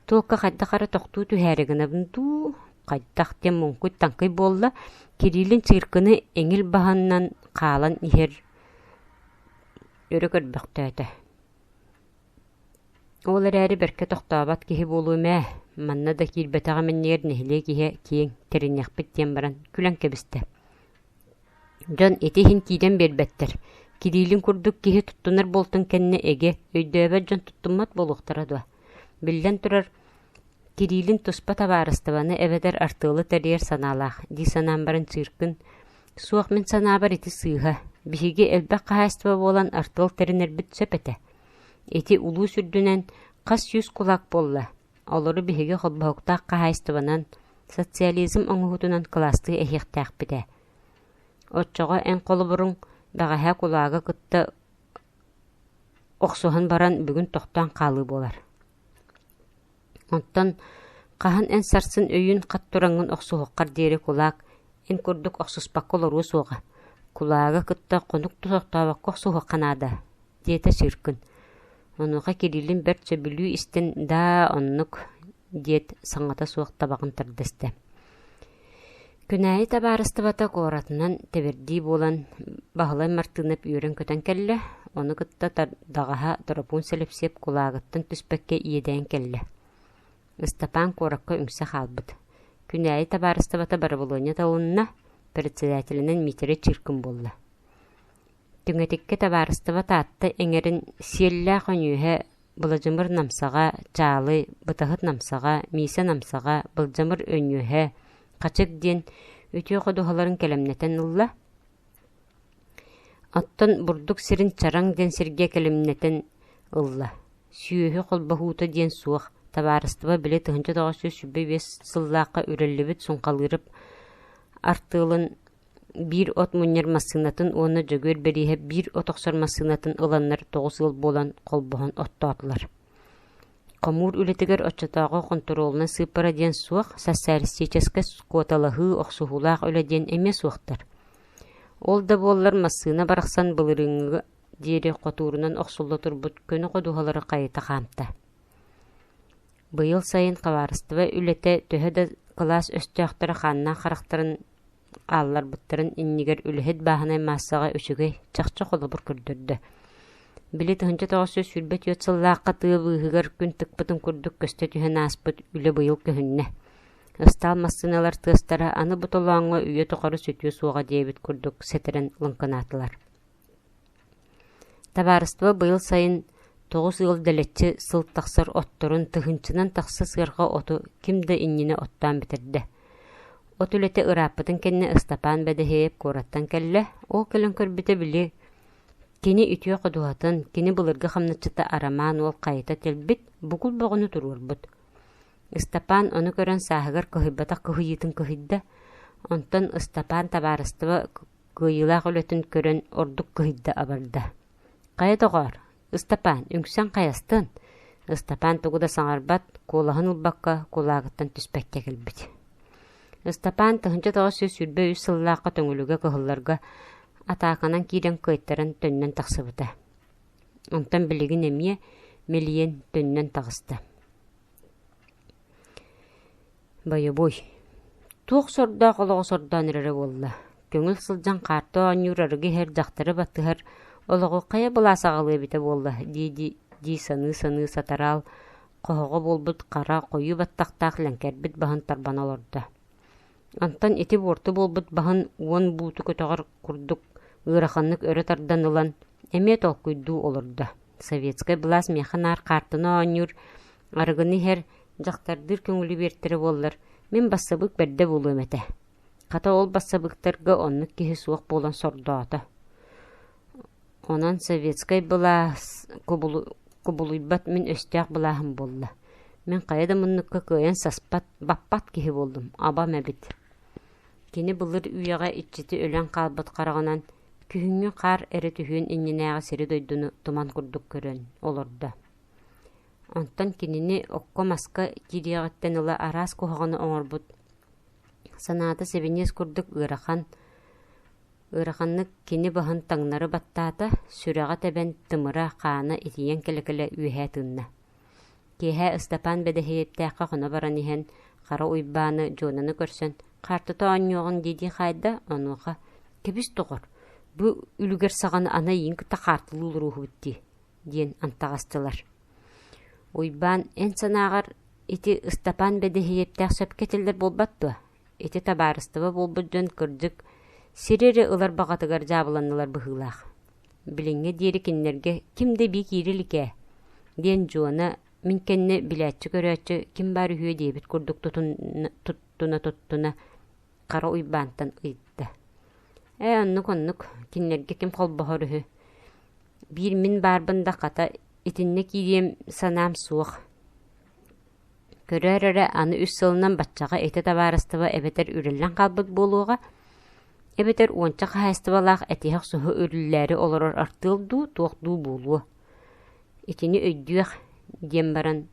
Туокка хайдах эрэ тохтуу түһээри гынабын дуу, хайдах диэн муҥкуй-таҥкый буолла, Кириллин цирканы эҥил баһынан хаалан иһэр өрө көрбөхтөөтө. Ол эрээри бэркэ тохтообот киһи буолуом ээ, манна да киирбэтэҕим иннигэр нэһилиэк иһэ киэҥ, тэриниэхпит диэн баран күлэн кэбистэ. Дьон ити иһин киирэн биэрбэттэр, Кириллин курдук киһи туттунар буолтун кэннэ эгэ, өйдөөбөт дьон туттуммат буолуохтара дуо? Биллэн турар, Кириллин туспа табаарыстыбаны эбэтэр артыалы тэрийэр санаалаах дии санаан баран Циркин «Суох, мин санаабар ити сыыһа, биһиги элбэх хаһаайыстыба буолан артыал тэринэрбит сөп этэ. Ити улуус үрдүнэн хас сүүс кулак буолла, олору биһиги холбоһуктаах хаһаайыстыбанан, социализм оҥоһуутунан кылаастыы эһиэхтээхпит ээ. Оччоҕо эн холобуруҥ бэҕэһээ кулаагы кытта охсуһан баран бүгүн тохтоон хаалыы буолар. Оттон хаһан эн сарсын өйүүн хат тураҥҥын охсуһуоххар диэри кулаак эн курдук охсуспакка олоруо суоҕа, кулаагы кытта хонук да тохтообокко охсуһуохха наада диэтэ Сыыркын. Онуоха Кириллин бэрт сөбүлүү истэн «Даа, оннук» диэт, саҥата суох табаҕын тардыста. Күнээйи табаарыстыбата куоратынан тэбэрдии буолан, Баһылай Мартыынап үөрэн-көтөн кэллэ, ону кытта даҕаһа Торопуун Сэлэпсиэп кулаагыттан түспэккэ иэдэйэн кэллэ. Ыстапаан куоракка үҥсэ хаалбыт. Күнээйи табаарыстыбата барабылыанньа талынна, председателинэн Миитэрэй Чиркин буолла. Түҥэтиккэ табаарыстыба Таатта эҥэрин Сиэллээх Өньүөһэ, Быладьымыр Намсаҕа, Чаалый, Бытаһыт Намсаҕа, Миисэ Намсаҕа, Былдьамыр Өньүөһэ, Хачык диэн үтүө ходуһаларын кэлэмнэтэн ылла. Оттон бурдук сирин Чараҥ диэн сиргэ кэлимнэтэн ылла. Сүөһү холбоһуута диэн суох, табаарыстыба били 1925 сыллаахха үрэллибит Суҥхалыырап артыалын биир от мунньар массыынатын уонна Дьөгүөр Бэрииһэп биир от охсор массыынатын ыланнар 9 ыал буолан холбоһон оттоотулар. Хомуур үлэтигэр оччотооҕу хонтуруолунай сыыппара диэн суох, социалистическай куоталаһыы, охсуһуулаах үлэ диэн эмиэ суохтар. Ол да буоллар массыына барахсан былырыыҥҥыга диэри хотуурунан охсулла турбут көнө ходуһалары хайыта хаамта. Быйыл сайын хабаарыстыба үлэтэ төһө да кылаас өстөөхтөрө хааннаах харахтарын хаалларбыттарын иннигэр үлэһит бааһынай маассаҕа үчүгэй, чахчы холобур көрдөрдө. Били 1924 сыллаахха тыа быыһыгар күн тыкпытын курдук көстө түһэн ааспыт үлэ быйыл көһүннэ. Ыстаал массыыналар тыастара аны бу толооҥҥо үйэ тухары сүтүө суоҕа диэбит курдук сэтэрэн лыҥкынаатылар. Табаарыстыба быйыл сайын 9 ыал дэлэччи сыл тахсар отторун тыһыынчанан тахса сыарҕа оту ким да иннинэ оттоон бүтэрдэ. От үлэтэ ырааппытын кэннэ Ыстапаан Бэдэһиэйэп куораттан кэллэ, ол кэлэн көрбүтэ били кини үтүө ходуһатын, кини былыргы хамначчыта Арамаан уол хайыта тэлбит, бугул бөҕөнү туруорбут. Ыстапаан ону көрөн сааһыгар кыһыйбатах кыһыйыытын кыһыйда, онтон Ыстапаан табаарыстыба кыайыылаах үлэтин көрөн ордук кыһыйда-абарда. «Хайа доҕоор, Ыстапаан, үҥсэн хайастын?» Ыстапаан тугу да саҥарбат, куолаһын ылбакка, кулаагыттан түспэккэ кэлбит. Ыстапаан 1923 сыллаахха Төҥүлүгэ кыһылларга атааканан киирэн кыайтаран төннөн тахсыбыта. Онтон билигин эмиэ мэлийэн төннөн таҕыста. Бойобуой Туох сордоох олоҕу сордоон эрэрэ буолла, көҥүл сылдьан хаарты оонньуур, арыгы иһэр, дьахтары баттыһар олоҕу хайа былаас аҕалыа эбитэ буолла дии-дии дии саныы-саныы сатараал хоһоҕо буолбут хара хойуу баттахтаах лэҥкэрбит баһын тарбана олордо. Онтон ити буорту буолбут баһын уон бууту көтөҕөр курдук ыараханнык өрө тардан ылан эмиэ толкуйдуу олордо. Советскай былаас миэхэ наар хаартыны оонньуур, арыгыны иһэр, дьахтардыыр көҥүлү биэртэрэ буоллар, мин бассабыык бэрдэ буолуом этэ. Хата ол бассабыыктарга оннук киһи суох буолан сордоото. Онон советскай былаас кубулуйбат мин өстөөх былааһым буолла. Мин хайа да муннукка кыайан саспат, баппат киһи буоллум, абам эбит. Кини былыр үйэҕэ иччити өлөн хаалбыт хараҕынан күһүҥҥү хаар эрэ түһүөн иннинээҕи сири-дойдуну туман курдук көрөн олордо. Онтон кинини окко-маска киириэҕиттэн ыла араас куһаҕаны оҥорбут санаата сибиниэс курдук ыарахан, ыараханнык кини баһын таҥнары баттаата, сүрэҕэ тэбэн, тымыра, хаана итийэн кэлэ-кэлэ үөһэ тыынна. Киэһэ Ыстапаан Бэдэһиэптээххэ хоно баран иһэн, Хара Уйбааны, Дьуонаны көрсөн, «Хаартыта оонньуоҕуҥ» дии-дии хаайда, онуоха «Кэбис, доҕор, бу үлүгэр саҕана аны эйигин кытта хаартылыы олоруоһубут дии» диэн антаҕастылар. Уйбаан, эн санааҕар ити Ыстапаан Бэдэһиэптээх сөпкө этиллэр буолбат дуо? Ити табаарыстыба буолбут дьон кырдьык сири эрэ ылар баҕатыгар дьаабыланнылар быһыылаах. Билиҥҥэ диэри кинилэргэ ким да эбии киирэ илик ээ, диэн Дьуона мин кэннэ билээччи-көрөөччү ким баар үһүө диэбит курдук туттуна-туттуна Хара Уйбаантан ыйытта. Ээ, оннук-оннук, кинилэргэ ким холбоһор үһү. Биир мин баарбын да хата итиннэ киириэм санаам суох. Көрөөр эрэ, аны үс сылынан баччаҕа ити табаарыстыба эбэтэр үрэллэн хаалбыт буолуоҕа, эбэтэр уонча хаһаайыстыбалаах этиһэх соһу үрүллээри олорор артыал дуу, туох дуу буолуо. Итини өйдүөх, диэн баран,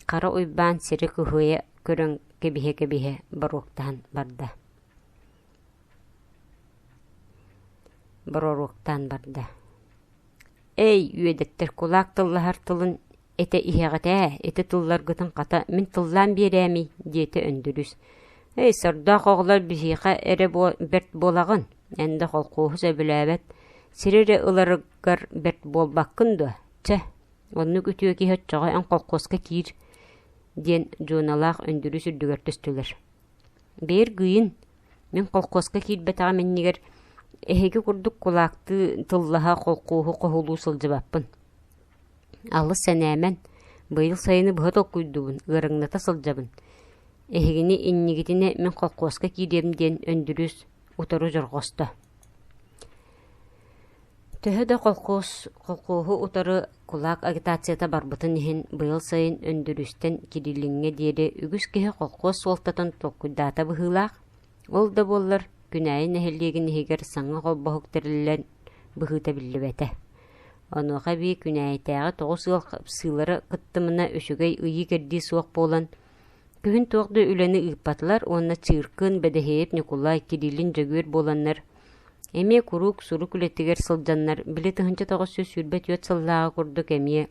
Хара Уйбаан сири кыһыйа көрөн кэбиһэ-кэбиһэ боруоктаһан барда. Боруоктаан барда. Эй, үөдэттэр кулаак тыллаһар тылын этэ иһэҕит ээ, ити тылларгытын хата мин тыллаан биэрээмий диэтэ Өндүрүс. Эй, сордоох оҕолор биһиэхэ эрэ бэрт буолаҕын, эн да холкуоһу сөбүлээбэт, сири эрэ ыларгар бэрт буолбаккын дуо? Чэ, оннук үтүө киһи оччоҕо эн холкуоска киир диэн Дьуоналаах Өндүрүс үрдүгэр түстүлэр. Бэйэр гыйын, мин холкуоска киирбэтэҕим иннигэр эһиги курдук кулаактыы тыллаһа холкуоһу хоһулуу сылдьыбаппын. Алыс сэнээмэн, быйыл сайыны быһа толкуйдуубун, ыараҥната сылдьабын. Эһигини иннигитинэ мин холкуоска киириэм диэн Өндүрүс утары дьорҕосто. Төһө да холкуос холкуоһу утары кулаак агитацията барбытын иһин быйыл сайын Өндүрүстэн Кириллиҥҥэ диэри үгүс киһи холкуос суолтатын толкуйдаата быһыылаах. Ол да буоллар Күнээйи нэһилиэгин иһигэр саҥа холбоһук тэриллэн быһыыта биллибэтэ. Онуоха эбии Күнээйитээҕи 9 ыал хапсыылара кыттымына үчүгэй ыйыы-кэрдии суох буолан, күһүн туох да үлэни ыыппатылар уонна Чыыркын, Бэдэһиэйэп Ньукулай, Кириллин Дьөгүөр буоланнар Эмиэ куруук сурук үлэтигэр сылдьаннар, били 1924 сыллааҕы курдук эмиэ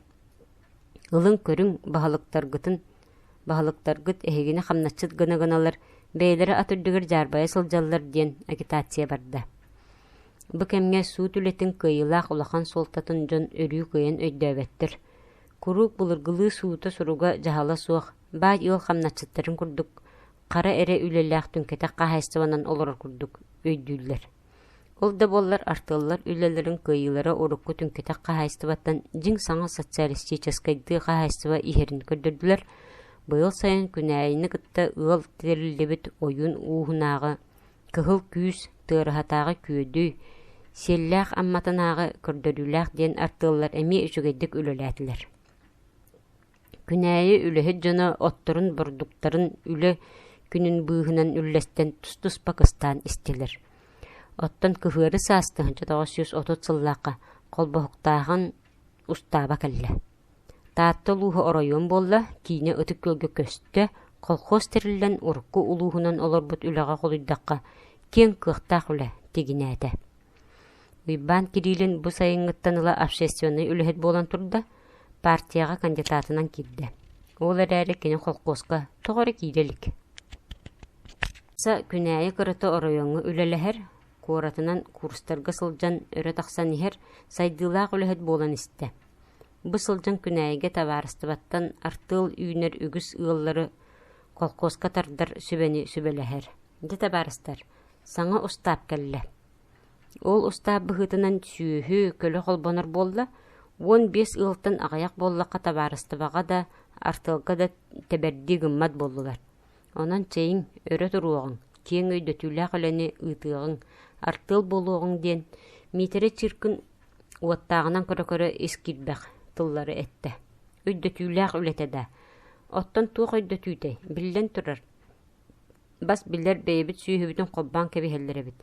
«Ылыҥ көрүҥ, баһылыктаргытын, баһылыктаргыт эһигини хамначчыт гына-гыналар, бэйэлэрэ ат үрдүгэр дьаарбайа сылдьаллар» диэн агитация барда. Бу кэмҥэ суут үлэтин кыайыылаах улахан суолтатын дьон өрүү кыайан өйдөөбөттөр. Куруук былыргылыы суута-суруга дьаһала суох, баай ыал хамначчыттарын курдук хара эрэ үлэлээх түҥкэтэх хаһаайыстыбанан олорор курдук өйдүүллэр. Ол да буоллар артыаллар үлэлэрин кыайыылара урукку түҥкэтэх хаһаайыстыбаттан дьиҥ саҥа социалистическайдыы хаһаайыстыба иһэрин көрдөрдүлэр. Быйыл сайын Күнээйини кытта ыал тэриллибит Ойуун ууһунааҕы Кыһыл күүс, Тыараһатааҕы Күөдүй, Сиэллээх Амматынааҕы Көрдөрүүлээх диэн артыаллар эмиэ үчүгэйдик үлэлээтилэр. Күнээйи үлэһит дьоно отторун, бурдуктарын үлэ күнүн быыһынан үллэстэн тус-туспа кыстаан истилэр. Оттон кыһыары саас 1930 сыллаахха холбоһуктааҕын устааба кэллэ. Таатта улууһа оройуон буолла, киинэ Ытык Күөлгэ көстө, колхоз тэриллэн урукку улууһунан олорбут үлэҕэ холуйдахха, киэҥ кыахтаах үлэ тигинээтэ. Уйбаан Кириллин бу сайыҥҥыттан ыла общественнай үлэһит буолан турда, партияҕа кандидатынан киирдэ. Ол эрээри кини холкуоска тоҕо эрэ киирэ илик. Күнээйи кырата оройуоҥҥа үлэлэһэр, куоратынан курстарга сылдьан өрө тахсан иһэр, сайдыылаах үлэһит буолан истэ. Бу сылдьан Күнээйигэ табаарыстыбаттан артыал үүнэр үгүс ыаллары колхуоска тардар сүбэни сүбэлэһэр. Дьэ табаарыстар, саҥа устаап кэллэ. Ол устаап быһыытынан сүөһү, көлө холбонор буолла, 15 ыалтан аҕыйах буоллахха табаарыстыбаҕа да, артыалга да тэбэрдии гыммат буоллулар. Онон чэйиҥ, өрө туруоҕуҥ, киэҥ өйдөтүүлээх үлэни ыытыаҕыҥ, артыал буолуоҕуҥ диэн Миитэрэй Чиркин уоттааҕынан көрө-көрө ис киирбэх тыллары эттэ. Өйдөтүүлээх үлэтэ да. Оттон туох өйдөтүүтэй, биллэн турар, бас билэр бэйэбит сүөһүбүтүн холбоон кэбиһэллэр эбит.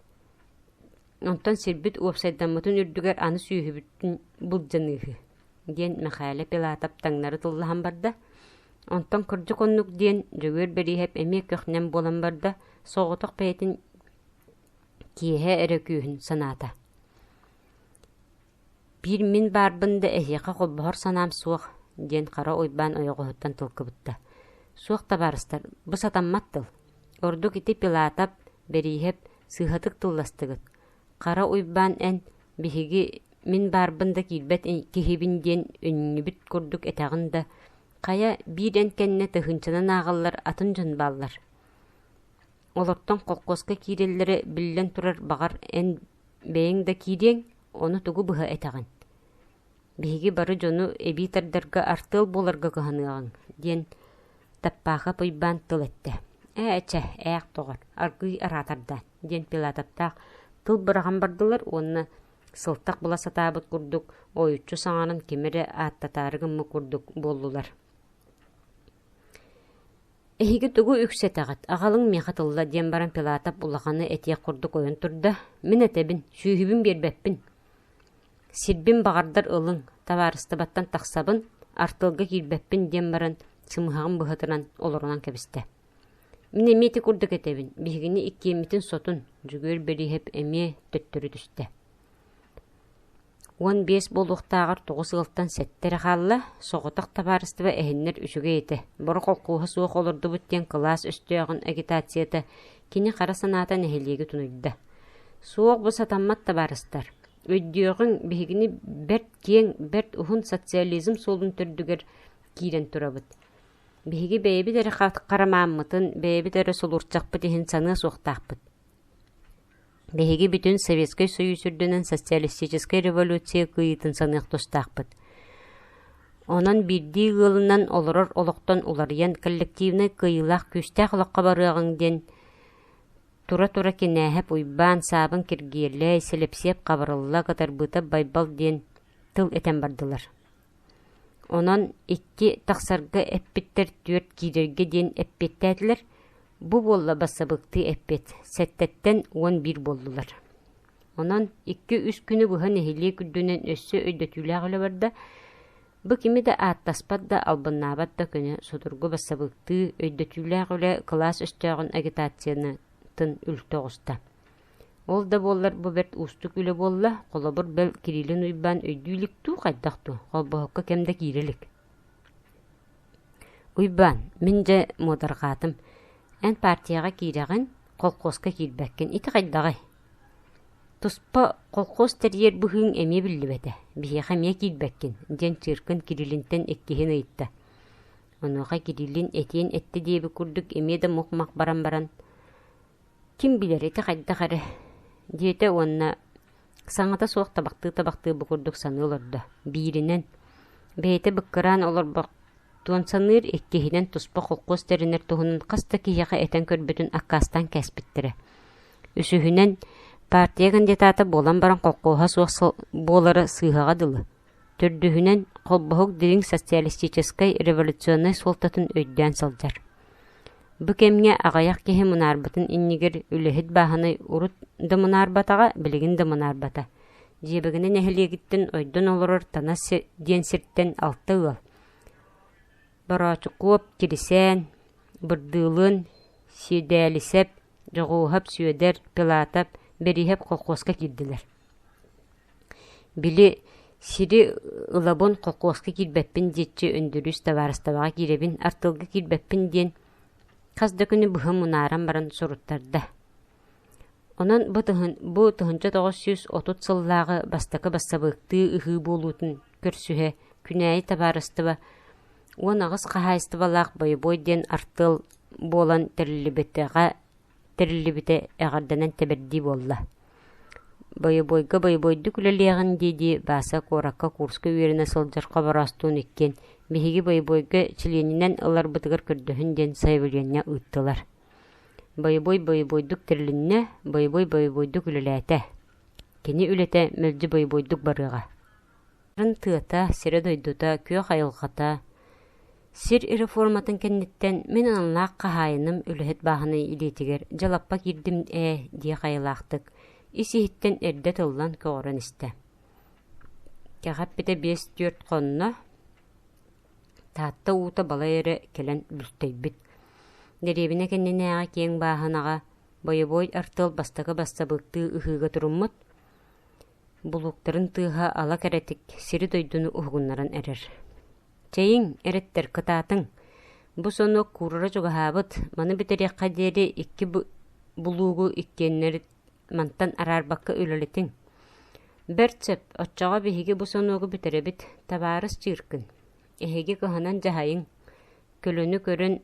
Онтон сирбит уопсайдаммытын үрдүгэр аны сүөһүбүтүн былдьаныыһы, диэн Мэхээлэ Пилатов таҥнары тыллаһан барда. Онтон кырдьык оннук диэн Дьөгүөр Бэрииһэп эмиэ көх-нэм буолан барда, соҕотох бэйэтин киэһэ эрэ күүһүн санаата. Биир мин баарбын да эһиэхэ холбоһор санаам суох, диэн Хара Уйбаан ойоҕоһуттан тыл кыбытта. Суох табаарыстар, бу сатаммат тыл. Ордук ити Пилатап, Бэрииһэп сыыһатык тылластыгыт. Хара Уйбаан эн, биһиги мин баарбын да киирбэт киһибин диэн өнньүбүт курдук этэҕин да, хайа биир эн кэннэ тыһыынчанан ааҕаллар атын дьон бааллар. Олортон холкуоска киирэллэрэ биллэн турар баҕар эн Бэйэҥ да киириэҥ, ону тугу быһа этэҕин? Биһиги бары дьону эбии тардарга артыал буоларга кыһаныаҕыҥ, диэн Таппаахап Уйбаан тыл эттэ. Ээ, чэ, ээх доҕор, аргыый араатардаан, диэн Пилатовтаах тыл быраҕан бардылар уонна сылтах була сатаабыт курдук ойуччу саҥаран кими эрэ ааттатаары гыммыт курдук буоллулар. Эһиги тугу үксэтэҕит, аҕалыҥ миэхэ тылла диэн баран Пилатов улаханы этиэх курдук ойон турда. Мин этэбин, сүүһүбүн биэрбэппин. Сирбин баҕардар ылыҥ, табаарыстыбаттан тахсабын, артыалга киирбэппин диэн баран сымыһаҕын быһытынан олорунан кэбистэ. Мин эмиэ ити курдук этэбин, биһигини иккиэммитин сотун, Дьөгүөр Бэрииһэп эмиэ төттөрү түстэ. 15 буолуохтааҕар 9 ыалтан сэттэ эрэ хаалла, соҕотох табаарыстыба эһиннэр үчүгэй этэ, боро холкуоһа суох олордубут диэн кылаас өстөөҕүн агитацията кини хара санаата нэһилиэги тунуйда. Суох бу сатаммат табаарыстар. Өйдүөҕүҥ, биһигини бэрт киэҥ, бэрт уһун социализм суолун төрдүгэр киирэн турабыт. Биһиги бэйэбит эрэ харамааммытын, бэйэбит эрэ сулурчахпыт иһин саныа суохтаахпыт. Биһиги бүтүн Советскай Союз үрдүнэн социалистическай революция кыайыытын саныах тустаахпыт. Онон биирдии ыалынан олорор олохтон уларыйан коллективнай кыайыылаах күүстээх олоххо барыаҕыҥ диэн тура-тура Кинээһэп Уйбаан, Саабын Киргиэлэй, Силэпсиэп Хабырылла, Кытарбыытап Байбал диэн тыл этэн бардылар. Онон икки тахсарга эппиттэр түөрт киирэргэ диэн эппиэттээтилэр, бу буолла бассабыыктыы эппиэт, сэттэттэн 11 буоллулар. Онон икки-үс күнү быһа нэһилиэк үрдүнэн өссө өйдөтүүлээх үлэ барда. Бу кими да ааттаспат да, албыннаабат да көнө судургу бассабыыктыы өйдөтүүлээх үлэ кылаас өстөөҕүн агитациятын үлтү оҕуста. Ол да буоллар бу бэрт уустук үлэ буолла, холобур бэл Кириллин Уйбаан өйдүү илик дуу, хайдах дуу, холбоһукка кэм да киирэ илик. Уйбаан, мин дьэ муодарҕаатым, эн партияҕа киирэҕин, колхозка киирбэккин, ити хайдаҕый? Туспа колхоз тэрийэр быһыыҥ эмиэ биллибэтэ, биһиэхэ эмиэ киирбэккин, диэн Чыыркын Кириллинтэн иккиһин ыйытта. Онуоха Кириллин этиэн эттэ диэбит курдук эмиэ да мух-мах баран баран Ким билэр ити хайдах эрэ диэтэ уонна саҥата суох табахтыы-табахтыы бу курдук саныы олордо. Бииринэн, бэйэтэ быккыраан олорбохтуон саныыр, иккиһинэн туспа холкуос тэринэр туһунан хас да киһиэхэ этэн көрбүтүн аккаастаан кээспиттэрэ. Үсүһүнэн, партия кандидата буолан баран холкуоһа суох буолара сыыһаҕа дылы. Төрдүһүнэн, холбоһук дириҥ социалистическай революционнай суолтатын өйдөөн сылдьар. Бу кэмҥэ аҕыйах киһи мунаарбытын иннигэр үлэһит бааһынай урут да мунаарбатаҕа, билигин да мунаарбата. Дьиэбэгинэ нэһилиэгиттэн ойдон олорор Танас диэн сиртэн алта ыал Бороочукуоп, Кирисээн, Бырдыылын, Сиэдээлисэп, Дьоҕууһап Сүөдэр, Пилатап, Бэрииһэп колхуоска киирдилэр. Били сири ылабын холкуоска киирбэппин диэччи Өндөрүүс табаарыстабаҕа киирэбин, артыалга киирбэппин диэн хас да күнү быһа мунааран баран суруттарда. Онон бу бу 1930 сыллааҕы бастакы бассабыыктыы ыһыы буолуутун көрсүһэ Күнээйи табаарыстыба 18 хаһаайыстыбалаах бойобуой диэн артыал буолан тэриллибитэҕэ тэриллибитэ эҕэрдэнэн тэбэрдии буолла. Бойобуойга бойобуойдук үлэлиэҕин дии-дии Бааса куоракка курска үөрэнэ сылдьар Хобороостуун иккиэн биһиги бойобуойга чилиэнинэн ыларбытыгар көрдөһүн диэн сайабылыанньа ыыттылар. Бойобуой бойобуойдук тэрилиннэ, бойобуой бойобуойдук үлэлээтэ. Кини үлэтэ мэлдьи бойобуойдук барыаҕа. Арын тыата, сирэ-дойдута, күөх айылҕата, сир реформатын кэнниттэн мин аналлаах хаһаайыным үлэһит бааһынай илиитигэр дьэ лаппа киирдим ээ диэх айылаахтык ис-иһиттэн эрдэ тыллан көҕөрөн истэ. Кэҕэ эппитэ биэс-түөрт хонно, Таатта уута балай эрэ кэлэн бүлтэйбит. Дэриэбинэ кэннинээҕи киэҥ бааһынаҕа бойобуой артыал бастакы бассабыыктыы ыһыыга туруммут, Булууктарын тыаһа ала кэрэтик сири-дойдуну уһугуннаран эрэр. «Чэйиҥ, эрэттэр, кытаатыҥ! Бу сонуок куурара чугаһаабыт, маны бүтэриэххэ диэри икки булуугу иккиэннэри мантан араарбакка үлэлэтиҥ. Бэрт сөп, оччоҕо биһиги бу сонуогу бүтэрэбит, табаарыс Чыыркын. Эһиги кыһанан дьаһайыҥ, көлөнү көрөн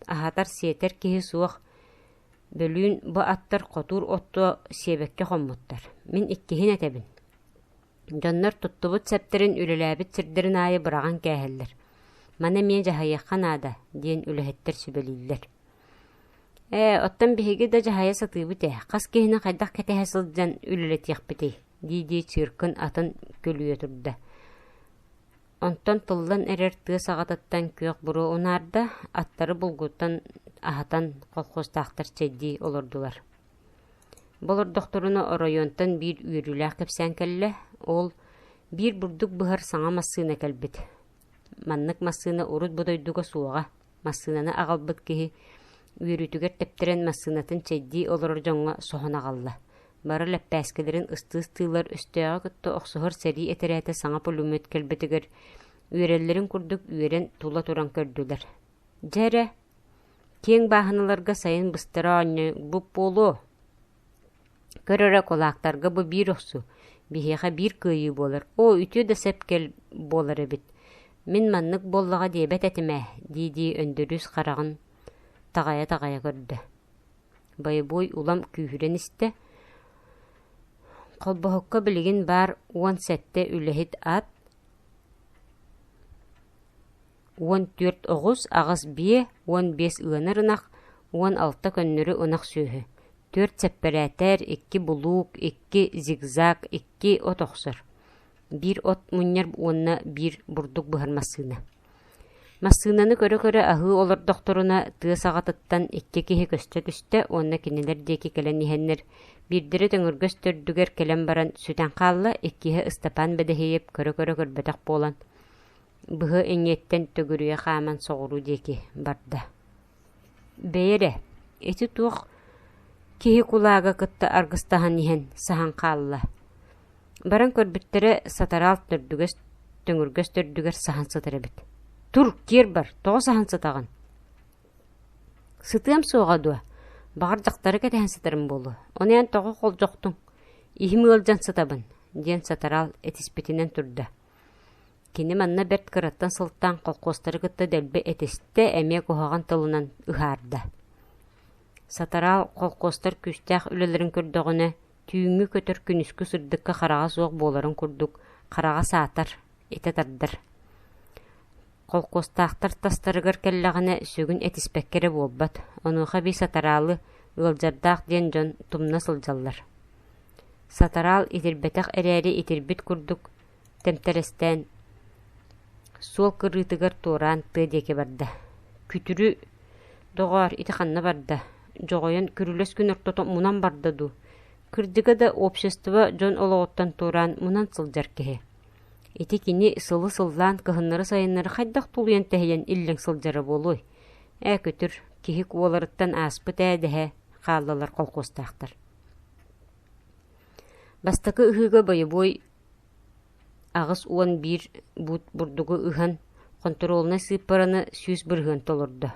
аһатар-сиэтэр киһи суох, Бөлүүн бу аттар хотуур оттуо сиэбэккэ хоммуттар. Мин иккиһин этэбин. Дьоннор туттубут сэптэрин үлэлээбит сирдэрин аайы быраҕан кээһэллэр. Маны эмиэ дьаһайыахха наада, диэн үлэһиттэр сүбэлииллэр. Ээ, оттон биһиги да дьаһайа сатыыбыт ээ, хас киһини хайдах кэтэһэ сылдьан үлэлэтиэхпитий, дии-дии Чыыркын атын көлүйэ турда. Онтон тыллан эрэр тыа саҕатыттан күөх буруо унаарда, аттары булгуттан аһатан колхозтаахтар чэйдии олордулар. Бу олордохторуна оройуонтан биир үөрүүлээх кэпсээн кэллэ, ол биир бурдук быһар саҥа массыына кэлбит. Маннык массыына урут бу дойдуга суоҕа. Массыынаны аҕалбыт киһи үөрүүтүгэр тэптэрэн массыынатын чэйдии олорор дьоҥҥо соһон аҕалла. Бары лэппээскилэрин ыстыы-ыстыылар өстөөҕү кытта охсуһар сэрии этэрээтэ саҥа пулемет кэлбитигэр үөрэллэрин курдук үөрэн тула туран көрдүлэр. Дьэ эрэ, киэҥ бааһыналарга сайын быстара оонньуйбут буолуо. Көр эрэ, кулаактарга бу биир охсуу, биһиэхэ биир кыайыы буолар. Оо, үтүө да сэп кэл буолар эбит. Мин маннык буоллаҕа диэбэт этим ээ, дии-дии Өндөрүүс хараҕын таҕайа-таҕайа көрдө. Бойобуой улам күүһүрэн истэ. Холбоһукка билигин баар 17 үлэһит ат, 14 оҕус, аҕыс биэ, 15 ыанар ынах, 16 көннөрү ынах сүөһү, түөрт сэппэрээтэр, икки булуук, икки зигзаг, икки от охсор, биир от мунньар уонна биир бурдук быһар массыына. Массыынаны көрө-көрө аһыы олордохторуна тыа саҕатыттан икки киһи көстө түстэ уонна кинилэр диэки кэлэн иһэннэр биирдэрэ төҥүргэс төрдүгэр кэлэн баран сүтэн хаалла, иккиһэ Ыстапаан Бэдэһиэйэп көрө-көрө көрбөтөх буолан быһа эҥиэттэн төгүрүйэ хааман соҕуруу диэки барда. Бэйэ эрэ, ити туох киһи кулаага кытта аргыстаһан иһэн саһан хаалла. Баран көрбүттэрэ сатараал төрдүгэс төҥүргэс төрдүгэр саһан сытар эбит. Тур, киэр бар, тоҕо саһан сытаҕын? Сытыам суоҕа дуо? Баҕар дьахтары кэтэһэн сытарым буолуо. Ону эн тоҕо холдьохтуҥ? Иһим ыалдьан сытабын, диэн сатараал этиспитинэн турда. Кини манна бэрт кыраттан сылтаан колхуостары кытта дэлби этистэ, эмиэ куһаҕан тылынан ыһаарда. Сатараал колхуостар күүстээх үлэлэрин көрдөҕүнэ, түүҥҥү көтөр күнүскү сырдыкка хараҕа суох буоларын курдук, хараҕа саатар, этэ тардар. Холкуостаахтар тастарыгар кэллэҕинэ сүгүн этиспэккэ эрэ буолбат, онуоха эбии сатараалы ыалдьардаах диэн дьон тумна сылдьаллар. Сатараал итирбэтэх эрээри итирбит курдук тэмтэрэстээн суол кырыытыгар туораан тыа диэки барда. Күтүрү доҕоор ити ханна барда? Дьоҕойон күрүлэс күн ортото мунан барда дуу? Кырдьыга да общество дьон олоҕуттан туораан мунан сылдьар киһи. Ити кини сылы сыллаан кыһыннары-сайыннары хайдах тулуйан тэһийэн иллэҥ сылдьара буолуой? Ээ күтүр, киһи куоларыттан ааспыт ээ дэһэ хааллылар колхуостаахтар. Бастакы ыһыыга бойобуой 81 буут бурдугу ыһан, хонтуруолунай сыыппараны 100% толордо.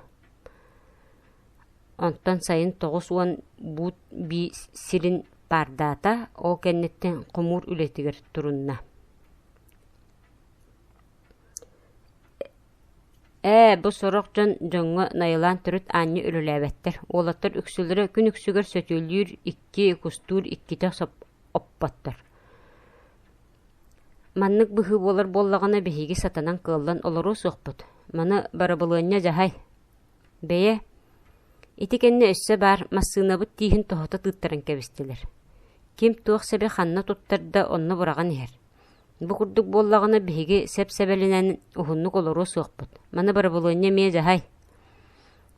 Онтон сайын 90 буут бии сирин паардаата, ол кэнниттэн хомуур үлэтигэр турунна. Ээ, бу сорох дьон дьоҥҥо найылаан төрүт аанньа үлэлээбэттэр. Уолаттар үксүлэрэ күн үксүгэр сөтүөлүүр икки, кустуур иккитэ оппоттор. Маннык быһыы буолар буоллаҕына биһиги сатанан кыаллан олоруо суохпут. Маны барабылыанньа дьаһай. Бэйэ, ити кэннэ өссө баар массыынабыт тииһин тоһута тыыттаран кэбистилэр. Ким туох сэби ханна туттарда онно быраҕан иһэр. Бу курдук буоллаҕына биһиги сэп-сэбэлинэн уһуннук олоруо суохпут. Маны барабылыанньа эмиэ дьаһай.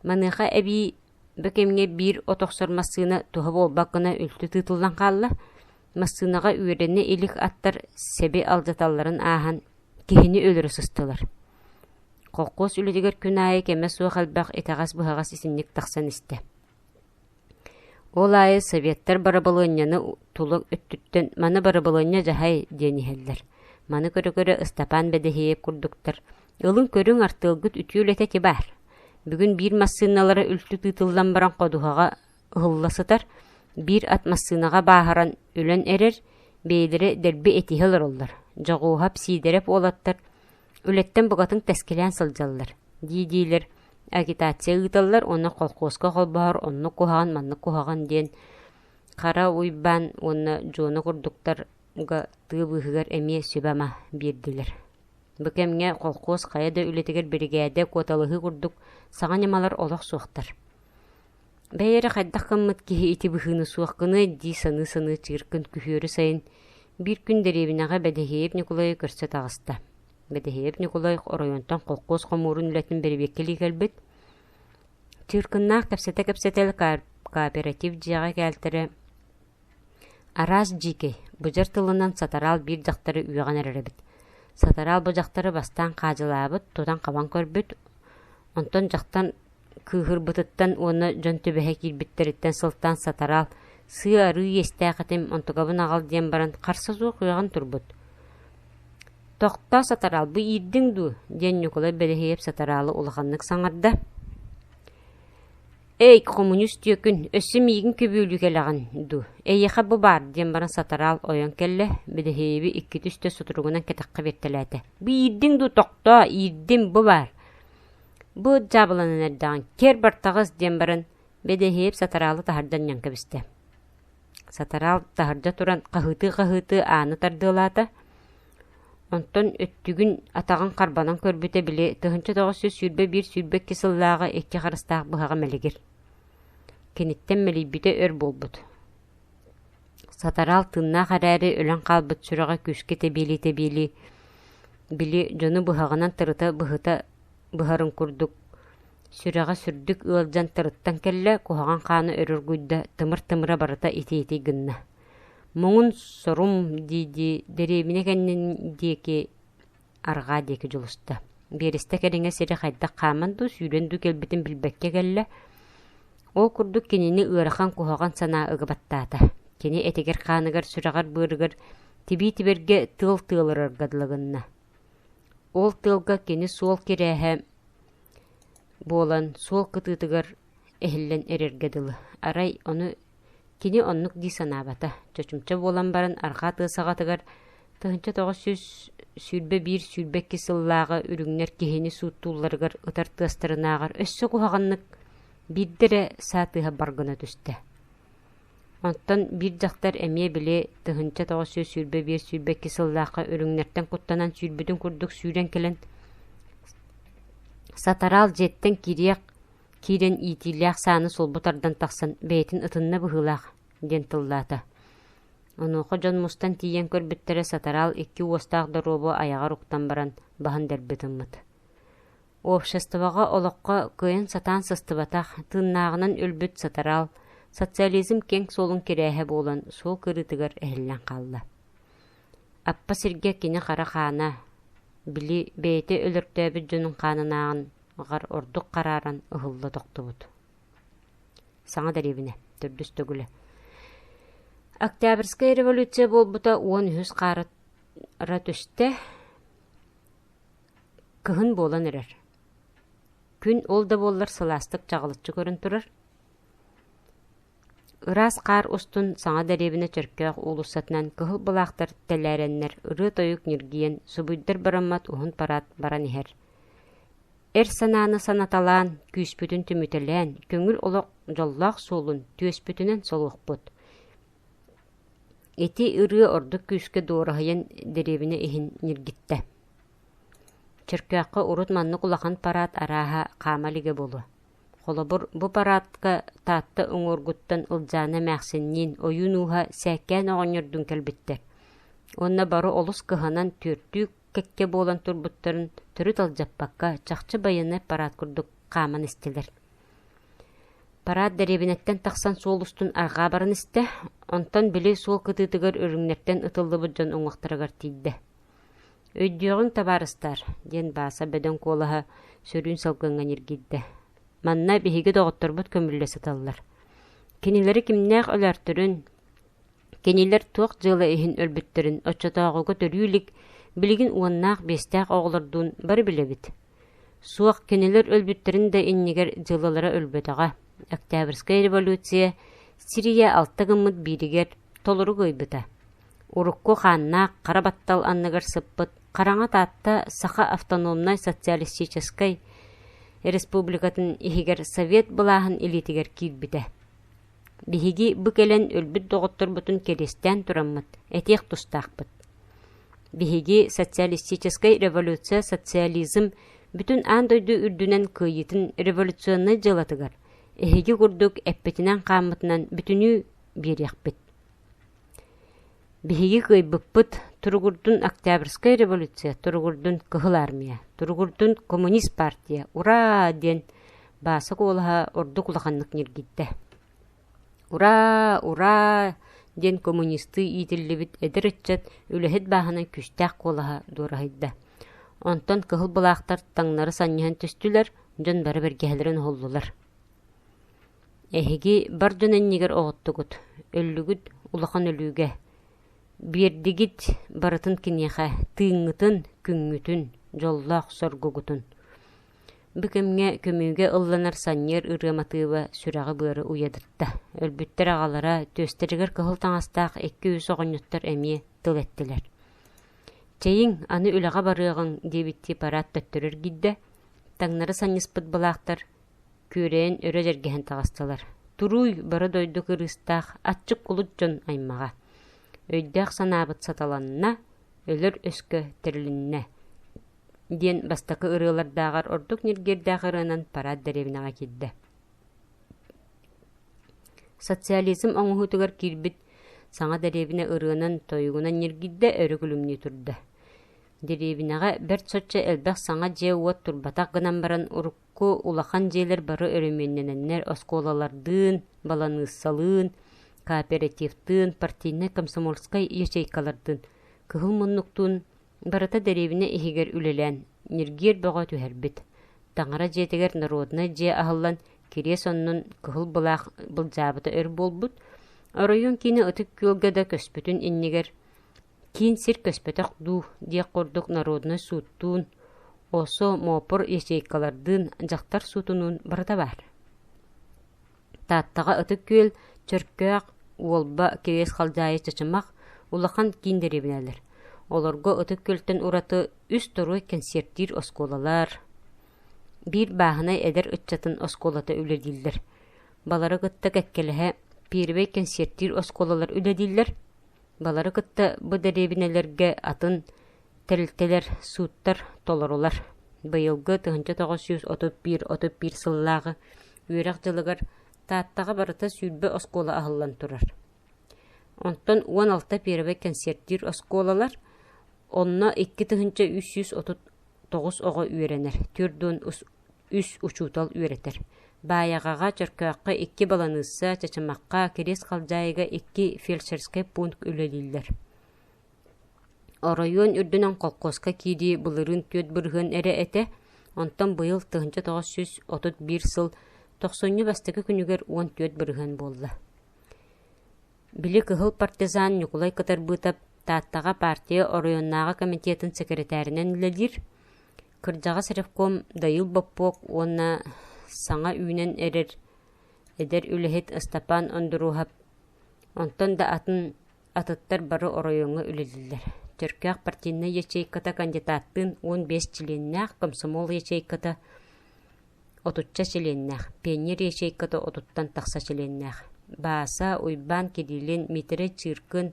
Маныаха эбии Бу кэмҥэ биир от охсор массыына туһа буолбат гына үлтү тыытыллан хаалла. Массыынаҕа үөрэнэ илик аттар сэби алдьаталларын ааһан киһини өлөрө сыстылар. Холкуос үлэтигэр күн аайы кэмэ суох элбэх итэҕэс-быһаҕас итинник тахсан истэ. Ол аайы советтар барабылыанньаны тула өттүттэн «маны барабылыанньа дьаһай» диэн иһэллэр. Маны көрө-көрө Ыстапаан Бэдэһиэйэп курдуктар «Ылыҥ көрүҥ артыалгыт үтүө үлэтэ ити баар. Бүгүн биир массыыналара үлтү тыытыллан баран ходуһаҕа ыһылла сытар, биир ат массыынаҕа бааһыран өлөн эрэр, бэйэлэрэ дэлби этиһэ олороллор. Дьоҕуоһап, Сиидэрэп уолаттар үлэттэн букатын тэскилээн сылдьаллар» дии-диилэр агитация ыыталлар уонна колхуоска холбоһор оннук куһаҕан, маннык куһаҕан диэн Хара Уйбаан уонна Дьуона курдуктарга тыа быыһыгар эмиэ сүбэ-ама биэрдилэр. Бу кэмҥэ колхуос хайа да үлэтигэр биригээдэ куоталаһыы курдук саҥа ньымалар олох суохтар. Бэйэ эрэ хайдах гыммыт киһи ити быһыыны суох гыныай дии саныы-саныы чыыркын күһүөрү сайын биир күн дэриэбинэҕэ Бэдэһиэйэп Ньукулайы көрсө таҕыста. Бэдэһиэйэп Ньукулай оройуонтан холкуос хомуурун үлэтин бэрэбиэркэлии кэлбит. Чыыркыннаах кэпсэтэ-кэпсэтэ кооператив дьиэҕэ кээлтэрэ Араас дьиикэй, быдьар тылынан сатараал биир дьахтары үөҕэн эрэр эбит. Сатараал бу дьахтары бастаан хаадьылаабыт, тутан-хабан көрбүт, онтон дьахтар кыыһырбытыттан уонна дьон түбэһэ киирбиттэриттэн сылтаан сатараал Сыа-арыы иэстээх этим, онтукабын аҕал диэн баран харса суох үөҕэн турбут. «Тохтоо, Сатараал, бу иирдиҥ дуу?» диэн Ньукулай Бэлэһиэйэп Сатараалы улаханнык саҥарда. «Эй, хомуньуус түөкүн, өссө миигин көбүөлүү кэлэҕин дуу, эйиэхэ бу баар» диэн баран Сатараал ойон кэллэ, Бэлэһиэйэби иккитэ-үстэ сутуругунан кэтэххэ биэртэлээтэ. «Бу иирдиҥ дуу, тохтоо, иирдим, бу баар!» «Бу дьаабыланан эрдэҕиҥ, киэр бартаҕыс» диэн баран Бэдэһиэп Сатараалы таһырдьа анньан кэбистэ. Сатараал таһырдьа туран хаһыытыы-хаһыытыы ааны тардыалаата, онтон өттүгүн атаҕын харбанан көрбүтэ били 1921-22 сыллааҕы икки харыстаах быһаҕа мэлигир. Киниттэн мэлийбитэ өр буолбут. Сатараал тыыннаах эрээри өлөн хаалбыт сүрэҕэ күүскэ тэбиэлии-тэбиэлии били дьону быһаҕынан тырыта быһыта быһарын курдук Сүрэҕэ сүрдүк ыалдьан тырыттан кэллэ, куһаҕан хаана өрө оргуйда, тымыр-тымыра барыта итий-итий гынна. Муҥун сорум дии-дии дэриэбинэ кэннин диэки арҕаа диэки дьулуста. Биэрэстэ кэриҥэ сири хайдах хааман дуу, сүүрэн дуу кэлбитин билбэккэ кэллэ. Ол курдук кинини ыарахан куһаҕан санаа ыга баттаата. Кини этигэр-хааныгар, сүрэҕэр-быарыгар тибии тибэргэ тыал тыалырарга дылы гынна. Ол тыалга кини суол кирээһэ буолан суол кытыытыгар эһиллэн эрэргэ дылы. Арай ону кини оннук дии санаабата. Чочумча буолан баран арҕаа тыа саҕатыгар 1921-22 сыллааҕы үрүҥнэр киһини сууттуулларыгар ытар тыастарынааҕар өссө куһаҕаннык биирдэ эрэ саа тыаһа бар гына түстэ. Онтон биир дьахтар эмиэ били 1921-22 сыллаахха үрүҥнэртэн куттанан сүүрбүтүн курдук сүүрэн кэлэн Сатараал дьиэттэн киириэх киирэн иитиилээх сааны сулбу тардан тахсан бэйэтин ытынна быһыылаах диэн тыллаата. Онуоха дьон мустан тиийэн көрбүттэрэ Сатараал икки уостаах доруобу айаҕар уктан баран баһын дэлби ытыммыт. Обществоҕа олоххо кыайан сатаан сыстыбатах, тыыннааҕынан өлбүт Сатараал социализм киэҥ суолун кирээһэ буолан суол кырыытыгар эһиллэн хаалла. Аппа сиргэ кини хара хаана, били бэйэтэ өлөртөөбүт дьонун хаанынааҕар ордук харааран ыһылла тохтубут. Саҥа дэриэбинэ, төрдүс төгүлэ. Октябрьскай революция буолбута уон үһүс хаара түстэ, Кыһын буолан эрэр. Күн ол да буоллар сылаастык чаҕылыччы көрөн турар. Ыраас хаар устун саҥа дэриэбинэ Чөркөөх уулуссатынан кыһыл былаахтар тэлээрэннэр ырыа-тойук ньиргийэн субуйдар бараммат уһун параад баран иһэр. Эр санааны санаталаан, күүспүтүн түмүтэлээн, көҥүл олох дьоллоох суолун түөспүтүнэн солуохпут. Ити ырыа ордук күүскэ дуораһыйан дэриэбинэ иһин ньиргиттэ. Чөркөөххө урут маннык улахан параад арааһа хаама илигэ буолуо. Холобур, бу параадка Таатта уҥуоргуттан Ылдьаана эмээхсинниин ойуун ууһа Сээккээн оҕонньордуун кэлбиттэр. Уонна бары олус кыһанан түөртүү кэккэ буолан турбуттарын төрүт алдьаппакка, чахчы байыаннай параад курдук хааман истилэр. Параад дэриэбинэттэн тахсан суол устун арҕаа баран истэ, онтон били суол кытыытыгар үрүҥнэртэн ытыллыбыт дьон уҥуохтарыгар тиийдэ. «Өйдүөҕүҥ, табаарыстаар», диэн Бааса бөдөҥ куолаһа сөрүүн салгыҥҥа ньиргийдэ. «Манна биһиги доҕотторбут көмүллэ сыталлар. Кинилэри кимнээх өлөөртөрүн, кинилэр туох дьыала иһин өлбүттэрин оччотооҕуга төрүү илик, билигин уоннаах биэстээх оҕолордуун бары билэбит. Суох, кинилэр өлбүттэрин да иннигэр дьыалалара өлбөтөҕө. Октябрьскай революция Сирия алта гыммыт бииригэр толору кыайбыта. Урукку хааннаах хара баттал анныгар сыппыт Хараҥа Таатта Саха автономнай социалистическай республикатын иһигэр Совет былааһын илиитигэр киирбитэ. Биһиги бу кэлэн өлбүт доҕотторбутун кэриэстээн тураммыт, этиэх тустаахпыт. Биһиги социалистическай революция социализм бүтүн аан дойду үрдүнэн кыайыытын революционнай дьыалатыгар эһиги курдук эппитинэн-хааммытынан бүтүнүү биэриэхпит. Биһиги кыайбыппыт, туругурдун Октябрьскай революция, туругурдун Кыһыл Армия, туругурдун Коммунист партия, ураа! диэн Бааса куолаһа ордук улаханнык ньиргийдэ. Ураа, ураа! диэн коммунистыы иитиллибит эдэр ыччат үлэһит бааһынай күүстээх куолаһа дуораһыйда. Онтон кыһыл былаахтар таҥнары санньыһан түстүлэр, дьон бары бэргэһэлэрин уһуллулар. Эһиги бар дьон иннигэр оҕуттугут, өллүгүт улахан өлүүгэ. Биэрдигит барытын киниэхэ, тыыҥҥытын, күҥҥүтүн, дьоллоох соргугутун. Бу кэмҥэ көмүүгэ ылланар санньыар ырыа матыыба сүрэҕи-быары уйадытта. Өлбүттэр аҕалара, түөстэригэр кыһыл таҥастаах икки-үс оҕонньоттор эмиэ тыл эттилэр. «Чэйиҥ, аны үлэҕэ барыаҕыҥ» диэбиттии параад төттөрү эргийдэ. Таҥнары санньыспыт былаахтар күөрэйэн өрө дьэргэһэн таҕыстылар. Туруй, бары дойду кырыыстаах, аччык кулут дьон аймаҕа. Өйдөөх санаабыт саталанна, өлөр өскө тэрилиннэ диэн бастакы ырыалардааҕар ордук ньиргиэрдээх ырыанан параад дэриэбинэҕэ киирдэ. Социализм оҥоһуутугар киирбит саҥа дэриэбинэ ырыанан, тойугунан ньиргийдэ, өрө күлүмнүү турда. Дэриэбинэҕэ бэрт соччо элбэх саҥа дьиэ-уот турбатах гынан баран урукку улахан дьиэлэр бары өрөмүөннэнэннэр оскуолалардыын, баланыыссалыын, кооперативтыын, партийнай-комсомольскай ячейкалардыын, кыһыл муннуктуун барыта дэриэбинэ иһигэр үлэлээн ньиргиэр бөҕө түһэрбит. Таҥара дьиэтигэр народнай дьиэ аһыллан кириэс оннун кыһыл былаах былдьаабыта өр буолбут. Оройуон киинэ Ытык Күөлгэ да көспүтүн иннигэр Киин сир көспөтөх дуу диэх курдук народнай сууттуун, осо, мопр ячейкалардыын, дьахтар суутунуун барыта баар. Тааттаҕа Ытык Күөл, Чөркөөх, Уолба, Кириэс Халдьаайы Чычымах улахан киин дэриэбинэлэр. Олорго Ытык Күөлтэн ураты үс торуой кэнсиэртиир оскуолалар, биир бааһынай эдэр ыччатын оскуолата үлэлииллэр. Балары кытта кэккэлэһэ пиэрибэй кэнсиэртиир оскуолалар үлэлииллэр. Балары кытта бу дэриэбинэлэргэ атын тэрилтэлэр, сууттар толорулар. Быйылгы 1931-31 сыллааҕы үөрэх дьылыгар Тааттаҕа барыта 20 оскуола аһыллан турар. Онтон 16 первэй кэнсиэртиир оскуолалар, онно 2339 оҕо үөрэнэр, 43 учуутал үөрэтэр. Баайаҕаҕа, Чөркөөххө икки баланыысса, Чычымахха, Кириэс Халдьаайыга икки фельдшерскэй пункт үлэлииллэр. Оройуон үрдүнэн холкуоска киирии былырыын 4% эрэ этэ, онтон быйыл 1931 сыл тохсунньу бастакы күнүгэр 14% буолла. Били кыһыл партизан Ньукулай Кытарбыытап Тааттаҕа партия оройуоннааҕы комитетын сэкирэтээринэн үлэлиир, Кырдьаҕас ревком Дайыыл Боппуок уонна саҥа үүнэн эрэр эдэр үлэһит Ыстапаан Ондуруоһап, онтон да атын атыттар бары оройуоҥҥа үлэлииллэр. Чөркөөх партийнай ячейката кандидаттыын 15 чилиэннээх, комсомол ячейката отучча чилиэннээх, пионер ячейката отуттан тахса чилиэннээх. Бааса, Уйбаан Кириллин, Миитэрэй Чыыркын,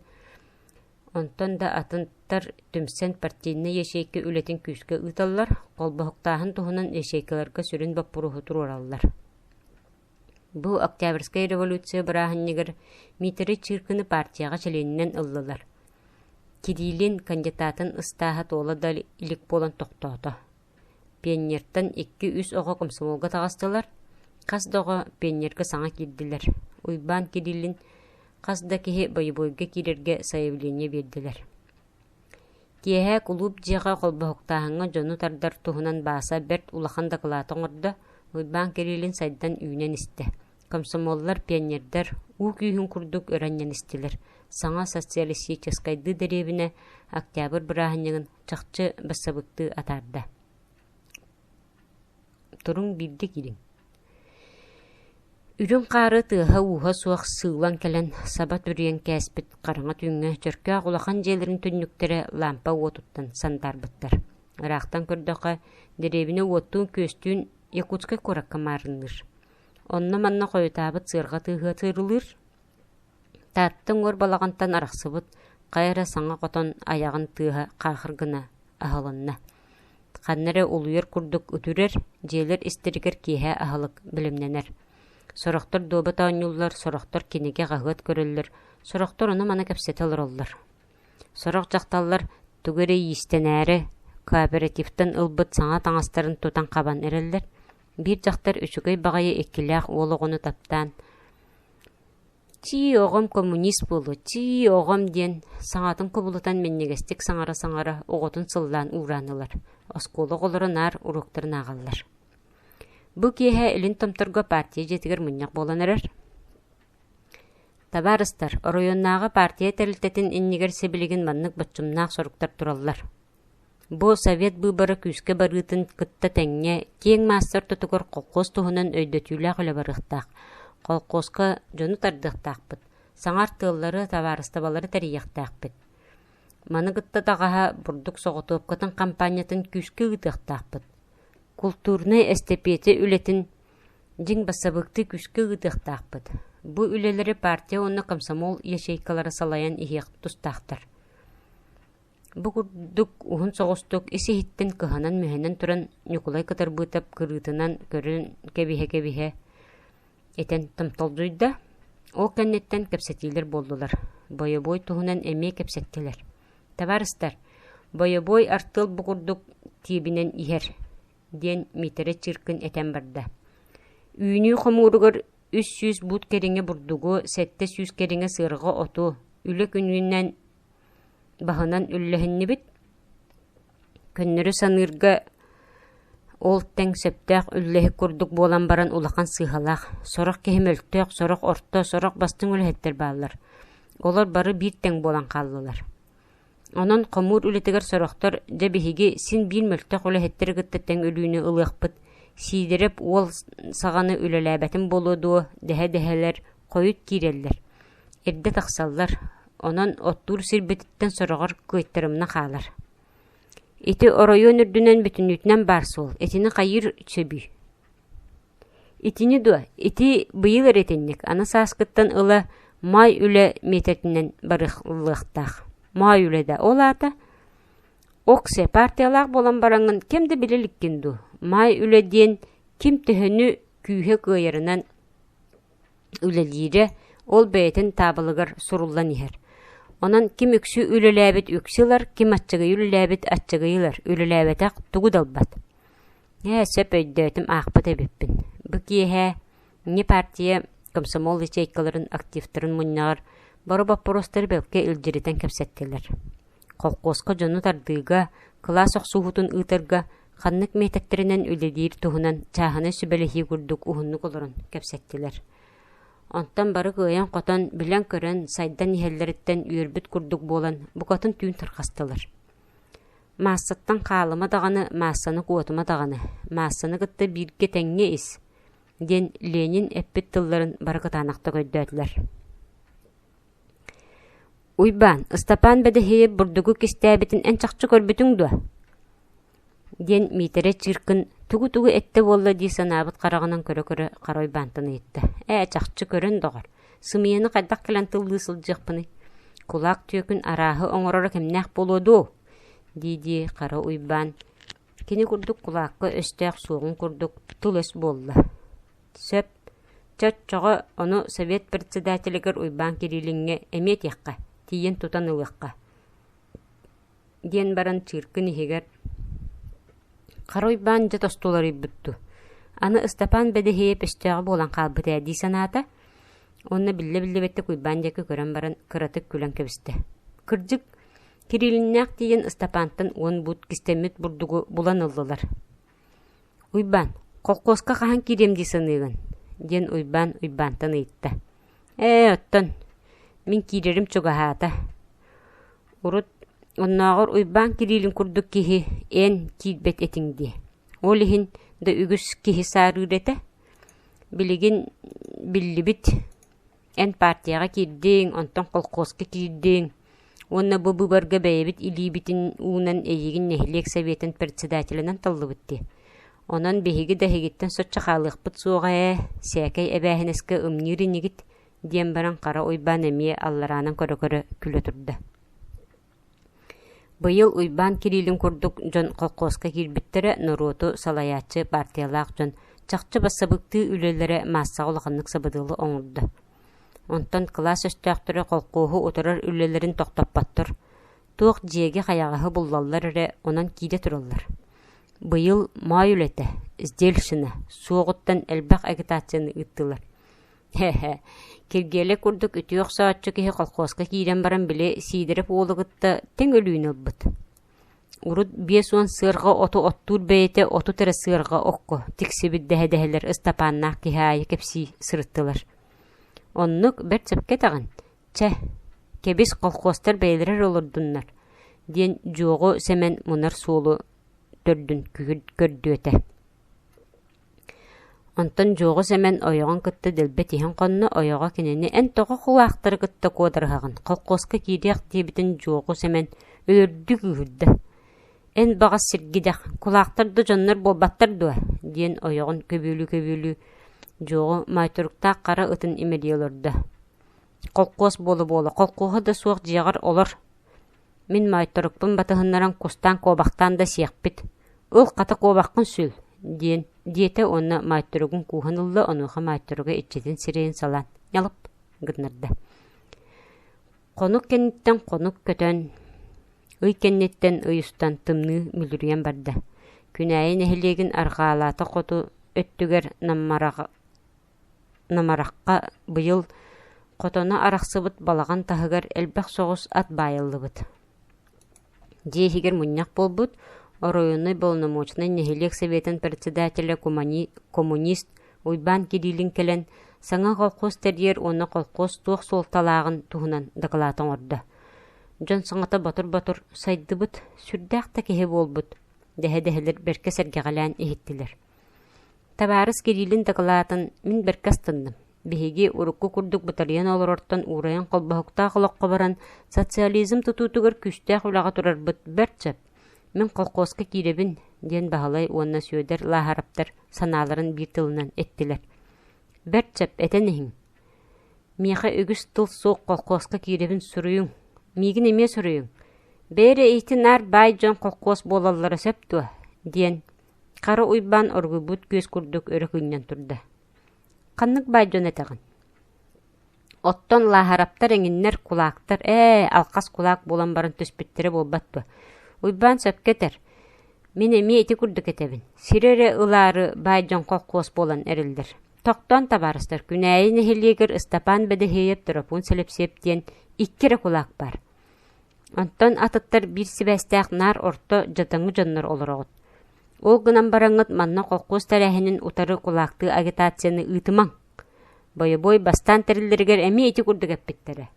Онтон да атыттар түмсэн партийнай ячейка үлэтин күүскэ ыыталлар, холбоһуктааһын туһунан ячейкаларга сүрүн боппуруоһу туруораллар. Бу Октябрьскай революция бырааһынньыгар Миитэрэй Чыыркыны партияҕа чилиэнинэн ыллылар. Кириллин кандидатын ыстааһа туола да илик буолан тохтоото. Пионертан икки-үс оҕо комсомолга таҕыстылар, хас да оҕо пионерга саҥа киирдилэр. Уйбаан Кириллин хас да киһи бойобуойга киирэргэ сайабылыанньа биэрдилэр. Киэһэ кулууп дьиэҕэ холбоһуктааһыҥҥа дьону тардар туһунан Бааса бэрт улахан дакылааты оҥордо, Уйбаан Кириллин сайдан үүнэн истэ. Комсомоллар, пионердар уу күүһүн курдук өрө анньан истилэр. Саҥа социалистическайдыы дэриэбинэ Октябрь бырааһынньыгын чахчы бассабыктыы атаарда. Туруҥ биирдэ киириҥ. Үрүҥ хаары тыаһа-ууһа суох сыылан кэлэн саба түрүйэн кээспит хараҥа түүҥҥэ Чөркөөх улахан дьиэлэрин түннүктэрэ лаампа уотуттан сандаарбыттар. Ыраахтан көрдөххө, дэриэбинэ уоттуун-күөстүүн Якутскай куоракка маарынныыр. Онно-манна хойутаабыт сыарҕа тыаһа тыырылыыр. Таатта уҥуор балаҕантан арахсыбыт хайа эрэ саҥа хотон айаҕын тыаһа хаахыр гына аһылынна. Ханна эрэ улуйар курдук үтүрэр, дьиэлэр истэригэр киэһэ аһылык бэлэмнэнэр. Сорохтор дуобат оонньууллар, сорохтор кинигэ, хаһыат көрөллөр, сорохтор ону-маны кэпсэтэ олороллор. Сорох дьахталлар тугу эрэ иистэнээри кооперативтан ылбыт саҥа таҥастарын тутан-хабан эрэллэр. Биир дьахтар үчүгэй баҕайы иккилээх уол оҕону таптаан «Чии, оҕом коммунист буолуо, чии, оҕом» диэн саҥатын кубулутан минньигэстик саҥара-саҥара оҕотун сыллаан уураан ылар. Оскуола оҕолоро наар уруоктарын ааҕаллар. Бу киэһэ Илин Томторго партия дьиэтигэр мунньах буолан эрэр. Табаарыстар, оройуоннааҕы партия тэрилтэтин иннигэр сибилигин маннык боччумнаах соруктар тураллар. Бу совет быыбара күүскэ барыытын кытта тэҥҥэ киэҥ маастар ортотугар колхоз туһунан өйдөтүүлээх үлэ барыахтаах. Колхозка дьону тардыахтаахпыт, саҥа артыаллары, табаарыстыбалары тэрийиэхтээхпит. Маны кытта даҕаһа бурдук соҕотуопкатын хампаанньатын күүскэ ыытыахтаахпыт. Култуурунай эстэпиэтэ үлэтин дьиҥ бассабыыктыы күүскэ ыытыахтаахпыт. Бу үлэлэри партия уонна комсомол ячейкалара салайан иһиэх тустаахтар. Бу курдук уһун соҕустук ис-иһиттэн кыһанан-мүһэнэн туран Ньукулай Кытарбыытап кырыытынан көрөн кэбиһэ-кэбиһэ этэн томтолдьуйда. Ол кэнниттэн кэпсэтиилэр буоллулар. Бойобуой туһунан эмиэ кэпсэттилэр. Табаарыстар, бойобуой артыал бу курдук тиибинэн иһэр, диэн Миитэрэ Чиркин этэн барда. Үүнүү хомууругар 300 буут кэриҥэ бурдугу, 700 кэриҥэ сыарҕа оту, үлэ күнүнэн баһынан үллэһиннибит. Көннөрү саныырга ол тэҥ сөптөөх үллэһик курдук буолан баран улахан сыыһалаах. Сорох киһи мөлтөх, сорох орто, сорох бастыҥ үлэһиттэр бааллар. Олор бары биир тэҥ буолан хааллылар. Онон хомуур үлэтигэр сорохтор дьэ биһиги син биир мөлтөх үлэһиттэри кытта тэҥ өлүүнү ылыахпыт, Сиидэрэп уол саҕаны үлэлээбэтим буолуо дуо дэһэ-дэһэлэр хойут киирэллэр, эрдэ тахсаллар, онон оттуур сирбититтэн сороҕор кыайтарымна хаалар. Ити оройуон үрдүнэн бүтүннүүтүнэн баар суол, итини хайыыр сөбүй? Итини дуо, ити быйыл эрэ итинник, аны сааскыттан ыла маай үлэ миэтэтинэн барыллыахтаах. Маай үлэ да ол аата Оксе партиялаах буолан бараҥҥын ким да билэ иликкин дуу, маай үлэ диэн ким төһөнү күүһэ кыайарынан үлэлиирэ ол бэйэтин таабылыгар суруллан иһэр. Онон ким үксү үлэлээбит үксү ылар, ким аччыгый үлэлээбит аччыгый ылар, үлэлээбэтэх тугу да ылбат. Ээ, сөп өйдөөтүм аахпыт эбиппин. Бу киэһэ не партия комсомол ячейкаларын активтарын мунньаҕар бары боппуруостары бэркэ илдьиритэн кэпсэттилэр. Холкуоска дьону тардыыга, кылаас охсуһуутун ыытарга ханнык миэтэктэринэн үлэлиир туһунан чааһынай сүбэлэһии курдук уһуннук олорон кэпсэттилэр. Онтон бары кыайан-хотон, билэн-көрөн, сайдан иһэллэриттэн үөрбүт курдук буолан, букатын түүн тарҕастылар. Маассаттан хаалыма даҕаны, маассаны куотума даҕаны, маассаны кытта бииргэ тэҥҥэ ис, диэн Ленин эппит тылларын бары кытаанахтык өйдөөтүлэр. Уйбаан, Ыстапаан Бэдэһиэйэп бурдугу кистээбитин эн чахчы көрбүтүҥ дуо? диэн Миитэрэ Чыыркын тугу-тугу эттэ буолла дии санаабыт хараҕынан көрө-көрө Хара Уйбаантан ыйытта. Ээ, чахчы көрөн, доҕор, сымыйаны хайдах кэлэн тыллыы сылдьыахпыный? Кулаак түөкүн арааһы оҥороро кэмнээх буолуо дуо? дии-дии Хара Уйбаан кини курдук кулаакка өстөөх суоҕун курдук тыл-өс буолла. Сөп, чэ оччоҕо ону совет председателигэр Уйбаан Кириллиҥҥэ эмиэ этиэххэ, тиийэн тутан ылыахха диэн баран Чыыркын иһигэр Хара Уйбаан дьэ тосту уларыйбыт дуу, аны Ыстапаан Бэдэһиэйэп өстөөҕө буолан хаалбыт ээ дии санаата уонна биллэ-биллибэттик Уйбаан диэки көрөн баран кыратык күлэн кэбистэ. Кырдьык, Кириллиннээх тиийэн Ыстапаантан уон буут кистэммит бурдугу булан ыллылар. Уйбаан, холкуоска хаһан киириэм дии саныыгын? диэн Уйбаан Уйбаантан ыйытта. Ээ, оттон мин киирэрим чугаһаата. Урут оннооҕор Уйбаан Кириллин курдук киһи эн киирбэт этиҥ дии. Ол иһин да үгүс киһи саарыыр этэ. Билигин биллибит Эн партияҕа киирдиҥ, онтон колхозка киирдиҥ уонна бу быыбарга бэйэбит илиибитин уунан эйигин нэһилиэк советын председателинэн таллыбыт дии. Онон биһиги да эһигиттэн соччо хаалыахпыт суоҕа ээ, сээкэй эбээһинэскэ ымньыыр инигит, диэн баран Хара Уйбаан эмиэ аллараанан көрө-көрө күлэ турда. Быйыл Уйбаан Кириллин курдук дьон колхозка киирбиттэрэ норуоту салайааччы партиялаах дьон чахчы бассабыыктыы үлэлэрэ маассаҕа улаханнык сабыдыалы оҥордо. Онтон кылаас өстөөхтөрө колхоһу утарар үлэлэрин тохтоппоттор, туох дьиэги-хайаҕаһы буллаллар эрэ онон киирэ тураллар. Быйыл моой үлэтэ, сдельщина суоҕуттан элбэх агитацияны ыыттылар. Һэ-һэ, Киргиэлэй курдук үтүө охсооччу киһи колхозка киирэн баран били Сиидэрэп уолу кытта тэҥ өлүүнү ылбыт. Урут 50 сыарҕа оту оттуур бэйэтэ 30 эрэ сыарҕа окко тиксибит дэһэ-дэһэлэр Ыстапааннаах киһи аайы кэпсии сырыттылар. Оннук бэрт сөпкө этэҕин. Чэ, кэбис колхуостар бэйэлэрэ эрэ олордуннар, диэн Дьуоҕу Сэмэн мунар суолу төрдүн көрдүөтэ. Онтон Дьуоҕу Сэмэн ойоҕун кытта дэлби этиһэн хонно, ойоҕо кинини «Эн тоҕо кулаахтары кытта куодарыһаҕын, колхуоска киириэх» диэбитин Дьуоҕу Сэмэн өлөрдүү кыыһырда: «Эн баҕас сиргидэх, кулаахтар да дьоннор буолбаттар дуо?» диэн ойоҕун көбүөлүү-көбүөлүү Дьуоҕу моойторуктаах хара ытын имэрийэ олордо: «Холкуос буола-буола, холкуоһа да суох дьиэҕэр олор, Мин моойторукпун батыһыннаран кустаан куобахтаан да сиэхпит, ыл хата куобаххын сүл диэн диэтэ уонна моойторугун кууһан ылла, онуоха моойторуга иччитин сирэйин салаан ньалып гыннарда. Хонук кэнниттэн хонук көтөн, ый кэнниттэн ый устан тымныы мүлүрүйэн барда. Күнээйи нэһилиэгин арҕаалаата хоту өттүгэр Намарахха быйыл хотоно арахсыбыт балаҕан таһыгар элбэх соҕус ат баайыллыбыт. Дьиэ иһигэр мунньах буолбут, оройуоннай боломуочунай нэһилиэк советын председателэ коммунист Уйбаан Кириллин кэлэн саҥа колхоз тэрийэр уонна колхоз туох суолталааҕын туһунан дакылаат оҥордо. Дьон саҥата ботур-ботур сайдыбыт, сүрдээх да киһи буолбут, дэһэ-дэһэлэр бэркэ сэргэҕэлээн иһиттилэр. Табаарыс Кириллин дакылаатын мин бэркэ астынным. Биһиги урукку курдук бытарыйан олорортон уурайан холбоһуктаах олоххо баран социализм тутуутугар күүстээх үлэҕэ турарбыт бэрт сөп. Мин колхуоска киирэбин, диэн Баһылай уонна Сүөдэр Лааһараптар санааларын биир тылынан эттилэр. Бэрт сөп, этэн иһиҥ. Миэхэ үгүс тыл суох колхуоска киирэбин суруйуҥ. Миигин эмиэ суруйуҥ. Бэйэ ити наар баай дьон колхуос буолаллара сөп дуо? диэн Хара Уйбаан оргуйбут күөс курдук өрө кыынньан турда: «Ханнык баай дьон этэҕин?» «Оттон Лааһараптар эҥиннэр кулаактар ээ, алхас кулаак буолан баран түспүттэрэ буолбат дуо? Уйбаан сөпкө этэр. Мин эмиэ ити курдук этэбин. Сири эрэ ылаары баай дьон холкуос буолан эрэллэр. Тохтоон табаарыстар, Күнээйи нэһилиэгэр Ыстапаан Бэдэһиэйэп Торопуун Сэлэпсиэп диэн икки эрэ кулаак баар. Онтон атыттар биир сибээстээх наар орто дьадаҥы дьоннор олороҕут. Ол гынан бараҥҥыт манна холкуос тэрээһинин утары кулаактыы агитацияны ыытымаҥ. Бойобуой бастаан тэриллэригэр эмиэ ити курдук эппиттэрэ.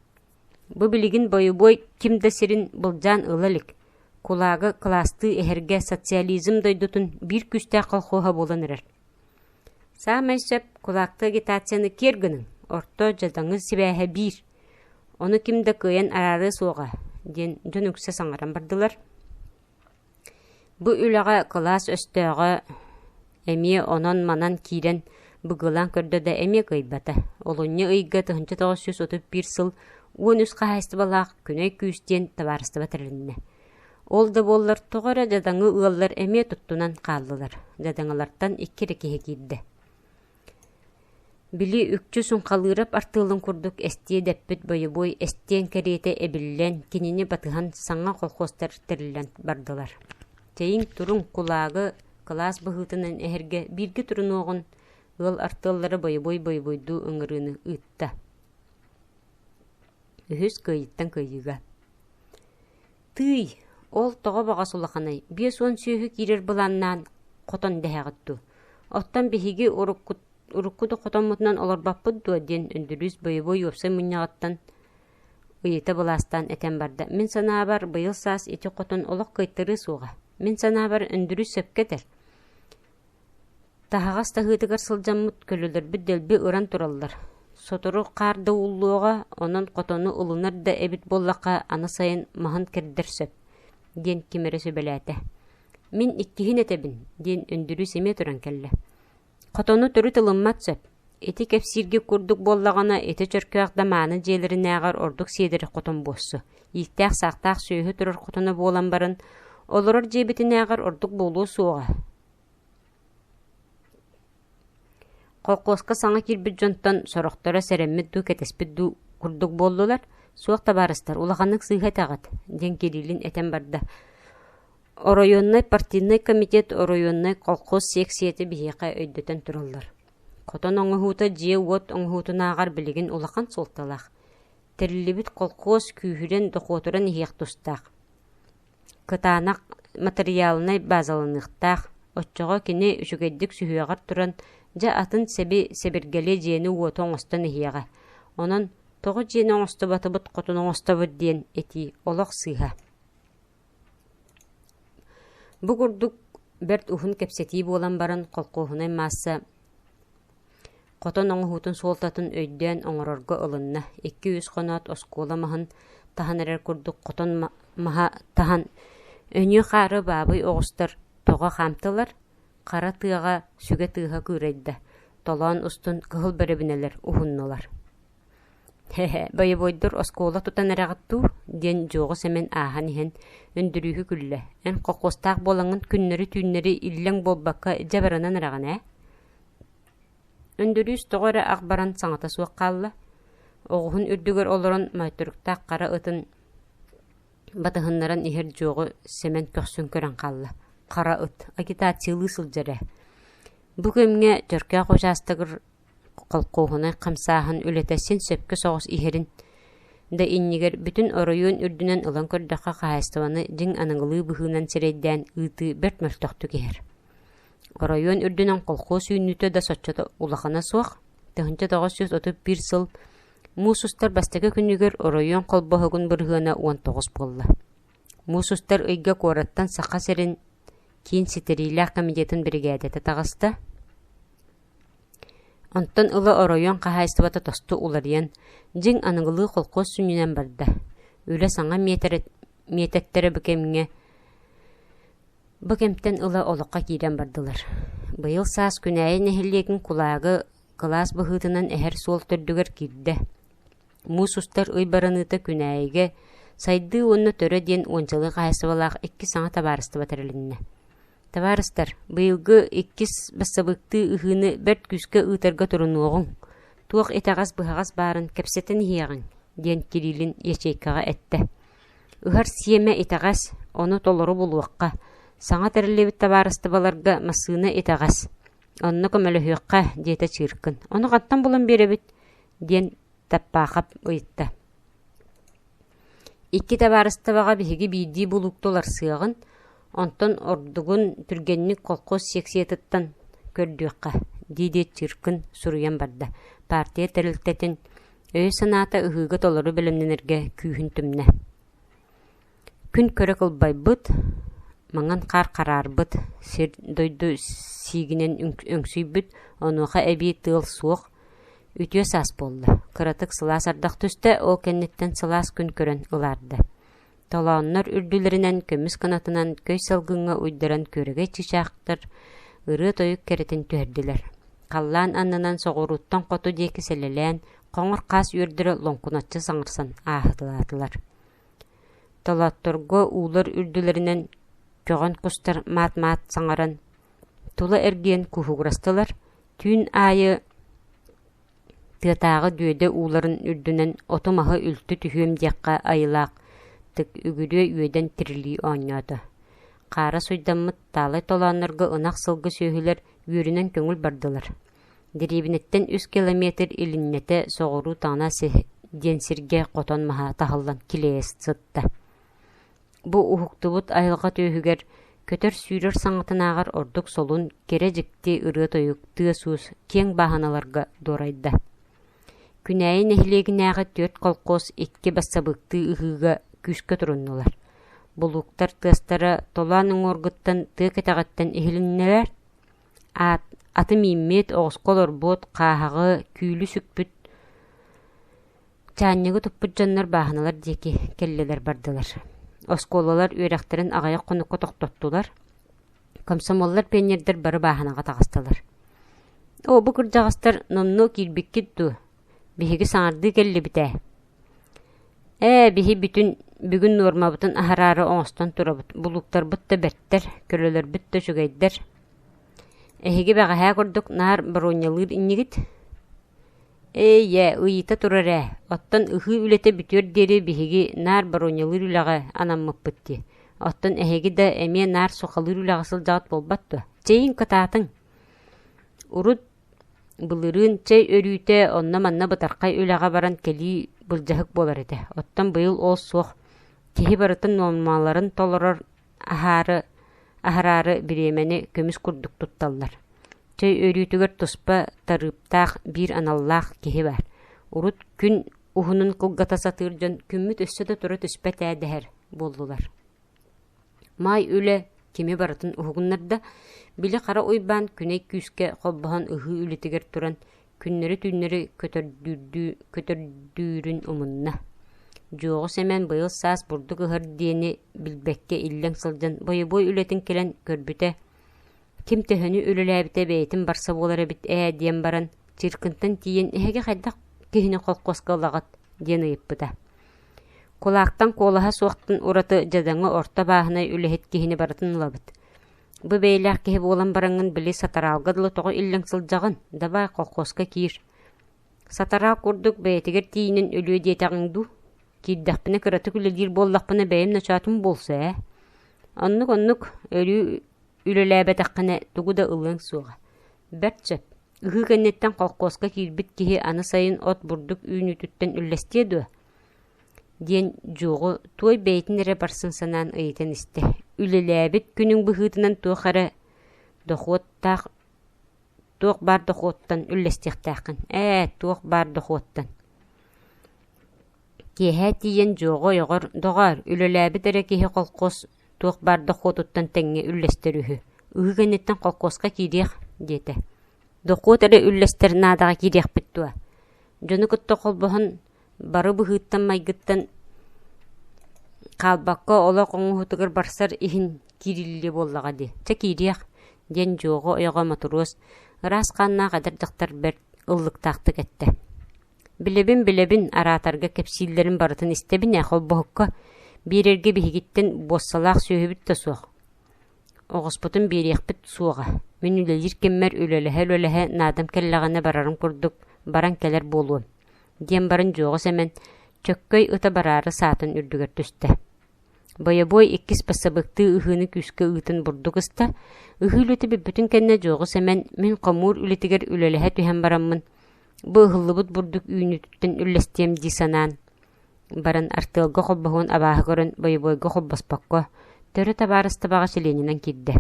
Бу билигин бойобуой ким да сирин былдьаан ыла илик. Кулаагы кылаастыы эһэргэ социализм дойдутун биир күүстээх колхоһа буолан эрэр. Саамай сөп кулаактыы агитацияны киэр гыныҥ, орто дьадаҥы сибээһэ биир. Ону ким да кыайан араарыа суоҕа, диэн дьон үксэ саҥаран бардылар. Бу үлэҕэ кылаас өстөөҕө эмиэ онон-манан киирэн быгыалаан көрдө да эмиэ кыайбата. Олунньу ыйга 1931 сыл 13 хаһаайыстыбалаах Күнэй күүс диэн табаарыстыба тэрилиннэ. Ол да буоллар тоҕо эрэ дьадаҥы ыаллар эмиэ туттунан хааллылар. Дьадаҥылартан икки эрэ киһи киирдэ. Били үкчү Суҥхалыырап артыалын курдук эстиэ дэппит бойобуой эстиэн кэриэтэ эбиллэн, кинини батыһан саҥа колхуостар тэриллэн бардылар. Чэйиҥ туруҥ, кулаагы кылаас быһыытынан эһэргэ бииргэ турунуоҕун ыал артыаллара бойобуой бойобуойдуу ыҥырыыны ыытта. Үһүс кыайыттан кыайыыга Тыый, ол тоҕо баҕас улаханай, 50 сүөһү киирэр былааннаан хотон дэһэҕит дуу? Оттон биһиги урукку, урукку да хотоммутунан олорбоппут дуо диэн Өндөрүүс бойобуой уопсай мунньаҕыттан ыйыта былаастаан этэн барда. Мин санаабар, быйыл саас ити хотон олох кыайтарыа суоҕа. Мин санаабар, Өндөрүүс сөпкө этэр. Таһаҕас таһыытыгар сылдьаммыт көлөлөрбүт дэлби ыран тураллар. Сотору хаар да ууллуоҕа, онон хотону ылынар да эбит буоллахха, аны сайын маһын кэрдэр сөп, диэн ким эрэ сүбэлээтэ. Мин иккиһин этэбин, диэн Өндөрүүс эмиэ туран кэллэ. Хотону төрүт ылыммат сөп. Ити кэпсииргэ курдук буоллаҕына, ити Чөркөөх да мааны дьиэлэринээҕэр ордук сиэдэрэ хотон буолсу. Ииктээх-саахтаах сүөһү турар хотоно буолан баран, олорор дьиэбитинээҕэр ордук буолуо суоҕа. Холкуоска саҥа киирбит дьонтон сорохторо сэрэммит дуу, кэтэспит дуу курдук буоллулар. «Суох табаарыстар, улаханнык сыыһа этэҕит» диэн Кириллин этэн барда. Оройуоннай партийнай комитет, оройуоннай колхоз сиэксийэтэ биһиэхэ өйдөтөн тураллар. Хотон оҥоһуута дьиэ-уот оҥоһуутунааҕар билигин улахан суолталаах. Тэриллибит колхоз күүһүрэн, дохуотуран иһиэх тустаах. Кытаанах матырыйаалынай базаланыахтаах, оччоҕо кини үчүгэйдик сүһүөҕэр туран, дьэ атын сэби-сэбиргэли дьиэни-уоту оҥостон иһиэҕэ. Онон тоҕо дьиэни оҥостубатыбыт, хотун оҥостобут диэн этии олох сыыһа. Бу курдук бэрт уһун кэпсэтии буолан баран колхуоһунай маасса хотон оҥоһуутун суолтатын өйдөөн оҥорорго ылынна. Икки-үс хоноот оскуола маһын таһан эрэр курдук хотон маһа таһан өнүө хаары баабый оҕустар тоҕо хаамтылар, хара тыаҕа сүгэ тыаһа кыырайда, толоон устун кыһыл бэрэбинэлэр уһуннулар. «Һэ-һэ, бойобуойдар оскуола тутан эрэҕит дуу?» диэн Дьуоҕу Сэмэн ааһан иһэн Өндөрүүһү күллэ: «Эн колхуостаах буолаҥҥын күннэри-түүннэри иллэҥ буолбакка дьэ баранан эрэҕин ээ?» Өндөрүүс тоҕо эрэ ах баран саҥата суох хаалла, оҕуһун үрдүгэр олорон моойторуктаах хара ытын батыһыннаран иһэр Дьуоҕу Сэмэн көхсүн көрөн хаалла: «Хара ыт, агитациялыы сылдьар ээ» Бу кэмҥэ Чөркөөх учаастагар колхуоһунай хамсааһын үлэтэ син сөпкө соҕус иһэрин да иннигэр бүтүн оройуон үрдүнэн ылан көрдөххө хаһаайыстыбаны дьиҥ аныгылыы быһыынан сирэйдээн ыытыы бэрт мөлтөхтүк иһэр. Оройуон үрдүнэн колхуос үүнүүтэ да соччото улахана суох. 1931 сыл муус устар бастакы күнүгэр оройуон холбоһугун бырыһыана 19 буолла. Муус устар ыйга куораттан Саха сирин киин ситэриилээх комитетын биригээдэтэ таҕыста. Онтон ыла оройуон хаһаайыстыбата тосту уларыйан, дьиҥ аныгылыы холкуос сүнньүнэн барда. Үлэ саҥа миэтэттэрэ бу кэмҥэ бу кэмтэн ыла олоххо киирэн бардылар. Быйыл саас Күнээйи нэһилиэгин кулаагы кылаас быһыытынан эһэр суол төрдүгэр киирдэ. Муус устар ый бараныыта Күнээйигэ Сайдыы уонна Төрө диэн уончалыы хаһаайыстыбалаах икки саҥа табаарыстыба тэрилиннэ. Табаарыстар, быйылгы иккис бассабыыктыы ыһыыны бэрт күүскэ ыытарга турунуоҕуҥ, туох итэҕэс-быһаҕас баарын кэпсэтэн иһиэҕиҥ, диэн Кириллин ячейкаҕа эттэ. Ыһар сиэмэ итэҕэс, ону толору булуохха, саҥа тэриллибит табаарыстыбаларга массыына итэҕэс, онно көмөлөһүөххэ, диэтэ Чыыркын. Ону хантан булан биэрэбит? диэн Таппаахап ыйытта. Икки табаарыстыбаҕа биһиги биирдии булуукта уларсыаҕын, онтон ордугун түргэнник колхоз секциятыттан көрдүөххэ, дии-дии Чыркын суруйан барда. Партия тэрилтэтин өйө-санаата ыһыыга толору бэлэмнэнэргэ күүһүн түмнэ. Күн көрө кылбайбыт, маҥан хаар хараарбыт, сир-дойду сиигинэн өҥсүйбүт, онуоха эбии тыал суох, үтүө саас буолла. Кыратык сылаас ардах түстэ, ол кэнниттэн сылаас күн көрөн ылаарда. Толооннор үрдүлэринэн көмүс кынатынан көй салгыҥҥа уйдаран күөрэгэй чыычаахтар ырыа-тойук кэрэтин түһэрдилэр. Халлаан аннынан соҕурууттан хоту диэки сэлэлээн, хоҥор хаас үөрдэрэ лоҥкуначчы саҥарсан ааһыталаатылар. Толоотторго уулар үрдүлэринэн көҕөн кустар маат-маат саҥаран, тула эргийэн куһугурастылар, түүн аайы тыатааҕы дүөдэ ууларын үрдүнэн оту-маһы үлтү түһүөм диэххэ айылаах тык үгүрүө үөдэн тирилии оонньоото. Хаара суйдаммыт таалай толооннорго ынах-сылгы сүөһүлэр үөрүнэн көҥүл бардылар. Дэриэбинэттэн үс километр илиннэтэ соҕуруу таҥна диэн сиргэ хотон маһа таһыллан килэйэ сытта. Бу уһуктубут айылҕа түөһүгэр көтөр-сүүрэр саҥатынааҕар ордук солун, кэрэ дьикти ырыа-тойук, тыас-уус киэҥ бааһыналарга дуорайда. Күнээйи нэһилиэгинээҕи түөрт колхоз икки бассабыыктыы ыһыыга күүскэ туруннулар. Булууктар тыастара толоон уҥуоргуттан тыа кэтэҕиттэн иһилиннилэр Аат аты мииммит, оҕуска олорбут, хааһаҕы, күүлү сүкпүт, чаанньыгы туппут дьоннор бааһыналар диэки кэллилэр-бардылар. Оскуолалар үөрэхтэрин аҕыйах хонукка тохтоттулар. Комсомоллар, пионердар бары бааһынаҕа таҕыстылар. Оо, бу кырдьаҕастар номнуо киирбиккит дуо? Биһиги саҥардыы кэллибит ээ. Ээ, биһи бүтүн бүгүн нуормабытын аһараары оҥостон турабыт, булууктарбыт да бэртэр, көлөлөрбүт да үчүгэйдэр. Эһиги бэҕэһээ курдук наар боруонньалыыр иннигит? Ээ, ыйыта турар ээ, оттон ыһыы үлэтэ бүтүөр диэри биһиги наар боруонньалыыр үлэҕэ анаммыппыт дии. Оттон эһиги да эмиэ наар сухалыыр үлэҕэ сылдьаҕыт буолбат дуо? Чэйиҥ кытаатыҥ. Урут Былырыын чэй өрүүтэ онно-манна бытархай үлэҕэ баран кэлии былдьаһык буолар этэ. Оттон быйыл ол суох. Киһи барытын нуормаларын толорор. аһаары аһараары бириэмэни көмүс курдук тутталлар. Чэй өрүүтүгэр туспа тарыыптаах биир аналлаах киһи баар. Урут күн уһунун кылгата сатыыр дьон күммүт өссө да тура түспэт ээ дэһэр буоллулар. Маай үлэ кими барытын уһугуннарда, били Хара Уйбаан күнэй күүскэ холбоһон ыһыы үлэтигэр туран күннэри-түүннэри көтөрдүүрүн умунна. Дьуоҕу Сэмэн быйыл саас бурдук ыһар диэни билбэккэ иллэҥ сылдьан бойобуой үлэтин кэлэн көрбүтэ, ким төһөнү үлэлээбитэ бэйэтин барса буолар эбит ээ диэн баран, Чиркынтан тиийэн эһиги хайдах киһини холкуоска ылаҕыт диэн ыйыппыта. Кулаактан куолаһа суохтан ураты дьадаҥы орто бааһынай үлэһит киһини барытын ылабыт. Бу бэйэлээх киһи буолан бараҥҥын били сатараалга дылы тоҕо иллэҥ сылдьаҕын, дабаай колхуоска киир. Сатараал курдук бэйэтигэр тиийинэн өлүө диэтэҕиҥ дуу? Киирдэхпинэ кыратык үлэлиир буоллахпына бэйэм ночоотум буолсу ээ. Оннук-оннук өрүү үлэлээбэтэххинэ тугу да ылыаҥ суоҕа. Бэрт сөп. Ыһыы кэнниттэн колхуоска киирбит киһи аны сайын от бурдук үүнүүтүттэн үллэстиэ дуо? диэн Дьуоҕу туой бэйэтин эрэ барсын санаан ыйытан истэ. Үлэлээбит күнүҥ быһыытынан туох эрэ дохуоттаах туох баар дохуоттан үллэстиэхтээххин. Ээ, туох баар дохуоттан. Киэһэ тиийэн Дьуоҕу ойоҕор, доҕоор, үлэлээбит эрэ киһи колхоз туох баар дохуотуттан тэҥҥэ үллэстэр үһү. Ыһыы кэнниттэн колхозка киириэх, диэтэ. Дохуот эрэ үллэстэр наадаҕа киириэхпит дуо? Дьону кытта холбоһон бары быһыыттан-майгыттан хаалбакка олох оҥоһуутугар барсар иһин киириллиэ буоллаҕа дии, чэ киириэх, диэн Дьуоҕа ойоҕо Мотуруос ыраас хааннаах эдэр дьахтар бэрт ыллыктаахтык эттэ. Билэбин, билэбин, араатарга кэпсииллэрин барытын истэбин ээ, холбоһукка биэрэргэ биһигиттэн буоссалаах сүөһүбүт да суох. Оҕуспутун биэриэхпит суоҕа, мин үлэлиир кэммэр үлэлэһэ-үлэлэһэ наадам кэллэҕинэ барарым курдук баран кэлэр буолуом, диэн баран Дьуоҕа Сэмэн чөккөй ыта бараары саатын үрдүгэр түстэ. Бойобуой иккис бассабыыктыы ыһыыны күүскэ ыытан бурдук ыста, ыһыы үлэтэ бүппүтүн кэннэ Дьуоҕа Сэмэн мин хомуур үлэтигэр үлэлэһэ түһэн бараммын, бу ыһыллыбыт бурдук үүнүүтүттэн үллэстиэм дии санаан баран артыалга холбоһуон абааһы көрөн бойобуойга холбоспокко, төрүт табаарыстыбаҕа чилиэнинэн киирдэ.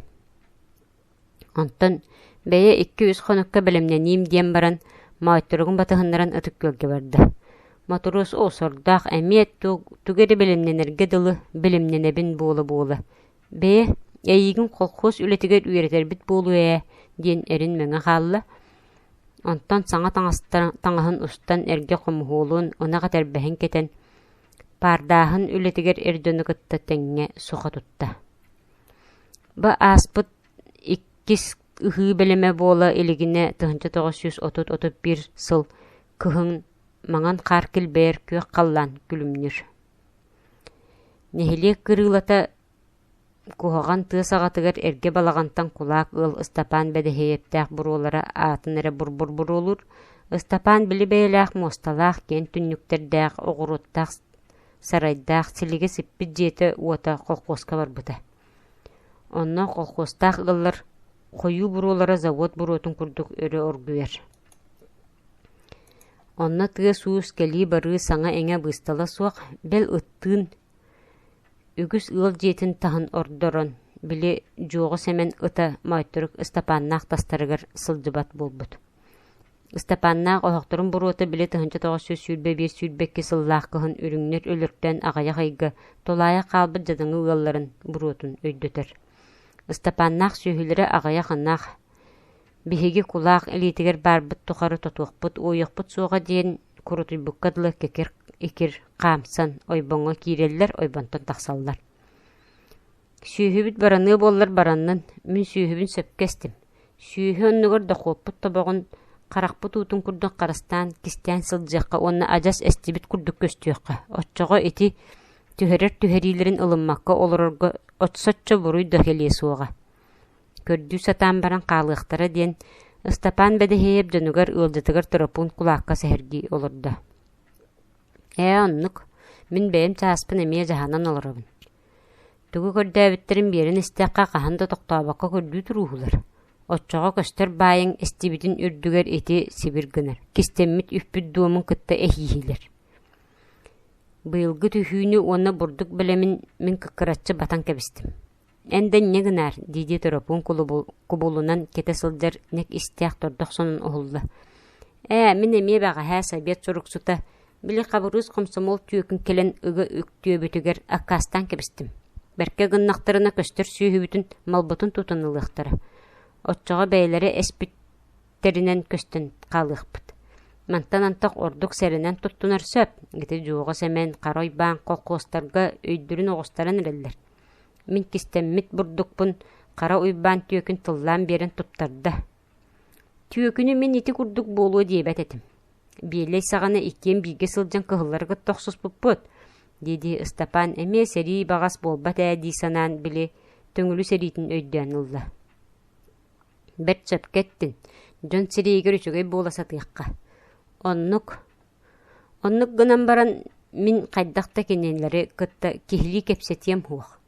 Онтон бэйэ икки-үс хонукка бэлэмнэниим диэн баран, моойторугун батыһыннаран Ытык Күөлгэ барда. Мотуруос оо сордоох эмиэ тугу эрэ бэлэмнэнэргэ дылы бэлэмнэнэбин буола-буола. Бэйэ, эйиигин колхоз үлэтигэр үөрэтэрбит буолуо ээ диэн эрин мөҥө хаалла. Онтон саҥа таҥаһын устан эргэ хомуһуолун, ынах этэрбэһин кэтэн, паардааһын үлэтигэр эр дьону кытта тэҥҥэ суха тутта. Бу ааспыт иккис ыһыы бэлэмэ буола илигинэ 1930-31 сыл кыһын маҥан хаар килбэйэр күөх халлаан күлүмнүүр. Нэһилиэк кырыылата куһаҕан тыа саҕатыгар эргэ балаҕантан кулаак ыал Ыстапаан Бэдэһиэйэптээх буруолара аатын эрэ бурбур буруолуур. Ыстапаан били бэйэлээх муосталаах, киэн түннүктэрдээх, оҕуруоттаах сарайдаах, силигэ сиппит дьиэтэ-уота колхуоска барбыта. Онно колхуостаах ыаллар хойуу буруолара завод буруотун курдук өрө оргуйар. Онно тыас-уус, кэлии-барыы саҥа-иҥэ быыстала суох, бэл ыттыын үгүс ыал дьиэтин таһын ордорон, били Дьуоҕу Сэмэн ыта Моойторук Ыстапааннаах тастарыгар сылдьыбат буолбут. Ыстапааннаах оһохторун буруота били 1921-22 сыллаах кыһын үрүҥнэр өлөртөөн аҕыйах ыйга тулаайах хаалбыт дьадаҥы ыалларын буруотун өйдөтөр. Ыстапааннаах сүөһүлэрэ аҕыйах ынах, биһиги кулаах илиитигэр баарбыт тухары тотуохпут, уойуохпут суоҕа диэн курутуйбукка дылы кикир-икир хаамсан ойбоҥҥо киирэллэр, ойбонтон тахсаллар. Сүөһүбүт бараныа буоллар бараннын, мин сүөһүбүн сөпкө эстим. Сүөһү оннугар дохуоппут тобоҕун харахпыт уутун курдук харыстаан, кистээн сылдьыахха уонна адьас эстибит курдук көстүөххэ. Оччоҕо ити түһэрэр түһэриилэрин ылыммакка олорорго соччо буруй да кэлиэ суоҕа. Көрдүү сатаан баран хаалыахтара диэн Ыстапаан Бэдэһиэйэп дьонугар ыалдьытыгар Торопуун кулаакка сэһэргии олордо. Ээ, оннук. Мин бэйэм чааспын эмиэ дьаһанан олоробун. Тугу көрдөөбүттэрин биэрэн истэххэ хаһан да тохтообокко көрдүү турууһулар. Оччоҕо көстөр баайыҥ эстибитин үрдүгэр ити сибир гынар, кистэммит үппүт дуомун кытта эһииһилэр. Быйылгы түһүүнү уонна бурдук бэлэмин мин кыккыраччы батан кэбистим. Эн да инньэ гынаар, дии-дии Торопуун кубулунан кэтэ сылдьар нэк истээх тордох сонун уһулла. Ээ, мин эмиэ бэҕэһээ совет суруксута, били Хабырыыс хомсомуол түөкүн кэлэн ыга үктүөбүтүгэр аккаастаан кэбистим. Бэркэ гыннахтарына көстөр сүөһүбүтүн, малбытын тутан ылыахтара. Оччоҕо бэйэлэрэ эспиттэринэн көстөн хаалыахпыт. Мантан антах ордук сэрэнэн туттунар сөп. Ити Дьуоҕа Сэмэн, Хара Уйбаан колхуостарга өйдөрүн оҕустаран эрэллэр. Мин кистэммит бурдукпун Хара Уйбаан түөкүн тыллаан биэрэн туттарда. Түөкүнү мин ити курдук буолуо диэбэт этим. Биэлэй саҕана иккиэн бииргэ сылдьан кыһыллары кытта охсуспуппут, дии-дии Ыстапаан эмиэ сэрии баҕас буолбат ээ дии санаан били Төҥүлү сэриитин өйдөөн ылла. Бэрт сөпкө эттин, дьон сирэйигэр үчүгэй буола сатыахха. Оннук Оннук гынан баран мин хайдах да кинилэри кытта киһилии кэпсэтиэм суох.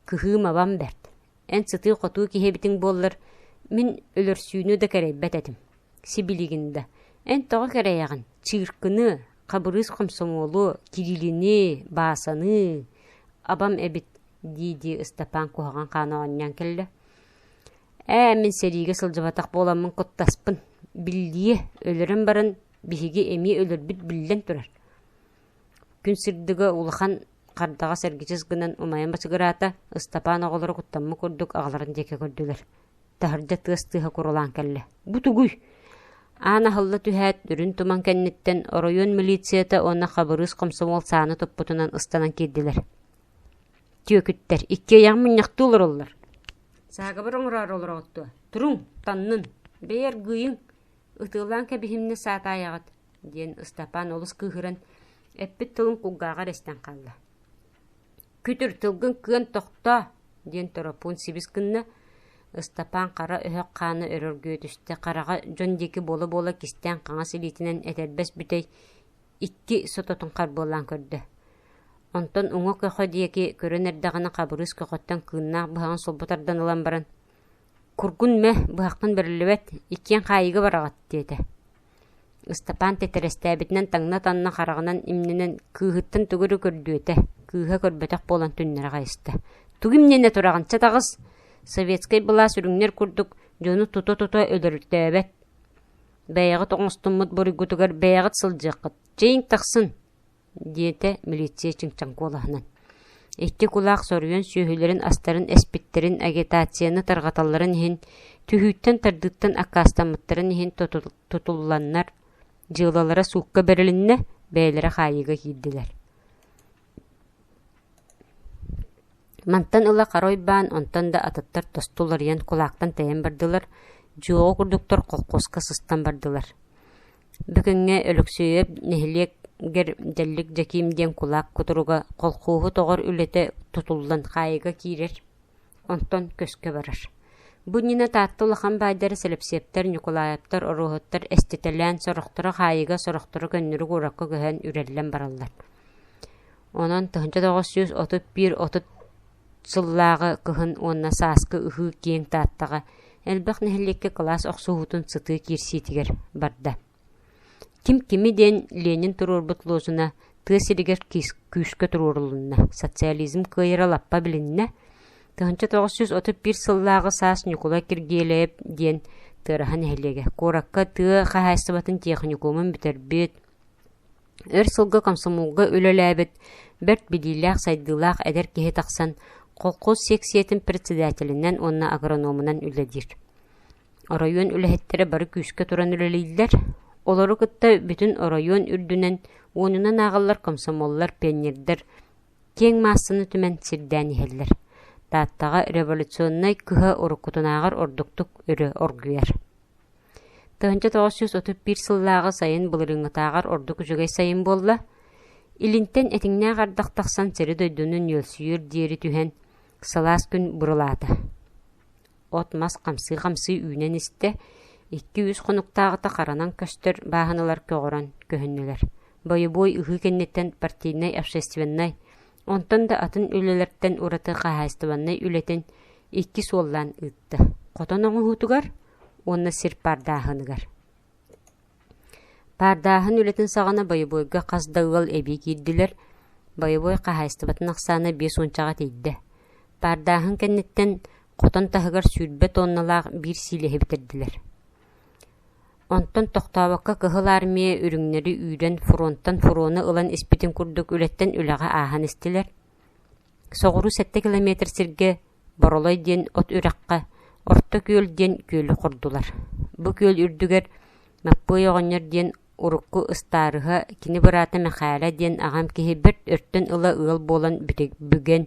Кыһыым-абам бэрт. Эн сытыы-хотуу киһи эбитиҥ буоллар, мин өлөрсүүнү да кэрэйбэт этим. Сибилигин да. Эн тоҕо кэрэйэҕин? Чыыркыны, Хабырыыс хомсомуолу, Кириллини, Баасаны абам эбит дии-дии Ыстапаан куһаҕан хаана оонньоон кэллэ. Ээ, мин сэриигэ сылдьыбатах буоламмын куттаспын. Биллиэ, өлөрөн баран биһиги эмиэ өлөрбүт биллэн турар. Күн сырдыга улахан хардаҕас эргичис гынан умайан бачыгыраата, Ыстапаан оҕолоро куттаммыт курдук аҕаларын диэки көрдүлэр. Таһырдьа тыас тыаһа курулаан кэллэ. «Бу тугуй?» Аан аһылла түһээт, үрүн туман кэнниттэн оройуон милицията уонна Хабырыыс хомсомуол сааны туппутунан ыстанан киирдилэр. Түөкүттэр иккиэйэҕин мунньахтыы олороллор. Саагабар оҥороору олороҕут дуо? Туруҥ, таннын, бэйэ аргыыйыҥ, ытыалаан кэбиһимнэ саатаайаҕыт, диэн Ыстапаан олус кыыһыран, эппит тылын кулгааҕар эстэн хаалла. Күтүр, тылгын кыан тохтоо, диэн Торопуун сибис гынна. Ыстапаан хара өһөх хаана өрө оргуйа түстэ, хараҕа дьон диэки буола-буола кистээн хаҥас илиитинэн этэрбэс бүтэй икки сототун харбыалаан көрдө. Онтон уҥа көхө диэки көрөн эрдэҕинэ Хабырыыс көхөттөн кыыннаах быһаҕын сулбу тардан ылан баран «Кургун мэ, быһаххын бэриллибэт, иккиэн хаайыыга бараҕыт» диэтэ. Ыстапаан титирэстээбитинэн таҥна-таҥна хараҕынан имнэнэн кыыһыттан тугу эрэ көрдүөтэ, кыыһа көрбөтөх буолан түннэрэ хайыста. «Тугу имнэнэ тураҕын, чэ таҕыс! Советскай былаас үрүҥнэр курдук дьону тута-тута өлөртөөбөт. Бэйэҕит оҥостуммут буруйгутугар бэйэҕит сылдьыаххыт, чэйиҥ тахсын!» диэтэ милиция чыҥчаҥ куолаһынан. Икки кулаах соруйан сүөһүлэрин астарын эспиттэрин агитацияны тарҕаталларын иһин, түһүүттэн-тардыыттан аккаастаммыттарын иһин тутулланнар, дьыалалара суукка бэрилиннэ, бэйэлэрэ хаайыыга киирдилэр. Мантан ыла Хара Уйбаан, онтон да атыттар тосту уларыйан кулаактан тэйэн бардылар, дьуоҕа курдуктар колхуоска сыстан бардылар. Бу күҥҥэ Өлөксүөйэп нэһилиэгэр Дьэллик Дьэкиим диэн кулаак кутуруга колхуоһу тоҕор үлэтэ тутуллан хаайыыга киирэр, онтон көскө барар. Бу иннинэ Таатта улахан баайдара Сэлэпсиэптэр, Ньукулаайаптар, Оруоһуттар эститэлээн, сорохторо хаайыыга, сорохторо көннөрү куоракка көһөн үрэллэн бараллар. Онон 1931-30 сыллааҕы кыһын уонна сааскы ыһыы киэҥ Тааттаҕа элбэх нэһилиэккэ кылаас охсуһуутун сытыы киирсиитигэр барда. Ким кими диэн Ленин туруорбут лозуна тыа сиригэр күүскэ туруорулунна, социализм кыайара лаппа билиннэ. 1931 сыллааҕы саас Ньукулай Киргиэлэйэп диэн Тыараһа нэһилиэгэ куоракка тыа хаһаайыстыбатын техникумун бүтэрбит, Өр сылга комсомолга үлэлээбит, бэрт билиилээх, сайдыылаах эдэр киһи тахсан, колхоз сиэксийэтин председателинэн уонна агрономунан үлэлиир. Оройуон үлэһиттэрэ бары күүскэ туран үлэлииллэр. Олору кытта бүтүн оройуон үрдүнэн уонунан ааҕыллар комсомоллар, пионердар киэҥ маассаны түмэн сирдээн иһэллэр. Тааттаҕа революционнай кыһа уруккутунааҕар ордуктук өрө оргуйар. 1931 сыллааҕы сайын былырыыҥҥытааҕар ордук үчүгэй сайын буолла. Илинтэн этиҥнээх ардах тахсан сири-дойдуну нүөлсүйүөр диэри түһэн, сылаас күн бурулаата. От-мас хамсыы-хамсыы үүнэн истэ, икки-үс хонуктааҕыта харанан көстөр бааһыналар көҕөрөн көһүннүлэр. Бойобуой ыһыы кэнниттэн партийнай, общественнай, онтон да атын үлэлэртэн ураты хаһаайыстыбаннай үлэтин икки суоллаан ыытта. Хотон оҥоһуутугар уонна сир паардааһыныгар. Паардааһын үлэтин саҕана бойобуойга хас да ыал эбии киирдилэр, бойобуой хаһаайыстыбатын ахсаана биэс уончаҕа тиийдэ. Паардааһын кэнниттэн хотон таһыгар 20 тонналаах биир сиилэһи бүтэрдилэр. Онтон тохтообокко Кыһыл Армия үрүҥнэри үүрэн фронтан фрону ылан испитин курдук үлэттэн үлэҕэ ааһан истилэр. Соҕуруу 7 километр сиргэ Боролой диэн от үрэххэ Орто Күөл диэн күөлү хордулар. Бу күөл үрдүгэр Маппыай оҕонньор диэн урукку ыстаарыһа кини быраата Мэхээлэ диэн аҕам киһи бэрт өртөн ыла ыал буолан бүгэн,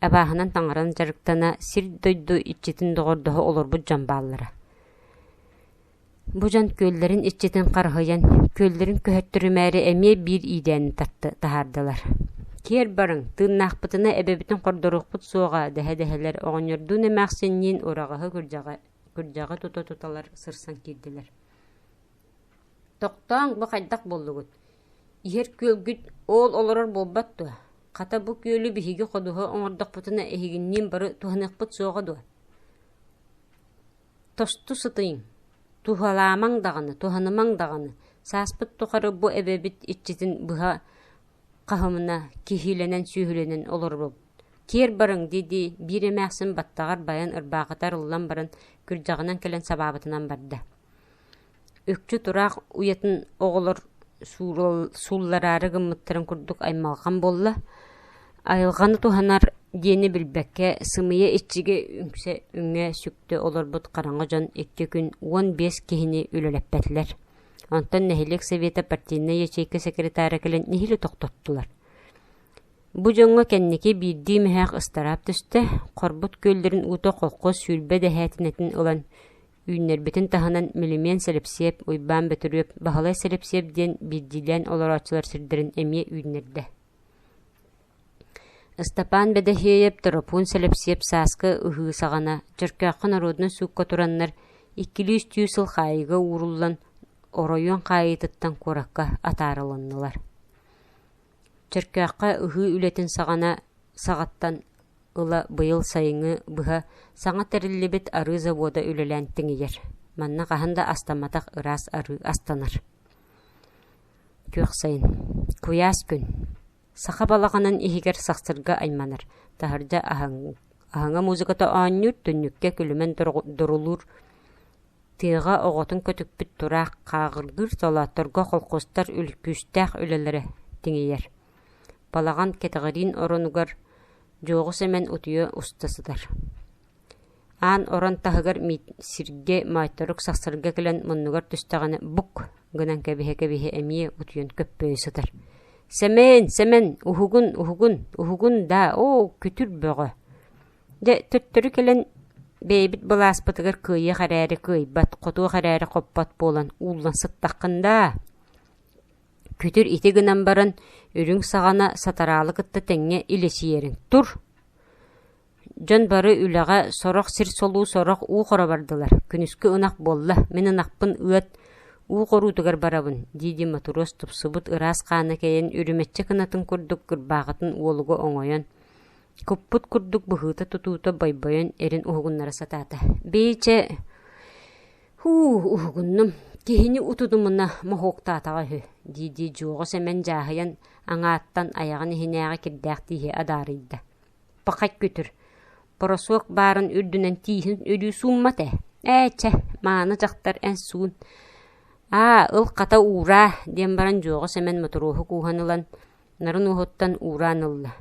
абааһынан таҥаран дьарыктана, сир-дойду иччитин доҕордоһо олорбут дьон бааллара. Бу дьон күөллэрин иччитин харыһыйан, күөллэрин көһөттөрүмээри эмиэ биир иирээни таһаардылар. «Киэр барыҥ, тыыннаахпытына эбэбитин хордоруохпут суоҕа» дэһэ-дэһэлэр оҕонньордуун эмээхсинниин ураҕаһы күрдьэҕи тута-туталар сырсан киирдилэр. «Тохтооҥ, бу хайдах буоллугут? Иһэр күөлгүт оол олорор буолбат дуо? Хата бу күөлү биһиги ходуһа оҥордохпутуна эһигинниин бары туһаныахпыт суоҕа дуо?» Тосту сытыйыҥ, туһалаамаҥ даҕаны, туһанымаҥ даҕаны, сааспыт тухары бу эбэбит иччитин быһа хаһымына киһилэнэн-сүөһүлэнэн олоробут. Киэр барыҥ дии-дии биир эмээхсин баттаҕар байан ырбаахыта арыллан баран күрдьэҕинэн кэлэн сабаабытынан барда. Үкчү тураах уйатын оҕолор сууллараары гыммыттарын курдук аймалҕан буолла, айылҕаны туһанар диэни билбэккэ сымыйа иччигэ үҥсэ үҥэ-сүктэ олорбут хараҥа дьон 2 күн 15 киһини үлэлэппэтилэр. Онтон нэһилиэк совета партийнай ячейка секретара кэлэн нэһиилэ тохтоттулар. Бу дьоҥҥо кэнники биирдии мөһөөх ыстараап түстэ, хорбут күөллэрин уута колхоз 20 дэһээтинэтин ылан Үүннэрбитин таһынан Милимиэн Сэлэпсиэп, Уйбаан Бөтүрүөп, Баһылай Сэлэпсиэп диэн биирдиилээн олорооччулар сирдэрин эмиэ үүннэрдэ. Ыстапаан Бэдэһиэйэп, Торопуун Сэлэпсиэп сааскы ыһыы саҕана Чөркөөххө норуодунай суукка тураннар иккилии-үстүү сыл хаайыыга ууруллан оройуон хаайыытыттан куоракка атаарылыннылар. Чөркөөххө ыһыы үлэтин саҕана саҕаттан ыла быйыл сайыҥҥы быһа саҥа тэриллибит арыы завода үлэлээн тиҥийэр. Манна хаһан да астамматах ыраас арыы астанар. Күөх сайын. Куйаас күн. Саха балаҕанын иһигэр сахсырга айманар. Таһырдьа аһаҥа музыката оонньуур, түннүккэ күлүмэн дорулуур Тыаҕа оҕотун көтүппүт тураах хааҕыргыыр солоотторго колхозтар күүстээх үлэлэрэ тиҥийэр. Балаҕан кэтэҕириин оронугар Дьуоҕу Сэмэн утуйа уста сытар. Аан орон таһыгар сиргэ моойторук сахсырга кэлэн муннугар түстэҕинэ бук гынан кэбиһэ-кэбиһэ эмиэ утуйан көппөйө сытар. «Сэмэн, Сэмэн, уһугун, уһугун, уһугун даа, оо, күтүр бөҕө!» Дьэ, төттөрү кэлэн бэйэбит былааспытыгар кыайыах эрээри кыайбат, хотуох эрээри хоппот буолан ууллан сыттаххын даа. Күтүр ити гынан баран, үрүҥ саҕана сатараалы кытта тэҥҥэ илэчийэриҥ тур. Дьон бары үлэҕэ сорох сир солуу, сорох уу хоро бардылар. Күнүскү ынах буолла, мин ынахпын ыат, уу хоруутугар барабын, дии-дии Мотуруос тупсубут ыраас хаана кэйэн үрүмэччи кынатын курдук кырбааҕытын уолуга оҥойон, Куппут курдук быһыыта-тутуута бойбойон эрин уһугуннара сатаата. Бэйичэ «Һуу, уһугуннум, киһини утутумуна моһуоктаатаҕа үһү» дии-дии Дьуоҕа Сэмэн дьааһыйан аҥааттан айаҕын иһинээҕи кирдээх тииһи адаарыйда. «Пахай күтүр, боросуок баарын үрдүнэн тииһин өрүү сууммат ээ. Ээ чэ, мааны дьахтар эн суун. Аа, ыл хата уураа» диэн баран Дьуоҕа Сэмэн Мотуруоһу кууһан ылан Нарын уоһуттан уураан ылла: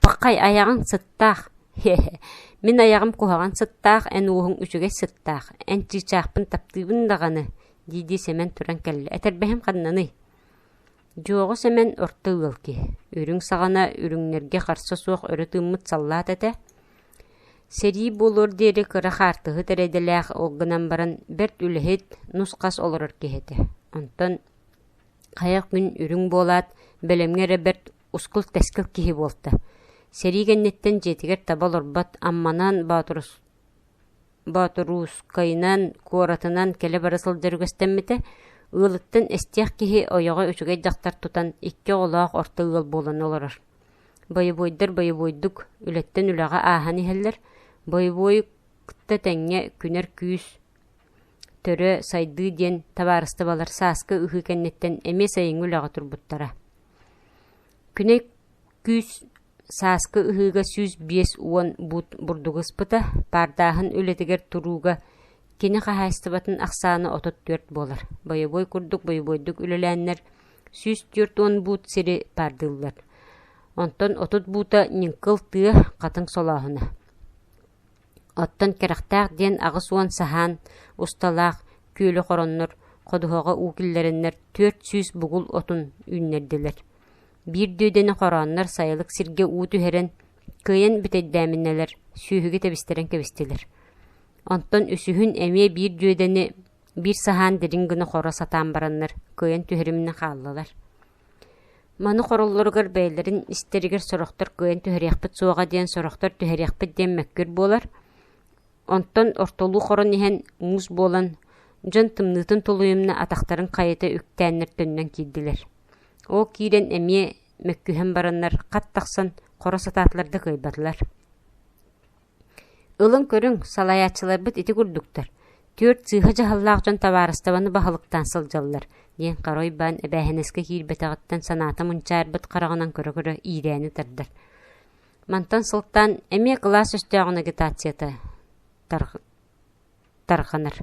«Пахай, айаҕыҥ сыттаах, һиэһэ, мин айаҕым куһаҕан сыттаах, эн уоһуҥ үчүгэй сыттаах, эн чыычаахпын таптыыбын даҕаны» дии-дии Сэмэн туран кэллэ: «Этэрбэһим ханнаный?» Дьуоҕу Сэмэн орто ыал киһи, үрүҥ саҕана үрүҥнэргэ харса суох өрө тыыммыт саллаат этэ. Сэрии буолуор диэри кыра хаартыһыт эрэ идэлээх ол гынан баран бэрт үлэһит, нус-хас олорор киһи этэ. Онтон Хайа күн үрүҥ буолаат, бэлэмҥэ эрэ бэрт ускул-тэскил киһи буолта. Сэрии кэнниттэн дьиэтигэр таба олорбот, Амманан, Боотуруускайынан, куоратынан кэлэ-бара сылдьар үгэстэммитэ. Ыалыттан эстиэх киһи ойоҕо үчүгэй дьахтар тутан, икки оҕолоох орто ыал буолан олорор. Бойобуойдар бойобуойдук, үлэттэн үлэҕэ ааһан иһэллэр. Бойобуойу кытта тэҥҥэ күнэр күүс Төрө, сайдыы диэн табаарыстыбалар сааскы ыһыы кэнниттэн эмиэ сайыҥҥы үлэҕэ турбуттара. Күнэй күүс Сааскы ыһыыга 150 буут бурдугу ыспыта, паардааһын үлэтигэр турууга кини хаһаайыстыбатын ахсаана 34 буолар. Бойобуой курдук бойобуойдук үлэлээннэр 140 буут сири паардыыллар. Онтон 30 буута ньыҥкыл тыа, хатыҥ солооһуна. Оттон Кэрэхтээх диэн 80 саһаан усталаах күөлү хороннор, ходуһаҕа уу киллэрэннэр 400 бугул отун үүннэрдилэр. Биир дүөдэни хорооннор сайылык сиргэ уу түһэрэн, кыайан бүтэйдээминэлэр, сүөһүгэ тэбистэрэн кэбистилэр. Онтон үсүһүн эмиэ биир дүөдэни биир саһаан дириҥ гына хоро сатаан бараннар, кыайан түһэриминэ хааллылар. Маны хороллоругар бэйэлэрин истэригэр сорохтор кыайан түһэриэхпит суоҕа диэн, сорохтор түһэриэхпит диэн мөккүөр буолар. Онтон ортолуу хорон иһэн муус буолан, дьон тымныытын тулуйумна атахтарын хайыта үктээннэр төннөн киирдилэр. Ол киирэн эмиэ мөккүһэн бараннар хат тахсан хоро сатаатылар да кыайбатылар. Ылыҥ көрүҥ, салайааччыларбыт ити курдуктар. Түөрт сыыһа дьаһаллаах дьон табаарыстыбаны баһылыктаан сылдьаллар, диэн Хара Уйбаан эбээһинэскэ киирбэтэҕиттэн санаата мунчаарбыт хараҕынан көрө-көрө иирээни тардар. Мантан сылтаан эмиэ кылаас өстөөҕүн агитацията тарҕанар.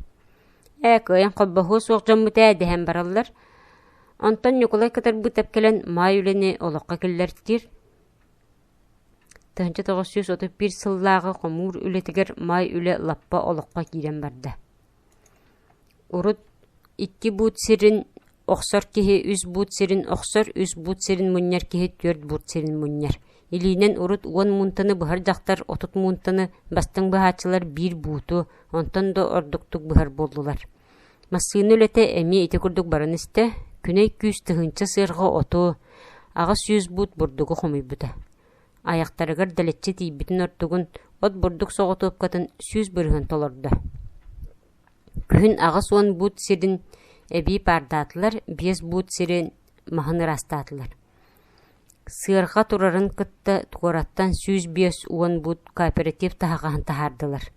Ээ, кыайан холбоһуо суох дьоммут ээ дэһэн бараллар. Онтон Ньукулай Кытарбыытап кэлэн маай үлэни олоххо киллэртиир. 1931 сыллааҕы хомуур үлэтигэр маай үлэ лаппа олоххо киирэн барда. Урут икки буут сирин охсор киһи үс буут сирин охсор, үс буут сирин мунньар киһи түөрт буут сирин мунньар. Илиинэн урут уон муунтаны быһар дьахтар 30 муунтаны, бастыҥ быһааччылар биир бууту, онтон да ордуктук быһар буоллулар. Массыына үлэтэ эмиэ ити курдук баран истэ, күнэй күүс тыһыынча сыарҕа оту, 800 буут бурдугу хомуйбута. Айахтарыгар дэлэччи тиийбитин ордугун от бурдук соҕотуопкатын 100% толордо. Күһүн 80 буут сирин эбии паардаатылар, 5 буут сирин маһын ыраастаатылар. Сыарҕа турарын кытта куораттан 150 буут кооператив таһаҕаһын таһаардылар.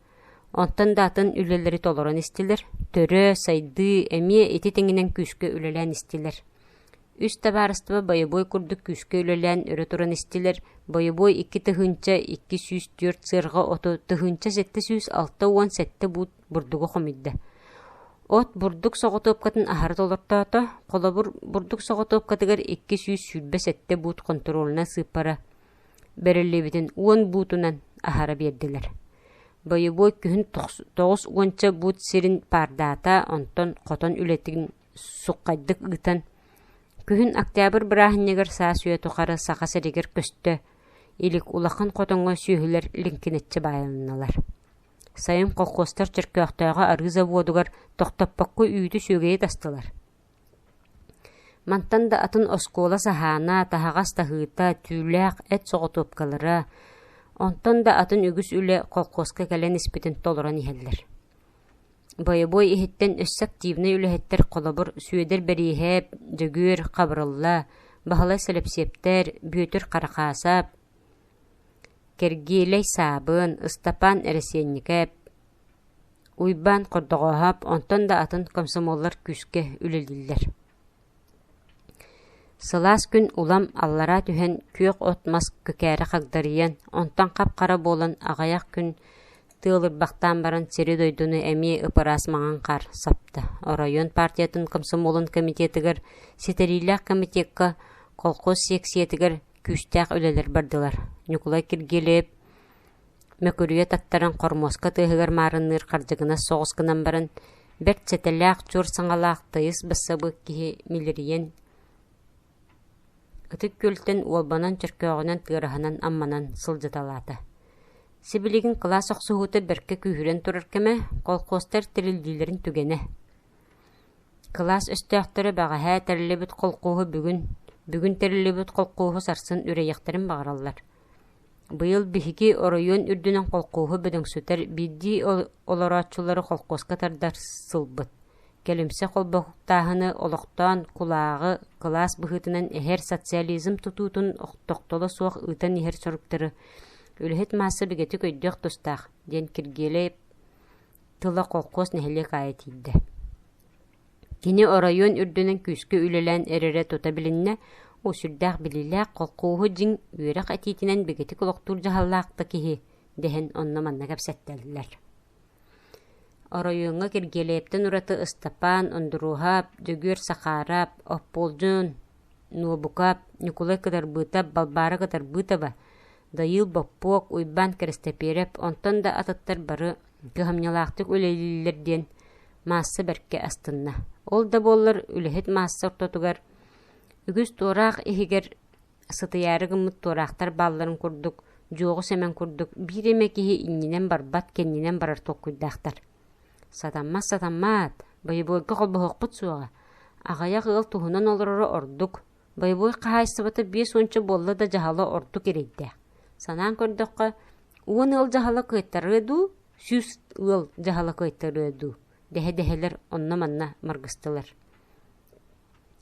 Онтон да атын үлэлэри толорон истилэр, төрөө, сайдыы эмиэ ити тэҥинэн күүскэ үлэлээн истилэр. Үс табаарыстыба бойобуой курдук күүскэ үлэлээн өрө туран истилэр, бойобуой 2204 сыарҕа оту 1767 буут бурдугу хомуйда. От бурдук соҕотуопкатын аһары толортоото, холобур, бурдук соҕотуопкатыгар 227 буут хонтуруолунай сыыппара бэриллибитин уон буутунан аһара биэрдилэр. Бойобуой күһүн тоҕус уонча буут сирин паардаата, онтон хотон үлэтин суххайдык ыытан, күһүн октябрь бырааһынньыгар саас үйэ тухары Саха сиригэр көстө илик улахан хотоҥҥо сүөһүлэр лиҥкинэччи баайылыннылар. Сайын колхуостар Чөркөөхтөөҕү арыы заводугар тохтоппокко үүтү-сүөгэйи тастылар. Мантан да атын оскуола саһаана, таһаҕас таһыыта, түүлээх эт соҕотуопкалара, онтон да атын үгүс үлэ колхуоска кэлэн испитин толорон иһэллэр. Бойобуой иһиттэн өссө активнай үлэһиттэр холобур Сүөдэр Бэриэһэп, Дьөгүөр Хабырылла, Баһылай Сэлэпсиэптэр, Бүөтүр Харахаасап, Кэргиэлэй Саабын, Ыстапаан Эрэсиэнньикэп, Уйбаан Хордоҕооһоп онтон да атын комсомоллар күүскэ үлэлииллэр. Сылаас күн улам аллараа түһэн күөх от-мас көкээрэ хагдарыйан, онтон хап-хара буолан аҕыйах күн тыалырбахтаан баран сири-дойдуну эмиэ ып-ыраас маҥан хаар сапта. Оройуон партиятын комсомолун комитетыгар, ситэриилээх комитекка, колхоз сиэксийэтигэр күүстээх үлэлэр бардылар. Ньукулай Киргиэлэйэп мөкүрүйэ таттаран хормуоска тыаһыгар маарынныыр хардьыгынас соҕус гынан баран, бэрт сэтэлээх чуор саҥалаах тыйыс бассабыык киһи милирийэн Ытык Күөлтэн Уолбанан Чөркөөҕүнэн Тыараһанан Амманан сылдьыталаата. Сибилигин кылаас охсуһуута бэркэ күүһүрэн турар кэмэ, колхуостар тэриллиилэрин түгэнэ. Кылаас өстөөхтөрө бэҕэһээ тэриллибит холкуоһу бүгүн, бүгүн тэриллибит холкуоһу сарсын үрэйиэхтэрин баҕараллар. Быйыл биһиги оройуон үрдүнэн холкуоһу бөдөҥсүтэр биирдии олорооччулары холкуоска тардар сылбыт. Кэлимсэ холбоһуктааһыны олохтоон кулааҕы кылаас быһыытынан эһэр социализм тутуутун тохтоло суох ыытан иһэр соруктары үлэһит маасса бигэтик өйдүөх тустаах, диэн Киргиэлэй тыла холкуос нэһилиэк аайы тиийдэ. Кини оройуон үрдүнэн күүскэ үлэлээн эрэрэ тута билиннэ, Оо, сүрдээх билиилээх, холкуоһу дьиҥ үөрэх этиитинэн бигэтик олохтуур дьаһаллаах да киһи, дэһэн онно-манна кэпсэттэллэр. Оройуоҥҥа Киргиэлэйэптэн ураты Ыстапаан Ондуруоһап, Дьөгүөр Сахаарап, Оппуолдьун Нуобукап, Ньукулай Кытарбыытап, Балбаара Кытарбыытаба, Дайыыл Боппуок, Уйбаан Кэрэстэпиэрэп, онтон да атыттар бары кыһамньылаахтык үлэлииллэр диэн маасса бэркэ астынна. Ол да буоллар үлэһит маасса ортотугар үгүс туораах иһигэр сытыйаары гыммыт туораахтар баалларын курдук, Дьуоҕу Сэмэн курдук биир эмэ киһи иннинэн барбат, кэннинэн барар толкуйдаахтар. Сатаммат сатаммат, бойобуойга холбоһуохпут суоҕа, аҕыйах ыал туһунан олороро ордук, бойобуой хаһаайыстыбата 50 буолла да дьаһала ордук эрэйдээх. Санаан көрдөххө, 10 ыал дьаһала кыайтарыа дуу, 100 ыал дьаһала кыайтарыа дуу, дэһэ-дэһэлэр онно-манна маргыстылар.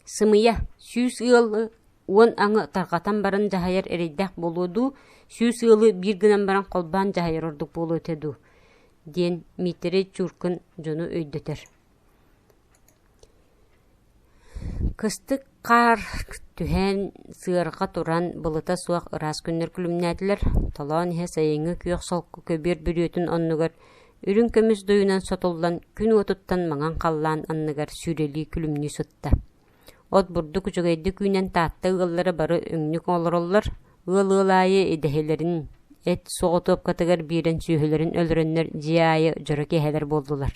Сымыйа, 100 ыалы 10 аҥы тарҕатан баран дьаһайар эрэйдээх буолуо дуу, 100 ыалы биир гынан баран холбоон дьаһайар ордук буолуо этэ дуу, диэн Миитэрэй Чууркун дьону өйдөтөр. Кыстык хаар түһэн, сыарҕа туран, былыта суох ыраас күннэр күлүмнээтилэр, толоон иһэ сайыҥҥы күөх солко көбүөр бүрүөтүн оннугар үрүҥ көмүс дуйунан сотуллан, күн уотуттан маҥан халлаан анныгар сүүрэлии күлүмнүү сытта. От бурдук үчүгэйдик үүнэн Таатта ыаллара бары өҥнүк олороллор, ыал-ыал аайы идэһэлэрин эт соҕотуопкатыгар биэрэн сүөһүлэрин өлөрөннөр дьиэ аайы дьоро киэһэлэр буоллулар.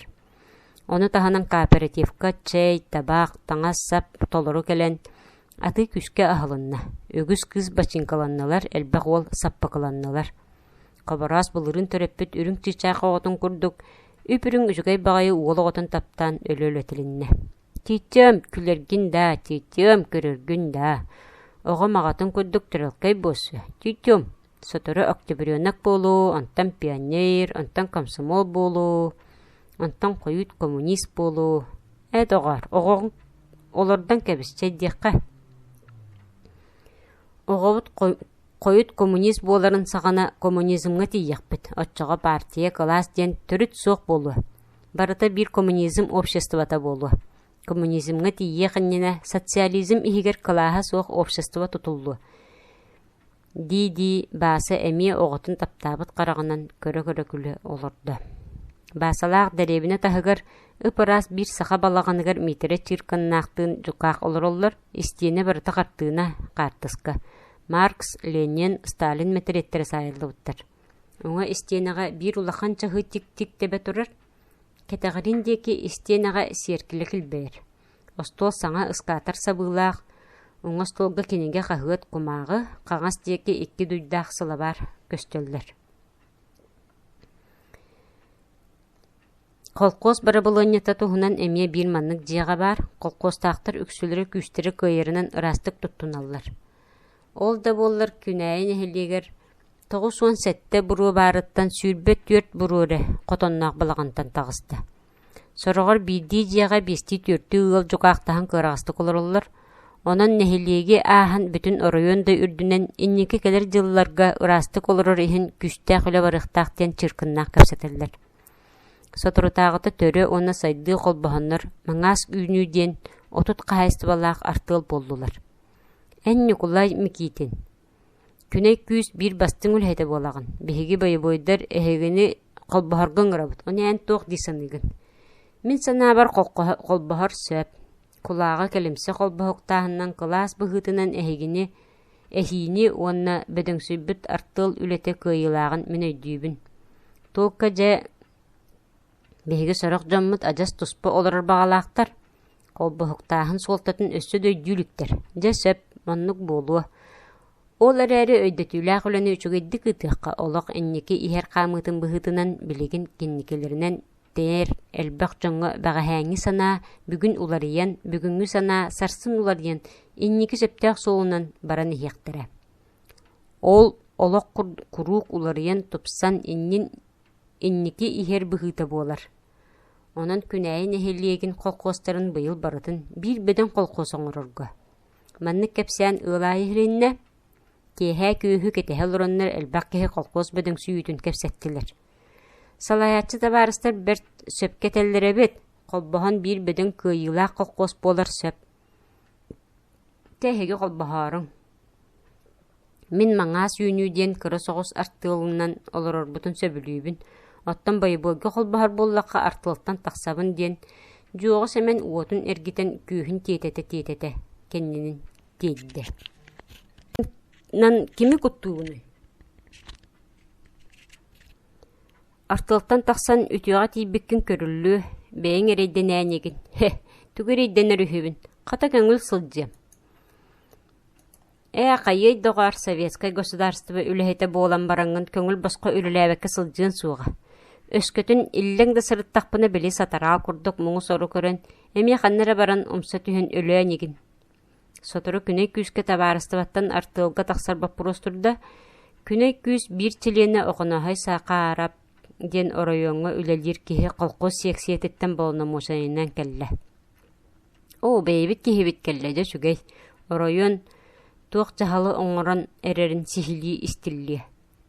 Ону таһынан кооперативка чэй, табаах, таҥас-сап толору кэлэн, атыы күүскэ аһылынна. Үгүс кыыс бачыыҥкаланнылар, элбэх уол саппыкыланнылар. Хобороос былырыын төрөппүт үрүҥ чыычаах оҕотун курдук үп-үрүҥ үчүгэй баҕайы уол оҕотун таптаан өлө-өлө тилиннэ. Тиитиэм, күлэргин даа, тиитиэм, көрөргүн даа. Оҕом аҕатын курдук төрөлкөй буолсу. Тиитиэм, сотору октябренок буолуо, онтон пионер, онтон комсомол буолуо, онтон хойут коммунист буолуо. Ээ, доҕоор, оҕоҕун олордон кэбис, чэйдиэххэ. Оҕобут хойут коммунист буоларын саҕана коммунизмҥа тиийиэхпит, оччоҕо партия, кылаас диэн төрүт суох буолуо. Барыта биир коммунизм обществота буолуо. Коммунизмҥа тиийиэх иннинэ социализм иһигэр кылааһа суох общество тутуллуо дии-дии Бааса эмиэ оҕотун таптаабыт хараҕынан көрө-көрө күлэ олордо. Баасалаах дэриэбинэ таһыгар ып-ыраас биир саха балаҕаныгар Миитэрэ Чирканнаахтыын дьукаах олороллор, истиэнэ барыта хартыына, хаартыска. Маркс, Ленин, Сталин мэтириэттэрэ саайыллыбыттар. Уҥа истиэнэҕэ биир улахан чаһыы тик-тик тэбэ турар, кэтэҕирин диэки истиэнэҕэ сиэркилэ килбэйэр. Остуол саҥа ыскаатар сабыылаах, уҥа остуолга кинигэ, хаһыат, кумааҕы, хаҥас диэки икки дуйдаах сылабаар көстөллөр. Холкуос бырабылыанньата туһунан эмиэ биир маннык дьиэҕэ баар, холкуостаахтар үксүлэрэ күүстэрэ кыайарынан ыраастык туттуналлар. Ол да буоллар Күнээйи нэһилиэгэр 97 буруо баарыттан 24 буруо эрэ хотонноох балаҕантан таҕыста. Сороҕор биирдии дьиэҕэ биэстии-түөртүү ыал дьукаахтаһан кыараҕастык олороллор, онон нэһилиэги ааһан бүтүн оройуон да үрдүнэн инники кэлэр дьылларга ыраастык олорор иһин күүстээх үлэ барыахтаах диэн чыркыннаах кэпсэтэллэр. Соторутааҕыта Төрө уонна Сайдыы холбоһоннор Маҥаас үүнүү диэн 30 хаһаайыстыбалаах артыал буоллулар. Эн Ньукулай Микиитин, Күнэй күүс биир бастыҥ үлэһитэ буолаҕын. Биһиги бойобуойдар эһигини холбоһорго ыҥырабыт. Ону эн туох дии саныыгын? Мин санаабар холбоһор сөп. Кулааҕы кэлимсэ холбоһуктааһынынан кылаас быһыытынан эһигини эһиини уонна бөдөҥсүйбүт артыал үлэтэ кыайыылааҕын мин өйдүүбүн. Туокка дьэ биһиги сорох дьоммут адьас туспа олорор баҕалаахтар. Холбоһуктааһын суолтатын өссө да өйдүү иликтэр. Дьэ сөп, оннук буолуо. Ол эрээри өйдөтүүлээх үлэни үчүгэйдик ыытыахха, олох инники иһэр хаамыытын быһыытынан билигин кинникилэринэн тэйэр элбэх дьоҥҥо бэҕэһээҥҥи санаа бүгүн уларыйан, бүгүҥҥү санаа сарсын уларыйан, инники сөптөөх суолунан баран иһиэхтэрэ. Ол олох куруук уларыйан, тупсан иннин инники иһэр быһыыта буолар. Онон Күнээйи нэһилиэгин колхуостарын быйыл барытын биир бөдөҥ колхуос оҥорорго. Маннык кэпсээн ыал аайы иһилиннэ. Киэһээ күөһү кэтэһэ олороннор элбэх киһи колхуос бөдөҥсүйүүтүн кэпсэттилэр. Салайааччы табаарыстар бэрт сөпкө этэллэр эбит, холбоһон биир бөдөҥ кыайыылаах колхуос буолар сөп. Чэ эһиги холбоһооруҥ. Мин Маҥаас үүнүү диэн кыра соҕус артыалынан олорорбутун сөбүлүүбүн, оттон бойобуойга холбоһор буоллахха артыалтан тахсабын диэн Дьуоҕа Сэмэн уотун эргитэн күөһүн тиэтэтэ-тиэтэтэ кэннинин тиэйдэ. Нан кими куттуубунуй? Артыалтан тахсан үтүөҕэ тиийбиккин көрүллүө, бэйэҥ эрэйдэнээнигин, һэ, тугу эрэйдэнэр үһүбүн, хата көҥүл сылдьыам. Ээ, хайыай доҕоор, советскай государство үлэһитэ буолан бараҥҥын көҥүл босхо үлэлээбэккэ сылдьыан суоҕа. Өскөтүн иллэҥ да сырыттахпына били сатараал курдук муҥу-сору көрөн, эмиэ ханна эрэ баран умса түһэн өлөө инигин. Сотору Күнэй күүскэ табаарыстыбаттан артыалга тахсар боппуруос турда. Күнэй күүс биир чилиэнэ Охонооһой Саахаарап диэн оройуоҥҥа үлэлиир киһи колхоз сиэксийэтиттэн боломуочунайынан кэллэ. Оо, бэйэбит киһибит кэллэ дьэ үчүгэй, оройуон туох дьаһалы оҥорон эрэрин сиһилии истиллиэ.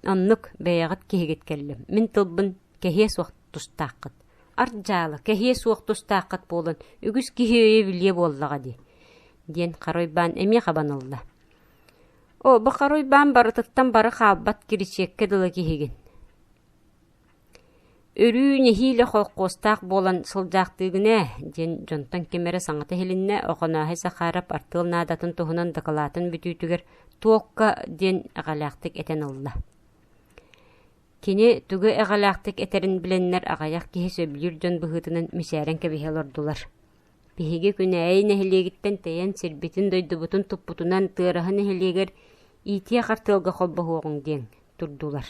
Оннук, бэйэҕит киһигит кэллим, мин тылбын кэһиэ суох тустааххыт. Арт дьаала, кэһиэ суох тустааххыт буолан, үгүс киһи өйө билиэ буоллаҕа дии, диэн Хара Уйбаан эмиэ хабан ылла. Оо, бу Хара Уйбаан барытыттан бары хаалбат киричиэккэ дылы киһигин. Өрүү нэһиилэ холкуостаах буолан сылдьаахтыыгын ээ, диэн дьонтон ким эрэ саҥата иһилиннэ, Охонооһой Захаров артыал наадатын туһунан дакылаатын бүтүүтүгэр «Туокка» диэн эҕэлээхтик этэн ылла. Кини тугу эҕэлээхтик этэрин билэннэр аҕыйах киһи сөбүлүүр дьон быһыытынан мичээрэн кэбиһэ олордулар. Биһиги Күнээйи нэһилиэгиттэн тэйэн сирбитин-дойдубутун туппутунан Тыараһа нэһилиэгэр иитиэх артыалга холбоһуоҕуҥ диэн турдулар.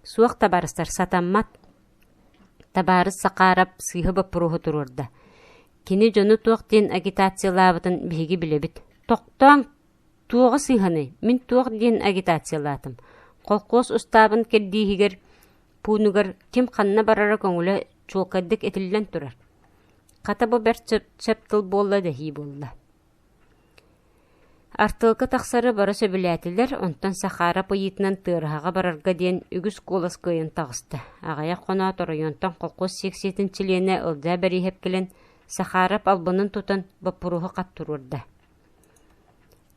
Суох табаарыстар, сатаммат. Табаарыс Сахаарап сыыһа боппуруоһу туруорда. Кини дьону туох диэн агитациялаабытын биһиги билэбит. Тохтооҥ, туоҕа сыыһаный, мин туох диэн агитациялаатым? Холкуос устаабын кэрдииһигэр пуунугар ким ханна барара көҥүлэ чуолкайдык этиллэн турар. Хата бу бэрт сөп тыл буолла дэһии буолла. Артыалга тахсары бары сөбүлээтилэр, онтон Сахаарап ыйыытынан Тыараһаҕа барарга диэн үгүс куолас кыайан таҕыста. Аҕыйах хоноот оройуонтан колхуос сиэксийэтин чилиэнэ Ылдьаа Бэрииһэп кэлэн, Сахаарап албынын тутан, боппуруоһу хат туруорда.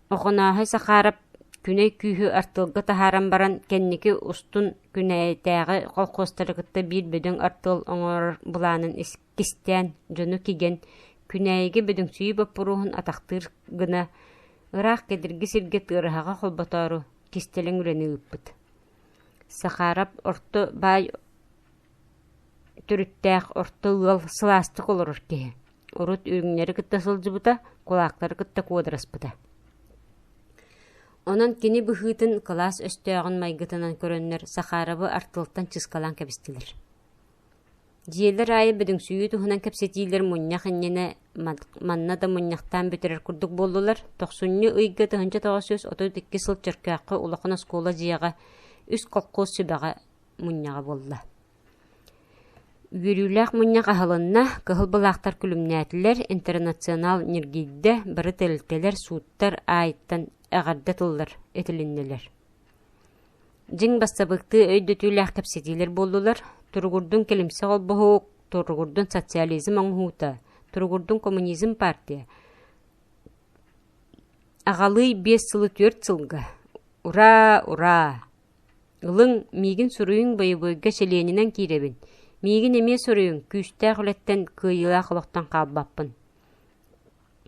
Охонооһой Сахаарап күнэй күүһү артыалга таһааран баран, кэнники устун Күнээйитээҕи колхуостары кытта биир бөдөҥ артыал оҥорор былаанын кистээн, дьону кигэн, Күнээйигэ бөдөҥсүйүү боппуруоһун атахтыыр гына ыраах кэдирги сиргэ тыараһаҕа холботоору кистэлэҥ үлэни ыыппыт. Сахаарап орто баай төрүттээх орто ыал сылаастык олорор киһи. Урут үрүҥнэри кытта сылдьыбыта, кулаактары кытта куодараспыта. Онон кини быһыытын кылаас өстөөҕүн майгытынан көрөннөр Сахаарабы артыалтан чыскалаан кэбистилэр. Дьиэлэр аайы бөдөҥсүйүү туһунан кэпсэтиилэр мунньах иннинэ манна да мунньахтаан бүтэрэр курдук буоллулар. Тохсунньу ыйга 1932 сыл Чөркөөххө улахан оскуола дьиэҕэ үс колхоз сүбэҕэ мунньаҕа буолла. Үөрүүлээх мунньах аһылынна, кыһыл былаахтар күлүмнээтилэр, интернационал ньиргийдэ, бары тэрилтэлэр, сууттар аайыттан эҕэрдэ тыллар этилиннилэр. Дьиҥ бассабыыктыы өйдөтүүлээх кэпсэтиилэр буоллулар: туругурдун кэлимсэ холбоһук, туругурдун социализм оҥоһуута, туругурдун коммунизм партия, аҕалыый биэс сылы түөрт сылга, ураа, ураа! Ылыҥ, миигин суруйуҥ бойобуойга чилиэнинэн киирэбин, миигин эмиэ суруйуҥ, күүстээх үлэттэн кыайыылаах олохтон хаалбаппын.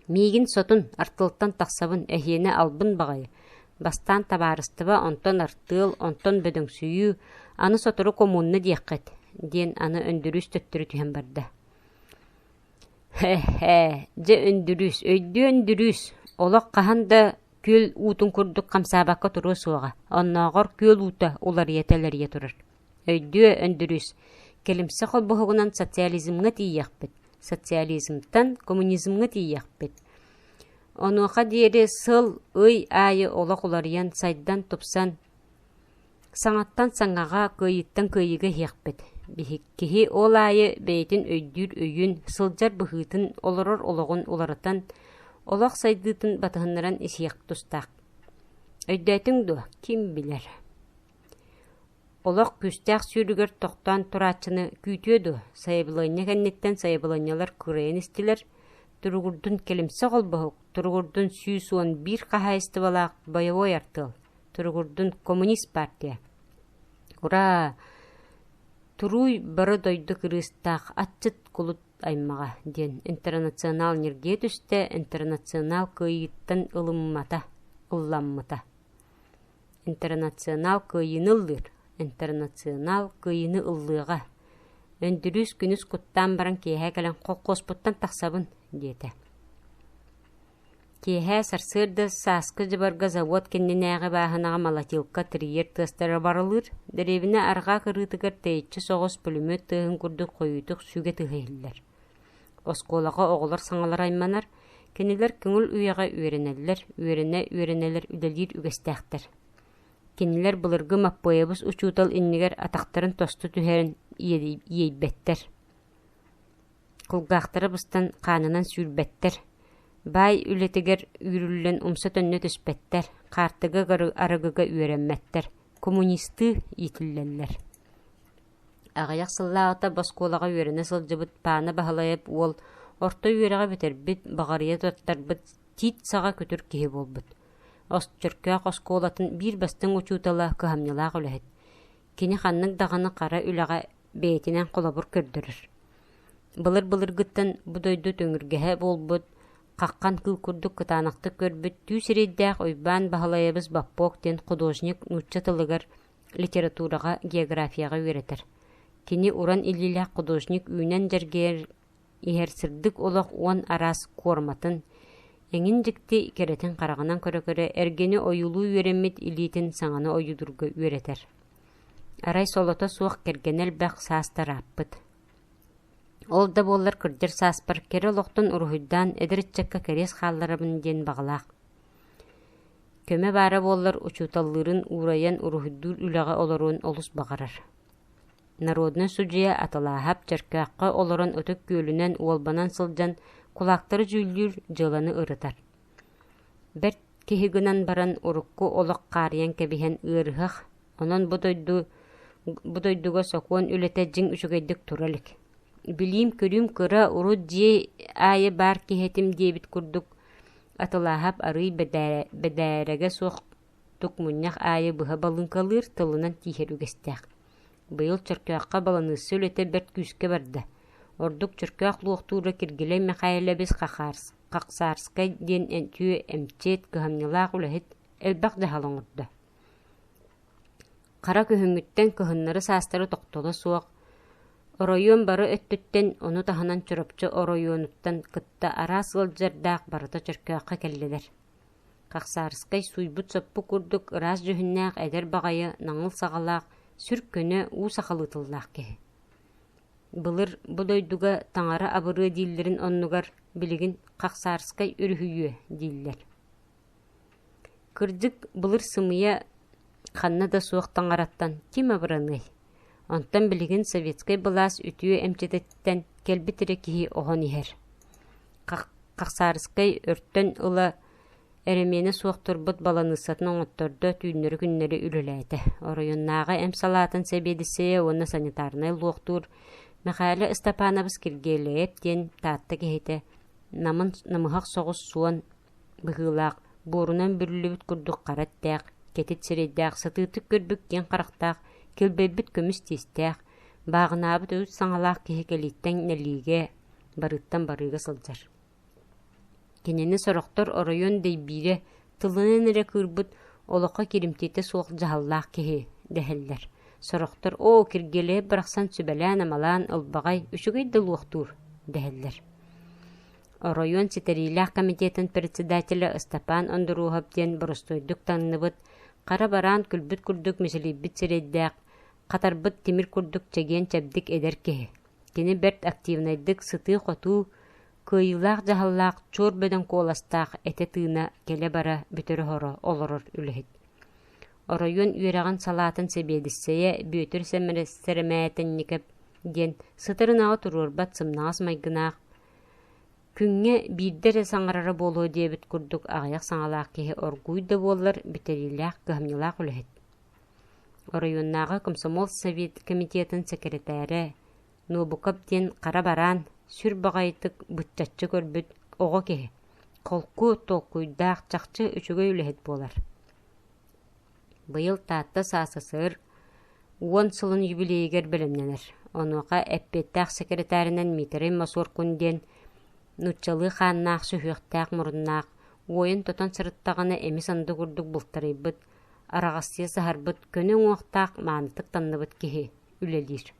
Миигин сотун, артыалтан тахсабын, эһиэнэ албын баҕайы. Бастаан табаарыстыба, онтон артыал, онтон бөдөҥсүйүү, аны сотору коммуна диэххит, диэн аны Өндүрүүс төттөрү түһэн барда. Һэ-һэ, дьэ Өндүрүүс, өйдүө Өндүрүүс, олох хаһан да күөл уутун курдук хамсаабакка туруо суоҕа, оннооҕор күөл уута уларыйа-тэлэрийэ турар. Өйдүө Өндүрүүс, кэлимсэ холбоһугунан социализмҥа тиийиэхпит, социализмтан коммунизмҥа тиийиэхпит. Онуоха диэри сыл, ый аайы олох уларыйан, сайдан, тупсан, саҥаттан саҥаҕа, кыайыыттан кыайыыга иһиэхпит. Киһи ол аайы бэйэтин өйдүүр өйүн, сылдьар быһыытын, олорор олоҕун уларытан, олох сайдыытын батыһыннаран исиэх тустаах. Өйдөөтүҥ дуо? Ким билэр. Олох күүстээх сүүрүгэр тохтоон турааччыны күүтүө дуо, сайабылыанньа кэнниттэн сайабылыанньалар кырайан истилэр, туругурдун кэлимсэ холбоһук, Туругурдун 111 хаһаайыстыбалаах бойобуой артыал! Туругурдун коммунист партия! Ураа! Туруй бары дойду кырыыстаах аччыт кулут аймаҕа диэн интернационал ньиргийэ түстэ, интернационал кыайыыттан ылыммата, ылламмыта. Интернационал кыайыыны ыллыыр, интернационал кыайыыны ыллыаҕа. Өндүрүүс күнүс куттаан баран киэһэ кэлэн холкуоспуттан тахсабын диэтэ. Киэһэ сарсыарда сааскы дьыбарга завод кэннинээҕи бааһынаҕа молотилка тэрийэр тыастара барылыыр, дэриэбинэ арҕаа кырыытыгар тэйиччи соҕус пулемет тыаһын курдук хойуутук сүгэ тыаһа иһиллэр. Оскуолаҕа оҕолор саҥалара айманар, кинилэр көҥүл үйэҕэ үөрэнэллэр, үөрэнэ-үөрэнэлэр үлэлиир үгэстээхтэр. Кинилэр былыргы Маппыайабыс учуутал иннигэр атахтарын тосту түһэрэн иэйбэттэр. Кулгаахтара быстан хаанынан сүүрбэттэр, баай үлэтигэр үүрүллэн умса-төннө түспэттэр, хаартыга арыгыга үөрэммэттэр, коммунистыы иитиллэллэр. Аҕыйах сыллааҕыта оскуолаҕа үөрэнэ сылдьыбыт Паана Баһылайап уол орто үөрэҕи бүтэрбит, баҕарыйа туттарбыт тиит саҕа күтүр киһи буолбут. Чөркөөх оскуолатын биир бастыҥ учуутала, кыһамньылаах үлэһит. Кини ханнык даҕаны хара үлэҕэ бэйэтинэн холобур көрдөрөр. Былыр-былыргыттан бу дойду төҥүргэһэ буолбут, хаххан кыыл курдук кытаанахтык көрбүт түү сирэйдээх Уйбаан Баһылайабыс Боппуок диэн художник нуучча тылыгар литератураҕа, географияҕа үөрэтэр. Кини уран илиилээх художник үүнэн дьэргэйэр иһэр сырдык олох уон араас куорматын, эҥин дьикти кэрэтин хараҕынан көрө-көрө эргэни ойуулуу үөрэммит илиитин саҥаны ойуулуурга үөрэтэр. Арай солото суох кэргэнэ элбэх саастар ааппыт. Ол да буоллар кырдьар сааспар кэрэ олохтон уруһуйдаан эдэр ыччакка кэриэс хаалларабын диэн баҕалаах. Көмө баара буоллар учууталлыырын уурайан уруһуйдуур үлэҕэ олоруон олус баҕарар. Народнай судьуйа Атылааһап Чөркөөххө олорон Ытык Күөлүнэн уолбанан сылдьан кулаактары дьүүллүүр дьыаланы ырытар. Бэрт киһи гынан баран урукку олох хаарыйан кэбиһэн ыарыһах, онон бу дойду бу дойдуга сокуон үлэтэ дьиҥ үчүгэйдик тура илик. Билиим-көрүүм кыра, урут дьиэ аайы баар киһи этим диэбит курдук Атылааһап арыый бэдээрэгэ суох тук мунньах аайы быһа балыыҥкалыыр тылынан тииһэр үгэстээх. Быйыл Чөркөөххө баланыысса үлэтэ бэрт күүскэ барда. Ордук Чөркөөх луохтуура Киргилэй Мэхээлэбис Хахсаарскай диэн үтүө эмчит, кыһамньылаах үлэһит элбэх дьаһал оҥордо. Хара күһүҥҥүттэн кыһыннары-саастары тохтоло суох, оройуон бары өттүттэн, ону таһынан Чурапчы оройуонуттан кытта араас ыалдьардаах барыта Чөркөөххө кэллилэр. Хахсаарскай сууйбут-соппут курдук ыраас дьүһүннээх эдэр баҕайы наҥыл саҕалаах, сүр көнө, уу сахалыы тыллаах киһи. Былыр бу дойдуга таҥара абырыа дииллэрин оннугар билигин Хахсаарскай өрүһүйүө дииллэр. Кырдьык, былыр сымыйа ханна да суох таҥараттан ким абыраныай? Онтон билигин советскай былаас үтүө эмчититтэн кэлбит эрэ киһи оһон иһэр. Хахсаарыскай өртөн ыла эрэмиэнэ суох турбут баланыыссатын оҥоттордо, түүннэри-күннэри үлэлээтэ. Оройуоннааҕы эмп салаатын сэбиэдиссэйэ уонна санитарнай луохтуур Мэхээлэ Ыстапаанабыс Киргиэлэйэп диэн Таатта киһитэ намын намыһах соҕус суон быһыылаах, буорунан бүрүллүбүт курдук хара эттээх, кэтит сирэйдээх, сытыытык көрбүт киэҥ харахтаах, килбэйбит көмүс тиистээх, бааҕынаабыт үгүс саҥалаах киһи кэлииттэн нэлиигэ, барыыттан барыыга сылдьар. Кинини сорохтор оройуон дэйбиирэ тылынан эрэ кыырбыт, олоххо киримтиэтэ суох дьаһаллаах киһи дэһэллэр. Сорохтор «Оо, Киргиэлэйэп барахсан сүбэлээн-амалаан ылбаҕай, үчүгэй да луохтуур» дэһэллэр. Оройуон ситэриилээх комитетын председателэ Ыстапаан Ондуруоһап диэн боростуойдук таҥныбыт, хара бараан күлбүт курдук мичилийбит сирэйдээх, хатарбыт тимир курдук чэгиэн-чэбдик эдэр киһи. Кини бэрт активнайдык сытыы-хотуу, кыайыылаах дьаһаллаах чуор бөдөҥ куоластаах этэ-тыына кэлэ-бара бүтэрэ-оһоро олорор үлэһит. Оройуон үөрэҕин салаатын сэбиэдиссэйэ Бүөтүр Сэрэмээтинньикэп диэн сытар ынаҕы туруорбат сымнаҕас майгынаах, күҥҥэ биирдэ эрэ саҥарара буолуо диэбит курдук аҕыйах саҥалаах киһи оргууй да буоллар бүтэриилээх, кыһамньылаах үлэһит. Оройуоннааҕы комсомол совет комитетын сэкирэтээрэ Нуобукап диэн хара бараан, сүр баҕайытык быччаччы көрбүт оҕо киһи. Холку, толкуйдаах, чахчы үчүгэй үлэһит буолар. Быйыл Таатта СССР уон сылын юбилейыгар бэлэмнэнэр. Онуоха эппиэттээх сэкирэтээринэн Миитэрэй Мосуоркун диэн нууччалыы хааннаах, сүһүөхтээх муруннаах, уойан-тотон сырыттаҕына эмис анды курдук бултарыйбыт, араҕастыйа саһарбыт, көнө уҥуохтаах маанытык танныбыт киһи үлэлиир.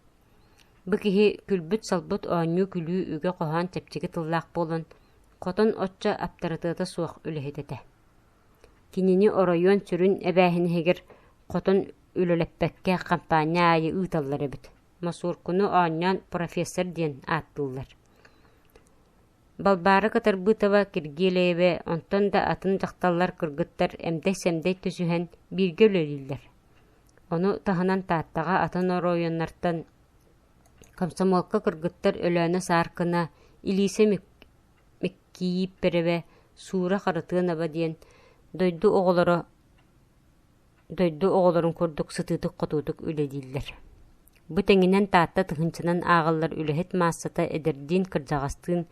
Бу киһи күлбүт-салбыт оонньуу-күлүү үгэ-хоһоон чэпчэки тыллаах буолан, хотон оччо аптарытыата суох үлэһит этэ. Кинини оройуон сүрүн эбээһинэһигэр хотон үлэлэппэккэ хампаанньа аайы ыыталлар эбит. Мосуоркуну оонньоон профессор диэн ааттыыллар. Балбаара Кытарбытова, Киргиэлэйэбэ, онтон да атын дьахталлар, кыргыттар эмдэй-сэмдэй түсүһэн бииргэ үлэлииллэр. Ону таһынан Тааттаҕа атын оройуоннартан комсомолка кыргыттар Өлөөнө Сааркына, Илиисэ Миккииппэрэбэ, Суура Харытыанаба диэн дойду оҕолоро дойду оҕолорун курдук сытыытык-хотуутук үлэлииллэр. Бу тэҥинэн Таатта тыһыынчанан ааҕыллар үлэһит маассата эдэрдиин-кырдьаҕастыын,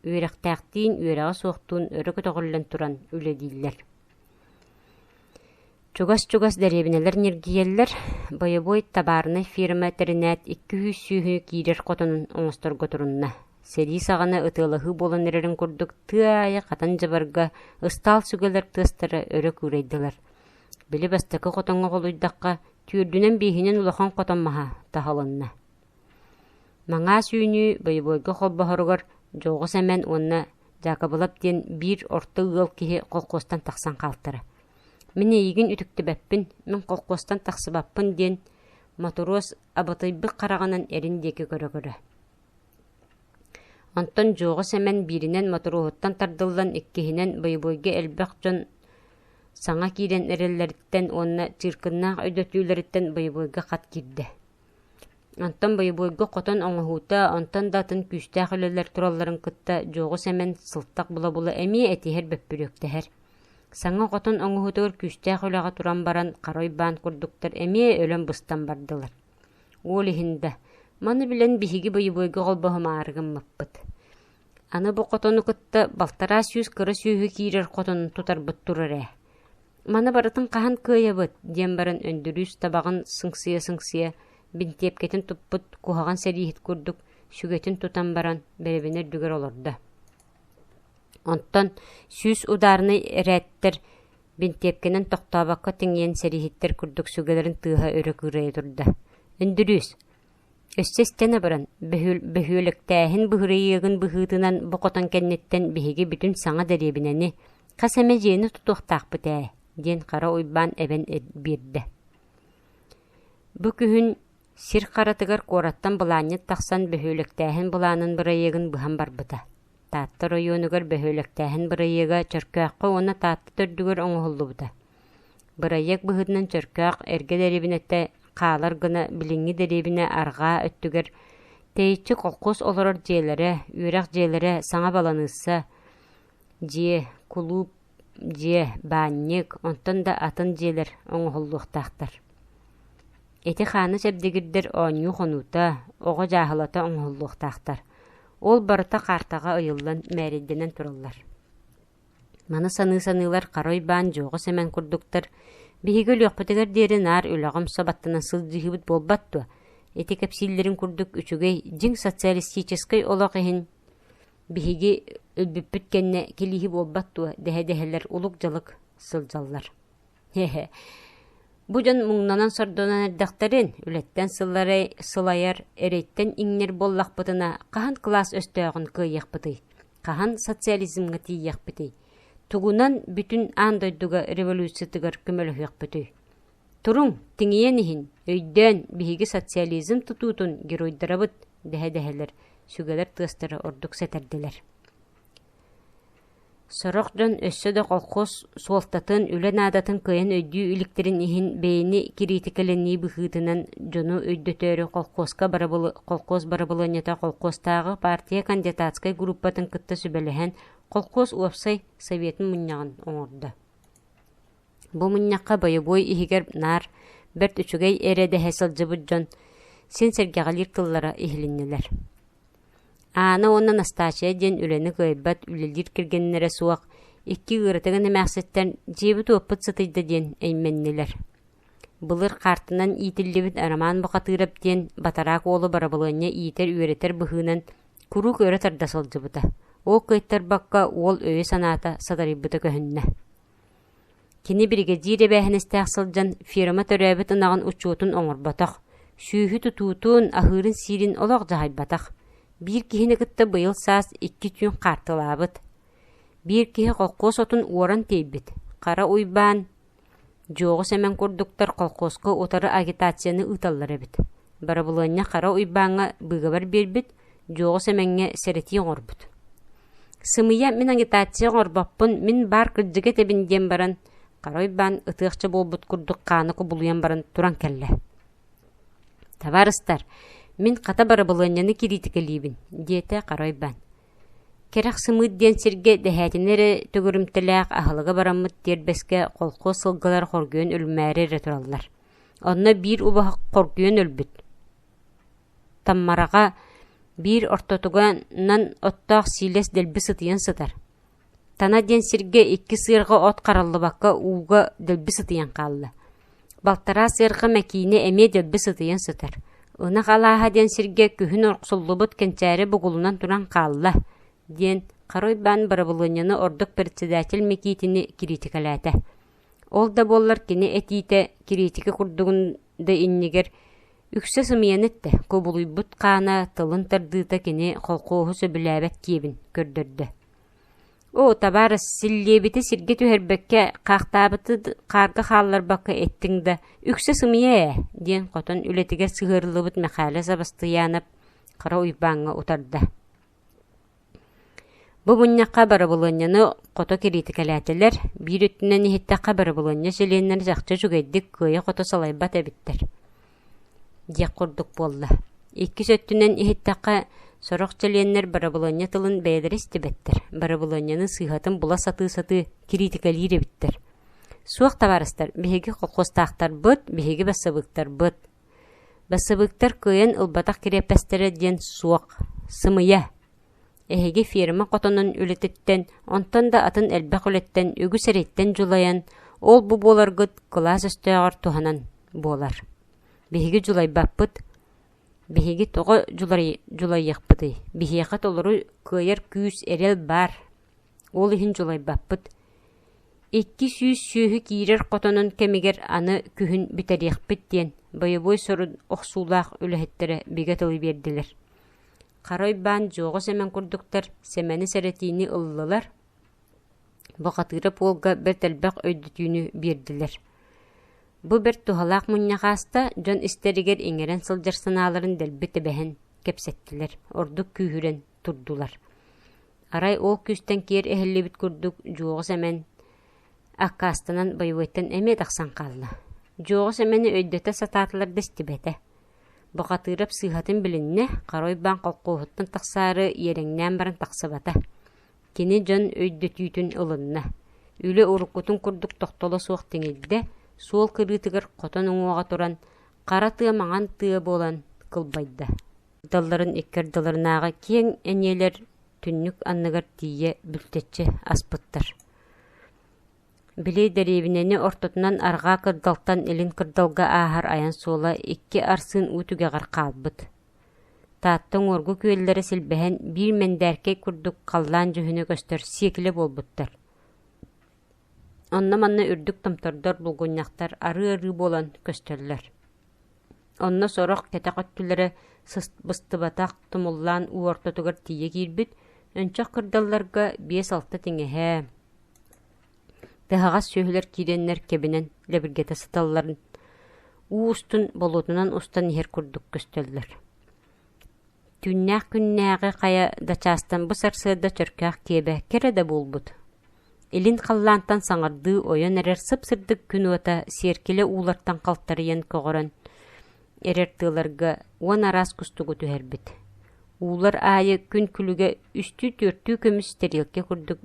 үөрэхтээхтиин, үөрэҕэ суохтуун өрө көтөҕүллэн туран үлэлииллэр. Чугас-чугас дэриэбинэлэр ньиргийэллэр, бойобуой табаарынай фирма тэринээт 200 сүөһү киирэр хотонун оҥосторго турунна. Сэрии саҕана ытыалаһыы буолан эрэрин курдук тыа аайы хатан дьабарга ыстаал сүгэлэр тыастара өрө кыырайдылар. Били бастакы хотоҥҥо холуйдахха, түөрдүнэн-биэһинэн улахан хотон маһа таһылынна. Маҥаас үүнүү бойобуойга холбоһоругар Дьоҕус Сэмэн уонна Дьаакыбылап диэн биир орто ыал киһи колхуостан тахсан хаалтара. Мин эйигин үтүктүбэппин, мин колхуостан тахсыбаппын диэн Мотуруос абытыйбыт хараҕынан эрин диэки көрө-көрө. Онтон Дьуоҕа Сэмэн бииринэн Мотуруоһуттан тардыллан, иккиһинэн бойобуойга элбэх дьон саҥа киирэн эрэллэриттэн уонна чыыркыннаах өйдөтүүлэриттэн бойобуойга хат киирдэ. Онтон бойобуойга хотон оҥоһуута, онтон да атын күүстээх үлэлэр туралларын кытта Дьуоҕу Сэмэн сылтах була-була эмиэ этиһэр бөппүрүөктэһэр. Саҥа хотон оҥоһуутугар күүстээх үлэҕэ туран баран хара уйбаан курдуктар эмиэ өлөн-быстан бардылар. Ол иһин да, маны билэн биһиги бойобуойга холбоһумаары гыммыппыт. Аны бу хотону кытта 600 кыра сүөһү киирэр хотонун тутарбыт турар ээ. Маны барытын хаһан кыайабыт диэн баран Өндөрүүс табаҕын сыҥсыйа-сыҥсыйа бинтиэпкэтин туппут куһаҕан сэрииһит курдук сүгэтин тутан баран бэрэбинэ үрдүгэр олордо. Онтон 100 ударнай эрээттэр Бинтиэпкэнэн тохтообокко тиҥийэн сэрииһиттэр курдук сүгэлэрин тыаһа өрө кыырайа турда. Өндүрүүс, өссө истэн абаран, бөһүөлэктээһин быһырыйыагын быһыытынан бу хотон кэнниттэн биһиги бүтүн саҥа дэриэбинэни, хас эмэ дьиэни тутуохтаахпыт ээ, диэн Хара Уйбаан эбэн биэрдэ. Бу күһүн сир харатыгар куораттан былаанньыт тахсан бөһүөлэктээһин былаанын бырайыагын быһан барбыта. Таатта оройуонугар бөһүөлэктээһин бырайыага Чөркөөххө уонна Таатта төрдүгэр оҥоһуллубута. Бырайыак быһыытынан Чөркөөх эргэ дэриэбинэтэ хаалар гына билиҥҥи дэриэбинэ арҕаа өттүгэр тэйиччи колхуос олорор дьиэлэрэ, үөрэх дьиэлэрэ, саҥа баланыысса, дьиэ, кулууп дьиэ, баанньык, онтон да атын дьиэлэр оҥоһуллуохтаахтар. Ити хааны чэбдигирдэр оонньуу хонуута, оҕо дьааһылата оҥоһуллуохтаахтар. Ол барыта каартаҕа ыйыллан, мээрэйдэнэн тураллар. Маны саныы-саныылар Хара Уйбаан, Дьуоҕа Сэмэн курдуктар биһиги өлүөхпүтүгэр диэри наар үлэҕэ умса баттанан сылдьыһыыбыт буолбат дуо? Ити кэпсииллэрин курдук үчүгэй, дьиҥ социалистическай олох иһин биһиги өлбүппүт кэннэ килииһи буолбат дуо дэһэ-дэһэлэр улук-дьалык сылдьаллар. Һэ-һэ. Бу дьон муҥнанан-сордонон эрдэхтэрин, үлэттэн сылайар, эрэйтэн иҥнэр буоллахпытына, хаһан кылаас өстөөҕүн кыайыахпытый? Хаһан социализмҥа тиийиэхпитий? Тугунан бүтүн аан дойдуга революциятыгар көмөлөһүөхпүтүй? Туруҥ, тиҥийэн иһин, өйдөөн, биһиги социализм тутуутун геройдарабыт, дэһэ-дэһэлэр, сүгэлэр тыастара ордук сэтэрдилэр. Сорох дьон өссө да колхоз суолтатын, үлэ наадатын кыайан өйдүү иликтэрин иһин бэйэни кириитикэлэнии быһыытынан дьону өйдөтөөрү колхозка колхоз барабылыанньата колхозтааҕы партия кандидатскай группатын кытта сүбэлэһэн колхоз уопсай советын мунньаҕын оҥордо. Бу мунньахха бойобуой иһигэр наар бэрт үчүгэй эрэ дэһэ сылдьыбыт дьон син сэргэҕэлиир тыллара иһилиннилэр. Аана уонна Настааччыйа диэн үлэни кыайбат, үлэлиир кэргэннэрэ суох икки ыаратыгын эмээхситтэн дьиэбит-уоппут сытыйда диэн эймэннилэр. Былыр хаартынан иитиллибит Роман Бухатыырап диэн батараак уолу барабылыанньа иитэр-үөрэтэр быһыынан куруук өрө тарда сылдьыбыта. Ол кыайтарбакка уол өйө-санаата сатарыйбыта көһүннэ. Кини биригэдьиир эбээһинэстээх сылдьан ферма төрөөбүт ынаҕын учуотун оҥорботох, сүөһү тутуутун, аһыырын-сиирин олох дьаһайбатах. Биир киһини кытта быйыл саас икки түүн хаартылаабыт. Биир киһи холкуос отун уоран тиэйбит. Хара Уйбаан, Дьуоҕу Сэмэн курдуктар колхуоска утары агитацияны ыыталлар эбит. Барабылыанньа Хара Уйбааҥҥа быыгабар биэрбит, Дьуоҕу Сэмэҥҥэ сэрэтии оҥорбут. Сымыйа мин агитация оҥорбоппун, мин баар кырдьыгы этэбин диэн баран, Хара Уйбаан ытыахча буолбут курдук хаана кубулуйан баран туран кэллэ. «Табаарыстар, мин хата барабылыанньаны кириитикэлиибин», диэтэ Хара Уйбаан. Кэрэх сымыыт диэн сиргэ дэһээтинэ эрэ төгүрүмтэлээх аһылыга бараммыт тиэрбэскэ колхуос сылгылара хоргуйан өлүмээри эрэ тураллар. Онно биир убаһа хоргуйан өлбүт. Таммараҕа биир ортотуганан оттоох сиилэс дэлби сытыйан сытар. Тана диэн сиргэ икки сыарҕа от хараллыбакка ууга дэлби сытыйан хаалла. Балтараа сыарҕа мэкиинэ эмиэ дэлби сытыйан сытар. Ынах алааһа диэн сиргэ күһүн охсуллубут кэнчээри бугулунан туран хаалла, диэн Хара Уйбаан барабылыанньаны ордук председатель Микиитини кириитикэлээтэ. Ол да буоллар кини этиитэ кириитикэ курдугун да иннигэр үксэ сымыйаны эттэ, кубулуйбут хаана тылын тардыыта кини холкуоһу сөбүлээбэт киэбин көрдөрдө. Оо, табаарыс, силлиэбити сиргэ түһэрбэккэ, хаахтаабыты хаарга хаалларбакка эттиҥ да, үксэ сымыйа ээ, диэн хотон үлэтигэр сыһыарыллыбыт Мэхээлэ Сабастыйаанап Хара Уйбааҥҥа утарда. Бу мунньахха барабылыанньаны хото кириитикэлээтилэр, биир өттүнэн иһиттэххэ барабылыанньа чилиэннэрэ чахчы үчүгэйдик кыайа-хото салайбат эбиттэр диэх курдук буолла. Иккис өттүнэн иһиттэххэ, сорох чилиэннэр барабылыанньа тылын бэйэлэрэ истибэттэр, барабылыанньаны сыыһатын була сатыы-сатыы кириитикэлиир эбиттэр. Суох табаарыстар, биһиги колхуостаахтарбыт, биһиги бассабыыктарбыт. Бассабыыктар кыайан ылбатах кириэппэстэрэ диэн суох, сымыйа. Эһиги ферма хотонун үлэтиттэн, онтон да атын элбэх үлэттэн үгүс эрэйтэн дьулайан, ол-бу буоларгыт кылаас өстөөҕөр туһанан буолар. Биһиги дьулайбаппыт. Биһиги тоҕо дьулайыахпытый? Биһиэхэ толору кыайар күүс, эрэл баар. Ол иһин дьулайбаппыт. 200 сүөһү киирэр хотонун кэмигэр аны күһүн бүтэриэхпит диэн бойобуой сорун охсуулаах үлэһиттэрэ бигэ тылы биэрдилэр. Хара Уйбаан Дьуоҕа Сэмэн курдуктар Сэмэни сэрэтиини ыллылар, Бухатыыра пуолга бэрт элбэх өйдөтүүнү биэрдилэр. Бу бэрт туһалаах мунньах ааста, дьон истэригэр иҥэрэн сылдьар санааларын дэлби тэбэһэн кэпсэттилэр, ордук күүһүрэн турдулар. Арай ол күүстэн киэр эһиллибит курдук Дьуоҕа Сэмэн аккаастанан бойобуойтан эмиэ тахсан хаалла. Дьуоҕа Сэмэни өйдөтө сатаатылар да истибэтэ. Бухатыырап сыыһатын билиннэ, Хара Уйбаан холкуоһуттан тахсаары иэрэҥнээн баран тахсыбата. Кини дьон өйдөтүүтүн ылынна. Үлэ уруккутун курдук тохтоло суох тиҥийдэ, суол кырыытыгар хотон уҥуоҕа туран, хара тыа маҥан тыа буолан кылбайда. Далларын икки ардыларынааҕы киэҥ эниэлэр түннүк анныгар тиийэ бүлтэччи аспыттар. Били дэриэбинэни ортотунан арҕаа кырдалтан илин кырдалга ааһар айан суола икки арсыын уу түгэҕэр хаалбыт. Таатта уҥуоргу күөллэрэ силбэһэн биир мэндээркэй курдук халлаан дьүһүнэ көстөр сиэкилэ буолбуттар. Онно-манна үрдүк томтордор, булгунньахтар арыы-арыы буолан көстөллөр. Онно сорох кэтэх өттүлэрэ быстыбатах тумуллаан уу ортотугар тиийэ киирбит, өнчөх кырдалларга биэс-алта тиҥэһэ, Тыһаҕас сүөһүлэр киирэннэр кэбинэн лэбиргэтэ сыталларын уу устун болуотунан устан иһэр курдук көстөллөр. Түүннээх күннээҕи хайа да чаастан бу сарсыарда чөркөөх киэбэ кэрэ да буолбут. Илин халлаантан саҥардыы ойон эрэр сып-сырдык күн уота сиэркилэ уулартан халтарыйан көҕөрөн эрэр тыаларга уон араас кустугу түһэрбит. Уулар аайы күн күлүгэ үстүү-түөртүү көмүс тэриэлкэ курдук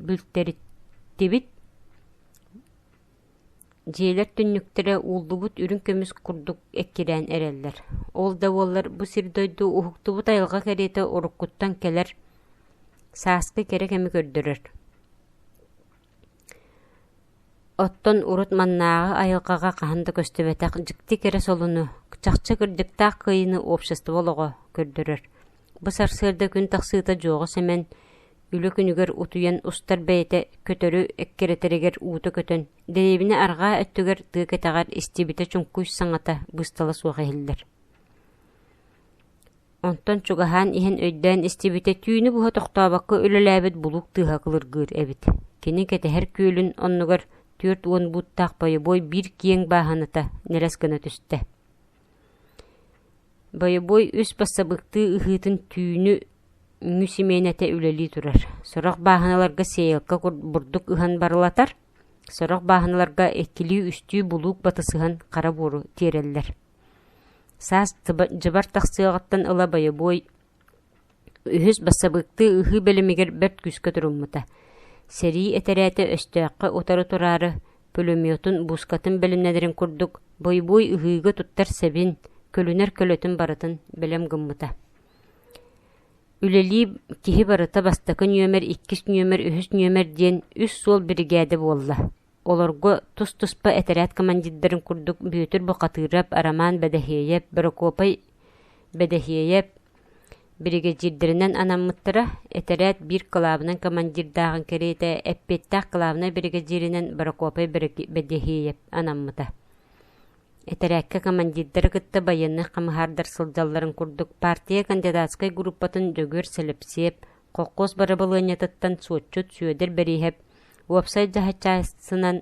бүлтэриттибит. Дьиэлэр түннүктэрэ ууллубут үрүҥ көмүс курдук эккирээн эрэллэр. Ол да буоллар бу сир-дойду уһуктубут айылҕа кэриэтэ уруккуттан кэлэр сааскы кэрэ кэми көрдөрөр. Оттон урут маннааҕы айылҕаҕа хаһан да көстүбэтэх дьикти кэрэ солуну, чахчы кырдьыктаах кыайыыны общество олоҕо көрдөрөр. Бу сарсыарда күн тахсыыта Дьуоҕа Сэмэн үлэ күнүгэр утуйан устар бэйэтэ көтөрү эккирэтэригэр уута көтөн, дэриэбинэ арҕаа өттүгэр тыа кэтэҕэр истибитэ чуҥкуй саҥата быыстала суох иһиллэр. Онтон чугаһаан иһэн өйдөөн истибитэ түүнү быһа тохтообокко үлэлээбит булуук тыаһа кылыргыыр эбит. Кини кэтэһэр күөлүн оннугар 40 бууттаах бойобуой биир киэҥ бааһыната нэлэс гына түстэ. Бойобуой үс бассабыыктыы ыһыытын түүнү үҥүү симиэнэтэ үлэлии турар. Сорох бааһыналарга сеялка бурдук ыһан барылатар, сорох бааһыналарга иккилии-үстүү булуук батысыһан хара буору тиэрэллэр. Саас дьыбар тахсыаҕыттан ыла бойобуой үһүс бассабыыктыы ыһыы бэлэмигэр бэрт күүскэ туруммута. Сэрии этэрээтэ өстөөххө утары тураары пулеметун, буускатын бэлэмнэнэрин курдук бойобуой ыһыыга туттар сэбин, көлүнэр көлөтүн барытын бэлэм гыммыта. Үлэлии киһи барыта бастакы нүөмэр, иккис нүөмэр, үһүс нүөмэр диэн үс суол биригээдэ буолла. Олорго тус-туспа этэрээт командирдарын курдук Бүөтүр Бухатыырап, Роман Бэдэһиэйэп, Борокуопай Бэдэһиэйэп биригэдьиирдэринэн анаммыттара. Этэрээт биир кылаабынай командирдааҕын кэриэтэ эппиэттээх кылаабынай биригэдьииринэн Борокуопай Бэдэһиэйэп анаммыта. Этэрээккэ командирдары кытта байыаннай хамыһаардар сылдьалларын курдук партия кандидатскай группатын Дьөгүөр Сэлэпсиэп, холкуос бырабылыанньатыттан суотчут Сүөдэр Бэрииһэп уопсай дьаһаччаасынан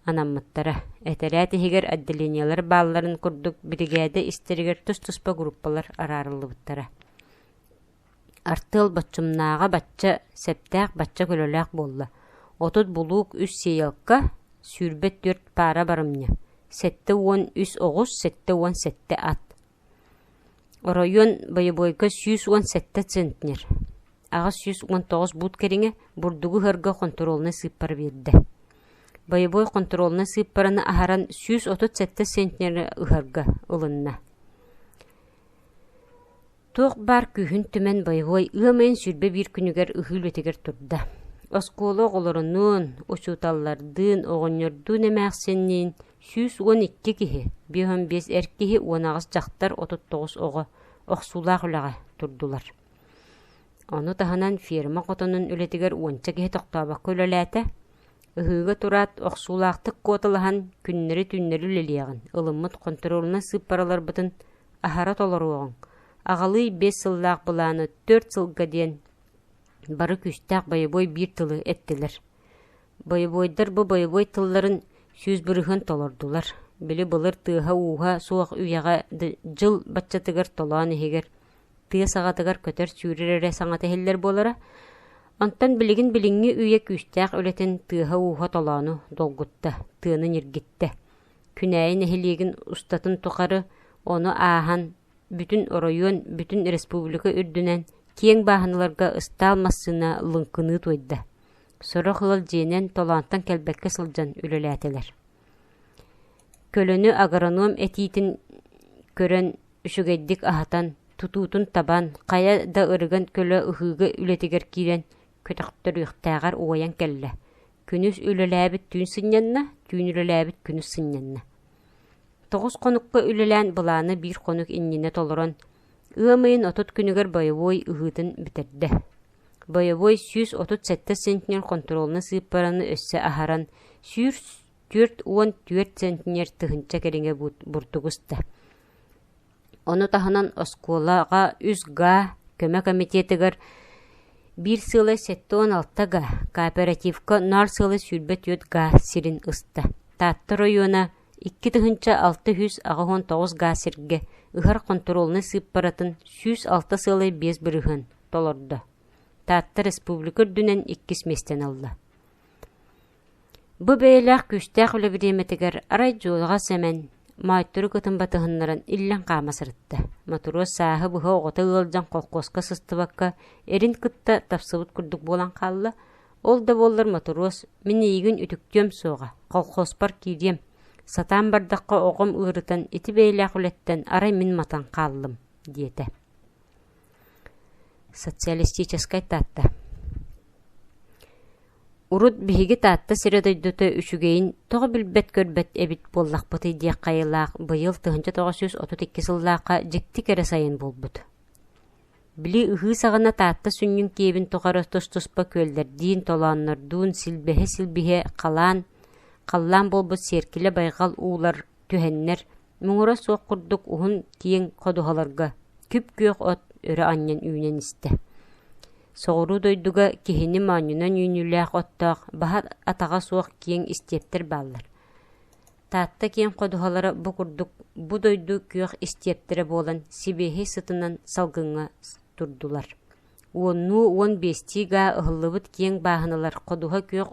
анаммыттара. Этэрээт иһигэр отделениелар баалларын курдук биригээдэ истэригэр тус-туспа группалар араарыллыбыттара. Артыал боччумнааҕа бачча сэптээх бачча көлөлөөх буолла. 30 булуук үс сеялка, 24 паара барымньы, 73 оҕус, 77 ат. Оройуон бойобуойга 117 центнер, 819 буут кэриҥэ бурдугу ыһарга хонтуруолунай сыыппара биэрдэ. Бойобуой хонтуруолунай сыыппараны аһаран 137 центнери ыһарга ылынна. Туох баар күүһүн түмэн бойобуой ыам ыйын 21 күнүгэр ыһыы үлэтигэр турда. Оскуола оҕолорунуун, учууталлардыын, оҕонньордуун эмээхсинниин 112 киһи, 55 эр киһи, 18 дьахтар, 39 оҕо охсуулаах үлэҕэ турдулар. Ону таһынан ферма хотонун үлэтигэр уонча киһи тохтообокко үлэлээтэ. Ыһыыга тураат, охсуулаахтык куоталаһан, күннэри-түүннэри үлэлиэҕин, ылыммыт хонтуруолунай сыыппараларбытын аһара толоруоҕуҥ, аҕалыы биэс сыллаах былааны түөрт сылга диэн бары күүстээх бойобуой биир тылы эттилэр. Бойобуойдар бу бойобуой тылларын 100% толордулар. Били былыр тыаһа-ууһа суох үйэҕэ дьыл баччатыгар толоон иһигэр тыа саҕатыгар көтөр-сүүрэр эрэ саҥата иһиллэр буолара. Онтон билигин билиҥҥи үйэ күүстээх үлэтин тыаһа-ууһа толоону долгутта, тыаны ньиргиттэ. Күнээйи нэһилиэгин устатын тухары ону ааһан бүтүн оройуон, бүтүн республика үрдүнэн киэҥ бааһыналарга ыстаал массыына лыҥкыныы туойда. Сорох ыал дьиэнэн толоонтон кэлбэккэ сылдьан үлэлээтилэр. Көлөнү агроном этиитин көрөн үчүгэйдик аһатан, тутуутун табан, хайа да ырыган көлө ыһыыга үлэтигэр киирэн көтөхтөрүөхтээҕэр уойан кэллэ. Күнүс үлэлээбит түүн сынньанна, түүн үлэлээбит күнүс сынньанна. Тоҕус хонукка үлэлээн былааны биир хонук иннинэ толорон, ыам ыйын 30 күнүгэр бойобуой ыһыытын бүтэрдэ. Бойобуой 137 центнер хонтуруолунай сыыппараны өссө аһаран, 144 центнер тыһыынча кэриҥэ бурдугу ыста. Ону таһынан оскуолаҕа үс га көмө комитетыгар биир сыала 76 га, кооперативка ноль сыала 24 га сирин ыста. Таатта оройуона 2689 га сиргэ ыһар хонтуруолунай сыыппаратын 106 сыалай 5% толордо. Таатта республика үрдүнэн иккис миэстэни ылла. Бу бэйэлээх күүстээх үлэ бириэмэтигэр арай Дьуолаҕа Сэмэн Моойторук ытын батыһыннаран иллэҥ хаама сырытта. Мотуруос сааһы быһа оҕото ыалдьан холкуоска сыстыбакка эрин кытта тапсыбыт курдук буолан хаалла. Ол да буоллар Мотуруос «Мин эйигин үтүктүөм суоҕа, колхуоспар киириэм. Сатаан бардахха оҕом ыарытан ити бэйэлээх үлэттэн арай мин матан хааллым, диэтэ. Социалистическай Таатта Урут биһиги Таатта сирэ-дойдута үчүгэйин тоҕо билбэт-көрбөт эбит буоллахпытый диэх хайалаах быйыл 1932 сыллаахха дьикти кэрэ сайын буолбут. Били ыһыы саҕана Таатта сүнньүн киэбин тухары тус-туспа күөллэрдиин, толооннордуун силбэһэ-силбиһэ халаан, халлаан буолбут сиэркилэ байҕал уулар түһэннэр, муҥура суох курдук уһун киэҥ ходуһаларга күп-күөх от өрө анньан үүнэн истэ. Соҕуруу дойдуга киһини моонньунан үүнүүлээх оттоох, баһа атаҕа суох киэҥ истиэптэр бааллар. Таатта киэҥ ходуһалара бу курдук бу дойду күөх истиэптэрэ буолан сибиэһэй сытынан салгыҥҥа турдулар. Уоннуу уон биэстии гаа ыһыллыбыт киэҥ бааһыналар ходуһа күөх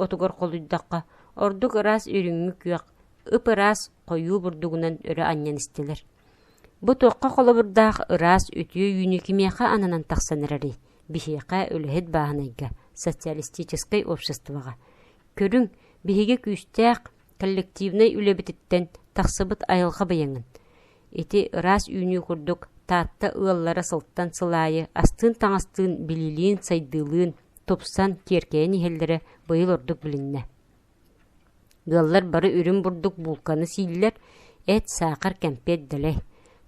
отугар холуйдахха ордук ыраас үрүҥҥү күөх, ып-ыраас хойуу бурдугунан өрө анньан истилэр. Бу туохха холобурдаах ыраас үтүө үүнүү кимиэхэ ананан тахсан эрэрий? Биһиэхэ, үлэһит бааһынайга, социалистическай обществоҕа. Көрүҥ, биһиги күүстээх коллективнай үлэбититтэн тахсыбыт айылҕа быйаҥын. Ити ыраас үүнүү курдук Таатта ыаллара сылтан сыл аайы астыын-таҥастыын, билиилиин-сайдыылыын тупсан, киэркэйэн иһэллэрэ быйыл ордук билиннэ. Ыаллар бары үрүҥ бурдук буулканы сииллэр, эт, саахар, кэмпиэт дэлэй.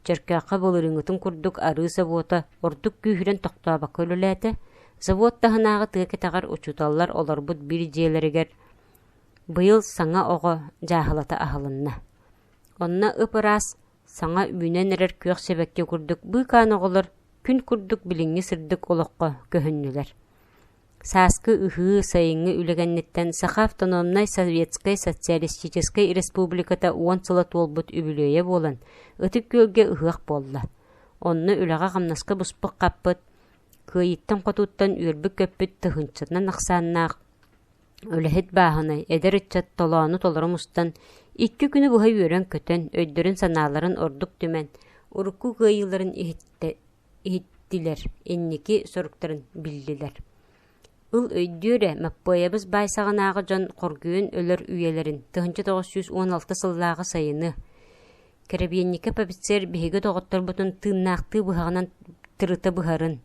Чөркөөххө былырыыҥҥытын курдук арыы собуота ордук күүһүрэн тохтообокко үлэлээтэ. Завод таһынааҕы тыа кэтэҕэр учууталлар олорбут биир дьиэлэригэр быйыл саҥа оҕо дьааһылата аһылынна. Онно ып-ыраас, саҥа үүнэн эрэр күөх сибэкки курдук быыкаан оҕолор күн курдук билиҥҥи сырдык олоххо көһүннүлэр. Сааскы ыһыы, сайыҥҥы үлэ кэнниттэн Саха автономнай Советскай Социалистическай Республиката уон сыла туолбут үбүлүөйэ буолан, Ытык Күөлгэ ыһыах буолла. Онно үлэҕэ-хамнаска буспут-хаппыт, кыайыыттан-хотууттан үөрбүт-көппүт тыһыынчанан ахсааннаах үлэһит бааһынай, эдэр ыччат толоону толору мустан, икки күнү быһа үөрэн-көтөн, өйдөрүн-санааларын ордук түмэн, урукку кыайыыларын иһиттилэр, инники соруктарын биллилэр. Ыл өйдүө эрэ, Маппыайабыс баай саҕанааҕы дьон хоргуйан өлөр үйэлэрин 1916 сыллааҕы сайыны Кэрэбиэнньикэп офицер биһиги доҕотторбутун тыыннаахтыы быһаҕынан тырыта быһарын,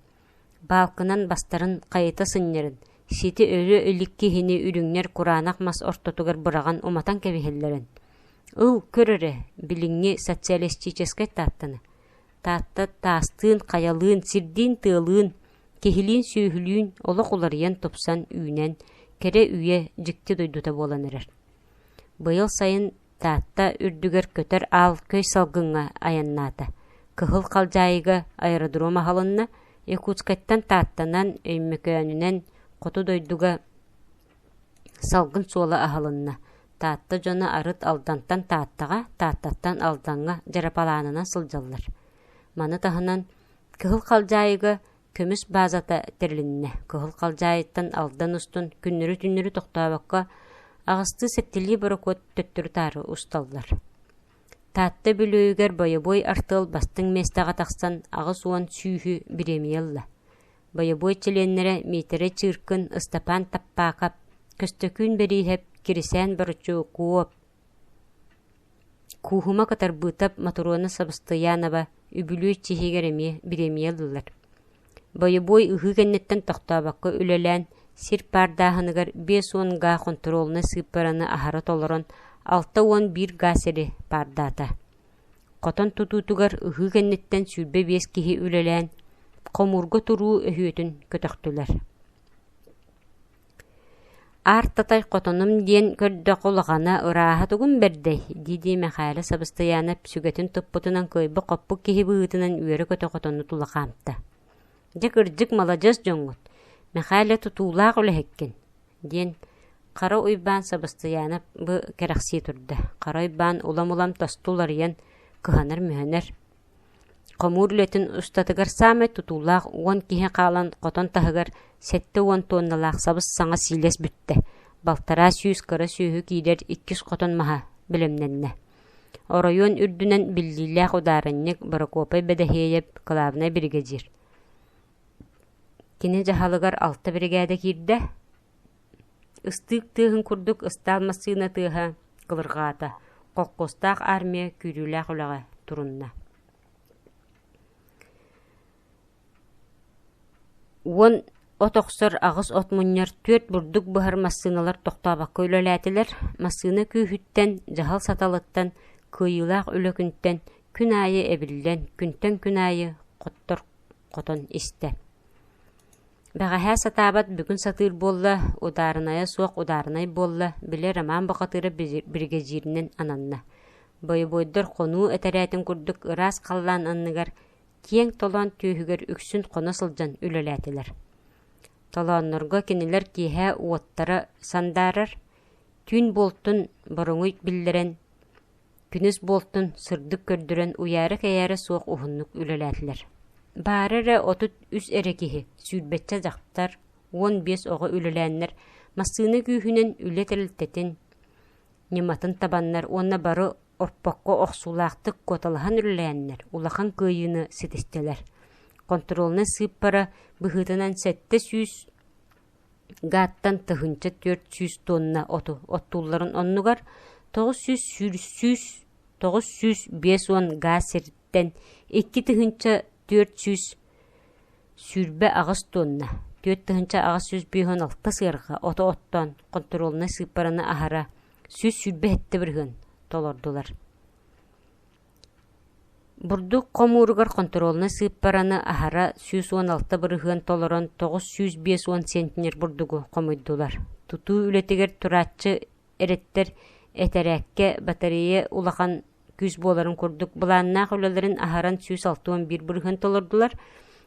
баалкынан бастарын хайыта сынньарын, сити өлө илик киһини үрүҥнэр кураанах мас ортотугар быраҕан уматан кэбиһэллэрин. Ыл, көр эрэ, билиҥҥи социалистическай Тааттаны. Таатта таастыын, хайалыын, сирдиин-тыалыын, киһилиин-сүөһүлүүн олох уларыйан тупсан, үүнэн, кэрэ үйэ дьикти дойдута буолан эрэр. Быйыл сайын Таатта үрдүгэр көтөр аал көй салгыҥҥа айаннаата. Кыһыл Халдьаайыга аэродром аһылынна, Якутскайтан Тааттанан, Өймөкөөнүнэн хоту дойдуга салгын суола аһылынна. Таатта дьоно арыт Алдантан Тааттаҕа, Тааттаттан Алдаҥҥа дьарапалаанынан сылдьаллар. Маны таһынан Кыһыл Халдьаайыга көмүс баазата тэрилиннэ. Кыһыл Халдьаайыттан Алдан устун күннэри-түүннэри тохтообокко аҕыстыы-сэттэлии борокуот төттөрү-таары усталлар. Таатта Бүлүүгэр бойобуой артыал бастыҥ миэстэҕэ тахсан 80 сүүһү бириэмийэ ылла. Бойобуой чилиэннэрэ Миитэрэй Чыыркын, Ыстапаан Таппаакап, Көстөкүүн Бэрииһэп, Кирисээн Борочуокуоп, Кууһума Кытарбыытап Мотуруона Сабыстыйаанова үбүлүөй чиһигэр эмиэ бириэмийэ ыллылар. Бойобуой ыһыы кэнниттэн тохтообокко үлэлээн, сир паардааһыныгар 50 гаа хонтуруолунай сыыппараны аһара толорон, 61 гаа сири паардаата. Хотон тутуутугар ыһыы кэнниттэн 25 киһи үлэлээн, хомуурга туруу өһүөтүн көтөхтүлэр. Аар-татай хотонум диэн көрдөх улахана ырааһа тугун бэрдэй дии-дии Мэхээлэ Сабыстыйаанап сүгэтин туппутунан кыайбыт-хоппут киһи быһыытынан үөрэ-көтө хотону тула хаамта. «Дьэ кырдьык маладьыас дьоҥҥут, Мэхээлэ тутуулаах үлэһиккин» диэн Хара Уйбаан Сабыстыйаанап бу кэрэхсии турда. Хара Уйбаан улам-улам тосту уларыйан кыһанар-мүһэнэр Хомуур үлэтин устатыгар саамай тутуулаах уон киһи хаалан хотон таһыгар 70 туонналаах сабыс-саҥа сиилэс бүттэ, балтараа сүүс кыра сүөһү киирэр иккис хотон маһа бэлэмнэннэ. Оройуон үрдүнэн биллиилээх удаарынньык Борокуопай Бэдэһиэйэп кылаабынай биригэдьиир. Кини дьаһалыгар алта биригээдэ киирдэ. Ыстыык тыаһын курдук ыстаал массыына тыаһа кылырҕаата. Холкуостаах армия күүрүүлээх үлэҕэ турунна. Уон от охсор, аҕыс от мунньар, түөрт бурдук быһар массыыналар тохтообокко үлэлээтилэр. Массыына күүһүттэн, дьаһал саталыттан, кыайыылаах үлэ күнтэн күн аайы эбиллэн, күнтэн күн аайы хоттор хотон истэ. Бэҕэһээ сатаабат бүгүн сатыыр буолла, удаарынайа суох удаарынай буолла, били Роман Бухатыырап биригэдьииринэн ананна. Бойобуойдар хонуу этэрээтин курдук ыраас халлаан анныгар киэҥ толоон түөһүгэр үксүн хоно сылдьан үлэлээтилэр. Толооннорго кинилэр киэһэ уоттара сандаарар, түүн буолтун боруҥуй биллэрэн, күнүс буолтун сырдык көрдөрөн уйаара-кэйээрэ суох уһуннук үлэлээтилэр. Баара эрэ 33 эрэ киһи, сүүрбэччэ дьахтар, 15 оҕо үлэлээннэр массыына күүһүнэн үлэ тэрилтэтин ньыматын табаннар уонна бары орпокко охсуулаахтык куоталаһан үлэлээннэр улахан кыайыыны ситистилэр. Хонтуруолунай сыыппара быһыытынан 700 гааттан 1400 тонна оту оттуулларын оннугар 900 950 гаа сиртэн 2428 тонна 4856 сыарҕа оту оттоон хонтуруолунай сыыппараны аһара 127 бырыһыан толордулар. Бурдук хомууругар хонтуруолунай сыыппараны аһара 116 бырыһыан толорон 950 центнер бурдугу хомуйдулар. Тутуу үлэтигэр турааччы эрэттэр этэрээккэ батарея улахан күүс буоларын курдук былааннаах үлэлэрин аһаран 161 бырыһыан толордулар.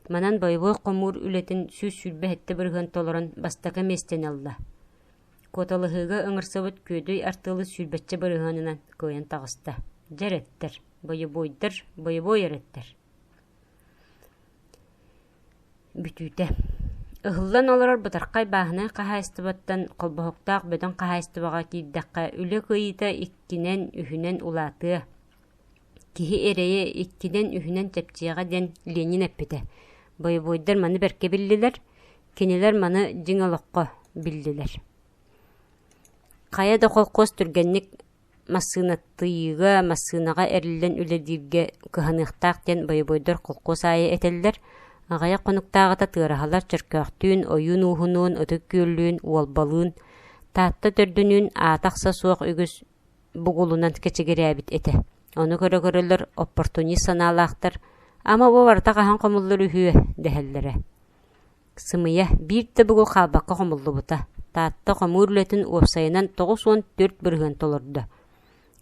Манан бойобуой хомуур үлэтин 127 бырыһыан толорон бастакы миэстэни ылла. Куоталаһыыга ыҥырсыбыт Күөдүй артыалы сүүрбэччэ бырыһыанынан кыайан таҕыста. Дьэ эрэттэр, бойобуойдар, бойобуой эрэттэр. Бүтүүтэ. Ыһыллан олорор бытархай бааһынай хаһаайыстыбаттан холбоһуктаах бөдөҥ хаһаайыстыбаҕа киирдэххэ, үлэ кыайыыта иккинэн, үһүнэн улаатыа. Киһи эрэйэ иккинэн-үһүнэн чэпчиэҕэ диэн Ленин эппитэ. Бойобуойдар маны бэркэ биллилэр, кинилэр маны дьиҥ олоххо биллилэр. Хайа да холкуос түргэнник массыынатыйыыга, массыынаҕа эриллэн үлэлииргэ кыһаныахтаах диэн бойобуойдар холкуос аайы этэллэр. Аҕыйах хонуктааҕыта тыараһалар Чөркөөхтүүн, Ойуун ууһунуун, Ытык Күөллүүн, Уолбалыын, Таатта төрдүнүүн аата-ахса суох үгүс бугулунан кэчигирээбит этэ. Ону көрө-көрөлөр оппортунист санаалаахтар «Ама бу барыта хаһан хомуллар үһүө» дэһэллэрэ. Сымыйа, биир да бугул хаалбакка хомуллубута. Таатта хомуур үлэтин уопсайынан 94 бырыһыан толордо.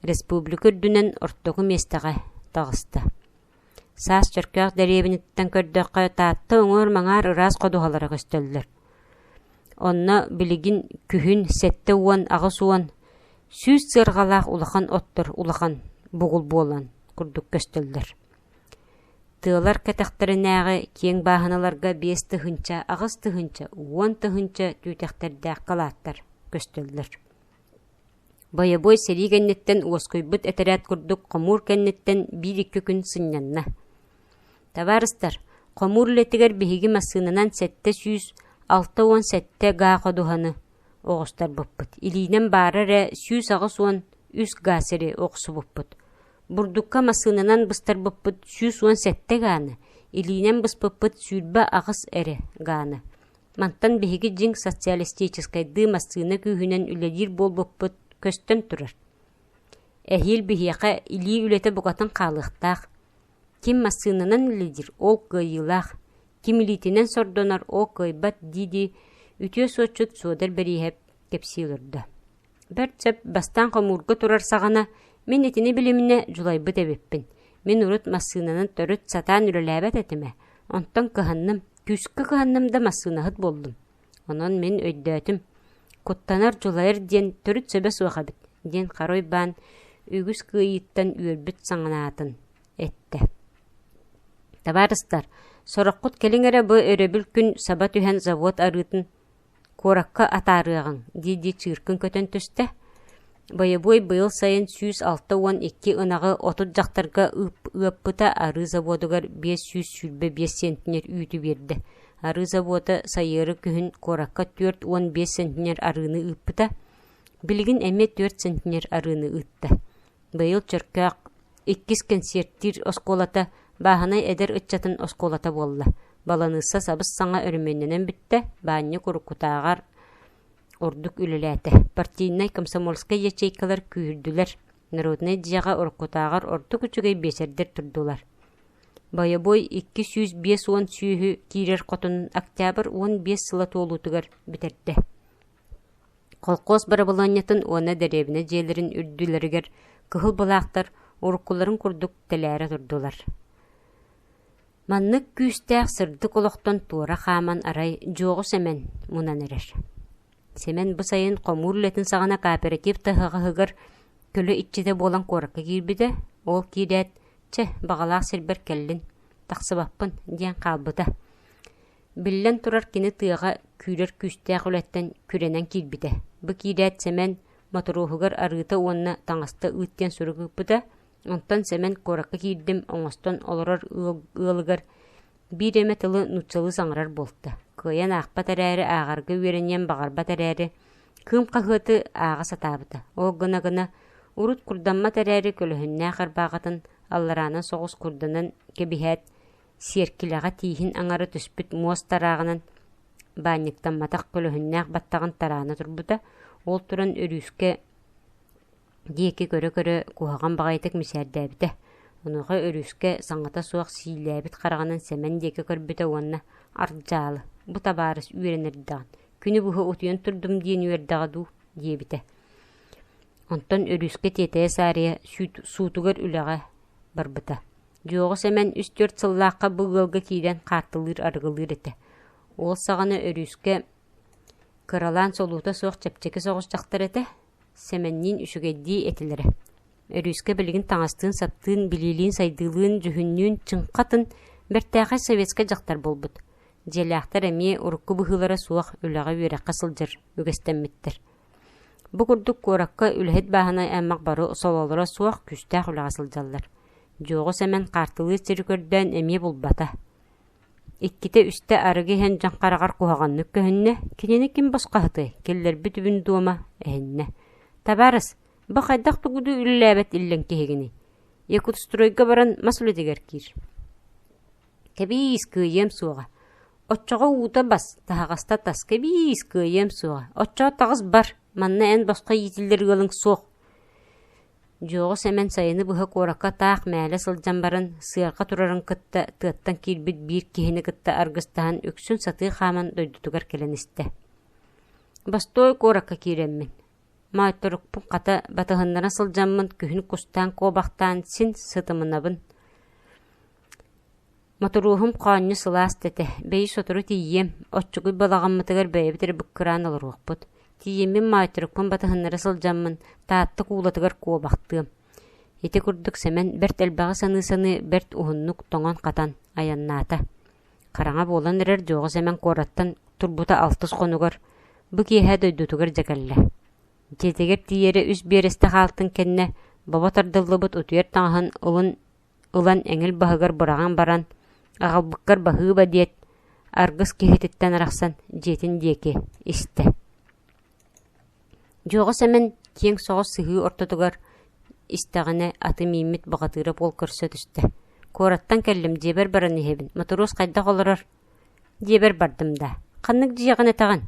Республика үрдүнэн ортоку миэстэҕэ таҕыста. Саас Чөркөөх дэриэбинэтиттэн көрдөххө, Таатта уҥуор-маҥаар ыраас ходуһалара көстөллөр. Онно билигин күһүн 70-80 сүүс сыарҕалаах улахан оттор улахан бугул буолан курдук көстөллөр. Тыалар кэтэхтэринээҕи киэҥ бааһыналарга 5 тыһыынча, 8 тыһыынча, 10 тыһыынча түүтэхтэрдээх калааттар көстөллөр. Бойобуой сэрии кэнниттэн уоскуйбут этэрээт курдук хомуур кэнниттэн биир-икки күн сынньанна. Табаарыстар, хомуур үлэтигэр биһиги массыынанан 767 гаа ходуһаны оҕустарбыппыт. Илиинэн баара эрэ 183 гаа сири охсубуппут. Бурдукка массыынанан быстарбыппыт 117 гааны, илиинэн быспыппыт 28 эрэ гааны. Мантан биһиги дьиҥ социалистическайдыы массыына күүһүнэн үлэлиир буолбуппут көстөн турар. Эһиил биһиэхэ илии үлэтэ букатын хаалыахтаах. Ким массыынанан үлэлиир, ол кыайыылаах, ким илиитинэн сордонор, ол кыайбат дии-дии үтүө суотчут Суодар Бэрииһэп кэпсии олордо. Бэрт сөп бастаан хомуурга турар саҕана мин итини билиминэ дьулайбыт эбиппин. Мин урут массыынанан төрүт сатаан үлэлээбэт этим ээ. Онтон кыһанным, күүскэ кыһанным да массыынаһыт буоллум. Онон мин өйдөөтүм, куттанар, дьулайар диэн төрүт сөбө суох эбит, диэн Хара Уйбаан үгүс кыайыыттан үөрбүт саҥанаатын эттэ. Табаарыстар, сороххут кэлиҥ эрэ бу өрөбүл күн саба түһэн завод арыытын куоракка атаарыаҕыҥ дии-дии чыыркын көтөн түстэ. Бойобуой быйыл сайын 162 ынаҕы 30 дьахтарга ыаппыта арыы заводугар 525 центнер үүтү биэрдэ. Арыы завода сайыары күһүн куоракка 45 центнер арыыны ыыппыта. Билигин эмиэ 4 центнер арыыны ыытта. Быйыл Чөркөөх иккис кэнсиэртиир оскуолата бааһынай эдэр ыччатын оскуолата буолла. Баланыысса сабыс-саҥа өрөмүөннэнэн бүттэ, баанньык уруккутааҕар ордук үлэлээтэ. Партийнай, комсомольскай ячейкалар күүһүрдүлэр, народнай дьиэҕэ уруккутааҕар ордук үчүгэй биэчэрдэр турдулар. Бойобуой 250 сүөһү киирэр хотонун октябрь 15 сыла туолуутугар бүтэрдэ. Колхоз бырабылыанньатын уонна дэриэбинэ дьиэлэрин үрдүлэригэр кыһыл былаахтар уруккуларын курдук тэлээрэ турдулар. Маннык күүстээх сырдык олохтон туора хааман арай Дьуоҕу Сэмэн мунан эрэр. Сэмэн бу сайын хомуур үлэтин саҕана кооператив таһаҕаһыгар көлө иччитэ буолан куоракка киирбитэ. Ол киирээт, «Чэ, баҕалаах сирбэр кэллин, тахсыбаппын» диэн хаалбыта. Биллэн турар, кини тыаҕа күүрэр күүстээх үлэттэн күрэнэн киирбитэ. Бу киирээт Сэмэн Мотуруоһугар арыыта уонна таҥаста ыыт диэн сурук ыыппыта. Онтон Сэмэн куоракка киирдим оҥостон олорор ыалыгар биир эмэ тылы нууччалыы саҥарар буолта. Кыайан аахпат эрээри, ааҕарга үөрэниэн баҕарбат эрээри, Кыым хаһыаты ааҕа сатаабыта. Ол гына-гына урут курдаммат эрээри көлөһүннээх ырбааҕытын аллараанан соҕус курданан кэбиһээт, сиэркилэҕэ тииһин аҥара түспүт муос тарааҕынан баанньыктамматах көлөһүннээх баттаҕын тараана турбута, ол туран өрүүскэ диэки көрө-көрө куһаҕан баҕайытык мичээрдээбитэ. Онуоха өрүүскэ саҥата суох сиилээбит хараҕынан Сэмэн диэки көрбүтэ уонна «Ардьаалы, бу табаарыс үөрэн эрдэҕин, күнү быһа утуйан турдум диэн үөрдэҕэ дуу» диэбитэ. Онтон өрүүскэ тиэтэйэ саарыйа суутугар үлэҕэ барбыта. Дьуоҕу Сэмэн үс-түөрт сыллаахха бу ыалга киирэн хаартылыыр арыгылыыр этэ. Ол саҕана Өрүүскэ кыралаан солуута суох чэпчэки соҕус дьахтар этэ, Сэмэнниин үчүгэйдии этилэрэ. Өрүүскэ билигин таҥастыын-саптыын, билиилиин-сайдыылыын, дьүһүннүүн чыҥха атын бэртээхэй советскай дьахтар буолбут. Дьиэлээхтэр эмиэ урукку быһыылара суох үлэҕэ-үөрэххэ сылдьар үгэстэммиттэр. Бу курдук куоракка үлэһит бааһынай аймах бары сололоро суох күүстээх үлэҕэ сылдьаллар. Дьуоҕу Сэмэн хаартылыыр сири көрдөөн эмиэ булбата. Иккитэ-үстэ арыгы иһэн дьон хараҕар куһаҕаннык көһүннэ, кинини ким босхо аһатыай, киллэрбит үбүн дуома эһиннэ. «Табаарыс, бу хайдах тугу да үлэлээбэт иллэҥ киһигиний? Якутстройга баран мас үлэтигэр киир». «Кэбиис, кыайыам суоҕа. Оччоҕо уута бас, таһаҕаста тас, кэбиис, кыайыам суоҕа. Оччоҕо таҕыс бар, манна эн босхо иитиллэр ыалыҥ суох». Дьуоҕу Сэмэн сайыны быһа куоракка таах мээлэ сылдьан баран, сыарҕа турарын кытта тыаттан киирбит биир киһини кытта аргыстаһан үксүн сатыы хааман дойдутугар кэлэн истэ. Бостуой куоракка киирэммин, моойторукпун хата батыһыннара сылдьаммын күһүн кустаан куобахтаан син сытымынабын. Мотуруоһум хоонньу сылаас да этэ, бэйи сотору тиийиэм, оччугуй балаҕаммытыгар бэйэбит эрэ быккыраан олоруохпут. Тиийэммин маайдарыкпын батыһыннара сылдьаммын, Таатта куулатыгар куобахтыам. Ити курдук Сэмэн бэрт элбэҕи саныы-саныы бэрт уһуннук тоҥон-хатан айаннаата. Хараҥа буолан эрэр Дьуоҕа Сэмэн куораттан турбута алтыс хонугар бу киэһэ дойдутугар дьэ кэллэ. Дьиэтигэр тиийэрэ үс биэрэстэ хаалтын кэннэ бобо тардыллыбыт утуйар таҥаһын ылын ылан эҥил баһыгар быраҕан баран, аҕалбыккар баһыыба диэт, аргыс киһититтэн арахсан дьиэтин диэки истэ. Дьуоҕа Сэмэн киэҥ соҕус сыһыы ортотугар истэҕинэ аты мииммит баҕатыыра буол көрсө түстэ. «Куораттан кэллим, дьиэбэр баран иһэбин. Мотуруос хайдах олорор?» «Дьиэбэр бардым даа. Ханнык дьиэҕин этэҕин?»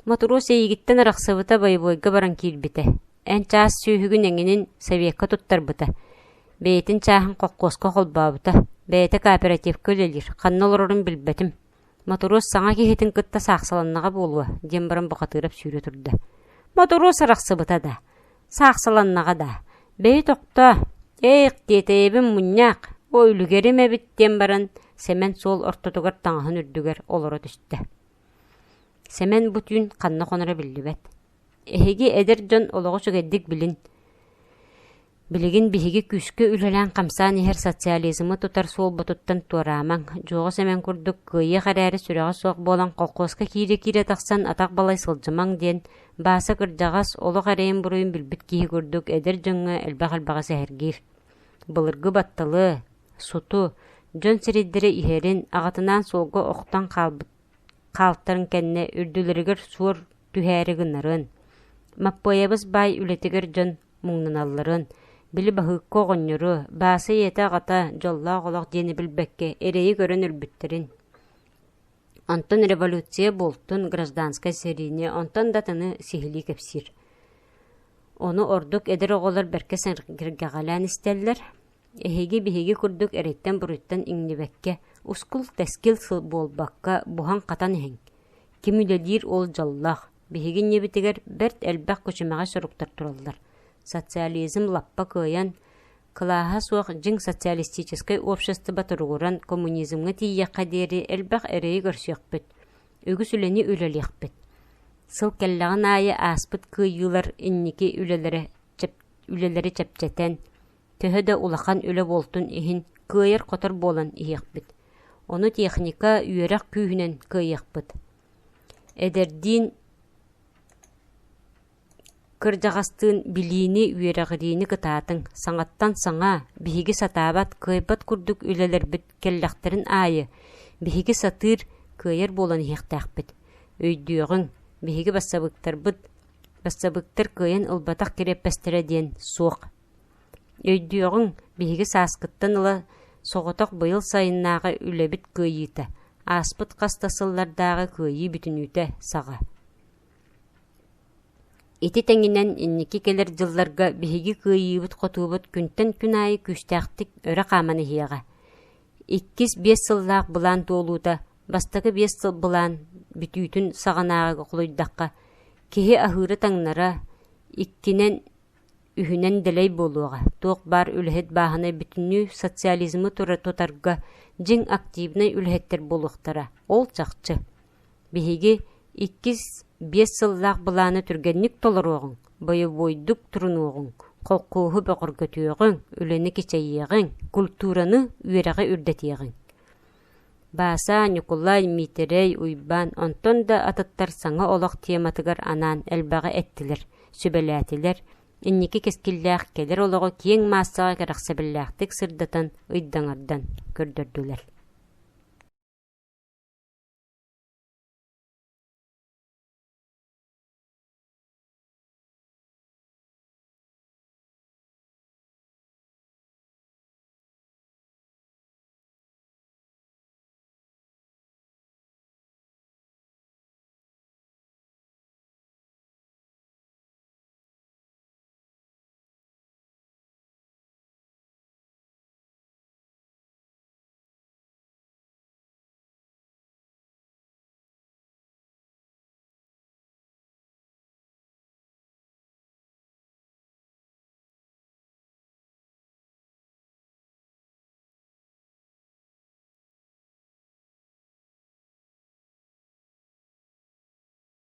Мотуруос эйигиттэн арахсыбыта бойобуойга баран киирбитэ. Эн чаас сүөһүгүн эҥинин советка туттарбыта. Бэйэтин чааһын холкуоска холбообута. Бэйэтэ кооперативка үлэлиир, ханна олорорун билбэтим. Мотуруос саҥа киһитин кытта саахсаланнаҕа буолуо, диэн баран Бухатыырап сүүрэ турда. Мотуруос арахсыбыта да, саахсаланнаҕа да. Бэйи тохтоо, ээх тиэтэйэбин мунньаах, о үлүгэрим эбит диэн баран Сэмэн суол ортотугар таҥаһын үрдүгэр олоро түстэ. Сэмэн бу түүн ханна хоноро биллибэт. Эһиги эдэр дьон олоҕу үчүгэйдик билин. Билигин биһиги күүскэ үлэлээн-хамсаан иһэр социализмы тутар суолбутуттан туораамаҥ, Дьуоҕа Сэмэн курдук кыайыах эрээри сүрэҕэ суох буолан колхуоска киирэ-киирэ тахсан атах балай сылдьымаҥ диэн Бааса кырдьаҕас олох эрэйин-буруйун билбит киһи курдук эдэр дьоҥҥо элбэх-элбэҕи сэһэргиир. Былыргы батталы, суту, дьон сирэйдэрэ иһэрин, аҕатынаан суолга охтон хаалбыт хаалтарын кэннэ үрдүлэригэр суор түһээри гынарын, Маппыайабыс баай үлэтигэр дьон муҥнаналларын, Били Баһыыкка оҕонньору, Бааса ийэтэ-аҕата дьоллоох олох диэни билбэккэ эрэйи көрөн өлбүттэрин, онтон революция буолтун, гражданскай сэриини, онтон да атыны сиһилии кэпсиир. Ону ордук эдэр оҕолор бэркэ сэргэҕэлээн истэллэр. Эһиги биһиги курдук эрэйтэн-буруйтан иҥнибэккэ, ускул-тэскил сыл буолбакка буһан-хатан иһиҥ. Ким үлэлиир ол дьоллоох. Биһиги иннибитигэр бэрт элбэх күчүмэҕэй соруктар тураллар. Социализм лаппа кыайан, кылааһа суох дьиҥ социалистическай общество туругуран коммунизмҥа тиийиэххэ диэри элбэх эрэйи көрсүөхпүт, үгүс үлэни үлэлиэхпит. Сыл кэллэҕин аайы ааспыт кыайыылар инники үлэлэрэ үлэлэри чэпчэтэн, төһө да улахан үлэ буолтун иһин кыайар-хотор буолан иһиэхпит. Ону техника, үөрэх күүһүнэн кыайыахпыт. Эдэрдиин кырдьаҕастыын билиини, үөрэҕириини кытаатыҥ, саҥаттан саҥа, биһиги сатаабат, кыайбат курдук үлэлэрбит кэллэхтэрин аайы, биһиги сатыыр, кыайар буолан иһиэхтээхпит. Өйдүөҕүҥ, биһиги бассабыыктарбыт, бассабыыктар кыайан ылбатах кириэппэстэрэ диэн суох. Өйдүөҕүҥ, биһиги сааскыттан ыла соҕотох быйыл сайыннааҕы үлэбит кыайыыта, ааспыт хас да сыллардааҕы кыайыы бүтүннүүтэ саҕа. Ити тэҥинэн инники кэлэр дьылларга биһиги кыайыыбыт-хотуубут күнтэн күн аайы күүстээхтик өрө хааман иһиэҕэ. Иккис биэс сыллаах былаан туолуута бастакы биэс сыл былаан бүтүүтүн саҕанааҕыга холуйдахха, киһи аһыыра-таҥнара иккинэн үһүнэн дэлэй буолуоҕа, туох баар үлэһит бааһынай бүтүннүү социализмы тутарга дьиҥ активнай үлэһиттэр буолуохтара, ол чахчы. Биһиги иккис биэс сыллаах былааны түргэнник толоруоҕуҥ, бойобуойдук турунуоҕуҥ, холкуоһу бөҕөргөтүөҕүҥ, үлэни кичэйиэҕиҥ, культураны, үөрэҕи үрдэтиэҕиҥ. Бааса, Ньукулай, Миитэрэй, Уйбаан, онтон да атыттар саҥа олох тематыгар анаан элбэҕи эттилэр, сүбэлээтилэр, инники кэскиллээх кэлэр олоҕу киэҥ маассаҕа кэрэхсэбиллээхтик сырдатан, ыйдаҥардан көрдөрдүлэр.